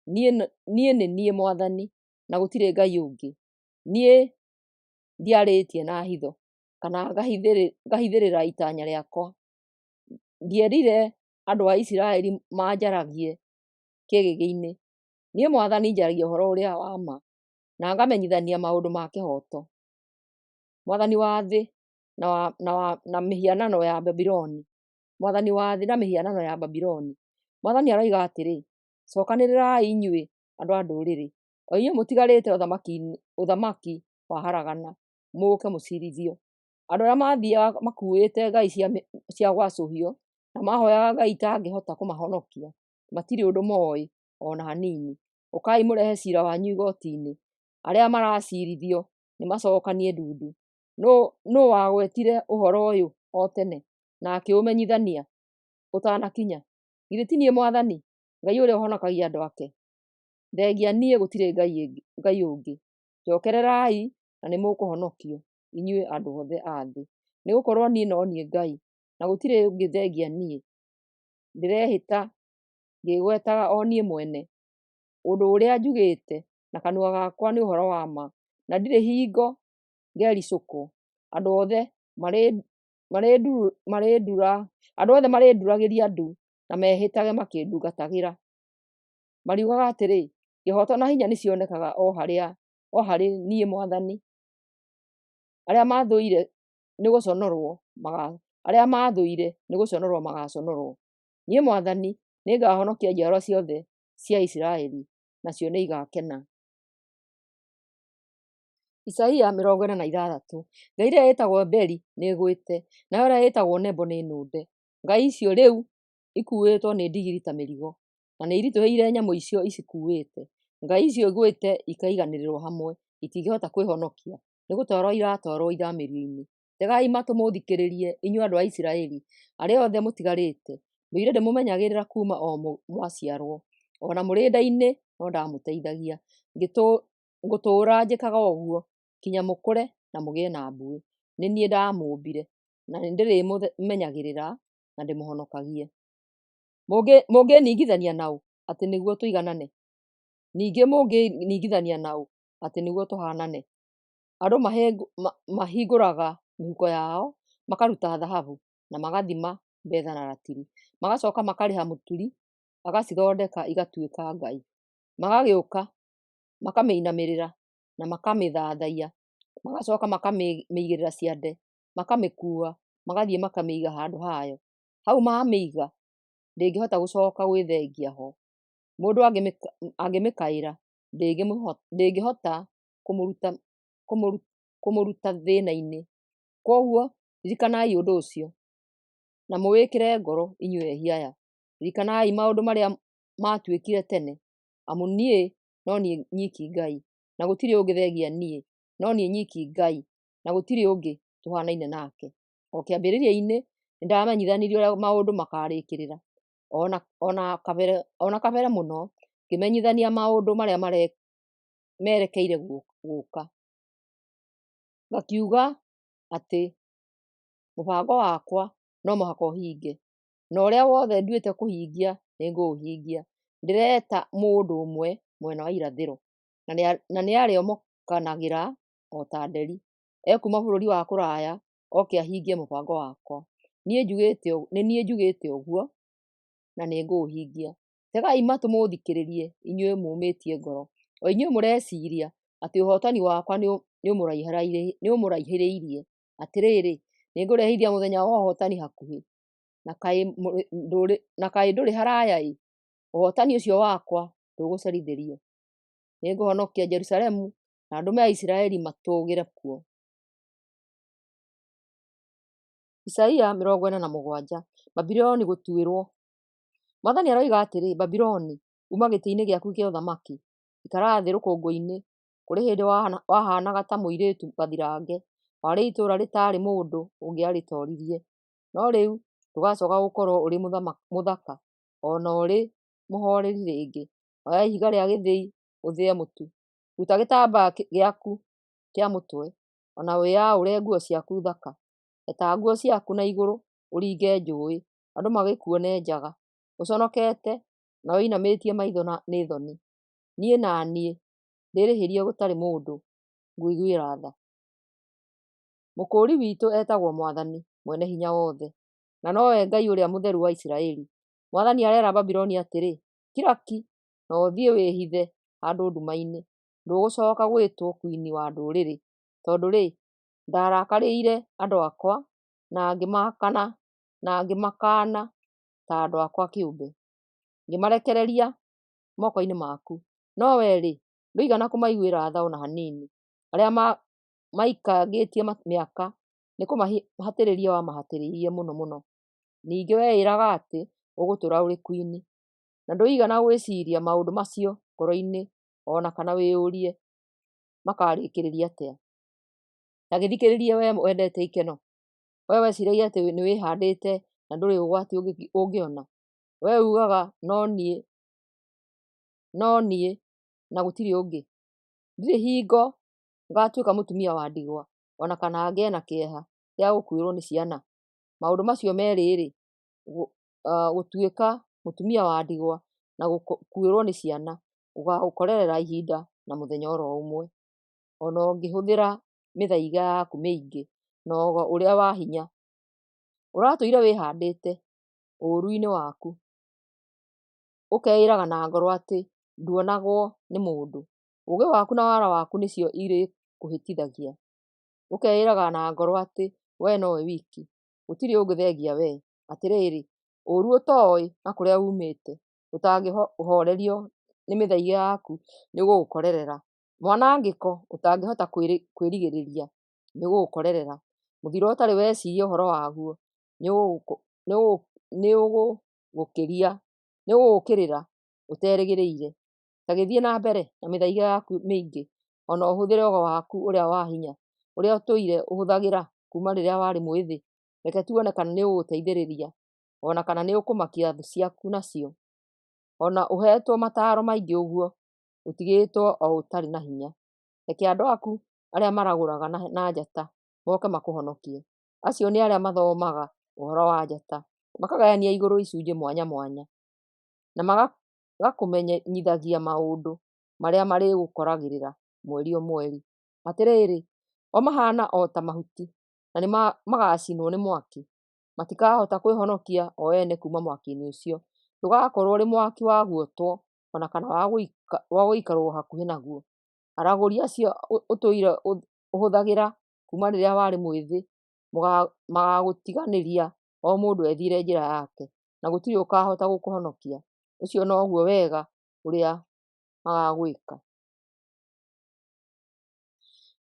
'Niĩ nĩ niĩ Mwathani, na gũtirĩ Ngai ũngĩ. Niĩ ndiarĩtie na hitho, kana ngahithĩrĩra itanya rĩakwa. Ndierire andũ a Isiraeli manjaragie kĩĩgĩgĩ-inĩ. Niĩ Mwathani njaragia ũhoro ũrĩa wa ma, na ngamenyithania maũndũ ma kĩhooto. Mwathani wa thĩ na mĩhianano ya Babuloni. Mwathani wa thĩ na mĩhianano ya Babuloni. Mwathani aroiga atĩrĩ, Cokanĩrĩrai inyuĩ andũ a ndũrĩrĩ, o inyuĩ mũtigarĩte ũthamaki waharagana, mũũke mũciirithio. Andũ arĩa maathiiaga makuuĩte ngai cia gwacũhio, na mahooyaga ngai itangĩhota kũmahonokia, matirĩ ũndũ mooĩ o na hanini. Ũkai mũrehe ciira wanyu igooti-inĩ, arĩa maraciirithio nĩmacookanie ndundu. Nũũ wagwetire ũhoro ũyũ o tene, na akĩũmenyithania ũtanakinya? Githĩ ti niĩ Mwathani, Ngai ũrĩa ũhonokagia andũ ake? Thengia niĩ gũtirĩ Ngai ũngĩ. Njokererai na nĩmũkũhonokio, inyuĩ andũ othe a thĩ. Nĩgũkorwo niĩ no niĩ Ngai, na gũtirĩ ũngĩ thengia niĩ. Ndĩrehĩta ngĩĩgwetaga o niĩ mwene, ũndũ ũrĩa njugĩte na kanua gakwa nĩ ũhoro wa ma, na ndirĩ hingo ngericũkwo. Andũ othe marĩnduragĩria ndu na mehĩtage makĩndungatagĩra. Mariugaga atĩrĩ, 'Kĩhooto na hinya nĩcionekaga o harĩ niĩ Mwathani.' Arĩa maathũire nĩgũconorwo magaaconorwo. Niĩ Mwathani nĩngahonokia njiarwa ciothe cia Isiraeli, nacio nĩigakena. Isaia 46. Ngai ĩrĩa ĩtagwo Beli nĩĩgwĩte, nayo ĩrĩa ĩtagwo Nebo nĩnũnde. Ngai icio rĩu ikuuĩtwo nĩ ndigiri ta mĩrigo, na nĩiritũhĩire nyamũ icio icikuuĩte. Ngai icio igwĩte ikaiganĩrĩrwo hamwe, itingĩhota kwĩhonokia, nĩgũtwarwo iratwarwo ithaamĩrio-inĩ. Tegai matũ mũũthikĩrĩrie, inyuĩ andũ a Isiraeli, arĩa othe mũtigarĩte. Ndũire ndĩmũmenyagĩrĩra kuuma o mwaciarwo, o na mũrĩ nda-inĩ no ndamũteithagia. Ngũtũũra njĩkaga ũguo kinya mũkũre na mũgĩe na mbuĩ. Nĩ niĩ ndamũũmbire, na nĩndĩrĩmũmenyagĩrĩra na ndĩmũhonokagie. Mũngĩningithania na ũ atĩ nĩguo tũiganane? Ningĩ mũngĩningithania na ũ atĩ nĩguo tũhaanane? Andũ mahingũraga mĩhuko yao, makaruta thahabu, na magathima betha na ratiri. Magacoka makarĩha mũturi agacithondeka igatuĩka ngai. Magagĩũka makamĩinamĩrĩra na makamĩthathaiya. Magacoka makamĩigĩrĩra ciande, makamĩkuua, magathiĩ makamĩiga handũ hayo. Hau mamĩiga ndĩngĩhota gũcoka gwĩthengia ho. Mũndũ angĩmĩkaĩra ndĩngĩhota kũmũruta thĩna-inĩ. Kwoguo ririkanai ũndũ ũcio, na mũwĩkĩre ngoro, inyuĩ ehia aya. Ririkanai maũndũ marĩa maatuĩkire tene, amu niĩ no niĩ nyiki Ngai, na gũtirĩ ũngĩ thengia niĩ, no niĩ nyiki Ngai, na gũtirĩ ũngĩ tũhaanaine nake. O kĩambĩrĩria-inĩ nĩndamenyithanirie ũrĩa maũndũ makaarĩkĩrĩra, o na kabere mũno ngĩmenyithania maũndũ marĩa merekeire gũũka. Ngakiuga atĩ mũbango wakwa no mũhaka ũhinge, na ũrĩa wothe nduĩte kũhingia nĩngũũhingia. Ndĩreeta mũndũ ũmwe mwena wa irathĩro, na nĩarĩomokanagĩra o ta nderi. Ekuuma bũrũri wa kũraya oke ahingie mũbango wakwa. Nĩ niĩ njugĩte ũguo, na nĩngũũhingia. Tegai matũ mũũthikĩrĩrie, inyuĩ mũũmĩtie ngoro, o inyuĩ mũreciiria atĩ ũhootani wakwa nĩũmũraihĩrĩirie. Atĩrĩrĩ, nĩngũrehithia mũthenya wa ũhootani hakuhĩ, na kaĩ ndũrĩ haraaya-ĩ! Ũhootani ũcio wakwa ndũgũcerithĩrio. Nĩngũhonokia Jerusalemu na ndũme Aisiraeli matũũgĩre kuo. Isaia 47. Babuloni gũtuĩrwo. Mwathani aroiga atĩrĩ, Babuloni, uma gĩtĩinĩ gĩaku kĩa ũthamaki, ikara thĩ rũkũngũinĩ. Kũrĩ hĩndĩ wahaanaga ta mũirĩtu gathirange, warĩ itũũra rĩtaarĩ mũndũ ũngĩarĩtooririe. No rĩu Ndũgacooka gũkorwo ũrĩ mũthaka o na ũrĩ mũhooreri rĩngĩ. Oya ihiga rĩa gĩthĩi ũthĩe mũtu. Ruta gĩtambaya gĩaku kĩa mũtwe, o na wĩyaũre nguo ciaku thaka. Heta nguo ciaku na igũrũ ũringe njũũĩ, andũ magĩkuone njaga, ũconokete na ũinamĩtie maitho nĩ thoni. Niĩ na niĩ ndĩĩrĩhĩrie gũtarĩ mũndũ ngũiguĩra tha. Mũkũũri witũ etagwo Mwathani Mwene-Hinya-Wothe, na nowe Ngai Ũrĩa Mũtheru wa Isiraeli. Mwathani areera Babuloni atĩrĩ: Kira ki, na ũthiĩ wĩhithe handũ nduma-inĩ; ndũgũcooka gwĩtwo kwini wa ndũrĩrĩ. Tondũ-rĩ, ndaarakarĩire andũ akwa, na ngĩmakaana ta andũ akwa kĩũmbe, ngĩmarekereria moko-inĩ maku. No wee-rĩ, ndũigana kũmaiguĩra tha o na hanini; arĩa maikangĩtie mĩaka nĩkũmahatĩrĩria wamahatĩrĩirie mũno mũno. Ningĩ weĩraga atĩ ũgũtũũra ũrĩ kwini, na ndũigana gwĩciiria maũndũ macio ngoro-inĩ o na kana wĩyũrie makaarĩkĩrĩria atĩa. Ta gĩthikĩrĩrie wee wendete ikeno, wee wĩciragia atĩ nĩwĩhaandĩte na ndũrĩ ũgwati ũngĩona; wee uugaga, 'No niĩ, na gũtirĩ ũngĩ. Ndirĩ hingo ngaatuĩka mũtumia wa ndigwa, o na kana ngĩe na kĩeha gĩa gũkuĩrũo nĩ ciana.' Maũndũ macio meerĩ-rĩ, gũtuĩka mũtumia wa ndigwa na gũkuĩrũo nĩ ciana, gũgaagũkorerera ihinda na mũthenya o ro ũmwe, o na ũngĩhũthĩra mĩthaiga yaku mĩingĩ na ũgo ũrĩa wa hinya. Ũratũire wĩhaandĩte ũũru-inĩ waku, ũkeĩraga na ngoro atĩ nduonagwo nĩ mũndũ; ũũgĩ waku na wara waku nĩcio irĩkũhĩtithagia, ũkeĩraga na ngoro atĩ wee nowe wiki, gũtirĩ ũngĩ thengia wee. Atĩrĩrĩ, ũũru ũtooĩ na kũrĩa uumĩte, ũtangĩhoorerio nĩ mĩthaiga yaku nĩũgũgũkorerera; mwanangĩko ũtangĩhota kwĩrigĩrĩria nĩũgũgũkorerera, mũthiro ũtarĩ weciiria ũhoro waguo nĩũgũgũũkĩrĩra ũterĩgĩrĩire. Ta gĩthiĩ na mbere na mĩthaiga yaku mĩingĩ, o na ũhũthĩre ũgo waku ũrĩa wa hinya, ũrĩa ũtũire ũhũthagĩra kuuma rĩrĩa warĩ mwĩthĩ. Reke tuone kana nĩũgũgũteithĩrĩria, o na kana nĩũkũmakia thũ ciaku nacio. O na ũheetwo mataaro maingĩ ũguo, ũtigĩtwo o ũtarĩ na hinya. Reke andũ aku arĩa maragũraga na njata moke makũhonokie, acio nĩ arĩa mathomaga ũhoro wa njata, makagayania igũrũ icunjĩ mwanya mwanya, na magakũmenyithagia maũndũ marĩa marĩgũkoragĩrĩra mweri o mweri. Atĩrĩrĩ, o mahaana o ta mahuti, na nĩmagacinwo nĩ mwaki; matikahota kwĩhonokia o ene kuuma mwaki-inĩ ũcio. Ndũgakorwo ũrĩ mwaki wa guotwo, o na kana wa gũikarwo hakuhĩ naguo. Aragũri acio ũtũire ũhũthagĩra kuuma rĩrĩa warĩ mwĩthĩ magaagũtiganĩria, o mũndũ ethiĩre njĩra yake, na gũtirĩ ũkaahota gũkũhonokia. Ũcio noguo wega ũrĩa magaagwĩka.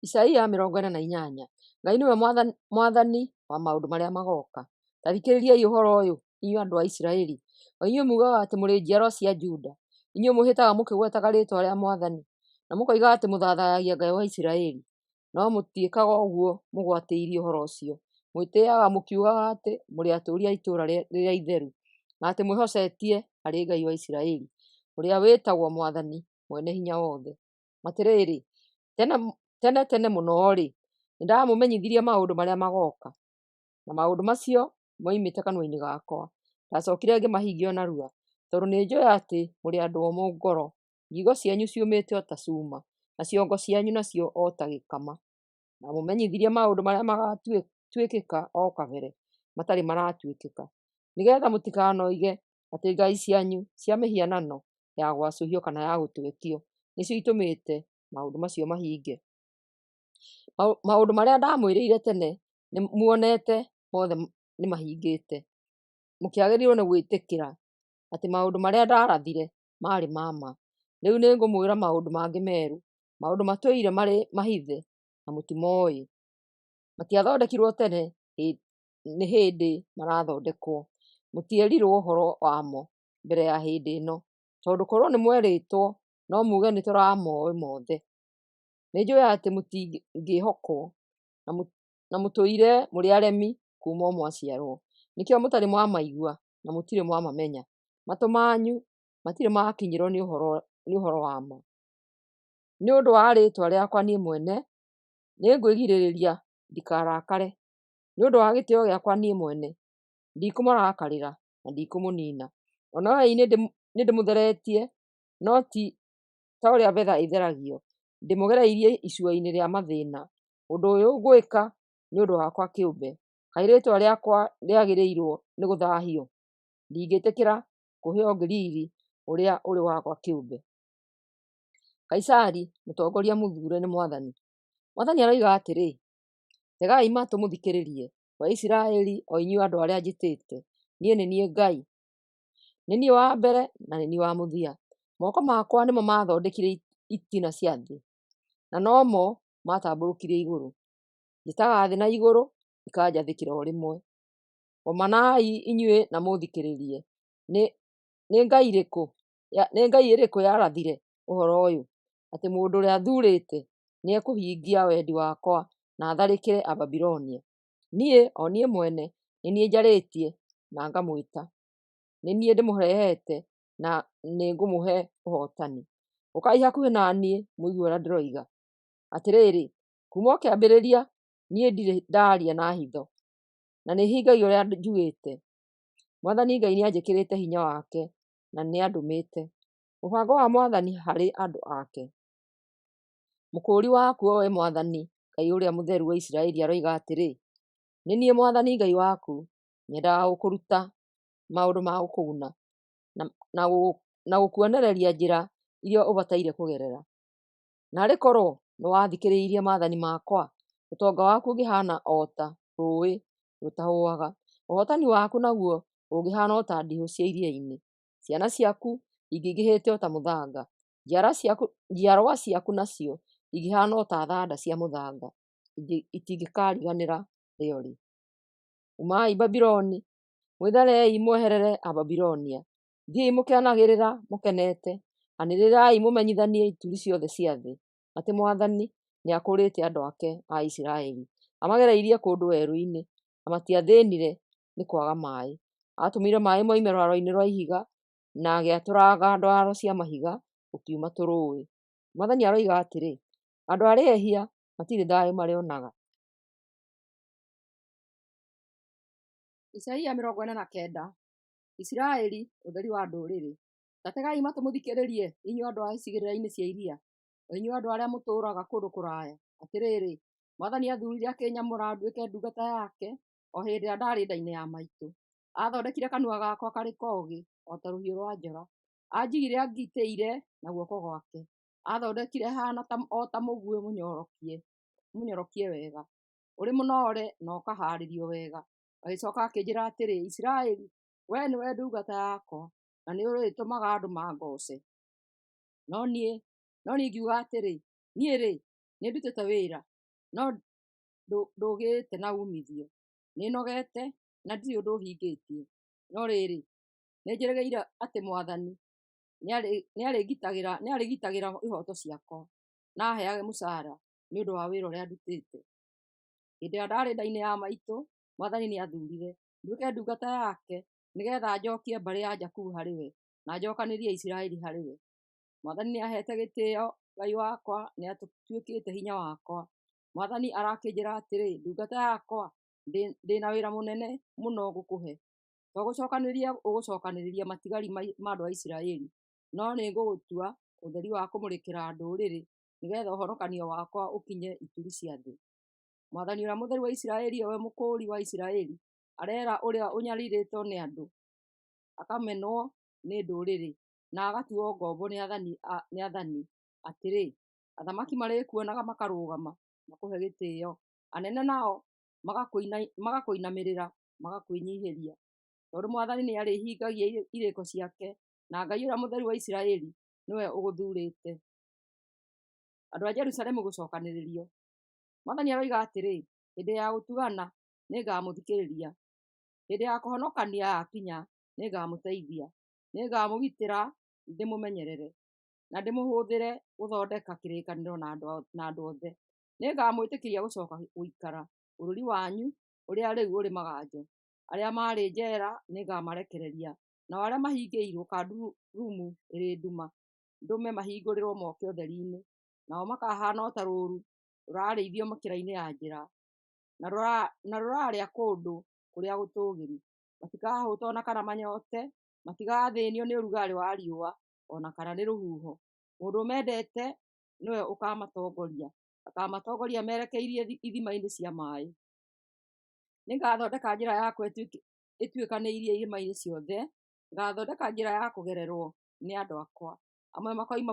Isaia 48. Ngai nĩwe Mwathani wa maũndũ marĩa magooka. Ta thikĩrĩriai ũhoro ũyũ, inyuĩ andũ a Isiraeli, o inyuĩ muugaga atĩ mũrĩ njiarwa cia Juda, inyuĩ mwĩhĩtaga mũkĩgwetaga rĩĩtwa rĩa mwathani, na mũkoiga atĩ mũthaathayagia Ngai wa Isiraeli, no mũtiĩkaga ũguo mũgwatĩirie ũhoro ũcio. Mwĩtĩĩaga mũkiugaga atĩ mũrĩ atũũri a itũũra rĩrĩa itheru, na atĩ mwĩhocetie harĩ Ngai wa Isiraeli, ũrĩa wĩtagwo mwathani Mwene Hinya Wothe. Atĩrĩrĩ, tene tene mũno-rĩ, nĩndamũmenyithirie maũndũ marĩa magooka, na maũndũ macio moimĩte kanua-inĩ gakwa. Ndacookire ngĩmahingia o narua, tondũ nĩnjũũĩ atĩ mũrĩ andũ omũ ngoro. Ngingo cianyu ciũmĩte o ta cuuma, na ciongo cianyu nacio o ta gĩkama. Ndamũmenyithirie maũndũ marĩa magaatuĩkĩka o kabere, matarĩ maratuĩkĩka, nĩgeetha mũtikanoige atĩ ngai cianyu cia mĩhianano ya gwacũhio kana ya gũtwekio nĩcio itũmĩte maũndũ macio mahinge. Maũndũ marĩa ndamwĩrĩire tene muonete mothe nĩmahingĩte. Mũkĩagĩrĩirwo nĩ gwĩtĩkĩra atĩ maũndũ marĩa ndarathire maarĩ ma ma. Rĩu nĩngũmwĩra maũndũ mangĩ merũ, maũndũ matũire marĩ mahithe na mũtimooĩ. Matiathondekirwo tene, nĩ hĩndĩ marathondekwo; mũtierirwo ũhoro wamo mbere ya hĩndĩ ĩno. Tondũ korwo nĩmwerĩtwo, no muuge nĩtũramooĩ mothe. Nĩnjũũĩ atĩ mũtingĩĩhokwo, na mũtũire mũrĩ aremi kuuma o mwaciarwo. Nĩkĩo mũtarĩ mwamaigua, na mũtirĩ mwamamenya, matũ manyu matirĩ maakinyĩrwo nĩ ũhoro wamo. Nĩ ũndũ wa rĩĩtwa rĩakwa niĩ mwene, nĩngwĩgirĩrĩria ndikarakare; nĩ ũndũ wa gĩtĩĩo gĩakwa niĩ mwene, ndikũmũrakarĩra na ndikũmũniina. Onei, nĩndĩmũtheretie, no ti ta ũrĩa betha ĩtheragio, ndĩmũgereirie icua-inĩ rĩa mathĩĩna. Ũndũ ũyũ ngũwĩka nĩ ũndũ wakwa kĩũmbe. Kaĩ rĩĩtwa rĩakwa rĩagĩrĩirwo nĩ gũthaahio? Ndingĩĩtĩkĩra kũhe ũngĩ riiri ũrĩa ũrĩ wakwa kĩũmbe. Kaisari mũtongoria mũthure nĩ Mwathani. Mwathani aroiga atĩrĩ, Tegai matũ mũthikĩrĩrie, wee Isiraeli, o inyuĩ andũ arĩa njĩtĩte. Niĩ nĩ niĩ Ngai, nĩ niĩ wa mbere na nĩ niĩ wa mũthia. Moko makwa nĩmo maathondekire itina cia thĩ, na nomo maatambũrũkirie igũrũ. Njĩtaga thĩ na igũrũ ikanjathĩkĩra o rĩmwe. Gomanai inyuĩ na mũthikĩrĩrie. Nĩ ngai ĩrĩkũ yarathire ũhoro ũyũ, atĩ mũndũ ũrĩa thuurĩte nĩekũhingia wendi wakwa na atharĩkĩre Ababilonia? Niĩ, o niĩ mwene, nĩ niĩ njarĩtie na ngamwĩta; nĩ niĩ ndĩmũrehete na nĩngũmũhe ũhootani. Ũkai hakuhĩ na niĩ mũigue ũrĩa ndĩroiga. Atĩrĩrĩ, kuuma o kĩambĩrĩria niĩ ndirĩ ndaaria na hitho, na nĩhingagia ũrĩa njugĩte. Mwathani Ngai nĩanjĩkĩrĩte hinya wake, na nĩandũmĩte. Mũbango wa Mwathani harĩ andũ ake. Mũkũũri waku, o we Mwathani, Ngai Ũrĩa Mũtheru wa Isiraeli aroiga atĩrĩ, Nĩ niĩ Mwathani Ngai waku, nyendaga gũkũruta maũndũ ma gũkũguna, na gũkuonereria njĩra iria ũbataire kũgerera. Naarĩ korwo nĩwathikĩrĩirie maathani makwa, ũtonga waku ũngĩhaana o ta rũũĩ rũtahũaga, ũhootani waku naguo ũngĩhaana o ta ndihũ cia iria-inĩ. Ciana ciaku ingĩingĩhĩte o ta mũthanga, njiarwa ciaku nacio ingĩhaana o ta thanda cia mũthanga, itingĩkariganĩra rĩ o rĩ. Umai Babuloni, mwĩtharei mweherere Ababilonia! Thiĩi mũkĩanagĩrĩra mũkenete, anĩrĩrai mũmenyithanie ituri ciothe cia thĩ atĩ Mwathani nĩakũũrĩte andũ ake a Isiraeli. Amagereirie kũndũ werũ-inĩ, na matiathĩĩnire nĩ kwaga maaĩ. Aatũmire maaĩ moime rwaro-inĩ rwa ihiga, na agĩatũranga ndwaro cia mahiga gũkiuma tũrũũĩ. Mwathani aroiga atĩrĩ, Andũ arĩa ehia matirĩ thayũ marĩonaga. Isaia 49. Isiraeli, ũtheri wa ndũrĩrĩ. Ta tegai matũ mũthikĩrĩrie, inyuĩ andũ a icigĩrĩra-inĩ cia iria, o inyuĩ andũ arĩa mũtũũraga kũndũ kũraya. Atĩrĩrĩ, Mwathani aathuurire akĩnyamũra nduĩke ndungata yake o hĩndĩ ĩrĩa ndaarĩ nda-inĩ ya maitũ. Aathondekire kanua gakwa karĩ kogĩ o ta rũhiũ rwa njora; aanjigire angitĩire na guoko gwake. Aathondekire haana o ta mũguĩ mũnyorokie wega, ũrĩ mũnoore na ũkahaarĩrio wega. Agĩcoka akĩnjĩra atĩrĩ, Isiraeli, wee nĩwe ndungata yakwa, na nĩũrĩtũmaga andũ mangooce. No niĩ ngiuga atĩrĩ, Niĩ-rĩ, nĩndutĩte wĩra, no ndũgĩte na uumithio; nĩnogete, na ndirĩ ũndũ hingĩtie. No rĩrĩ, nĩnjĩrĩgĩrĩire atĩ Mwathani nĩarĩgitagĩra ihooto ciakwa, na aaheage mũcaara nĩ ũndũ wa wĩra ũrĩa ndutĩte. Hĩndĩ ĩrĩa ndaarĩ nda-inĩ ya maitũ, Mwathani nĩathuurire nduĩke ndungata yake nĩgeetha njookie mbarĩ ya Jakubu harĩ we, na njookanĩrĩrie Isiraeli harĩ we. Mwathani nĩaheete gĩtĩĩo, Ngai wakwa nĩatuĩkĩte hinya wakwa. Mwathani arakĩnjĩra atĩrĩ, ndungata yakwa, ndĩ na wĩra mũnene mũno ngũkũhe. To gũcookanĩrĩria ũgũcookanĩrĩria matigari ma andũ a Isiraeli, no nĩngũgũtua ũtheri wa kũmũrĩkĩra ndũrĩrĩ, nĩgeetha ũhonokanio wakwa ũkinye ituri cia thĩ. Mwathani Ũrĩa Mũtheru wa Isiraeli, o we Mũkũũri wa Isiraeli, areera ũrĩa ũnyariirĩtwo nĩ andũ, akamenwo nĩ ndũrĩrĩ, na agatuuo ngombo nĩ aathani, atĩrĩ, Athamaki marĩkuonaga makarũgama makũhe gĩtĩĩo, anene nao magakũinamĩrĩra magakwĩnyiihĩria. Tondũ Mwathani nĩarĩhingagia irĩko ciake, na Ngai Ũrĩa Mũtheru wa Isiraeli nĩwe ũgũthuurĩte. Andũ a Jerusalemu gũcookanĩrĩrio. Mwathani aroiga atĩrĩ, Hĩndĩ ya gũtugana nĩngamũthikĩrĩria, hĩndĩ ya kũhonokania yakinya nĩngamũteithia; nĩngamũgitĩra ndĩmũmenyerere, na ndĩmũhũthĩre gũthondeka kĩrĩkanĩro na andũ othe. Nĩngamwĩtĩkĩria gũcooka gũikara bũrũri wanyu ũrĩa rĩu ũrĩ maganjo. Arĩa marĩ njeera nĩngamarekereria, nao arĩa mahingĩirwo kandurumu ĩrĩ nduma ndũme mahingũrĩrwo moke ũtheri-inĩ. Nao makahaana o ta rũũru rũrarĩithio mĩkĩra-inĩ ya njĩra, na rũrarĩa kũndũ kũrĩa gũtũũgĩru. Matikahũta o na kana manyote, matigathĩĩnio nĩ ũrugarĩ wa riũa o na kana nĩ rũhuho. Mũndũ ũmendete nĩwe ũkaamatongoria, akaamatongoria merekeirie ithima-inĩ cia maaĩ. Nĩngathondeka njĩra yakwa ĩtuĩkanĩirie irĩma-inĩ ciothe, ngaathondeka njĩra ya kũgererwo nĩ andũ akwa. Amwe makoima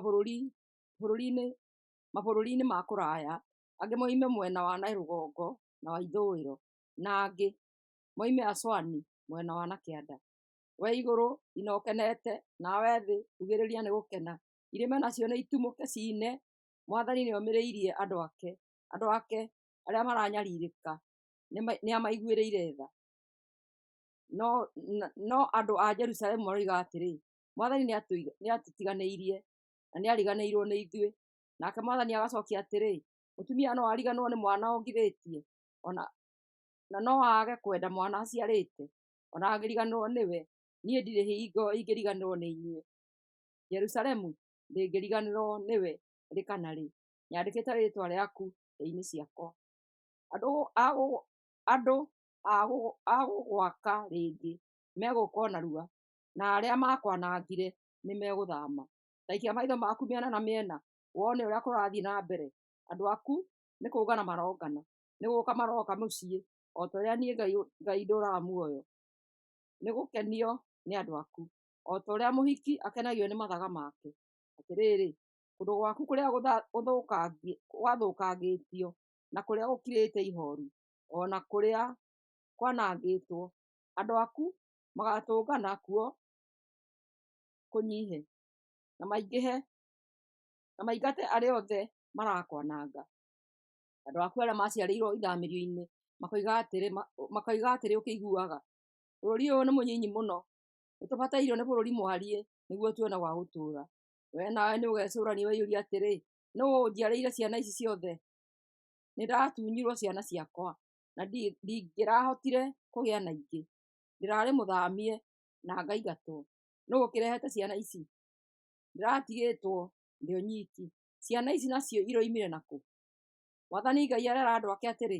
mabũrũri-inĩ ma kũraya, angĩ moime mwena wa na rũgongo na wa ithũĩro, na angĩ moime Aswani mwena wa na kĩanda. Wee igũrũ, ina ũkenete, nawe thĩ ugĩrĩria nĩ gũkena. Irĩma nacio nĩitumũke ciine, Mwathani nĩomĩrĩirie andũ ake arĩa maranyarirĩka nĩamaiguĩrĩire tha. No andũ a Jerusalemu maroiga atĩrĩ, Mwathani nĩatũtiganĩirie na nĩariganĩirwo nĩ ithuĩ. Nake Mwathani agacookia atĩrĩ, mũtumia no ariganĩrwo nĩ mwana ongithĩtie, na no aage kwenda mwana aciarĩte? O na angĩriganĩrwo nĩwe, niĩ ndirĩ hingo ingĩriganĩrwo nĩ inyuĩ. Jerusalemu ndĩngĩriganĩrwo nĩwe rĩ kana rĩ, nyandĩkĩte rĩĩtwa rĩaku hĩa-inĩ ciakwa. Andũ a gũgwaka rĩngĩ megũka o narua, na arĩa maakwanangire nĩmegũthaama. Ta ikia maitho maku mĩena na mĩena wone ũrĩa kũrathiĩ na mbere. Andũ aku nĩ kũngana marongana, nĩ gũũka marooka mũciĩ, o ta ũrĩa niĩ Ngai ndũũraga muoyo. Nĩ gũkenio nĩ andũ aku, o ta ũrĩa mũhiki akenagio nĩ mathaga make. Atĩrĩrĩ, kũndũ gwaku kũrĩa gwathũkangĩtio na kũrĩa gũkirĩte ihooru, o na kũrĩa kwanangĩtwo, andũ aku magaatũngana kuo kũnyihe, na maingĩhe, na maingate arĩa othe marakwananga. Andũ aku arĩa maciarĩirwo ithamĩrio-inĩ makoiga atĩrĩ ũkĩiguaga, bũrũri ũyũ nĩ mũnyinyi mũno, nĩtũbatairio nĩ bũrũri mwariĩ nĩguo tuone gwa gũtũũra. Wee nawe nĩũgecũũrania wĩyũrie atĩrĩ, nũũ ũnjiarĩire ciana ici ciothe? Nĩndatunyirwo ciana ciakwa, na ndingĩrahotire kũgĩa na ingĩ. Ndĩrarĩ mũthamie na ngaingatwo, nũũ ũkĩrehete ciana ici? Ndĩratigĩtwo ndĩ o nyiki, ciana ici nacio iroimire nakũ? Mwathani Ngai arera andũ ake atĩrĩ,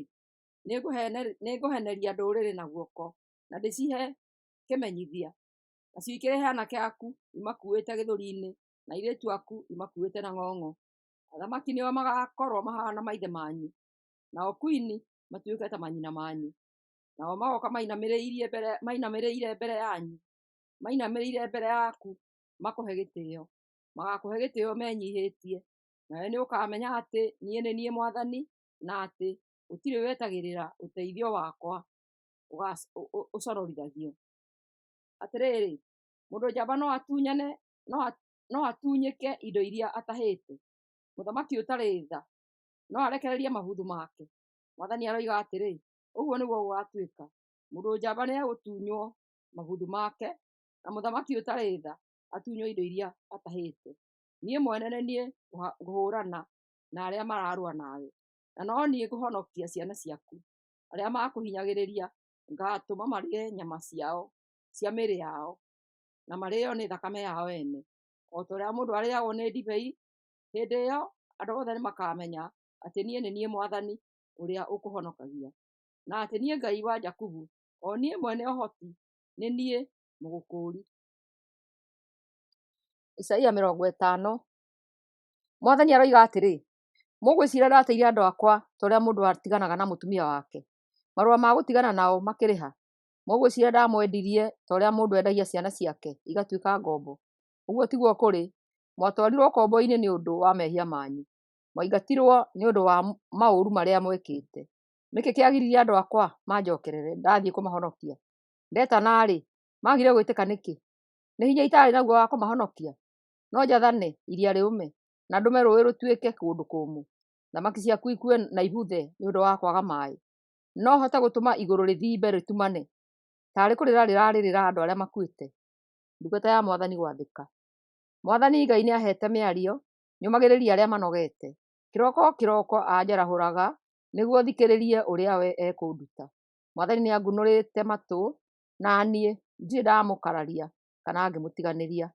nĩngũheneria ndũrĩrĩ na guoko, na ndĩcihe kĩmenyithia. Nacio ikĩrehe aanake aku imakuuĩte gĩthũri-inĩ, na airĩtu aku imakuuĩte na ng'ong'o. Athamaki nĩo magaakorwo mahaana maithe manyu, nao kuini matuĩke ta manyina manyu. Nao magooka mainamĩrĩire mbere yanyu, mainamĩrĩire mbere yaku makũhe gĩtĩĩo. Magaakũhe gĩtĩĩo menyiihĩtie, nawe nĩũkamenya atĩ niĩ nĩ niĩ Mwathani, na atĩ gũtirĩ wetagĩrĩra ũteithio wakwa ũconorithagio. Atĩrĩrĩ, mũndũ njamba no atunyĩke indo iria atahĩte? Mũthamaki ũtarĩ tha no arekererie mabuthu make? Mwathani aroiga atĩrĩ, ũguo nĩguo gũgaatuĩka. Mũndũ njamba nĩegũtunywo mabuthu make, na mũthamaki ũtarĩ tha atunywo indo iria atahĩte. Niĩ mwene nĩ niĩ ngũhũũrana na arĩa mararũa nawe, na no niĩ ngũhonokia ciana ciaku. Arĩa makũhinyagĩrĩria ngaatũma marĩe nyama cia mĩĩrĩ yao, na marĩĩo nĩ thakame yao ene, o ta ũrĩa mũndũ arĩĩagwo nĩ ndibei. Hĩndĩ ĩyo andũ othe nĩmakamenya atĩ niĩ nĩ niĩ Mwathani ũrĩa ũkũhonokagia, na atĩ niĩ Ngai wa Jakubu, o niĩ mwene ũhoti, nĩ niĩ mũgũkũũri. Isaia 50. Mwathani aroiga atĩrĩ, mũgwĩciiria ndateire andũ akwa ta ũrĩa mũndũ atiganaga na mũtumia wake? Marũa ma gũtigana nao makĩrĩ ha? Mũgwĩciiria ndamwendirie ta ũrĩa mũndũ endagia ciana ciake igatuĩka ngombo? Ũguo tiguo kũrĩ. Mwatwarirwo ũkombo-inĩ nĩ ũndũ wa mehia manyu, mwaingatirwo nĩ ũndũ wa maũru marĩa mwekĩte. Nĩkĩ kĩagiririe andũ akwa manjookerere ndathiĩ kũmahonokia? Ndetana-rĩ, maagire gwĩtĩka nĩkĩ? Nĩ hinya itaarĩ naguo wa kũmahonokia? No njathane iria rĩũme, na ndũme rũũĩ rũtuĩke kũndũ kũmũ, thamaki ciaku ikue na ibuthe nĩ ũndũ wa kwaga maaĩ? No hote gũtũma igũrũ rĩthimbe rĩtumane, taarĩ kũrĩra rĩrarĩrĩra andũ arĩa makuĩte? Ndungata ya Mwathani gwathĩka. Mwathani Ngai nĩaheete mĩario, nyũmagĩrĩrie arĩa manogete. Kĩroko o kĩroko anjarahũraga nĩguo thikĩrĩrie ũrĩa we ekũnduta. Mwathani nĩangunũrĩte matũ, Na niĩ ndirĩ ndamũkararia kana ngĩmũtiganĩria.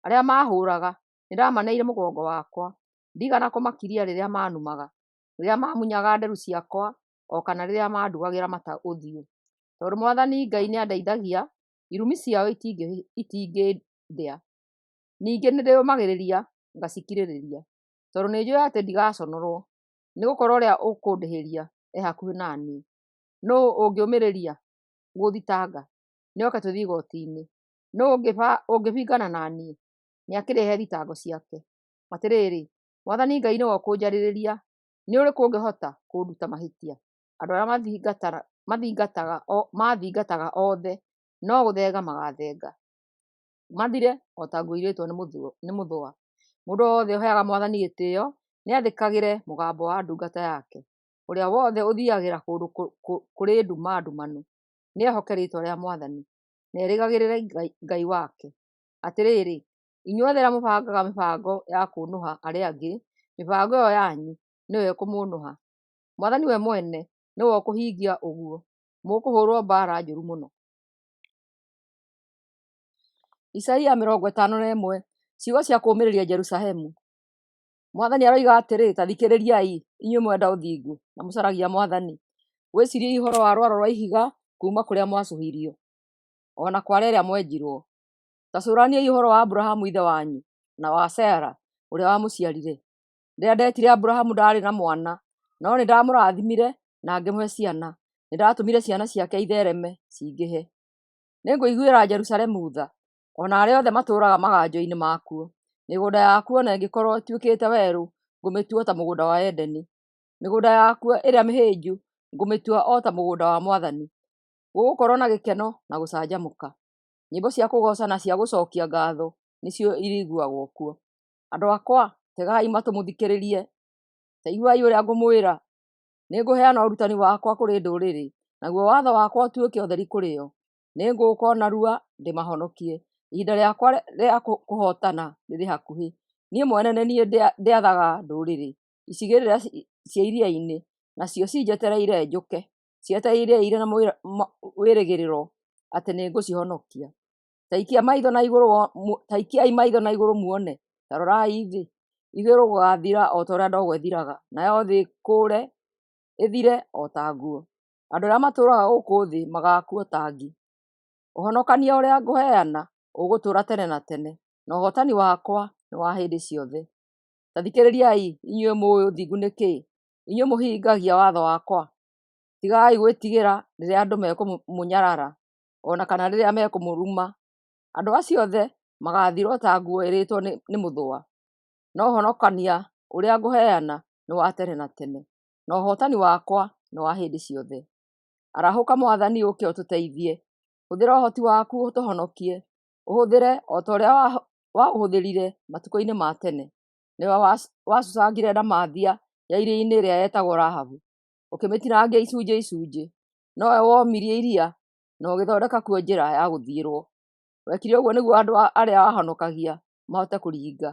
Arĩa maahũũraga nĩndamaneire mũgongo wakwa, ndiigana kũmakiria rĩrĩa maanumaga, rĩrĩa maamunyaga nderu ciakwa, o kana rĩrĩa maandugagĩra mata ũthiũ. Tondũ Mwathani Ngai nĩandeithagia, irumi ciao itingĩndĩa. Ningĩ nĩndĩũmagĩrĩria ngacikirĩrĩria, tondũ nĩnjũũĩ atĩ ndigaconorwo, nĩgũkorwo ũrĩa ũkũndĩhĩria e hakuhĩ na niĩ. Nũũ ũngĩũmĩrĩria gũũthitanga? Nĩoke tũthiĩ igooti-inĩ. Nũũ ũngĩbingana na niĩ? Nĩakĩrehe thitango ciake. Atĩrĩrĩ, Mwathani Ngai nĩwe ũkũnjarĩrĩria, nĩ ũrĩkũ ũngĩhota kũnduta mahĩtia? Andũ arĩa maathingataga othe no gũthenga magathenga, mathire o ta nguo ĩrĩĩtwo nĩ mũthũa. Mũndũ o wothe ũheaga Mwathani gĩtĩĩo nĩathĩkagĩre mũgambo wa ndungata yake. Ũrĩa wothe ũthiiagĩra kũndũ kũrĩ nduma ndumanu nĩehoke rĩĩtwa rĩa Mwathani, na erĩgagĩrĩre Ngai wake. Atĩrĩrĩ, inyuothe arĩa mũbangaga mĩbango ya kũũnũha arĩa angĩ, mĩbango ĩyo yanyu nĩyo ĩkũmũũnũha. Mwathani we mwene nĩwe ũkũhingia ũguo, mũkũhũũrwo mbaara njũru mũno. Isaia 51. Ciugo cia kũũmĩrĩria Jerusalemu. Mwathani aroiga atĩrĩ, ta thikĩrĩriai, inyuĩ mwenda ũthingu, na mũcaragia Mwathani. Wĩciriei ũhoro wa rwaro rwa ihiga kuuma kũrĩa mwacũhirio, o na kware ĩrĩa mwenjirwo. Ta cũraniai ũhoro wa Aburahamu ithe wanyu, na wa Sara ũrĩa wamũciarire. Rĩrĩa ndeetire Aburahamu ndaarĩ na mwana, no nĩndamũrathimire na ngĩmũhe ciana. Nĩndatũmire ciana ciake itheereme, cingĩhe. Nĩngũiguĩra Jerusalemu tha, o na arĩa othe matũũraga maganjo-inĩ makuo. Mĩgũnda yakuo o na ĩngĩkorwo ĩtuĩkĩte werũ, ngũmĩtua o ta mũgũnda wa Edeni; mĩgũnda yakuo ĩrĩa mĩhĩnju ngũmĩtua o ta mũgũnda wa Mwathani. Gũgũkorwo na gĩkeno na gũcanjamũka, nyĩmbo cia kũgooca na cia gũcookia ngaatho nĩcio irĩiguagwo kuo. Andũ akwa, tegai matũ mũthikĩrĩrie, ta iguai ũrĩa ngũmwĩra. Nĩngũheana ũrutani wakwa kũrĩ ndũrĩrĩ, naguo watho wakwa ũtuĩke ũtheri kũrĩ o. Nĩngũũka o narua ndĩmahonokie, ihinda rĩakwa rĩa kũhootana rĩrĩ hakuhĩ. Niĩ mwene nĩ niĩ ndĩathaga ndũrĩrĩ, icigĩrĩra cia iria-inĩ nacio cinjetereire njũke, cietereire irĩ na wĩrĩgĩrĩro atĩ nĩngũcihonokia. Ta ikiai maitho na igũrũ muone, ta rorai thĩ. Igũrũ gũgaathira o ta ũrĩa ndogo ĩthiraga, nayo thĩ ĩkũre ĩthire o ta nguo. Andũ arĩa matũũraga gũkũ thĩ magaakua ta ngi. Ũhonokania ũrĩa ngũheana ũgũtũũra tene na tene, na ũhootani wakwa nĩ wa hĩndĩ ciothe. Ta thikĩrĩriai, inyuĩ mũũĩ ũthingu nĩ kĩĩ, inyuĩ mũhingagia watho wakwa. Tigai gwĩtigĩra rĩrĩa andũ mekũmũnyarara, o na kana rĩrĩa mekũmũruma. Andũ acio othe magaathira o ta nguo ĩrĩĩtwo nĩ mũthũa. No ũhonokania ũrĩa ngũheana nĩ wa tene na tene, na ũhootani wakwa nĩ wa hĩndĩ ciothe. Arahũka Mwathani, ũũke ũtũteithie; hũthĩra ũhoti waku ũtũhonokie, ũhũthĩre o ta ũrĩa waũhũthĩrire matukũ-inĩ ma tene. Nĩwe wacucangire ndamathia ya iria-inĩ ĩrĩa yetagwo Rahabu, ũkĩmĩtinangia icunjĩ icunjĩ. Nowe womirie iria na ũgĩthondeka kuo njĩra ya gũthiĩrwo. Wekire ũguo nĩguo andũ arĩa wahonokagia mahote kũringa.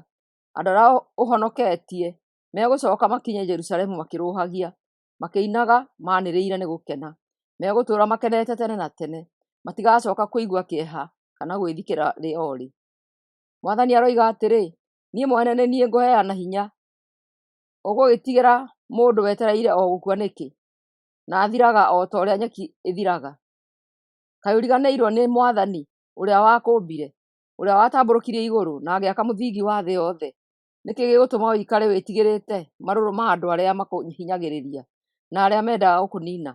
Andũ arĩa ũhonoketie megũcooka makinye Jerusalemu makĩrũũhagia, makĩinaga maanĩrĩire nĩ gũkena. Megũtũũra makenete tene na tene, matigacooka kũigua kĩeha kana gwĩthikĩra rĩ o rĩ. Mwathani aroiga atĩrĩ, niĩ mwene nĩ niĩ ngũheana hinya. Ũgũgĩtigĩra mũndũ wetereire o gũkua nĩkĩ, na athiraga o ta ũrĩa nyeki ĩthiraga? Kaĩ ũriganĩirwo nĩ Mwathani ũrĩa wakũũmbire, ũrĩa watambũrũkirie igũrũ na agĩaka mũthingi wa thĩ yothe? Nĩ kĩĩ gĩgũtũma ũikare wĩtigĩrĩte marũrũ ma andũ arĩa makũhinyagĩrĩria, na arĩa mendaga gũkũniina?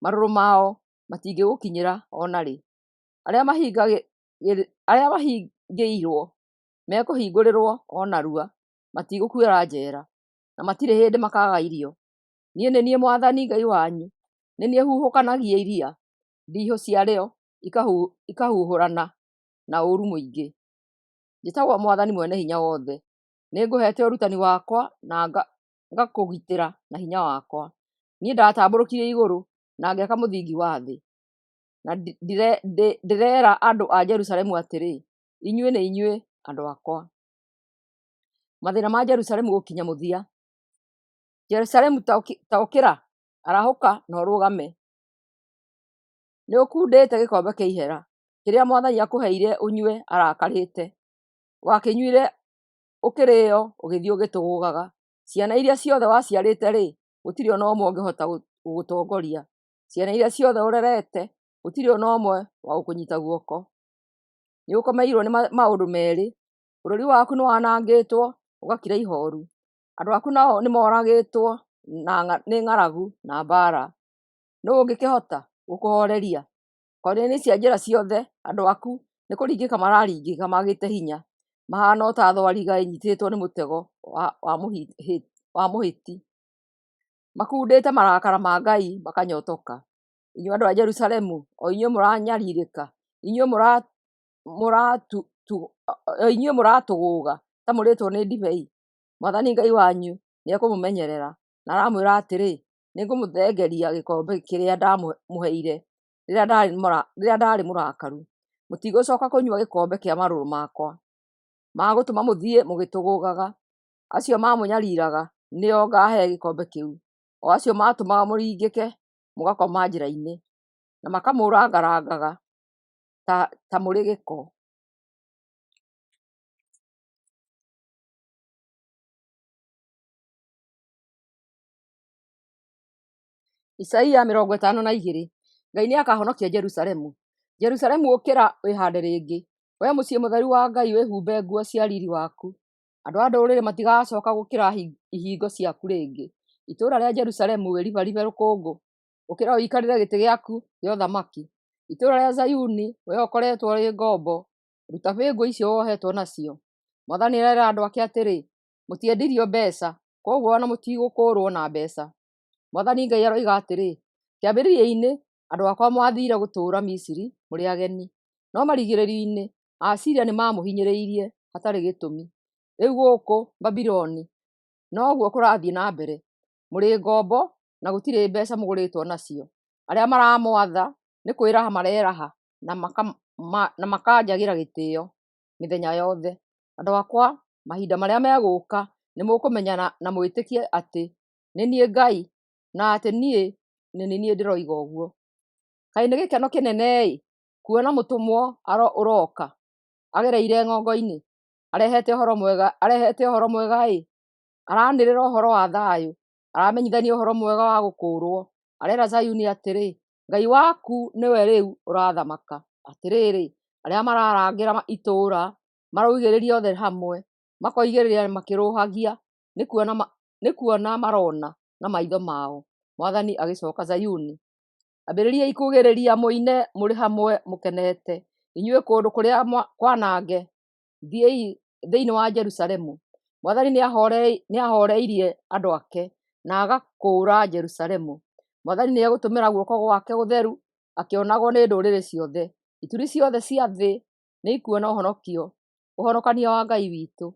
Marũrũ mao matingĩgũkinyĩra o na rĩ. Arĩa mahingĩirwo mekũhingũrĩrwo o narua, matigũkuĩra njeera, na matirĩ hĩndĩ makaaga irio. Niĩ nĩ niĩ Mwathani Ngai wanyu, nĩ niĩ huhũkanagia iria, ndiihũ ciarĩo ikahuhũrana na ũũru mũingĩ. Njĩtagwo Mwathani Mwene-Hinya-Wothe. Nĩngũheete ũrutani wakwa na ngakũgitĩra na hinya wakwa. Niĩ ndatambũrũkirie igũrũ na ngĩaka mũthingi wa thĩ, na ndĩreera andũ a Jerusalemu atĩrĩ, 'Inyuĩ nĩ inyuĩ andũ akwa.' Mathĩna ma Jerusalemu gũkinya mũthia. Jerusalemu, ta ũkĩra! Arahũka na ũrũgame! Nĩũkundĩte gĩkombe kĩa ihera, kĩrĩa Mwathani akũheire ũnyue arakarĩte. Wakĩnyuire ũkĩrĩĩo ũgĩthiĩ ũgĩtũgũgaga. Ciana iria ciothe waciarĩte-rĩ, gũtirĩ o na ũmwe ũngĩhota gũgũtongoria. Ciana iria ciothe ũrerete, gũtirĩ o na ũmwe wa gũkũnyita guoko. Nĩũkomeirwo nĩ maũndũ meerĩ: bũrũri waku nĩwanangĩtwo ũgakira ihooru, andũ aku nao nĩmoragĩtwo nĩ ng'aragu na mbaara. Nũũ ũngĩkĩhota gũkũhooreria? Kona-inĩ cia njĩra ciothe andũ aku nĩ kũringĩka mararingĩka maagĩte hinya, mahaana o ta thwariga ĩnyiitĩtwo nĩ mũtego wa mũhĩti. Makundĩte marakara ma Ngai makanyotoka. Inyuĩ andũ a Jerusalemu, o inyuĩ mũranyariirĩka, inyuĩ mũratũgũũga ta mũrĩĩtwo nĩ ndibei, Mwathani Ngai wanyu nĩekũmũmenyerera, na aramwĩra atĩrĩ, “Nĩngũmũthengeria gĩkombe kĩrĩa ndamũheire rĩrĩa ndaarĩ mũrakaru. Mũtigũcooka kũnyua gĩkombe kĩa marũrũ makwa, ma gũtũma mũthiĩ mũgĩtũgũũgaga. Acio mamũnyariiraga nĩo ngaahe gĩkombe kĩu, o acio matũmaga mũringĩke mũgakoma njĩra-inĩ, na makamũrangarangaga ta mũrĩ gĩko.” Isaia 52. Ngai Nĩakahonokia Jerusalemu. Jerusalemu ũkĩra, wĩhaande rĩngĩ, wee mũciĩ mũtheru wa Ngai, wĩhumbe nguo cia riiri waku. Andũ a ndũrĩrĩ matigacooka gũkĩra ihingo ciaku rĩngĩ. Itũũra rĩa Jerusalemu, wĩribaribe rũkũngũ, ũkĩra ũikarĩre gĩtĩ gĩaku gĩa ũthamaki. Itũũra rĩa Zayuni, wee ũkoretwo ũrĩ ngombo, ruta bĩngũ icio wohetwo nacio. Mwathani areera andũ ake atĩrĩ, “Mũtiendirio mbeeca, kwoguo o na mũtigũkũũrwo na mbeeca.” Mwathani Ngai aroiga atĩrĩ, “Kĩambĩrĩria-inĩ andũ akwa maathiire gũtũũra Misiri mũrĩ ageni, no marigĩrĩrio-inĩ Aasiria nĩmamũhinyĩrĩirie hatarĩ gĩtũmi. Rĩu gũkũ Babuloni noguo kũrathiĩ na mbere; mũrĩ ngombo na gũtirĩ mbeeca mũgũrĩtwo nacio. Arĩa maramwatha nĩ kwĩraha mareraha na makanjagĩra gĩtĩĩo mĩthenya yothe. Andũ akwa, mahinda marĩa megũũka nĩmũkũmenya na mwĩtĩkie atĩ nĩ niĩ Ngai, na atĩ niĩ nĩ niĩ ndĩroiga ũguo. Kaĩ nĩ gĩkeno kĩnene-ĩ, kuona mũtũmwo ũroka agereire ng'ongo-inĩ, arehete ũhoro mwega-ĩ! Araanĩrĩra ũhoro wa thayũ, aramenyithania ũhoro mwega wa gũkũũrwo, areera Zayuni atĩrĩ, “Ngai waku nĩwe rĩu ũrathamaka!” Atĩrĩrĩ, arĩa mararangĩra itũũra maroigĩrĩria othe hamwe, makoigĩrĩra makĩrũũhagia, nĩkuona marona na maitho mao Mwathani agĩcooka Zayuni. Ambĩrĩriai kuugĩrĩria mũine mũrĩ hamwe mũkenete, inyuĩ kũndũ kũrĩa kwanange thĩinĩ wa Jerusalemu. Mwathani nĩahooreirie andũ ake, na agakũũra Jerusalemu. Mwathani nĩegũtũmĩra guoko gwake gũtheru akĩonagwo nĩ ndũrĩrĩ ciothe. Ituri ciothe cia thĩ nĩikuona ũhonokania wa Ngai witũ.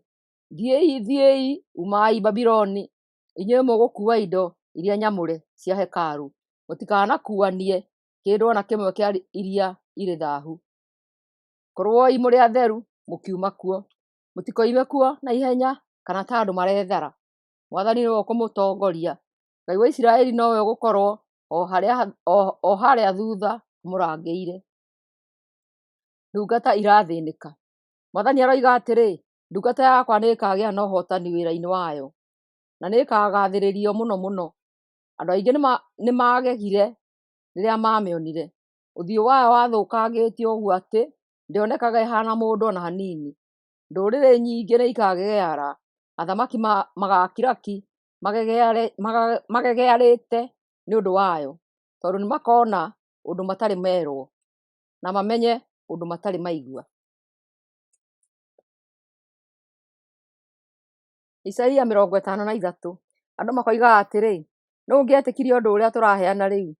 Thiĩi, thiĩi, umai Babuloni, inyuĩ mũgũkuua indo iria nyamũre cia hekarũ; mũtikanakuuanie kĩndũ o na kĩmwe kĩa iria irĩ thaahu. Korwoi mũrĩ atheru mũkiuma kuo; mũtikoime kuo na ihenya kana ta andũ marethara. Mwathani nĩwe ũkũmũtongoria, Ngai wa Isiraeli nowe ũgũkorwo o harĩa thuutha amũrangĩire. Ndungata Irathĩnĩka. Mwathani aroiga atĩrĩ, “Ndungata yakwa nĩĩkagĩa na ũhootani wĩra-inĩ wayo, na nĩĩkagathĩrĩrio mũno mũno.” Andũ aingĩ nĩmagegire rĩrĩa maamĩonire. Ũthiũ wayo wathũkangĩtio ũguo atĩ ndĩonekaga ĩhaana mũndũ o na hanini. Ndũrĩrĩ nyingĩ nĩikagegeara, athamaki magaakira ki magegearĩte nĩ ũndũ wayo, tondũ nĩmakona ũndũ matarĩ merwo, na mamenye ũndũ matarĩ maigua. Isaia 53. Andũ makoigaga atĩrĩ, “Nũũ ũngĩetĩkirie ũndũ ũrĩa tũraheana rĩu?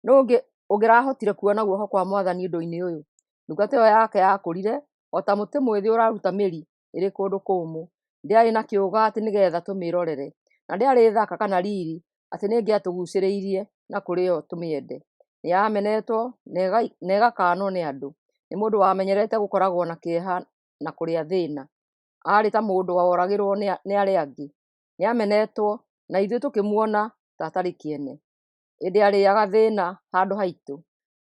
Nũũ ũngĩrahotire kuona guoko kwa Mwathani ũndũ-inĩ ũyũ?” Ndungata ĩyo yake yakũrire o ta mũtĩ mwĩthĩ ũraruta mĩri ĩrĩ kũndũ kũũmũ. Ndĩarĩ na kĩũga atĩ nĩgeetha tũmĩĩrorere, na ndĩarĩ thaka kana riiri atĩ nĩĩngĩatũguucĩrĩirie na kũrĩ yo tũmĩende. Nĩyamenetwo na ĩgakaanwo nĩ andũ, nĩ mũndũ wamenyerete gũkoragwo na kĩeha na kũrĩa thĩĩna. Aarĩ ta mũndũ woragĩrwo nĩ arĩa angĩ; nĩamenetwo, na ithuĩ tũkĩmuona ta atarĩ kĩene. Ĩndĩ arĩĩaga thĩĩna handũ haitũ,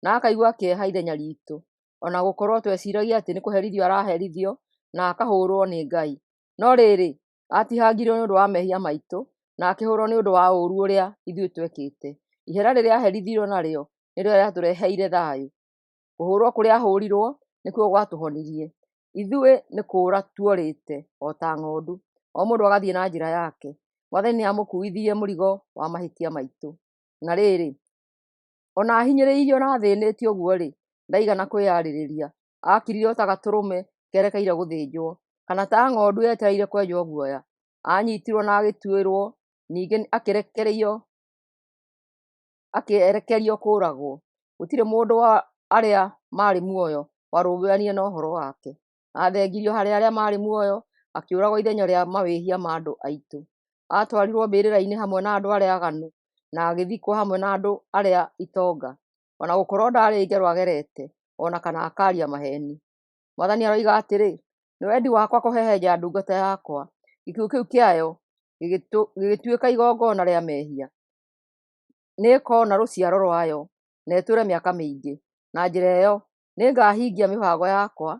na akaigua kĩeha ithenya riitũ, o na gũkorũo tweciragia atĩ nĩ kũherithio araherithio na akahũrũo nĩ Ngai. No rĩrĩ, aatihangirio nĩ ũndũ wa mehia maitũ, na akĩhũrũo nĩ ũndũ wa ũũru ũrĩa ithuĩ twekĩte. Ihera rĩrĩa aaherithirio narĩo nĩrĩo rĩatũreheire thayũ; kũhũrũo kũrĩa aahũrirũo nĩkuo gwatũhonirie. Ithuĩ nĩ kũũra tuorĩte o ta ng'ondu, o mũndũ agathiĩ na njĩra yake. Mwathani nĩamũkuuithirie mũrigo wa mahĩtia maitũ. Na rĩrĩ, o na ahinyĩrĩirio na athĩnĩtio ũguo-rĩ, ndaigana kwĩyarĩrĩria; aakirire o ta gatũrũme kerekeire gũthĩnjwo, kana ta ng'ondu yetereire kwenjwo guoya. Aanyiitirwo na agĩtuĩrwo, ningĩ akĩerekerio kũũragwo. Gũtirĩ mũndũ wa arĩa marĩ muoyo warũmbũyanirie na ũhoro wake; aathengirio harĩ arĩa marĩ muoyo, akĩũragwo ithenya rĩa mawĩhia ma andũ aitũ. Aatwarirwo mbĩrĩra-inĩ hamwe na andũ arĩa aaganu, na agĩthikwo hamwe na andũ arĩa itonga, o na gũkorwo ndaarĩ ngero agerete, o na kana akaaria maheeni. Mwathani aroiga atĩrĩ, Nĩ wendi wakwa kũhehenja ndungata yakwa, gĩkuũ kĩu kĩayo gĩgĩtuĩka igongona rĩa mehia. Nĩĩkona rũciaro rwayo, na ĩtũũre mĩaka mĩingĩ. Na njĩra ĩyo nĩngahingia mĩbango yakwa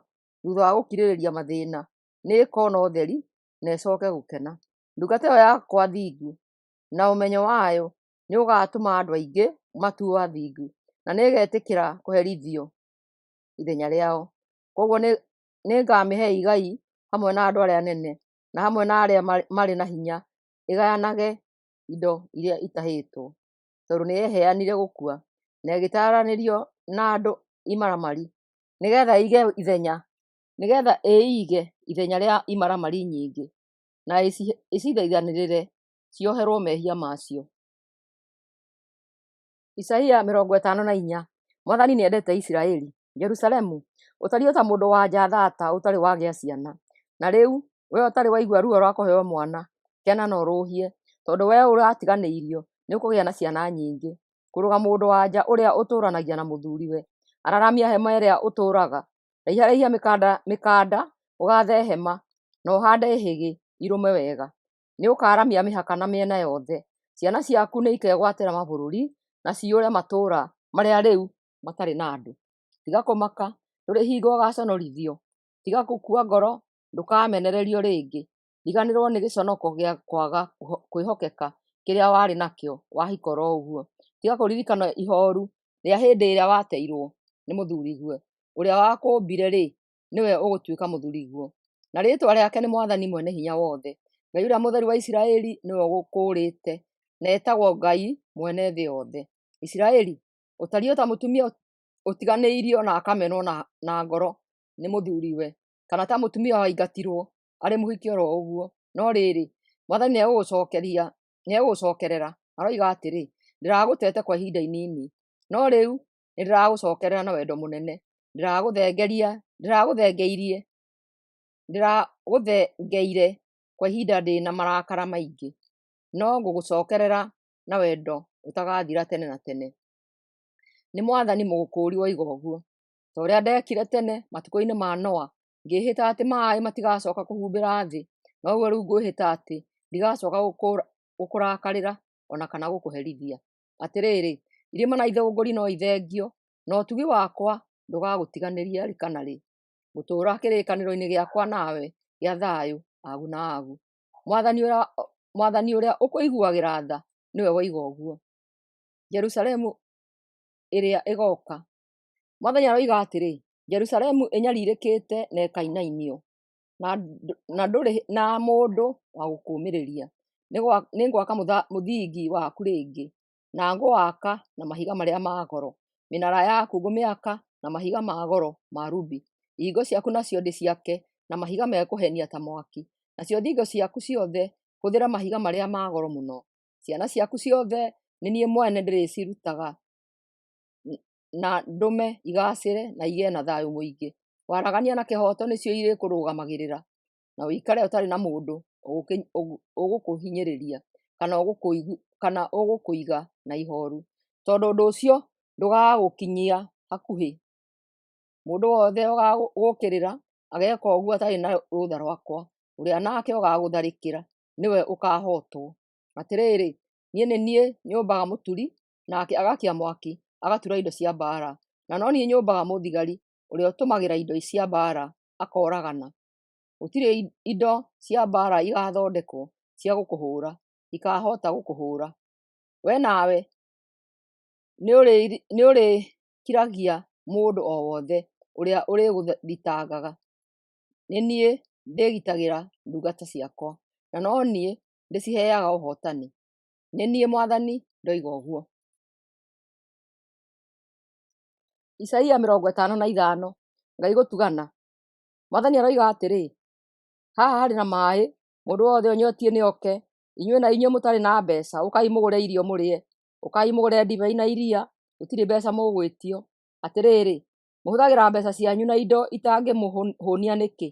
thutha wa gũkirĩrĩria mathĩĩna; nĩĩkona ũtheri na ĩcooke gũkena. Ndungata ĩyo yakwa thingu, na ũmenyo wayo nĩũgatũma andũ aingĩ matuo athingu, na nĩĩgetĩkĩra kũherithio ithenya rĩao. Kwoguo nĩngamĩhe igai hamwe na andũ arĩa anene, na hamwe na arĩa marĩ na hinya, ĩgayanage indo iria itahĩtwo. Tondũ nĩyeheanire gũkua, na ĩgĩtaranĩrio na andũ imaramari, nĩgeetha ĩige ithenya rĩa imaramari nyingĩ, na icithaithanĩrĩre cioherwo mehia ma cio. Isaia 54. Mwathani nĩendete Isiraeli. Jerusalemu, ũtariĩ o ta mũndũ-wa-nja thaata ũtarĩ wagĩa ciana. Na rĩu, wee ũtarĩ waigua ruo rwa kũheo mwana, kena na ũrũhie, tondũ wee ũratiganĩirio nĩũkũgĩa na ciana nyingĩ, kũrũga mũndũ-wa-nja ũrĩa ũtũũranagia na mũthuuriwe. Araramia hema ĩrĩa ũtũũraga, raiharaihia mĩkanda ũgaathe hema, na ũhaande ihigĩ irũme wega. Nĩũkaaramia mĩhaka na mĩena yothe; ciana ciaku nĩikegwatĩra mabũrũri, na ciyũre matũũra marĩa rĩu matarĩ na andũ. Tiga kũmaka, ndũrĩ hingo ũgaaconorithio; tiga gũkua ngoro, ndũkamenererio rĩngĩ. Riganĩrwo nĩ gĩconoko gĩa kwaga kwĩhokeka kĩrĩa warĩ nakĩo wahika o ũguo; tiga kũririkana ihooru rĩa hĩndĩ ĩrĩa wateirwo nĩ mũthuuriguo. Ũrĩa wakũũmbire-rĩ, nĩwe ũgũtuĩka mũthuuriguo, na rĩĩtwa rĩake nĩ Mwathani Mwene-Hinya-Wothe; Ngai Ũrĩa Mũtheru wa Isiraeli nĩwe ũgũkũũrĩte, na etagwo Ngai mwene thĩ yothe. Isiraeli, ũtariĩ o ta mũtumia ũtiganĩirio na akamenwo na ngoro nĩ mũthuuriwe, kana ta mũtumia waingatirwo arĩ mũhiki o ũguo. No rĩrĩ, Mwathani nĩegũgũcookerera, aroiga atĩrĩ, “Ndĩragũteete kwa ihinda inini, no rĩu nĩndĩragũcookerera na wendo mũnene; ndĩragũthengeire kwa ihinda ndĩ na marakara maingĩ, no ngũgũcookerera na wendo ũtagathira tene na tene.” Nĩ Mwathani Mũgũkũũri woiga ũguo. Ta ũrĩa ndeekire tene matukũ-inĩ ma Noa, ngĩĩhĩta atĩ maaĩ matigacooka kũhumbĩra thĩ, noguo rĩu ngwĩhĩta atĩ ndigacooka gũkũrakarĩra o na kana gũkũherithia. Atĩrĩrĩ, irĩma na ithũngũri no ithengio, no ũtugi wakwa ndũgagũtiganĩria rĩ kana rĩ; ngũtũũra kĩrĩkanĩro-inĩ gĩakwa nawe gĩa thayũ agu na agu, Mwathani ũrĩa ũkũiguagĩra tha nĩwe woiga ũguo. Jerusalemu ĩrĩa ĩgooka. Mwathani aroiga atĩrĩ, Jerusalemu ĩnyariirĩkĩte na ĩkainainio, na ndũrĩ na mũndũ wa gũkũũmĩrĩria. Nĩngwaka mũthingi waku rĩngĩ, na ngũwaka na mahiga marĩa ma goro; mĩnara yaku ngũmĩaka na mahiga ma goro ma rubi, ihingo ciaku nacio ndĩciake na mahiga mekũhenia ta mwaki, nacio thingo ciaku ciothe hũthĩre mahiga marĩa ma goro mũno. Ciana ciaku ciothe nĩ niĩ mwene ndĩrĩcirutaga na ndũme igaacĩre na igĩe na thayũ mũingĩ. Waragania na kĩhooto nĩcio irĩkũrũgamagĩrĩra, na ũikare ũtarĩ na mũndũ ũgũkũhinyĩrĩria kana ũgũkũiga na ihooru, tondũ ũndũ ũcio ndũgagũkinyia hakuhĩ. Mũndũ wothe ũgaagũũkĩrĩra ageeka ũguo atarĩ na rũtha rwakwa; ũrĩa nake ũgaagũtharĩkĩra nĩwe ũkaahootwo. Atĩrĩrĩ, niĩ nĩ niĩ nyũmbaga mũturi, nake agaakia mwaki, agatura indo cia mbaara. Na no niĩ nyũmbaga mũthigari ũrĩa ũtũmagĩra indo cia mbaara akooragana. Gũtirĩ indo cia mbaara igaathondekwo cia gũkũhũũra ikaahota gũkũhũũra. Wee nawe nĩũrĩkiragia mũndũ o wothe ũrĩa ũrĩgũthitangaga. Nĩ niĩ ndĩĩgitagĩra ndungata ciakwa, na no niĩ ndĩciheaga ũhootani. Nĩ niĩ mwathani ndoiga ũguo. Isaia 55, Ngai gũtugana. Mwathani aroiga atĩrĩ, haha harĩ na maaĩ, mũndũ wothe ũnyootiĩ nĩoke. Inyuĩ na inyuĩ mũtarĩ na mbeeca, ũkai mũgũre irio mũrĩe! Ũkai mũgũre ndibei na iria, gũtirĩ mbeeca mũgwĩtio. Atĩrĩrĩ, mũhũthagĩra mbeeca cianyu na indo itangĩmũhũnia nĩkĩ?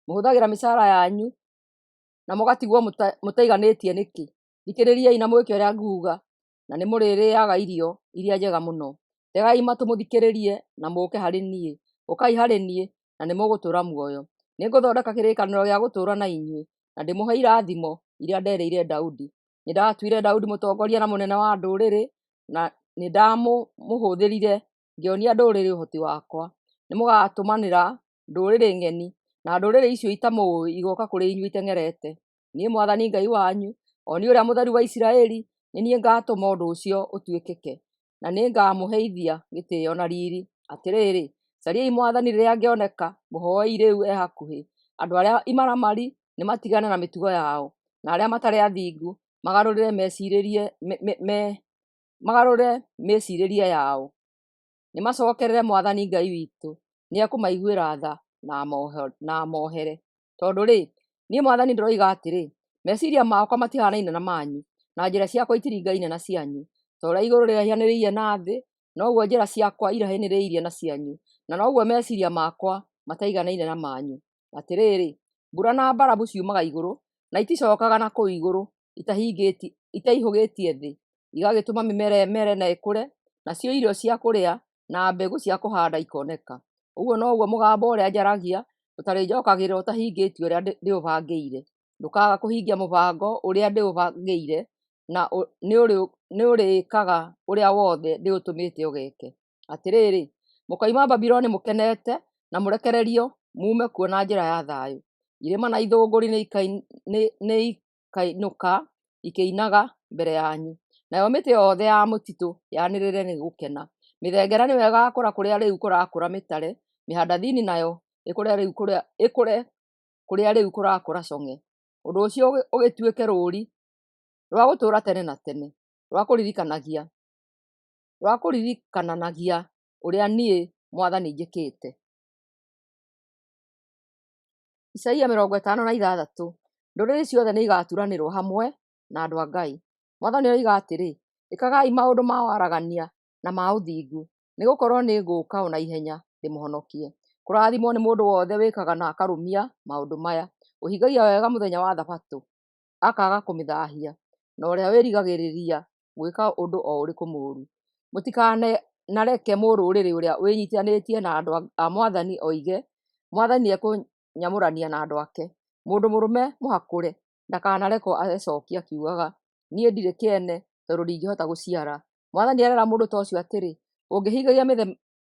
Mũhũthagĩra mĩcaara yanyu na mũgatigwo mũtaiganĩtie nĩkĩ? Thikĩrĩriai na mwĩke ũrĩa nguuga, na nĩmũrĩrĩaga irio iria njega mũno. Tegai matũ mũthikĩrĩrie na mũũke harĩ niĩ. Ũkai harĩ niĩ, na nĩmũgũtũũra muoyo. Nĩngũthondeka kĩrĩkanĩro gĩa gũtũũra na inyuĩ, na ndĩmũhe irathimo iria nderĩire Daudi. Nĩndatuire Daudi mũtongoria na mũnene wa ndũrĩrĩ, na nĩndamũhũthĩrire ngĩonia ndũrĩrĩ ũhoti wakwa. Nĩmũgatũmanĩra ndũrĩrĩ ng'eni, na ndũrĩrĩ icio itamũũĩ igooka kũrĩ inyuĩ iteng'erete. Niĩ Mwathani Ngai wanyu, o niĩ Ũrĩa Mũtheru wa Isiraeli, nĩ niĩ ngaatũma ũndũ ũcio ũtuĩkĩke, na nĩngamũheithia gĩtĩĩo na riiri. Atĩrĩrĩ, cariai Mwathani rĩrĩa angĩoneka, mũhooei rĩu e hakuhĩ. Andũ arĩa imaramari nĩmatigane na mĩtugo yao, na arĩa matarĩ athingu magarũre mĩciirĩrie yao. Nĩmacookerere Mwathani Ngai witũ, nĩekũmaiguĩra tha na amohere. Tondũ-rĩ, niĩ Mwathani ndĩroiga atĩrĩ, meciiria makwa matihanaine na manyu, na njĩra ciakwa itiringaine na cianyu. Ta ũrĩa igũrũ rĩraihanĩrĩirie na thĩ, noguo njĩra ciakwa iraihanĩrĩirie na cianyu, na noguo meciiria makwa mataiganaine na manyu. Atĩrĩrĩ, mbura na mbarabu ciumaga igũrũ, na iticookaga na kũu igũrũ itaihũgĩtie thĩ, igagĩtũma mĩmera ĩmere na ĩkũre, nacio irio cia kũrĩa na mbegũ cia kũhaanda ikoneka. Ũguo noguo mũgambo ũrĩa njaragia ũtarĩnjookagĩrĩra ũtahingĩtie ũrĩa ndĩũbangĩire. Ndũkaaga kũhingia mũbango ũrĩa ndĩũbangĩire, na nĩũrĩĩkaga ũrĩa wothe ndĩũtũmĩte ũgeeke. Atĩrĩrĩ, mũkoima Babuloni mũkenete, na mũrekererio muume kuo na njĩra ya thayũ. Irĩma na ithũngũri nĩikainũka ikĩinaga mbere yanyu, nayo mĩtĩ yothe ya mũtitũ yanĩrĩre nĩ gũkena. Mĩthengera nĩyo ĩgaakũra kũrĩa rĩu kũrakũra mĩtare, mĩhandathini nayo ĩkũre kũrĩa rĩu kũrakũra cong'e. Ũndũ ũcio ũgĩtuĩke rũũri rwa gũtũũra tene na tene, rwa kũririkananagia ũrĩa niĩ Mwathani njĩkĩte. Isaia 56, Ndũrĩrĩ ciothe nĩigaturanĩrwo hamwe na andũ a Ngai. Mwathani oiga atĩrĩ, ĩkagai maũndũ ma waragania na ma ũthingu, nĩgũkorwo nĩngũũka o na ihenya ndĩmũhonokie. Kũrathimwo nĩ mũndũ wothe wĩkaga na akarũmia maũndũ maya, ũhingagia wega mũthenya wa Thabatũ, akaaga kũmĩthaahia, na ũrĩa wĩrigagĩrĩria gwĩka ũndũ o ũrĩkũ mũũru. Mũtikanareke mũrũrĩrĩ ũrĩa wĩnyiitanĩtie na andũ a Mwathani oige, Mwathani nĩekũnyamũrania na andũ ake. Mũndũ mũrũme mũhakũre ndakanarekwo ecookie akiugaga, “Niĩ ndirĩ kĩene tondũ ndingĩhota gũciara.” Mwathani areera mũndũ ta ũcio atĩrĩ, “Ũngĩhingagia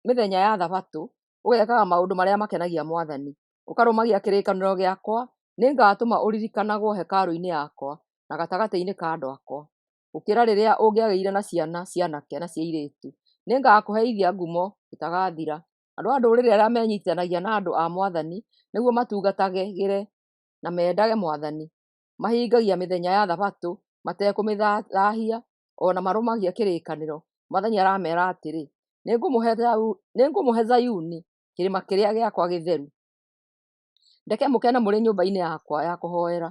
mĩthenya ya Thabatũ, ũgekaga maũndũ marĩa makenagia Mwathani, ũkarũmagia kĩrĩkanĩro gĩakwa, nĩngatũma ũririkanagwo hekarũ-inĩ yakwa na gatagatĩ-inĩ ka andũ akwa, gũkĩra rĩrĩa ũngĩagĩire na ciana cia aanake na cia airĩtu. Nĩngakũheithia ngumo ĩtagathira.” Andũ a ndũrĩrĩ arĩa menyiitanagia na andũ a Mwathani nĩguo matungatagĩre na mendage Mwathani, mahingagia mĩthenya ya Thabatũ matekũmĩthaahia, o na marũmagia kĩrĩkanĩro, Mwathani arameera atĩrĩ, “Nĩngũmũhe Zayuni, kĩrĩma kĩrĩa gĩakwa gĩtheru. Ndeke mũkene mũrĩ nyũmba-inĩ yakwa ya kũhoera,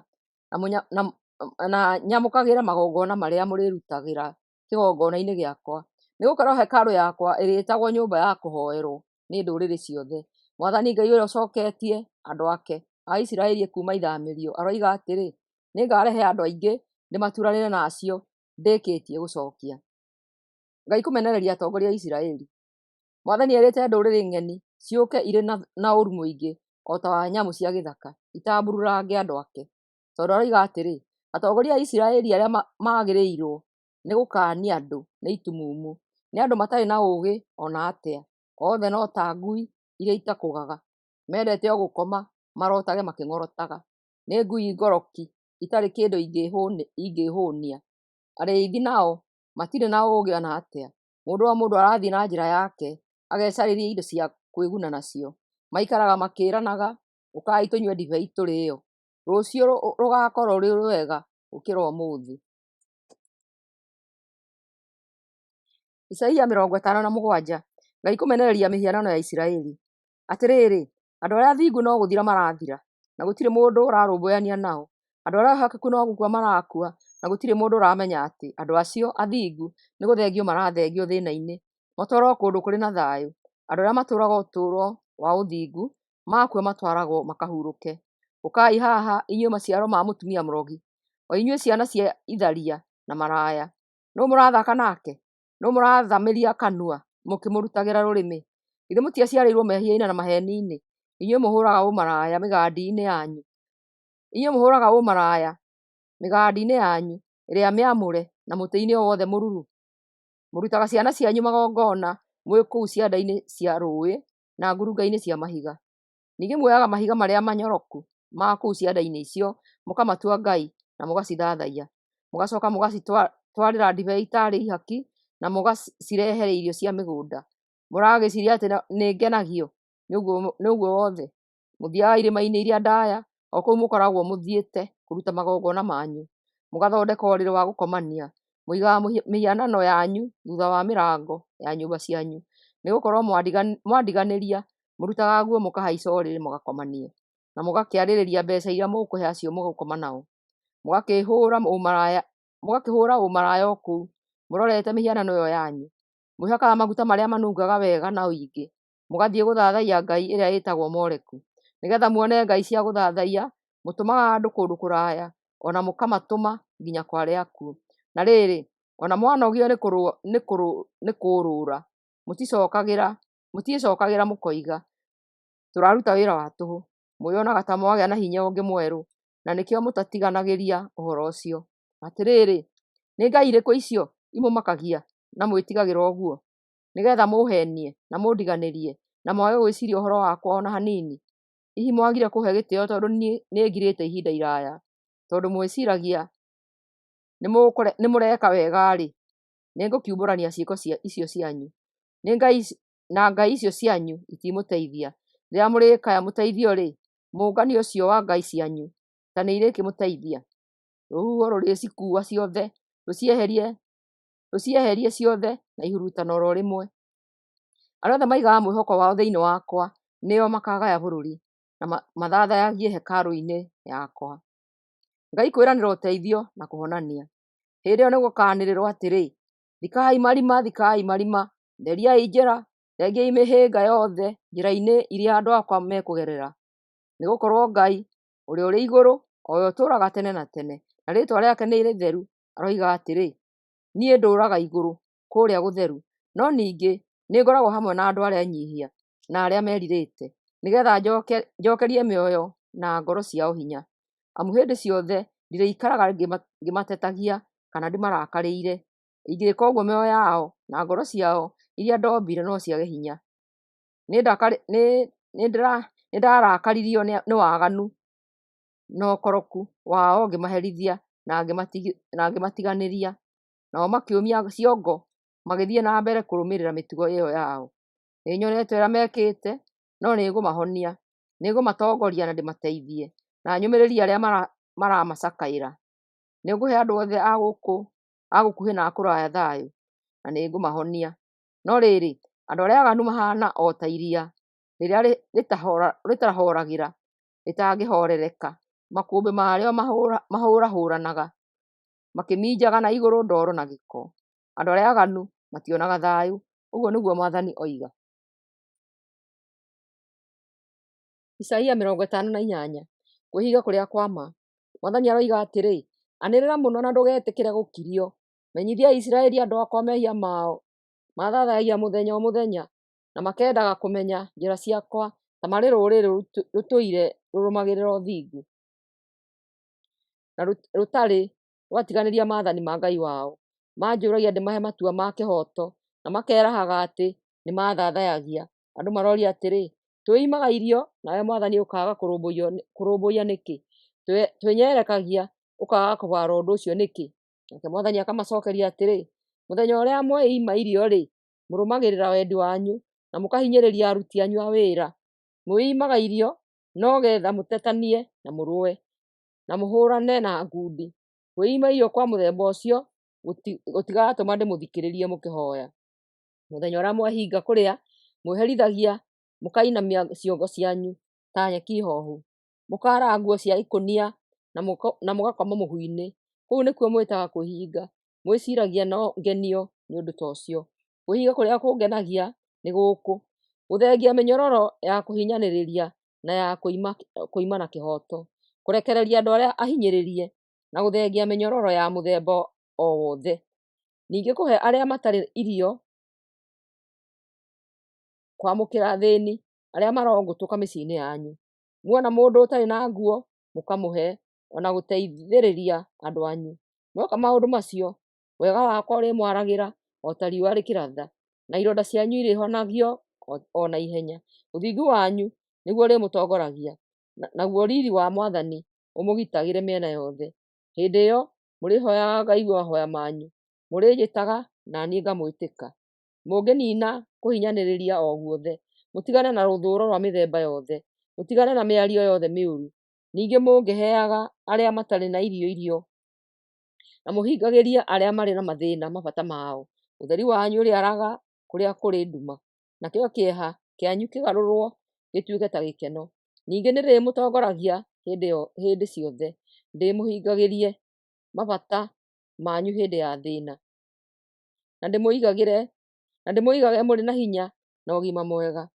na nyamũkagĩre magongona marĩa mũrĩrutagĩra kĩgongona-inĩ gĩakwa, nĩgũkorwo hekarũ yakwa ĩrĩĩtagwo nyũmba ya kũhooerwo nĩ ndũrĩrĩ ciothe.” Mwathani Ngai ũrĩa ũcooketie andũ ake a Isiraeli kuuma ithaamĩrio aroiga atĩrĩ, “Nĩngarehe andũ aingĩ ndĩmaturanĩre na acio ndĩkĩtie gũcookia.” Ngai kũmenereria atongoria a Isiraeli. Mwathani erĩte ndũrĩrĩ ng'eni ciũke irĩ na ũũru mũingĩ o ta wa nyamũ cia gĩthaka, itambururange andũ ake. Tondũ aroiga atĩrĩ, atongoria a Isiraeli arĩa maagĩrĩirwo nĩ gũkaania andũ nĩ itumumu, nĩ andũ matarĩ na ũũgĩ o na atĩa. Othe no ta ngui iria itakũgaga, mendete o gũkoma marotage makĩng'orotaga. Nĩ ngui ngoroki itarĩ kĩndũ ingĩĩhũnia. Arĩithi nao matirĩ na ũũgĩ o na atĩa, mũndũ o mũndũ arathiĩ na njĩra yake, agecarĩrie indo cia kwĩguna nacio. Maikaraga makĩĩranaga, 'Ũkai tũnyue ndibei tũrĩĩo! Rũciũ rũgaakorũo rũrĩ rwega gũkĩra ũmũthĩ.' Isaia 57: Ngai kũmenereria mĩhianano ya Isiraeli. Atĩrĩrĩ, andũ arĩa athingu no gũthira marathira, na gũtirĩ mũndũ ũrarũmbũyania nao; andũ arĩa ehokeku no gũkua marakua, na gũtirĩ mũndũ ũramenya atĩ andũ acio athingu nĩ gũthengio marathengio thĩĩna-inĩ, matwarũo kũndũ kũrĩ na thayũ; andũ arĩa matũũraga ũtũũro wa ũthingu maakua matwaragwo makahurũke. Ũkai haha, inyuĩ maciaro ma mũtumia mũrogi, o inyuĩ ciana cia itharia na maraya! Nũũ mũrathaka nake? Nũũ mũraathamĩria kanua mũkĩmũrutagĩra rũrĩmĩ? Githĩ mũtiaciarĩirwo mehia-inĩ na maheeni-inĩ, inyuĩ mũhũũraga ũmaraya mĩgandi-inĩ yanyu, inyuĩ mũhũũraga ũmaraya mĩgandi-inĩ yanyu ĩrĩa mĩamũre na mũtĩ-inĩ o wothe mũruru? Mũrutaga ciana cianyu magongona mwĩ kũu cianda-inĩ cia rũũĩ na ngurunga-inĩ cia mahiga. Ningĩ muoyaga mahiga marĩa manyoroku ma kũu cianda-inĩ icio mũkamatua ngai na mũgacithathaiya. Mũgacoka mũgacitwarĩra ndibei taarĩ ihaki na mũgacirehere irio cia mĩgũnda. Mũragĩciiria atĩ nĩngenagio nĩ ũguo wothe? Mũthiiaga irĩma-inĩ iria ndaaya, o kũu mũkoragwo mũthiĩte kũruta magongona manyu, mũgathondeka ũrĩrĩ wa gũkomania. Mũigaga mĩhianano yanyu thuutha wa mĩrango ya nyũmba cianyu. Nĩgũkorwo mwandiganĩria, mũrutaga nguo mũkahaica ũrĩrĩ mũgakomanie, na mũgakĩarĩrĩria mbeeca iria mũkũhe acio mũgũkoma nao. Mũgakĩhũũra ũmaraya o kũu mũrorete mĩhianano ĩyo yanyu. Mwĩhakaga maguta marĩa manungaga wega na ũingĩ, mũgathiĩ gũthathaiya ngai ĩrĩa ĩtagwo Moleku. Nĩgeetha muone ngai cia gũthathaiya, mũtũmaga andũ kũndũ kũraya, o na mũkamatũma nginya kwa arĩa akuũ. Na rĩrĩ, o na mwanogio nĩ kũũrũra, mũtiĩcookagĩra mũkoiga, 'Tũraruta wĩra wa tũhũ.' Mwĩonaga ta mwagĩa na hinya ũngĩ mwerũ, na nĩkĩo mũtatiganagĩria ũhoro ũcio. Atĩrĩrĩ, nĩ ngai irĩkũ icio imũmakagia na mwĩtigagĩra ũguo, nĩgeetha mũũheenie na mũndiganĩrie, na mwage gwĩciiria ũhoro wakwa o na hanini? Hihi mwagire kũũhe gĩtĩĩo tondũ nĩngirĩte ihinda iraaya? Tondũ mwĩciiragia nĩmũreka wega-rĩ, nĩngũkiumbũrania ciĩko icio cianyu, na ngai icio cianyu itimũteithia. Rĩrĩa mũrĩkaya mũteithio-rĩ, mũũngano ũcio wa ngai cianyu ta nĩirĩkĩmũteithia? Rũhuho rũrĩcikuua ciothe, rũcieherie ciothe na ihurutano o rĩmwe. Arĩa othe maigaga mwĩhoko wao thĩinĩ wakwa nĩo makaagaya bũrũri, na mathathaiyagie hekarũ-inĩ yakwa. Ngai kwĩranĩra ũteithio na kũhonania. Hĩndĩ ĩyo nĩgũkanĩrĩrwo atĩrĩ, Thikai marima, thikai marima! Theriai njĩra, thengiai mĩhĩnga yothe njĩra-inĩ iria andũ akwa mekũgerera. Nĩgũkorwo Ngai, ũrĩa ũrĩ igũrũ, o we ũtũũraga tene na tene, na rĩĩtwa rĩake nĩ rĩtheru, aroiga atĩrĩ, Niĩ ndũũraga igũrũ, kũrĩa gũtheru, no ningĩ nĩngoragwo hamwe na andũ arĩa enyiihia na arĩa merirĩte, nĩgeetha njookerie mĩoyo na ngoro ciao hinya. Amu hĩndĩ ciothe ndirĩikaraga ngĩmatetagia kana ndĩmarakarĩire; ingĩĩka ũguo mĩoyo yao na ngoro ciao iria ndombire no ciage hinya. Nĩndarakaririo nĩ waganu na ũkoroku wao ngĩmaherithia na ngĩmatiganĩria, nao makĩũmia ciongo magĩthiĩ na mbere kũrũmĩrĩra mĩtugo ĩyo yao. Nĩnyonete ũrĩa mekĩte, no nĩngũmahonia; nĩngũmatongoria na ndĩmateithie, na nyũmĩrĩrie arĩa maramacakaĩra. Nĩngũhe andũ othe a gũkuhĩ na a kũraya thayũ, na nĩngũmahonia. No rĩrĩ, andũ arĩa aaganu mahaana o ta iria rĩrĩa rĩtahooragĩra, rĩtangĩhoorereka; makũmbĩ marĩo mahũrahũũranaga, makĩminjaga na igũrũ ndoro na gĩko. Andũ arĩa aaganu mationaga thayũ, ũguo nĩguo Mwathani oiga. Isaia 58: Kwĩhinga kũrĩa kwa ma. Mwathani aroiga atĩrĩ, Anĩrĩra mũno na ndũgetĩkĩre gũkirio! Menyithia Isiraeli andũ akwa mehia mao. Maathathayagia mũthenya o mũthenya, na makendaga kũmenya njĩra ciakwa ta marĩ rũrĩrĩ rũtũire rũrũmagĩrĩra ũthingu, na rũtarĩ rwatiganĩria maathani ma Ngai wao. Manjũũragia ndĩmahe matua ma kĩhooto, na makeerahaga atĩ nĩmathathayagia. Andũ maroria atĩrĩ, 'Twĩimaga irio, nawe Mwathani ũkaaga kũrũmbũiya nĩkĩ? Twĩnyerekagia, ũkaaga kũbaara ũndũ ũcio nĩkĩ?' Nake Mwathani akamacokeria atĩrĩ, 'Mũthenya ũrĩa mweima irio-rĩ, mũrũmagĩrĩra wendi wanyu, na mũkahinyĩrĩria aruti anyu a wĩra. Mwĩimaga irio no getha mũtetanie na mũrũe, na mũhũrane na ngundi. Kwĩima irio kwa mũthemba ũcio gũtigatũma ndĩmũthikĩrĩrie mũkĩhoya. Mũthenya ũrĩa mwehinga kũrĩa, mwĩherithagia mũkainamia ciongo cianyu ta nyeki hohu, mũkaara nguo cia ikũnia na mũgakoma mũhu-inĩ. Kũu nĩkuo mwĩtaga kwĩhinga, mwĩciragia no ngenio nĩ ũndũ ta ũcio. Kwĩhinga kũrĩa kũngenagia nĩ gũkũ: gũthengia mĩnyororo ya kũhinyanĩrĩria na ya kũimana kĩhooto, kũrekereria andũ arĩa ahinyĩrĩrie, na gũthengia mĩnyororo ya mũthemba o wothe; ningĩ kũhe arĩa matarĩ irio, kwamũkĩra athĩĩni arĩa marongũtũka mĩciĩ-inĩ yanyu. Muona mũndũ ũtarĩ na nguo, mũkamũhe, o na gũteithĩrĩria andũ anyu. Mweka maũndũ macio, wega wakwa ũrĩmwaragĩra o ta riũa rĩkĩratha, na ironda cianyu irĩhonagio o na ihenya. Ũthingu wanyu nĩguo ũrĩmũtongoragia, naguo riiri wa Mwathani ũmũgitagĩre mĩena yothe. Hĩndĩ ĩyo mũrĩhooyaga ngaigua mahooya manyu, mũrĩnjĩtaga na niĩ ngamwĩtĩka. Mũngĩniina kũhinyanĩrĩria o guothe, mũtigane na rũthũũro rwa mĩthemba yothe, mũtigane na mĩario yothe mĩũru. Ningĩ mũngĩheaga arĩa matarĩ na irio irio, na mũhingagĩrie arĩa marĩ na mathĩĩna mabata mao, ũtheri wanyu ũrĩaraga kũrĩa kũrĩ nduma, nakĩo kĩeha kĩanyu kĩgarũrwo gĩtuĩke ta gĩkeno. Ningĩ nĩndĩrĩmũtongoragia hĩndĩ ciothe, ndĩmũhingagĩrie mabata manyu hĩndĩ ya thĩĩna, na ndĩmũigage mũrĩ na hinya na ũgima mwega.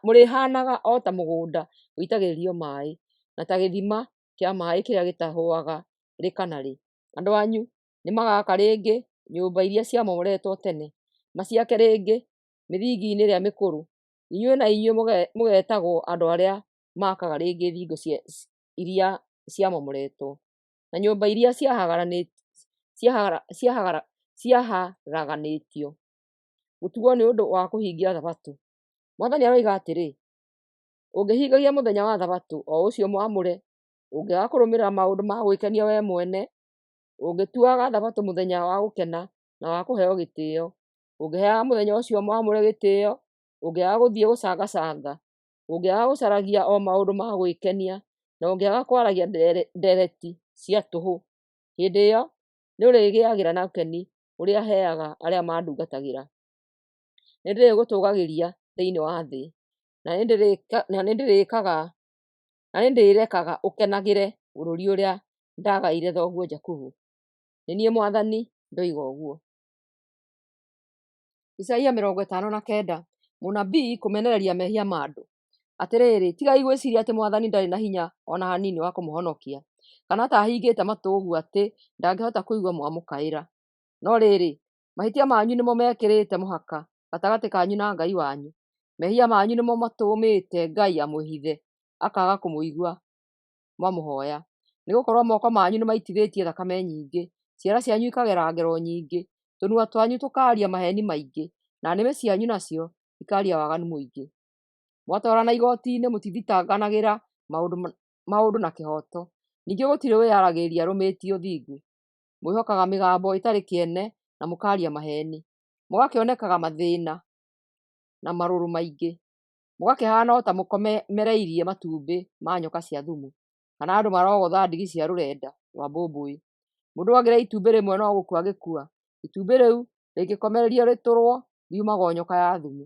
Mũrĩhaanaga o ta mũgũnda ũitagĩrĩrio maaĩ, na ta gĩthima kĩa maaĩ kĩrĩa gĩtahũaga rĩ kana rĩ. Andũ anyu nĩmagaka rĩngĩ nyũmba iria ciamomoretwo tene, maciake rĩngĩ mĩthingi-inĩ ĩrĩa mĩkũrũ. Inyuĩ na inyuĩ mũgeetagwo andũ arĩa maakaga rĩngĩ thingo iria ciamomoretwo, na nyũmba iria ciaharaganĩtio. Gũtugwo nĩ ũndũ wa kũhingia Thabatũ. Mwathani aroiga atĩrĩ, ũngĩhingagia mũthenya wa Thabatũ, o ũcio mwamũre, ũngĩaga kũrũmĩrĩra maũndũ ma gwĩkenia wee mwene, ũngĩtuaga Thabatũ mũthenya wa gũkena na wa kũheo gĩtĩĩo, ũngĩheaga mũthenya ũcio mwamũre gĩtĩĩo, ũngĩaga gũthiĩ gũcangacanga, ũngĩaga gũcaragia o maũndũ ma gwĩkenia, na ũngĩaga kwaragia ndeereti cia tũhũ, hĩndĩ ĩyo nĩũrĩgĩagĩra na ũkeni ũrĩa heaga arĩa mandungatagĩra. Nĩndĩrĩgũtũũgagĩria thĩinĩ wa thĩ, na nĩndĩrĩrekaga ũkenagĩre bũrũri ũrĩa ndagaĩire thoguo Jakubu. Nĩ niĩ Mwathani ndoiga ũguo. Isaia 59. Mũnabii Kũmenereria Mehia ma Andũ. Atĩrĩrĩ, tigai gwĩciiria atĩ Mwathani ndarĩ na hinya o na hanini wa kũmũhonokia, kana ta ahingĩte matũ ũguo atĩ ndangĩhota kũigua mwamũkaĩra. No rĩrĩ, mahĩtia manyu nĩmo mekĩrĩte mũhaka gatagatĩ kanyu na Ngai wanyu, mehia manyu nĩmo matũmĩte Ngai amwĩhithe, akaaga kũmũigua mwamũhooya. Nĩgũkorwo moko manyu nĩmaitithĩtie thakame nyingĩ, ciara cianyu ikagera ngero nyingĩ, tũnua twanyu tũkaaria maheeni maingĩ, na nĩmĩ cianyu nacio ikaaria waganu mũingĩ. Mwatwarana igooti-inĩ mũtithitanganagĩra maũndũ na kĩhooto, ningĩ gũtirĩ wĩyaragĩria arũmĩtie ũthingu. Mwĩhokaga mĩgambo ĩtarĩ kĩene na mũkaaria maheeni, mũgakĩonekaga mathĩĩna na marũrũ maingĩ, mũgakĩhaana o ta mũkomereirie matumbĩ ma nyoka cia thumu, kana andũ marogotha ndigi cia rũrenda rwa mbũmbũĩ. Mũndũ angĩrĩa itumbĩ rĩmwe no gũkua angĩkua, itumbĩ rĩu rĩngĩkomererio rĩtũrwo riumaga o nyoka ya thumu.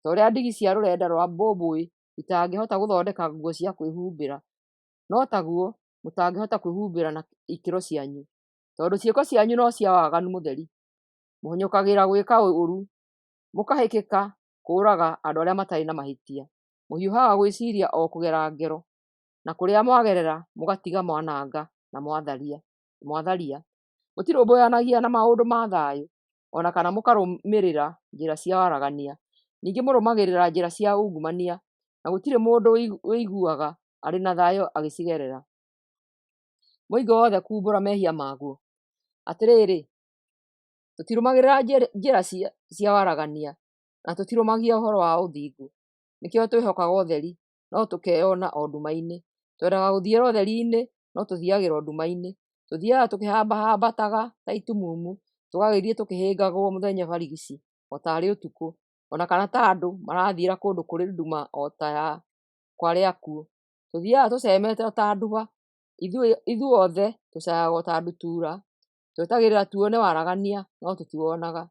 Ta ũrĩa ndigi cia rũrenda rwa mbũmbũĩ itangĩhota gũthondeka nguo cia kwĩhumbĩra, no taguo mũtangĩhota kwĩhumbĩra na ikĩro cianyu, tondũ ciĩko cianyu no cia waganu mũtheri. Mũhanyũkagĩra gwĩka ũũru, mũkahĩkĩka kũũraga andũ arĩa matarĩ na mahĩtia. Mũhiũhaga gwĩciiria o kũgera ngero, na kũrĩa mwagerera mũgatiga mwananga na mwatharia. Mũtirũmbũyanagia na maũndũ ma thayũ, o na kana mũkarũmĩrĩra njĩra cia waragania. Ningĩ mũrũmagĩrĩra njĩra cia ungumania, na gũtirĩ mũndũ wĩiguaga arĩ na thayũ agĩcigerera. Mũingĩ wothe kuumbũra mehia maguo. Atĩrĩrĩ, Tũtirũmagĩrĩra njĩra cia waragania, na tũtirũmagia ũhoro wa ũthingu. Nĩkĩo twĩhokaga ũtheri, no tũkeyona o nduma-inĩ, twendaga gũthiĩra ũtheri-inĩ, no tũthiagĩra o nduma-inĩ. Tũthiaga tũkĩhambahambataga ta itumumu, tũgagĩthiĩ tũkĩhĩngagwo mũthenya barigici o ta arĩ ũtukũ, o na kana ta andũ marathiĩra kũndũ kũrĩ nduma o ta ya kwa arĩa akuũ. Tũthiaga tũcemete o ta nduba, ithuothe tũcayaga o ta ndutura. Twetagĩrĩra tuone waragania, no tũtiwonaga;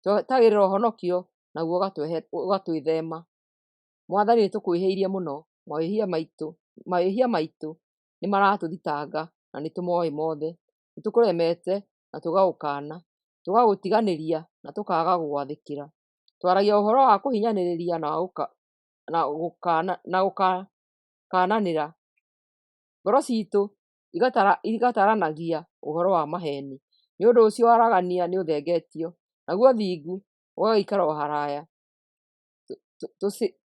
twetagĩrĩra ũhonokio, naguo ũgatwĩthema. Mwathani, nĩtũkwĩhĩirie mũno, mawĩhia maitũ nĩmaratũthitanga, na nĩtũmoĩ mothe. Nĩtũkũremete na tũgagũkaana, tũgagũtiganĩria na tũkaaga gũgwathĩkĩra. Twaragia ũhoro wa kũhinyanĩrĩria na gũkaananĩra, ngoro ciitũ igataranagia ũhoro wa maheeni. Nĩ ũndũ ũcio waragania nĩũthengetio, naguo ũthingu ũgagĩikara o haraya.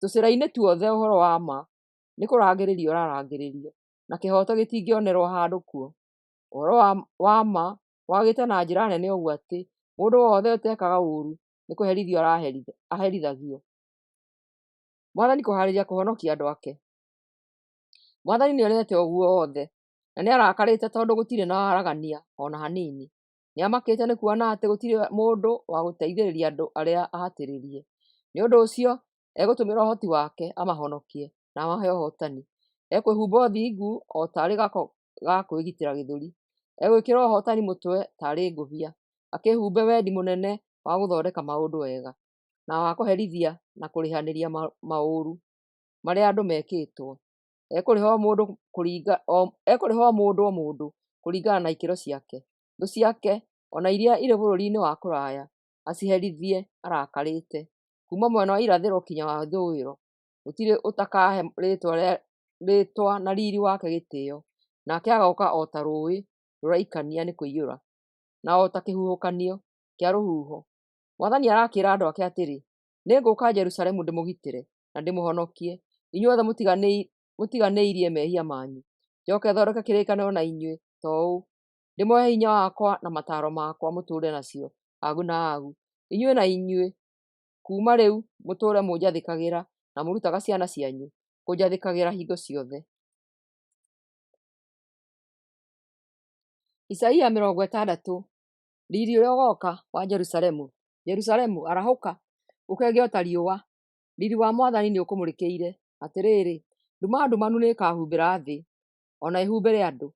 Tũcĩra-inĩ tuothe ũhoro wa ma nĩkũrangĩrĩrio ũrarangĩrĩrio, na kĩhooto gĩtingĩonerwo handũ kuo. Ũhoro wa ma wagĩte na njĩra nene ũguo atĩ mũndũ o wothe ũtekaga ũũru nĩkũherithio aherithagio. Mwathani kũhaarĩria kũhonokia andũ ake. Mwathani nĩonete ũguo wothe, na nĩarakarĩte tondũ gũtirĩ na waragania o na hanini. Nĩamakĩte nĩ kuona atĩ gũtirĩ mũndũ wa gũteithĩrĩria andũ arĩa ahatĩrĩrie. Nĩ ũndũ ũcio egũtũmĩra ũhoti wake amahonokie na amahe ũhootani. Ekwĩhumba ũthingu o taarĩ gako ga kwĩgitĩra gĩthũri, egwĩkĩra ũhootani mũtwe taarĩ ngũbia, akĩĩhumbe wendi mũnene wa gũthondeka maũndũ wega, na wa kũherithia na kũrĩhanĩria maũru marĩa andũ mekĩtwo. Ekũrĩha o mũndũ o mũndũ kũringana na ikĩro ciake, thũ ciake, o na iria irĩ bũrũri-inĩ wa kũraya, aciherithie arakarĩte. Kuuma mwena wa irathĩro kinya wa ithũĩro, gũtirĩ ũtakahe rĩĩtwa na riiri wake gĩtĩĩo, nake agooka o ta rũũĩ rũraikania nĩ kũiyũra, na o ta kĩhuhũkanio kĩa rũhuho. Mwathani arakĩĩra andũ ake atĩrĩ, “Nĩngũũka Jerusalemu ndĩmũgitĩre na ndĩmũhonokie inyuothe mũtiganĩirie mehia manyu. Njooke thondeke kĩrĩkanĩro na inyuĩ ta ũũ: ndĩmũhe hinya wakwa na mataaro makwa mũtũũre nacio agu na agu. Inyuĩ na inyuĩ kuuma rĩu mũtũũre mũnjathĩkagĩra na mũrutage ciana cianyu kũnjathĩkagĩra hingo ciothe.” Isaia 60: Riiri ũrĩa ũgooka wa Jerusalemu. Jerusalemu, arahũka, ũkenge o ta riũa; riiri wa Mwathani nĩũkũmũrĩkĩire. Atĩrĩrĩ, nduma ndumanu nĩĩkahumbĩra thĩ, o na ĩhumbĩre andũ,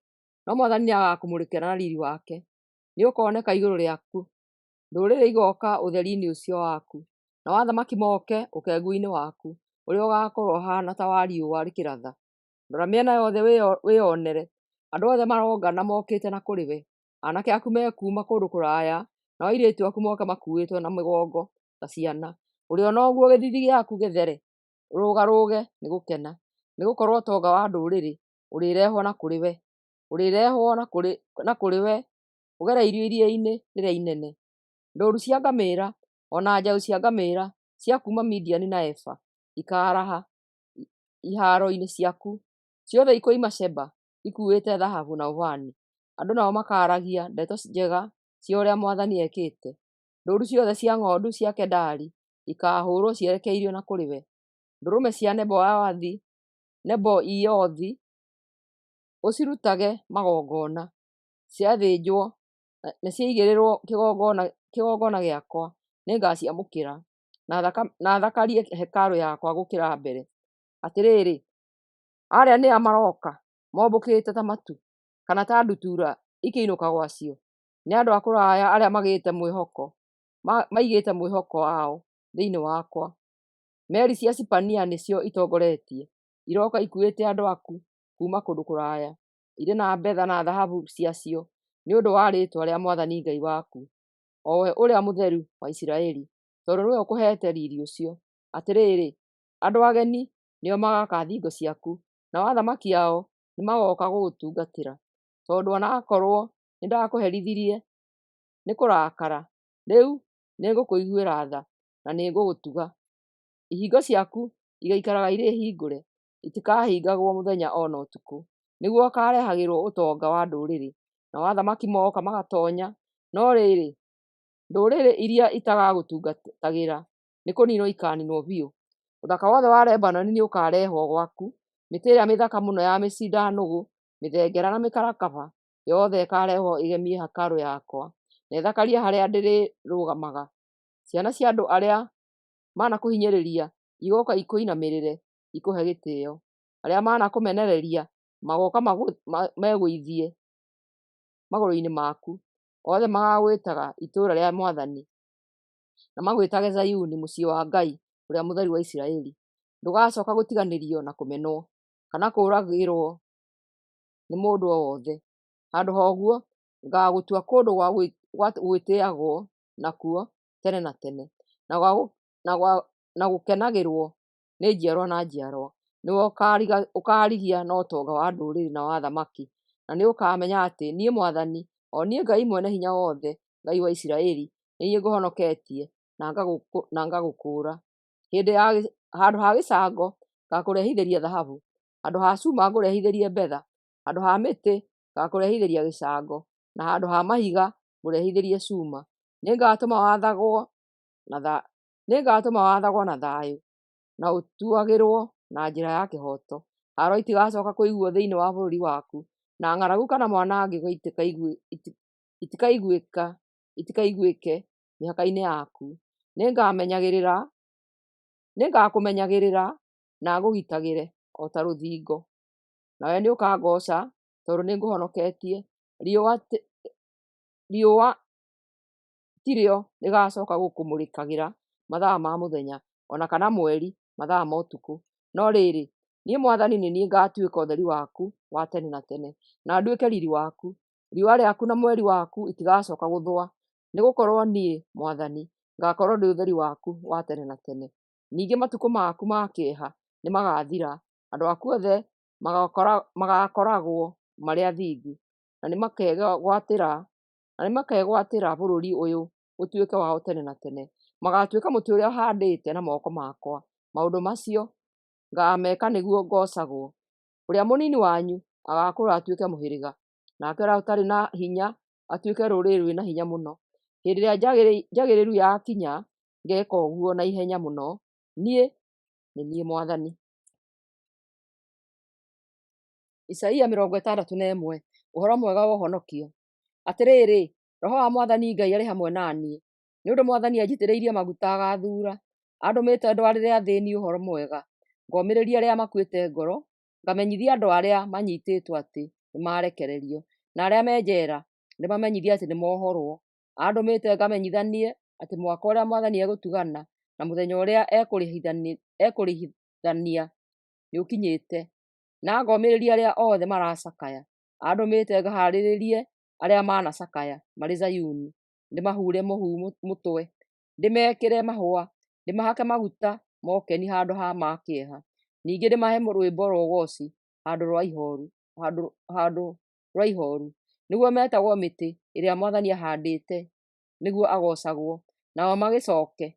no Mwathani nĩagakũmũrĩkĩra na riiri wake, nĩũkooneka igũrũ rĩaku. Ndũrĩrĩ igooka ũtheri-inĩ ũcio waku, nao athamaki moke ũkengu-inĩ waku, ũrĩa ũgaakorwo ũhaana ta wa riũa rĩkĩratha. Rora mĩena yothe wĩonere, andũ othe marongana mokĩte na kũrĩ we; aanake aku mekuuma kũndũ kũraya, nao airĩtu aku moke makuuĩtwo na mĩgongo ta ciana. Ũrĩona ũguo gĩthiithi gĩaku gĩthere, ũrũgarũge nĩ gũkena, nĩgũkorwo ũtonga wa ndũrĩrĩ ũrĩrehwo na kũrĩ we, ũrĩrehwo na kũrĩ we ũgereirio iria-inĩ rĩrĩa inene. Ndũũru cia ngamĩĩra o na njaũ cia ngamĩĩra cia kuuma Midiani na Efa ikaaraha ihaaro-inĩ ciaku; ciothe ikoima Sheba ikuuĩte thahabu na ũbani, andũ nao makaaragia ndeto njega cia ũrĩa Mwathani ekĩte. Ndũũru ciothe cia ng'ondu cia Kedari ikaahũũrwo cierekeirio na kũrĩ we; ndũrũme cia Nebaiothu ũcirutage magongona, ciathĩnjwo na ciigĩrĩrwo kĩgongona gĩakwa, nĩngaciamũkĩra, na thakarie hekarũ yakwa gũkĩra mbere. Atĩrĩrĩ, arĩa nĩa maroka mombũkĩte ta matu, kana ta ndutura ikĩinũka gwacio? Nĩ andũ a kũraya arĩa maigĩte mwĩhoko wao thĩinĩ wakwa. Meri cia Sipania nĩcio itongoretie, irooka ikuuĩte andũ aku kuuma kũndũ kũraya, irĩ na betha na thahabu ciacio, nĩ ũndũ wa rĩĩtwa rĩa Mwathani Ngai waku, o we Ũrĩa Mũtheru wa Isiraeli, tondũ nĩwe ũkũheete riiri ũcio. Atĩrĩrĩ, andũ ageni nĩo magaaka thingo ciaku, nao athamaki ao nĩmagooka gũgũtungatĩra. Tondũ o na akorwo nĩndakũherithirie nĩ kũrakara, rĩu nĩngũkũiguĩra tha na nĩngũgũtuga. Ihingo ciaku igaikaraga irĩ hingũre, itikahingagwo mũthenya o na ũtukũ, nĩguo ũkarehagĩrwo ũtonga wa ndũrĩrĩ, nao athamaki moka magatoonya. No rĩrĩ, Ndũrĩrĩ iria itagagũtungatagĩra nĩkũninwo ikaniinwo biũ. Ũthaka wothe wa Lebanoni nĩũkarehwo gwaku, mĩtĩ ĩrĩa mĩthaka mũno ya mĩcindanũgũ, mĩthengera na mĩkarakaba, yothe ĩkaarehwo ĩgemie hekarũ yakwa, na ĩthakarie harĩa ndĩrĩrũgamaga. Ciana cia andũ arĩa manakũhinyĩrĩria igooka ikũinamĩrĩre ikũhe gĩtĩĩo; arĩa manakũmenereria magooka megũithie magũrũ-inĩ maku. Othe magaagwĩtaga Itũũra rĩa Mwathani, na magwĩtage Zayuni, mũciĩ wa Ngai Ũrĩa Mũtheru wa Isiraeli. Ndũgacooka gũtiganĩrio na kũmenwo, kana kũũragĩrwo nĩ mũndũ o wothe; handũ ha ũguo, ngaagũtua kũndũ gwa gwĩtĩĩagwo nakuo tene na tene, na gũkenagĩrwo nĩ njiarwa na njiarwa. Nĩwe ũkaarigia na ũtonga wa ndũrĩrĩ na wa athamaki, na nĩũkamenya atĩ niĩ Mwathani, o niĩ Ngai Mwene-Hinya-Wothe, Ngai wa Isiraeli, nĩ niĩ ngũhonoketie na ngagũkũũra. Handũ ha gĩcango ngaakũrehithĩria thahabu, handũ ha cuma ngũrehithĩrie betha, handũ ha mĩtĩ ngaakũrehithĩria gĩcango, na handũ ha mahiga ngũrehithĩrie cuma. Nĩngatũma wathagwo na thayũ, na ũtuagĩrwo na njĩra ya kĩhooto. Haaro itigacooka kũiguuo thĩinĩ wa bũrũri waku, na ng'aragu kana mwanangĩko itikaiguĩke mĩhaka-inĩ yaku. Nĩngakũmenyagĩrĩra na ngũgitagĩre o ta rũthingo, nawe nĩũkangooca tondũ nĩngũhonoketie. Riũa tirĩo rĩgaacooka gũkũmũrĩkagĩra mathaa ma mũthenya, o na kana mweri mathaa ma ũtukũ. No rĩrĩ, niĩ Mwathani nĩ niĩ ngaatuĩka ũtheri waku wa tene na tene, na nduĩke riiri waku. Riũa rĩaku na mweri waku itigacooka gũthũa, nĩgũkorwo niĩ Mwathani ngaakorwo ndĩ ũtheri waku wa tene na tene. Ningĩ matukũ maku ma kĩeha nĩmagathira, andũ aku othe magaakoragwo marĩ athingu, na nĩmakegwatĩra bũrũri ũyũ ũtuĩke wao tene na tene. Magaatuĩka mũtĩ ũrĩa haandĩte na moko makwa; maũndũ macio ngaameka nĩguo ngoocagwo. Ũrĩa mũnini wanyu agaakũra atuĩke mũhĩrĩga, nake ũrĩa ũtarĩ na hinya atuĩke rũrĩrĩ rwĩ na hinya mũno. Hĩndĩ ĩrĩa njagĩrĩru yakinya, ngeeka ũguo na ihenya mũno. Niĩ nĩ niĩ Mwathani. Isaia 61: Ũhoro Mwega wa Ũhonokio. Atĩrĩrĩ, Roho wa Mwathani Ngai arĩ hamwe na niĩ, nĩ ũndũ Mwathani anjitĩrĩirie maguta aga'thuura; andũmĩte ndwarĩre athĩni ũhoro mwega, ngomĩrĩrie arĩa makuĩte ngoro, ngamenyithie andũ arĩa manyiitĩtwo atĩ nĩmarekererio, na arĩa me njeera ndĩmamenyithie atĩ nĩmohorwo; andũmĩte ngamenyithanie atĩ mwaka ũrĩa Mwathani egũtugana, na mũthenya ũrĩa ekũrĩhithania nĩũkinyĩte, na ngomĩrĩrie arĩa othe maracakaya; andũmĩte ngahaarĩrie arĩa manacakaya marĩ Zayuni, ndĩmahure mũhu mũtwe, ndĩmekĩre mahũa, ndĩmahake maguta ma ũkeni handũ ha ma kĩeha, ningĩ ndĩmahe rwĩmbo rwa ũgooci handũ rwa ihooru, nĩguo metagwo mĩtĩ ĩrĩa Mwathani ahaandĩte nĩguo agoocagwo, nao magĩcooke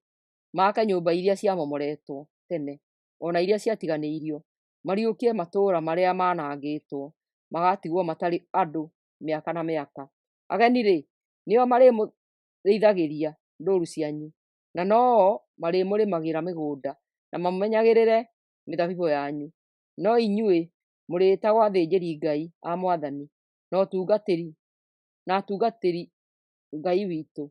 maake nyũmba iria ciamomoretwo tene, o na iria ciatiganĩirio, mariũkie matũũra marĩa manangĩtwo, magatigwo matarĩ andũ mĩaka na mĩaka. Ageni-rĩ, nĩo marĩmũrĩithagĩria ndũũru cianyu, na no-o marĩmũrĩmagĩra mĩgũnda, na mamenyagĩrĩre mĩthabibũ yanyu. No inyuĩ mũrĩĩtagwo athĩnjĩri-Ngai a Mwathani, na atungatĩri Ngai witũ.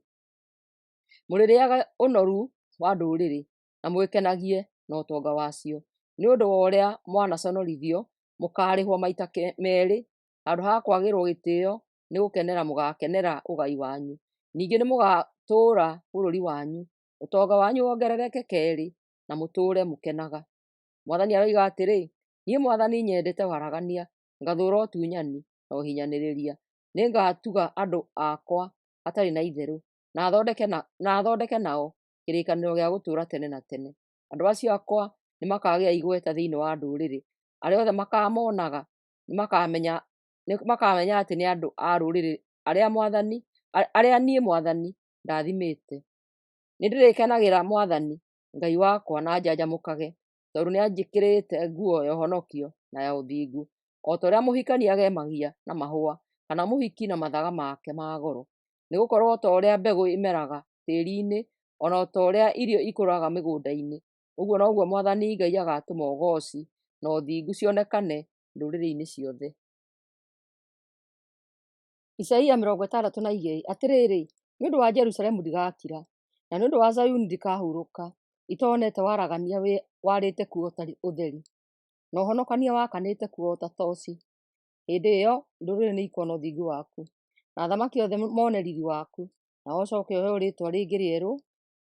Mũrĩrĩĩaga ũnoru wa ndũrĩrĩ, na mwĩkenagie na ũtonga wacio. Nĩ ũndũ wa ũrĩa mwanaconorithio, mũkaarĩhwo maita meerĩ; handũ ha kwagĩrwo gĩtĩĩo nĩgũkenera mũgaakenera ũgai wanyu. Ningĩ nĩmũgatũũra bũrũri wanyu, ũtonga wanyu wongerereke keerĩ, na mũtũũre mũkenaga. Mwathani aroiga atĩrĩ, niĩ Mwathani nyendete waragania, ngathũũra ũtunyani na ũhinyanĩrĩria. Nĩngatuga andũ akwa hatarĩ na itherũ, na thondeke nao kĩrĩkanĩro gĩa gũtũũra tene na tene. Andũ acio akwa nĩmakagĩa igweta thĩinĩ wa ndũrĩrĩ; arĩa othe makaamonaga nĩmakamenya atĩ nĩ andũ a rũrĩrĩ arĩa niĩ Mwathani ndathimĩte. Nĩndĩrĩkenagĩra Mwathani Ngai wakwa na njanjamũkage, tondũ nĩanjĩkĩrĩte nguo ya ũhonokio na ya ũthingu, o ta ũrĩa mũhikania agemagia na mahũa, kana mũhiki na mathaga make ma goro. Nĩgũkorwo o ta ũrĩa mbegũ ĩmeraga tĩĩri-inĩ, o na ta ũrĩa irio ikũraga mĩgũnda-inĩ, ũguo noguo Mwathani Ngai agaatũma ũgooci na ũthingu cionekane ndũrĩrĩ-inĩ ciothe. Isaia 62. Atĩrĩrĩ, nĩ ũndũ wa Jerusalemu ndigakira, na nĩ ũndũ wa Zayuni ndikahurũka, itonete waragania warĩte kuo ta ũtheri, na ũhonokania wakanĩte kuo o ta toci. Hĩndĩ ĩyo ndũrĩrĩ nĩikona ũthingu waku, na athamaki othe mone riiri waku, nawe ũcooke ũheo rĩĩtwa rĩngĩ rĩerũ,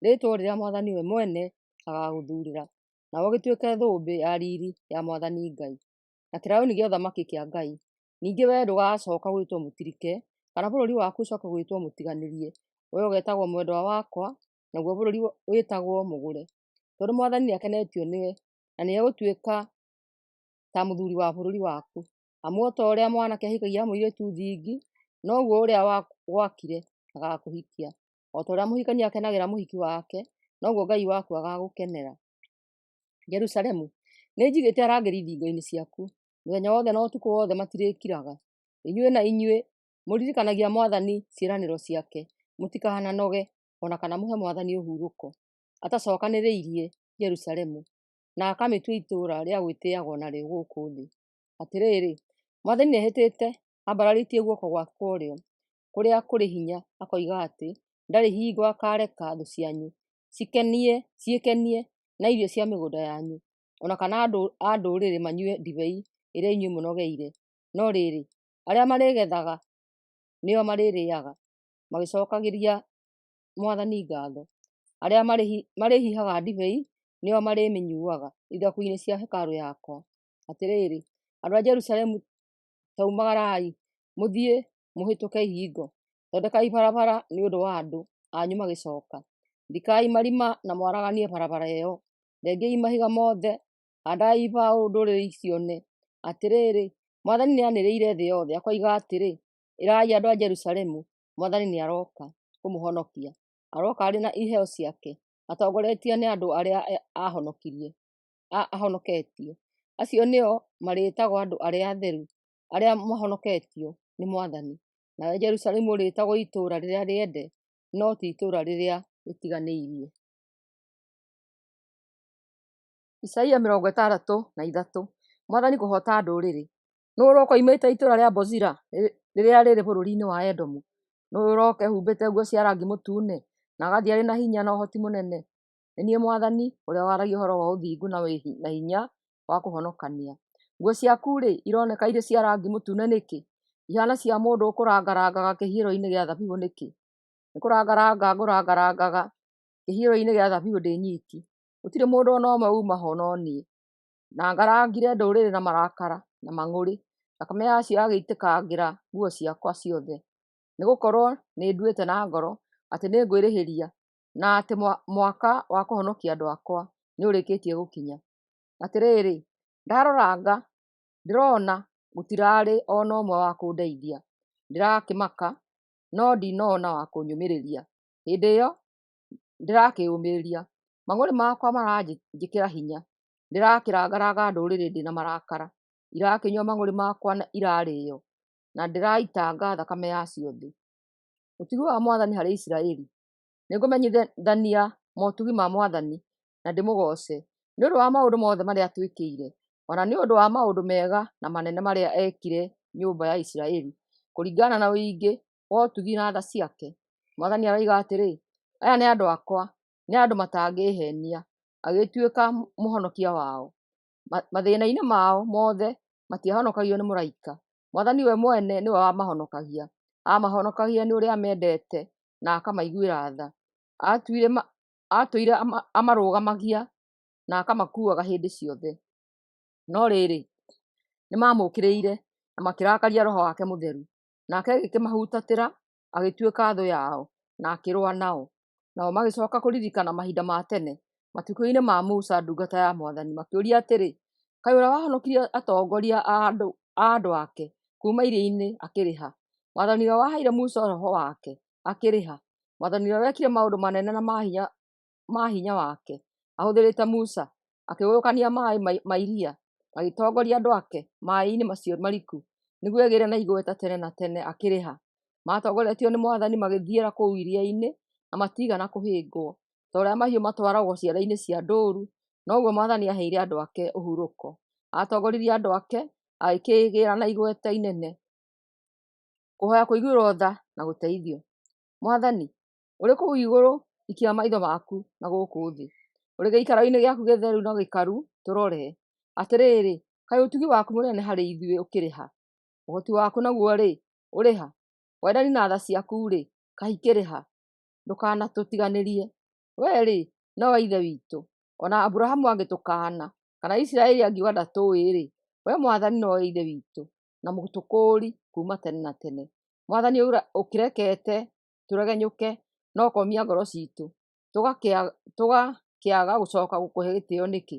rĩĩtwa rĩrĩa Mwathani we mwene agaagũthuurĩra, nawe ũgĩtuĩke thũmbĩ ya riiri ya Mwathani Ngai, na kĩraũni gĩa ũthamaki kĩa Ngai. Ningĩ wee ndũgacooka gwĩtwo Mũtirike, kana bũrũri waku ũcooke gwĩtwo Mũtiganĩrie. Wee ũgeetagwo Mwendwa wakwa, naguo bũrũri wĩtagwo Mũgũre, tondũ Mwathani nĩakenetio nĩwe, na nĩegũtuĩka ta mũthuuri wa bũrũri waku. Amu o ta ũrĩa mwanake ahikagia mũirĩtu thingi, noguo ũrĩa wagwakire agaakũhikia. O ta ũrĩa mũhikania akenagĩra mũhiki wake, noguo Ngai waku agaagũkenera. Jerusalemu, nĩnjigĩte arangĩri thingo-inĩ ciaku, mũthenya wothe na ũtukũ wothe matirĩkiraga. Inyuĩ na inyuĩ mũririkanagia Mwathani ciĩranĩro ciake, mũtikananoge o na kana mũhe Mwathani ũhurũko, atacookanĩrĩirie Jerusalemu, na akamĩtua itũũra rĩa gwĩtĩĩagwo narĩo gũkũ thĩ. Atĩrĩrĩ, Mwathani nĩehĩtĩte ambararĩtie guoko gwake kwa ũrĩo kũrĩa kũrĩ hinya, akoiga atĩ ndarĩ hingo akareka thũ cianyu ciĩkenie na irio cia mĩgũnda yanyu, o na kana andũ a ndũrĩrĩ manyue ndibei ĩrĩa inyuĩ mũnogeire. No rĩrĩ, arĩa marĩgethaga nĩo marĩrĩĩaga, magĩcookagĩria Mwathani ngaatho; arĩa marĩhihaga ndibei nĩo marĩmĩnyuuaga ithaku-inĩ cia hekarũ yakwa. Atĩrĩrĩ, andũ a Jerusalemu, ta umagarai, mũthiĩ mũhĩtũke ihingo! Thondekai barabara nĩ ũndũ wa andũ anyu magĩcooka. Thikai marima na mwaraganie barabara ĩyo. Thengiai mahiga mothe, haandai ibaũ ndũrĩrĩ cione. Atĩrĩrĩ, Mwathani nĩanĩrĩire thĩ yothe, akoiga atĩrĩ, “Ĩrai andũ a Jerusalemu, Mwathani nĩarooka kũmũhonokia; arooka arĩ na iheo ciake, atongoretio nĩ andũ arĩa ahonoketie. Acio nĩo marĩĩtagwo andũ arĩa atheru, arĩa mahonoketio nĩ Mwathani. Nawe Jerusalemu ũrĩĩtagwo Itũũra rĩrĩa Rĩende, no ti Itũũra rĩrĩa Rĩtiganĩirio.” Isaia 63. Mwathani kũhoota ndũrĩrĩ. Nũũ ũroka oimĩte itũũra rĩa Bozira rĩrĩa rĩrĩ bũrũri-inĩ wa Edomu? Nũũ ũyũ ũroka ehumbĩte nguo cia rangi mũtune, na agathiĩ arĩ na hinya na ũhoti mũnene? Nĩ niĩ Mwathani, ũrĩa waragia ũhoro wa ũthingu na hinya wa kũhonokania. Nguo ciaku-rĩ, ironeka irĩ cia rangi mũtune nĩkĩ, ihaana cia mũndũ ũkũrangarangaga kĩhihĩro-inĩ gĩa thabibũ nĩkĩ? Nĩkũrangaranga ngũrangarangaga kĩhihĩro-inĩ gĩa thabibũ ndĩ nyiki, gũtirĩ mũndũ o na ũmwe uuma ho no niĩ. Na ngarangire ndũrĩrĩ na marakara na mang'ũrĩ, thakame yacio yagĩitĩkangĩra nguo ciakwa ciothe. Nĩgũkorwo nĩnduĩte na ngoro atĩ nĩngwĩrĩhĩria, na atĩ mwaka wa kũhonokia andũ akwa nĩũrĩkĩtie gũkinya. Atĩrĩrĩ, ndaroranga, ndĩrona gũtirarĩ o na ũmwe wa kũndeithia; ndĩrakĩmaka, no ndinona wa kũnyũmĩrĩria. Hĩndĩ ĩyo ndĩrakĩĩũmĩrĩria, mang'ũrĩ makwa maranjĩkĩra hinya; ndĩrakĩrangaranga ndũrĩrĩ ndĩ na marakara, irakĩnyua mang'ũrĩ makwa na irarĩĩo, na ndĩraitanga thakame yacio thĩ. Ũtugi wa Mwathani harĩ Isiraeli. Nĩngũmenyithania motugi ma Mwathani, na ndĩmũgooce, nĩ ũndũ wa maũndũ mothe marĩa atwĩkĩire, o na nĩ ũndũ wa maũndũ mega na manene marĩa eekire nyũmba ya Isiraeli, kũringana na ũingĩ wa ũtugi na tha ciake. Mwathani aroiga atĩrĩ, “Aya nĩ andũ akwa, nĩ andũ matangĩĩheenia,” agĩtuĩka Mũhonokia wao. Mathĩĩna-inĩ mao mothe matiahonokagio nĩ mũraika; Mwathani we mwene nĩwe wamahonokagia. Aamahonokagia nĩ ũrĩa aamendete na akamaiguĩra tha; aatũire amarũgamagia na akamakuuaga hĩndĩ ciothe. No rĩrĩ, nĩmamũũkĩrĩire na makĩrakaria Roho wake Mũtheru, nake agĩkĩmahutatĩra, agĩtuĩka thũ yao, na akĩrũa nao. Nao magĩcooka kũririkana mahinda ma tene, matukũ-inĩ ma Musa ndungata ya Mwathani, makĩũria atĩrĩ, “Kaĩ ũrĩa wahonokirie atongoria a andũ ake kuuma iria-inĩ akĩrĩ ha? Mwathani ũrĩa waheire Musa Roho wake akĩrĩ ha? Mwathani ũrĩa wekire maũndũ manene na ma hinya wake ahũthĩrĩte Musa, akĩgayũkania maaĩ ma iria, agĩtongoria andũ ake maaĩ-inĩ macio mariku, nĩguo egĩĩre na igweta tene na tene akĩrĩ ha?” Maatongoretio nĩ Mwathani magĩthiĩra kũu iria-inĩ, na matiigana kũhĩngwo. Ta ũrĩa mahiũ matwaragwo ciara-inĩ cia ndũũru, noguo Mwathani aaheire andũ ake ũhurũko. Aatongoririe andũ ake, agĩkĩĩgĩĩra na igweta inene. Kũhoya kũiguĩrwo tha na gũteithio. Mwathani, ũrĩ kũu igũrũ, ikia maitho maku na gũkũ thĩ, ũrĩ gĩikaro-inĩ gĩaku gĩtheru na gĩkaru, tũrore. Atĩrĩrĩ, kaĩ ũtugi waku mũnene harĩ ithuĩ ũkĩrĩ ha? Ũhoti waku naguo-rĩ, ũrĩ ha? Wendani na tha ciaku-rĩ, kaĩ ikĩrĩ ha? Ndũkanatũtiganĩrie. Wee-rĩ, nowe Ithe witũ. O na Aburahamu angĩtũkaana, kana Isiraeli angiuga ndatũũĩ-rĩ, wee Mwathani nowe Ithe witũ, na Mũtũkũũri kuuma tene na tene. Mwathani, ũkĩrekete tũregenyũke na ũkomia ngoro ciitũ, tũgakĩaga gũcoka gũkũhe gĩtĩo nĩkĩ?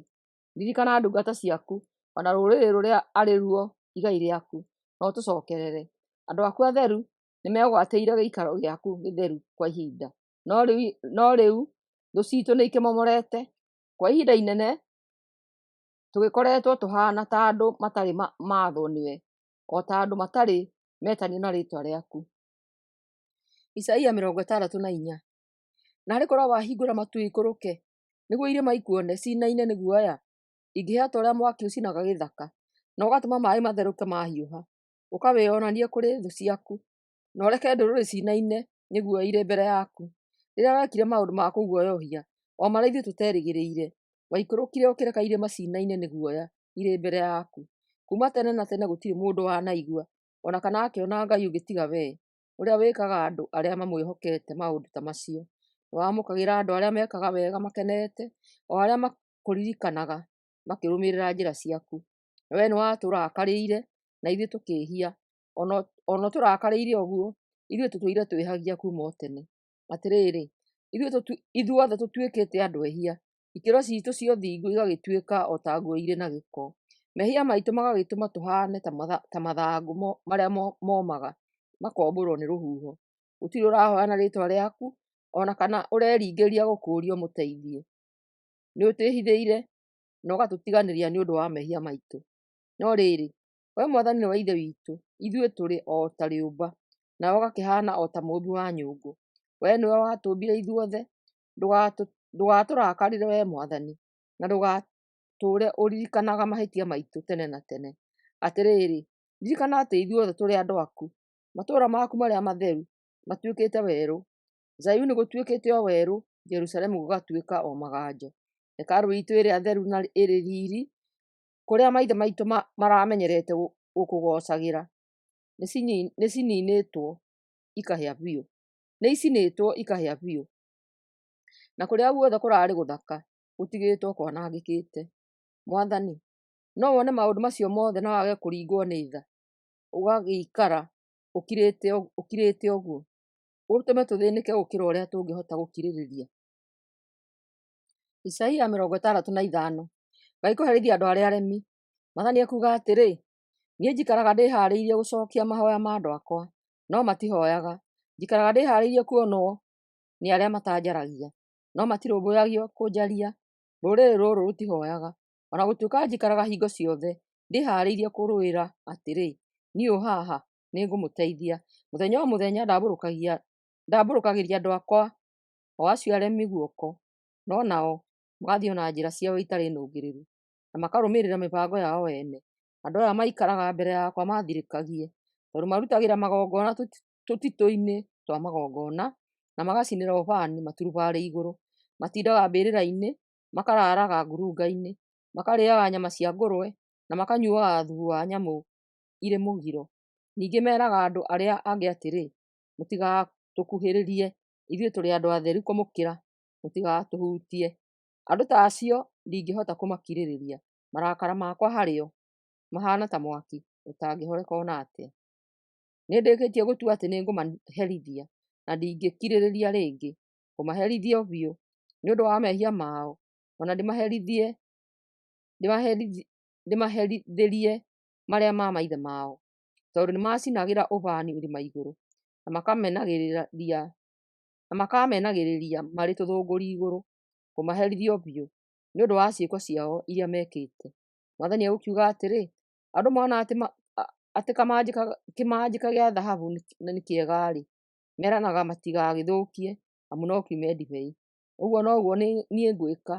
Ririkana ndungata ciaku, o na rũrĩrĩ rũrĩa arĩ ruo igai rĩaku, na ũtũcokerere. Andũ aku atheru nĩmegwatĩire gĩikaro gĩaku gĩtheru kwa ihinda, no rĩu thũ ciitũ nĩikĩmomorete. Kwa ihinda inene tũgĩkoretwo tũhaana ta andũ matarĩ maathwo nĩwe, o ta andũ matarĩ metanio na rĩĩtwa rĩaku. Isaia 64. Naarĩ korwo wahingũra matu ũikũrũke, nĩguo irĩma ikuone, ciinaine nĩ guoya! Ingĩhĩa ta ũrĩa mwaki ũcinaga gĩthaka, na ũgatũma maaĩ matherũke mahiũha. Ũka wĩonanie kũrĩ thũ ciaku, na ũreke ndũrĩrĩ ciinaine nĩ guoya irĩ mbere yaku. Rĩrĩa wekire maũndũ ma kũguoyohia, o marĩa ithuĩ tũterĩgĩrĩire, waikũrũkire ũkĩreka irĩma ciinaine nĩ guoya irĩ mbere yaku. Kuuma tene na tene gũtirĩ mũndũ wanaigua, o na kana akĩona Ngai ũngĩ tiga wee, ũrĩa wĩkaga andũ arĩa mamwĩhokete maũndũ ta macio. Nĩwamũkagĩra andũ arĩa mekaga wega makenete, o arĩa makũririkanaga makĩrũmĩrĩra njĩra ciaku. Wee nĩwatũrakarĩire, na ithuĩ tũkĩĩhia; o na ũtũrakarĩire ũguo, ithuĩ tũtũire twĩhagia kuuma o tene. Atĩrĩrĩ, ithuothe tũtuĩkĩte andũ ehia, ikĩro ciitũ cia ũthingu igagĩtuĩka o ta nguo irĩ na gĩko. Mehia maitũ magagĩtũma tũhaane ta mathangũ marĩa momaga, makombũrwo nĩ rũhuho. Gũtirĩ ũrahoya na rĩĩtwa rĩaku, o na kana ũreringĩrĩria gũkũũria ũmũteithie. Nĩũtwĩhithĩire na ũgatũtiganĩria nĩ ũndũ wa mehia maitũ. No rĩrĩ, Wee Mwathani nĩwe Ithe witũ; ithuĩ tũrĩ o ta rĩũmba, nawe ũgakĩhaana o ta mũũmbi wa nyũngũ. Wee nĩwe watũũmbire ithuothe. Ndũgatũrakarĩre, Wee Mwathani, na ndũgatũũre ũririkanaga mahĩtia maitũ tene na tene. Atĩrĩrĩ, ririkana atĩ ithuothe tũrĩ andũ aku; matũũra maku marĩa matheru matuĩkĩte werũ, Zayuni gũtuĩkĩte o werũ, Jerusalemu gũgatuĩka o maganjo. Hekarũ iitũ ĩrĩa theru na ĩrĩ riiri, kũrĩa maithe maitũ maramenyerete gũkũgoocagĩra, nĩcininĩtwo ikahĩa biũ, nĩicinĩtwo ikahĩa biũ, na kũrĩa guothe kũrarĩ gũthaka gũtigĩtwo kwanangĩkĩte. Mwathani, no wone maũndũ macio mothe na wage kũringwo nĩ tha, ũgagĩikara ũkirĩte ũguo, ũtũme tũthĩnĩke gũkĩra ũrĩa tũngĩhota gũkirĩrĩria. Isaia 65. Ngai kũherithia andũ arĩa aremi. Mwathani ekuuga atĩrĩ, Niĩ njikaraga ndĩhaarĩirie gũcookia mahooya ma andũ akwa, no matihooyaga. Njikaraga ndĩhaarĩirie kuonwo nĩ arĩa matanjaragia, no matirũmbũyagia kũnjaria. Rũrĩrĩ rũrũ rũtihooyaga, o na gũtuĩka njikaraga hingo ciothe ndĩhaarĩirie kũrwĩra atĩrĩ, 'Niĩ ũũ haha, nĩngũmũteithia.' Mũthenya o mũthenya ndambũrũkagĩria andũ akwa, o acio aremi guoko, no nao magathiĩ o na njĩra ciao itarĩ nũngĩrĩru, na makarũmĩrĩra mĩbango yao ene. Andũ aya maikaraga mbere yakwa maathirĩkagie, tondũ marutagĩra magongona tũtitũ-inĩ twa magongona, na magacinĩra ũbani maturubarĩ igũrũ. Matindaga mbĩrĩra-inĩ, makaraaraga ngurunga-inĩ, makarĩĩaga nyama cia ngũrwe, na makanyuuaga thubu wa nyamũ irĩ mũgiro. Ningĩ meeraga andũ arĩa angĩ atĩrĩ, 'Mũtigatũkuhĩrĩrie, ithuĩ tũrĩ andũ atheru kũmũkĩra, mũtigatũhutie.' Andũ ta acio ndingĩhota kũmakirĩrĩria; marakara makwa harĩo mahaana ta mwaki ũtangĩhoreka o na atĩa. Nĩndĩkĩtie gũtua atĩ nĩngũmaherithia, na ndingĩkirĩrĩria rĩngĩ; ngũmaherithia o biũ nĩ ũndũ wa mehia mao, o na ndĩmaherithĩrie marĩa ma maithe mao, tondũ nĩmacinagĩra ũbani irĩma-igũrũ, na makamenagĩrĩria marĩ tũthũngũri igũrũ. Ngũmaherithia o biũ nĩ ũndũ wa ciĩko ciao iria mekĩte. Mwathani ekuuga atĩrĩ, Andũ mona atĩ kĩmanjĩka gĩa thahabu nĩ kĩega-rĩ, meranaga matigagĩthũkie. amu no kiume ndibei. Ũguo noguo niĩ ngwĩka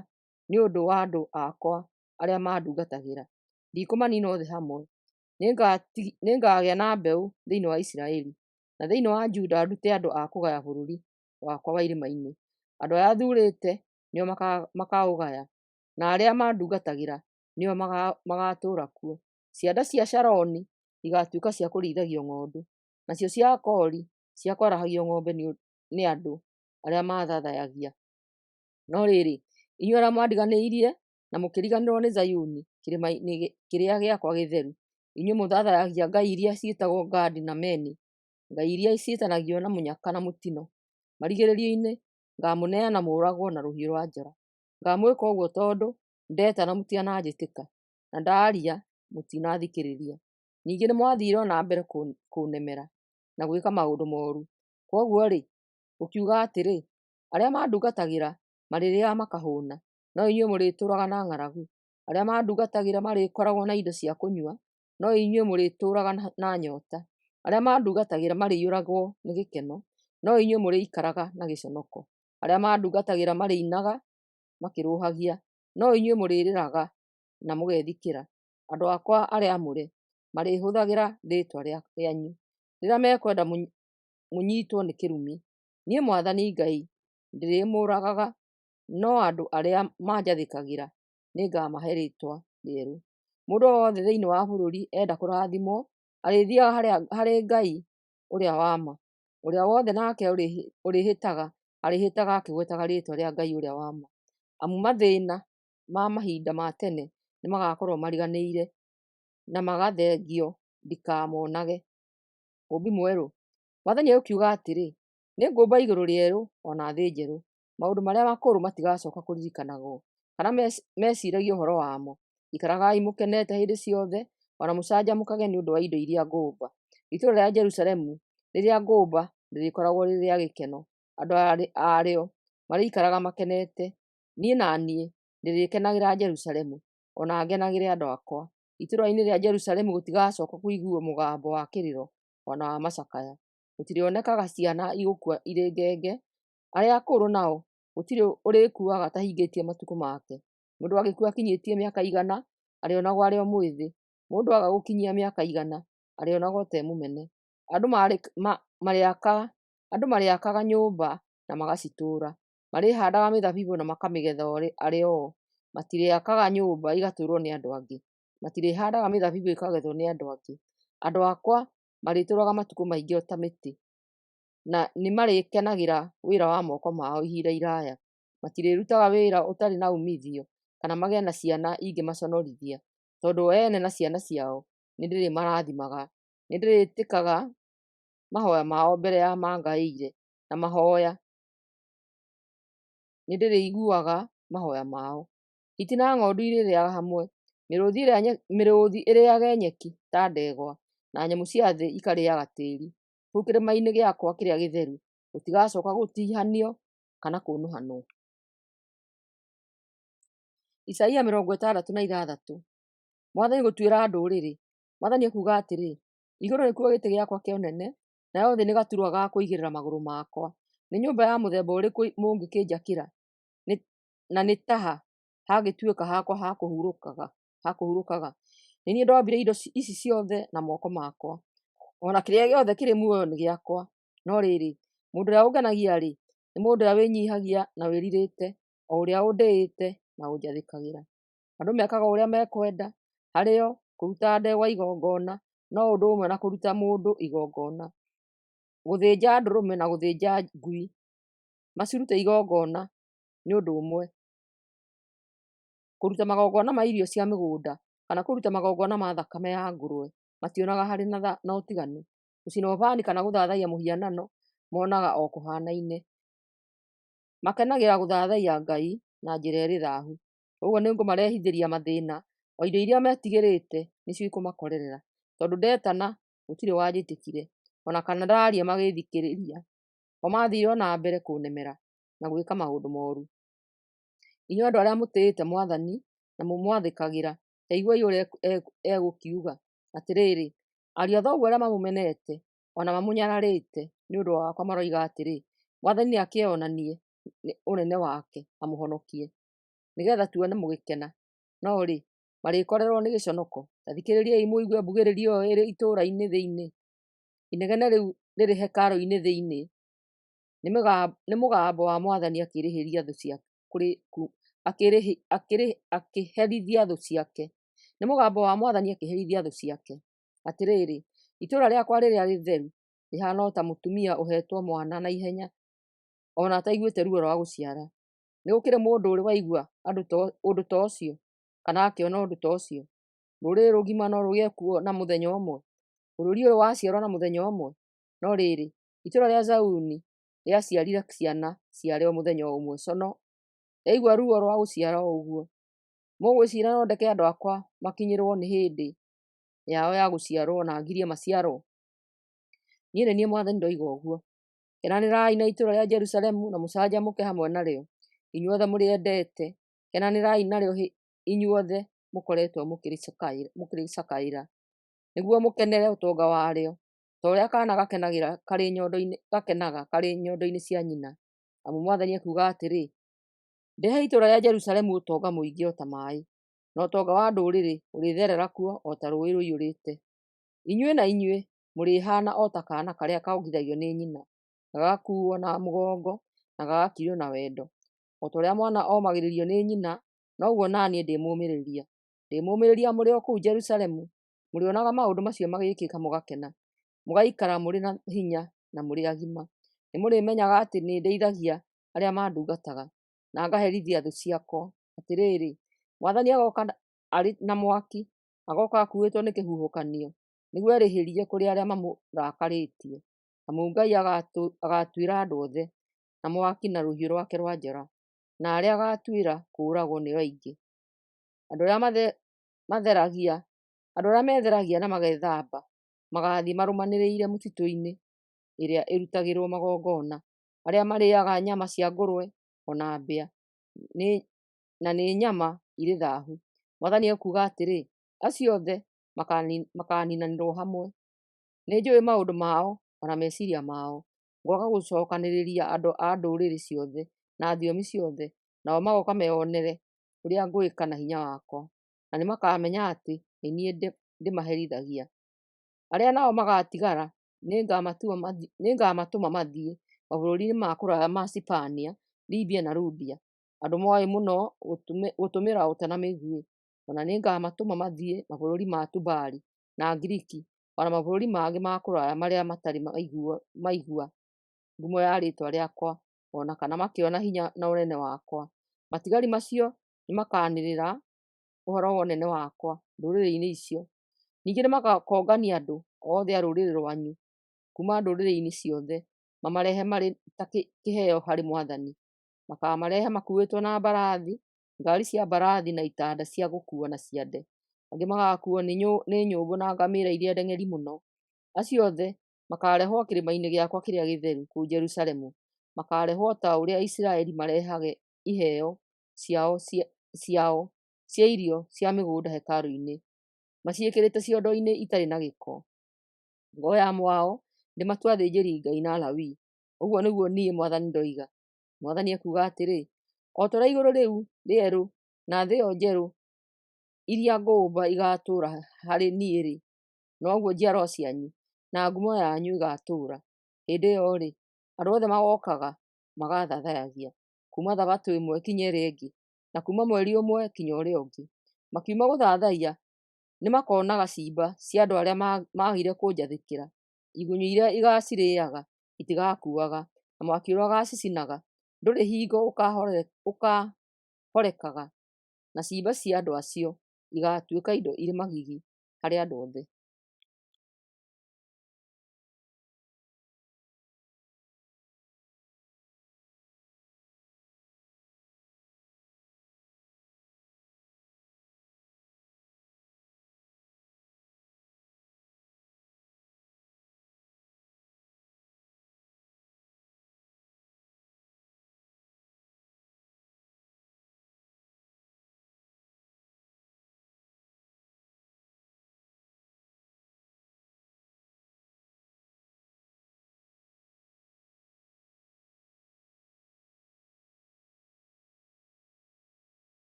nĩ ũndũ wa andũ akwa arĩa mandungatagĩra; ndikũmaniina othe hamwe. Nĩngagĩa na mbeũ thĩinĩ wa Isiraeli, na thĩinĩ wa Juda ndute andũ a kũgaya bũrũri wakwa wa irĩma-inĩ. Andũ arĩa thuurĩte nĩo makaũgaya, na arĩa mandungatagĩra nĩo magaatũũra kuo. Cianda cia Sharoni igaatuĩka cia kũrĩithagio ng'ondu, nacio cia Akori cia kwarahagio ng'ombe nĩ andũ arĩa maathathayagia. No rĩrĩ, inyuĩ arĩa mwandiganĩirie na mũkĩriganĩrwo nĩ Zayuni, kĩrĩma-inĩ kĩrĩa gĩakwa gĩtheru, inyuĩ mũthathayagia ngai iria ciĩtagwo Gadi na Meni, ngai iria ciĩtanagio na mũnyaka na mũtino, marigĩrĩrio-inĩ ngaamũneana mũũragwo na rũhiũ rwa njora. Ngaamwĩka ũguo tondũ ndetana mũtiananjĩtĩka, na ndaaria mũtinathikĩrĩria. Ningĩ nĩmwathiire o na mbere kũnemera na gwĩka maũndũ mooru. Kwoguo-rĩ, ngũkiuga atĩrĩ, arĩa mandungatagĩra marĩrĩĩaga makahũũna, no inyuĩ mũrĩtũũraga na ng'aragu; arĩa mandungatagĩra marĩkoragwo na indo cia kũnyua, no inyuĩ mũrĩtũũraga na nyoota; arĩa mandungatagĩra marĩiyũragwo nĩ gĩkeno, no inyuĩ mũrĩikaraga na gĩconoko; arĩa mandungatagĩra marĩinaga makĩrũũhagia, no inyuĩ mũrĩrĩraga na mũgethikĩra. Andũ akwa arĩa aamũre marĩhũthagĩra rĩĩtwa rĩanyu rĩrĩa mekwenda mũnyiitwo nĩ kĩrumi. Niĩ mwathani Ngai ndĩrĩmũũragaga, no andũ arĩa manjathĩkagĩra nĩngamahe rĩĩtwa rĩerũ. Mũndũ o wothe thĩinĩ wa bũrũri enda kũrathimwo, arĩthiiaga harĩ Ngai ũrĩa wa ma. Ũrĩa wothe nake ũrĩĩhĩtaga, arĩĩhĩtaga akĩgwetaga rĩĩtwa rĩa Ngai ũrĩa wa ma. Amu mathĩĩna ma mahinda ma tene nĩmagakorwo mariganĩire, na magathengio ndikamonage. Ũũmbi Mwerũ Mwathani ekuuga atĩrĩ, Nĩngũũmba igũrũ rĩerũ o na thĩ njerũ. Maũndũ marĩa makũrũ matigacooka kũririkanagwo, kana meciiragio ũhoro wamo. Ikaragai mũkenete hĩndĩ ciothe, o na mũcanjamũkage nĩ ũndũ wa indo iria ngũũmba. Itũũra rĩa Jerusalemu rĩrĩa ngũũmba rĩrĩkoragwo rĩrĩ rĩa gĩkeno, andũ a rĩo marĩikaraga makenete. Niĩ na niĩ ndĩrĩkenagĩra Jerusalemu, o na ngenagĩre andũ akwa. Itũũra-inĩ rĩa Jerusalemu gũtigacooka kũiguuo mũgambo wa kĩrĩro o na wa macakaya. Gũtirĩonekaga ciana igũkua irĩ ngenge, arĩa akũrũ nao gũtirĩ ũrĩkuaga atahingĩtie matukũ make. Mũndũ angĩkua akinyĩtie mĩaka 100, arĩonagwo arĩ o mwĩthĩ; mũndũ aaga gũkinyia mĩaka 100, arĩonagwo ta e mũmene. Andũ marĩakaga nyũmba na magacitũũra, marĩhaandaga mĩthabibũ na makamĩgetha arĩ o. Matirĩakaga nyũmba igatũũrwo nĩ andũ angĩ, matirĩhaandaga mĩthabibũ ĩkagethwo nĩ andũ angĩ. Andũ akwa marĩtũũraga matukũ maingĩ o ta mĩtĩ, na nĩmarĩkenagĩra wĩra wa moko mao ihinda iraaya. Matirĩrutaga wĩra ũtarĩ na uumithio, kana magĩe na ciana ingĩmaconorithia, tondũ o ene na ciana ciao nĩndĩrĩmarathimaga. Nĩndĩrĩtĩkaga mahooya mao mbere ya mangaĩire na mahooya, nĩndĩrĩiguaga mahooya mao. Hiti na ng'ondu irĩrĩĩaga hamwe, mĩrũũthi ĩrĩĩage nyeki ta ndegwa, na nyamũ cia thĩ ikarĩĩaga tĩĩri. Kũu kĩrĩma-inĩ gĩakwa kĩrĩa gĩtheru gũtigacooka gũtihanio kana kũũnũhanwo. Isaia 66. Mwathani Gũtuĩra Ndũrĩrĩ Mwathani ekuuga atĩrĩ, “Igũrũ nĩkuo gĩtĩ gĩakwa kĩa ũnene, nayo thĩ nĩ gaturwa ga kũigĩrĩra magũrũ makwa. Nĩ nyũmba ya mũthemba ũrĩkũ mũngĩkĩnjakĩra, na nĩ ta ha hangĩtuĩka hakwa ha kũhurũkaga? Nĩ niĩ ndombire indo ici ciothe na moko makwa, o na kĩrĩa gĩothe kĩrĩ muoyo nĩ gĩakwa. No rĩrĩ, mũndũ ũrĩa ũngenagia-rĩ, nĩ mũndũ ũrĩa wĩnyiihagia na wĩrirĩte, o ũrĩa ũndĩĩte na ũnjathĩkagĩra. Andũ mekaga o ũrĩa mekwenda; harĩo, kũruta ndegwa igongona no ũndũ ũmwe na kũruta mũndũ igongona, gũthĩnja ndũrũme na gũthĩnja ngui macirute igongona nĩ ũndũ ũmwe, kũruta magongona ma irio cia mĩgũnda kana kũruta magongona ma thakame ya ngũrwe mationaga harĩ na ũtiganu; gũcina ũbani kana gũthathaiya mũhianano monaga o kũhaanaine. Makenagĩra gũthathaiya Ngai na njĩra ĩrĩ thaahu. Ũguo nĩngũmarehithĩria mathĩĩna, o indo iria metigĩrĩte nĩcio ikũmakorerera. Tondũ ndetana, gũtirĩ wanjĩtĩkire, o na kana ndaaria magĩĩthikĩrĩria; o maathiire o na mbere kũnemera na gwĩka maũndũ mooru. Inyuĩ andũ arĩa mũtĩĩte Mwathani na mũmwathĩkagĩra, ta iguai ũrĩa egũkiuga: Atĩrĩrĩ, ariũ a thoguo arĩa mamũmenete, o na mamũnyararĩte nĩ ũndũ wakwa maroiga atĩrĩ, Mwathani nĩakĩonanie ũnene wake amũhonokie, nĩ getha tuone mũgĩkena. No rĩ, marĩkorererũo nĩ gĩconoko. Ta thikĩrĩriai mũigue mbugĩrĩrio ĩyo ĩrĩ itũũra-inĩ thĩinĩ, inegene rĩu rĩrĩ hekarũ-inĩ thĩinĩ. Nĩ mũgambo wa Mwathani akĩrĩhĩria thũ akĩherithia thũ ciake. Nĩ mũgambo wa Mwathani akĩherithia thũ ciake. Atĩrĩrĩ, itũũra rĩakwa rĩrĩa rĩtheru rĩhaana o ta mũtumia ũheetwo mwana na ihenya o na ataiguĩte ruo rwa gũciara. Nĩ gũkĩrĩ mũndũ ũrĩ waigua ũndũ ta ũcio, kana akĩona ũndũ ta ũcio? Rũrĩrĩ rũgima no rũgĩe kuo na mũthenya ũmwe, bũrũri ũrĩ waciarwo na mũthenya ũmwe? No rĩrĩ, itũũra rĩa Zayuni rĩaciarire ciana ciarĩo mũthenya ũmwe cono, rĩaigua ruo rwa gũciara o ũguo. Mũgwĩciria no ndeke andũ akwa makinyĩrwo nĩ hĩndĩ yao ya gũciarwo na ngirie maciarwo? Niĩ nĩ niĩ Mwathani ndoiga ũguo. Kenanĩrai na itũũra rĩa Jerusalemu na mũcanjamũke hamwe narĩo, inyuothe mũrĩendete; kenanĩrai narĩo inyuothe mũkoretwo mũkĩrĩcakaĩra, nĩguo mũkenere ũtonga warĩo, ta ũrĩa kaana gakenaga karĩ nyondo-inĩ cia nyina. Amu Mwathani ekuuga atĩrĩ, ndehe itũũra rĩa Jerusalemu ũtonga mũingĩ o ta maĩ, na ũtonga wa ndũrĩrĩ ũrĩtherera kuo o ta rũũĩ rũiyũrĩte. Inyuĩ na inyuĩ mũrĩhaana o ta kaana karĩa kongithagio nĩ nyina, gagakuuo na mũgongo na gagakirio na wendo. O ta ũrĩa mwana omagĩrĩrio nĩ nyina, noguo na niĩ ndĩmũũmĩrĩria. Ndĩmũũmĩrĩria mũrĩ o kũu Jerusalemu, mũrĩonaga maũndũ macio magĩkĩka mũgakena, mũgaikara mũrĩ na hinya na mũrĩ agima. Nĩmũrĩmenyaga atĩ nĩndeithagia arĩa mandungataga, na ngaherithia thũ ciakwa. Atĩrĩrĩ, Mwathani agooka arĩ na mwaki, agooka akuuĩtwo nĩ kĩhuhũkanio, nĩguo erĩhĩrie kũrĩ arĩa mamũrakarĩtie. Amu Ngai agaatuĩra andũ othe na mwaki na rũhiũ rwake rwa njora, na arĩa agaatuĩra kũũragwo nĩo aingĩ. Andũ arĩa metheragia na magethamba magaathiĩ marũmanĩrĩire mĩtitũ-inĩ ĩrĩa ĩrutagĩrũo magongona, arĩa marĩĩaga nyama cia ngũrwe o na mbĩa, na nĩ nyama irĩ thaahu. Mwathani ekuuga atĩrĩ, acio othe makaaniinanĩrwo hamwe. Nĩnjũũĩ maũndũ mao o na meciiria mao. Ngooka gũcookanĩrĩria andũ a ndũrĩrĩ ciothe na thiomi ciothe, nao magooka meonere ũrĩa ngwĩka na hinya wakwa, na nĩmakamenya atĩ nĩ niĩ ndĩmaherithagia. Arĩa nao magaatigara nĩngamatũma mathiĩ mabũrũri-inĩ ma kũraya ma Sipania, Libia na Ludia, andũ moĩ mũno gũtũmĩra ũta na mĩguĩ. O na nĩngamatũma mathiĩ mabũrũri ma Tubali na Ngiriki, o na mabũrũri mangĩ ma kũraya marĩa matarĩ maigua ngumo ya rĩĩtwa rĩakwa o na kana makĩona hinya na ũnene wakwa. Matigari macio nĩmakanĩrĩra ũhoro wa ũnene wakwa ndũrĩrĩ-inĩ icio. Ningĩ nĩmakongania andũ othe a rũrĩrĩ rwanyu kuuma ndũrĩrĩ-inĩ ciothe, mamarehe marĩ ta kĩheo harĩ Mwathani. Makaamarehe makuuĩtwo na mbarathi, ngaari cia mbarathi na itanda cia gũkuua na ciande. Angĩ magaakuuo nĩ nyũmbũ na ngamĩĩra iria ndeng'eri mũno. Acio othe makaarehwo kĩrĩma-inĩ gĩakwa kĩrĩa gĩtheru kũu Jerusalemu, makaarehwo ta ũrĩa Isiraeli marehage iheo ciao cia irio cia mĩgũnda hekarũ-inĩ, maciĩkĩrĩte ciondo-inĩ itarĩ na gĩko. Ngoya amwe ao ndĩmatue athĩnjĩri-Ngai na Alawii. Ũguo nĩguo niĩ Mwathani ndoiga. Mwathani ekuuga atĩrĩ, o ta ũrĩa igũrũ rĩu rĩerũ na thĩ ĩyo njerũ iria ngũũmba igaatũũra harĩ niĩ-rĩ, noguo njiarwa cianyu na ngumo yanyu igaatũũra. Hĩndĩ ĩyo-rĩ, andũ othe magookaga magathathayagia, kuuma Thabatũ ĩmwe nginya ĩrĩa ĩngĩ, na kuuma mweri ũmwe nginya ũrĩa ũngĩ. Makiuma gũthathaiya, nĩmakonaga ciimba cia andũ arĩa maagire kũnjathĩkĩra. Igunyũ iria igaacirĩaga itigakuaga, na mwaki ũrĩa ũgaacicinaga ndũrĩ hingo ũkaahorekaga, na ciimba cia andũ acio igaatuĩka indo irĩ magigi harĩ andũ othe.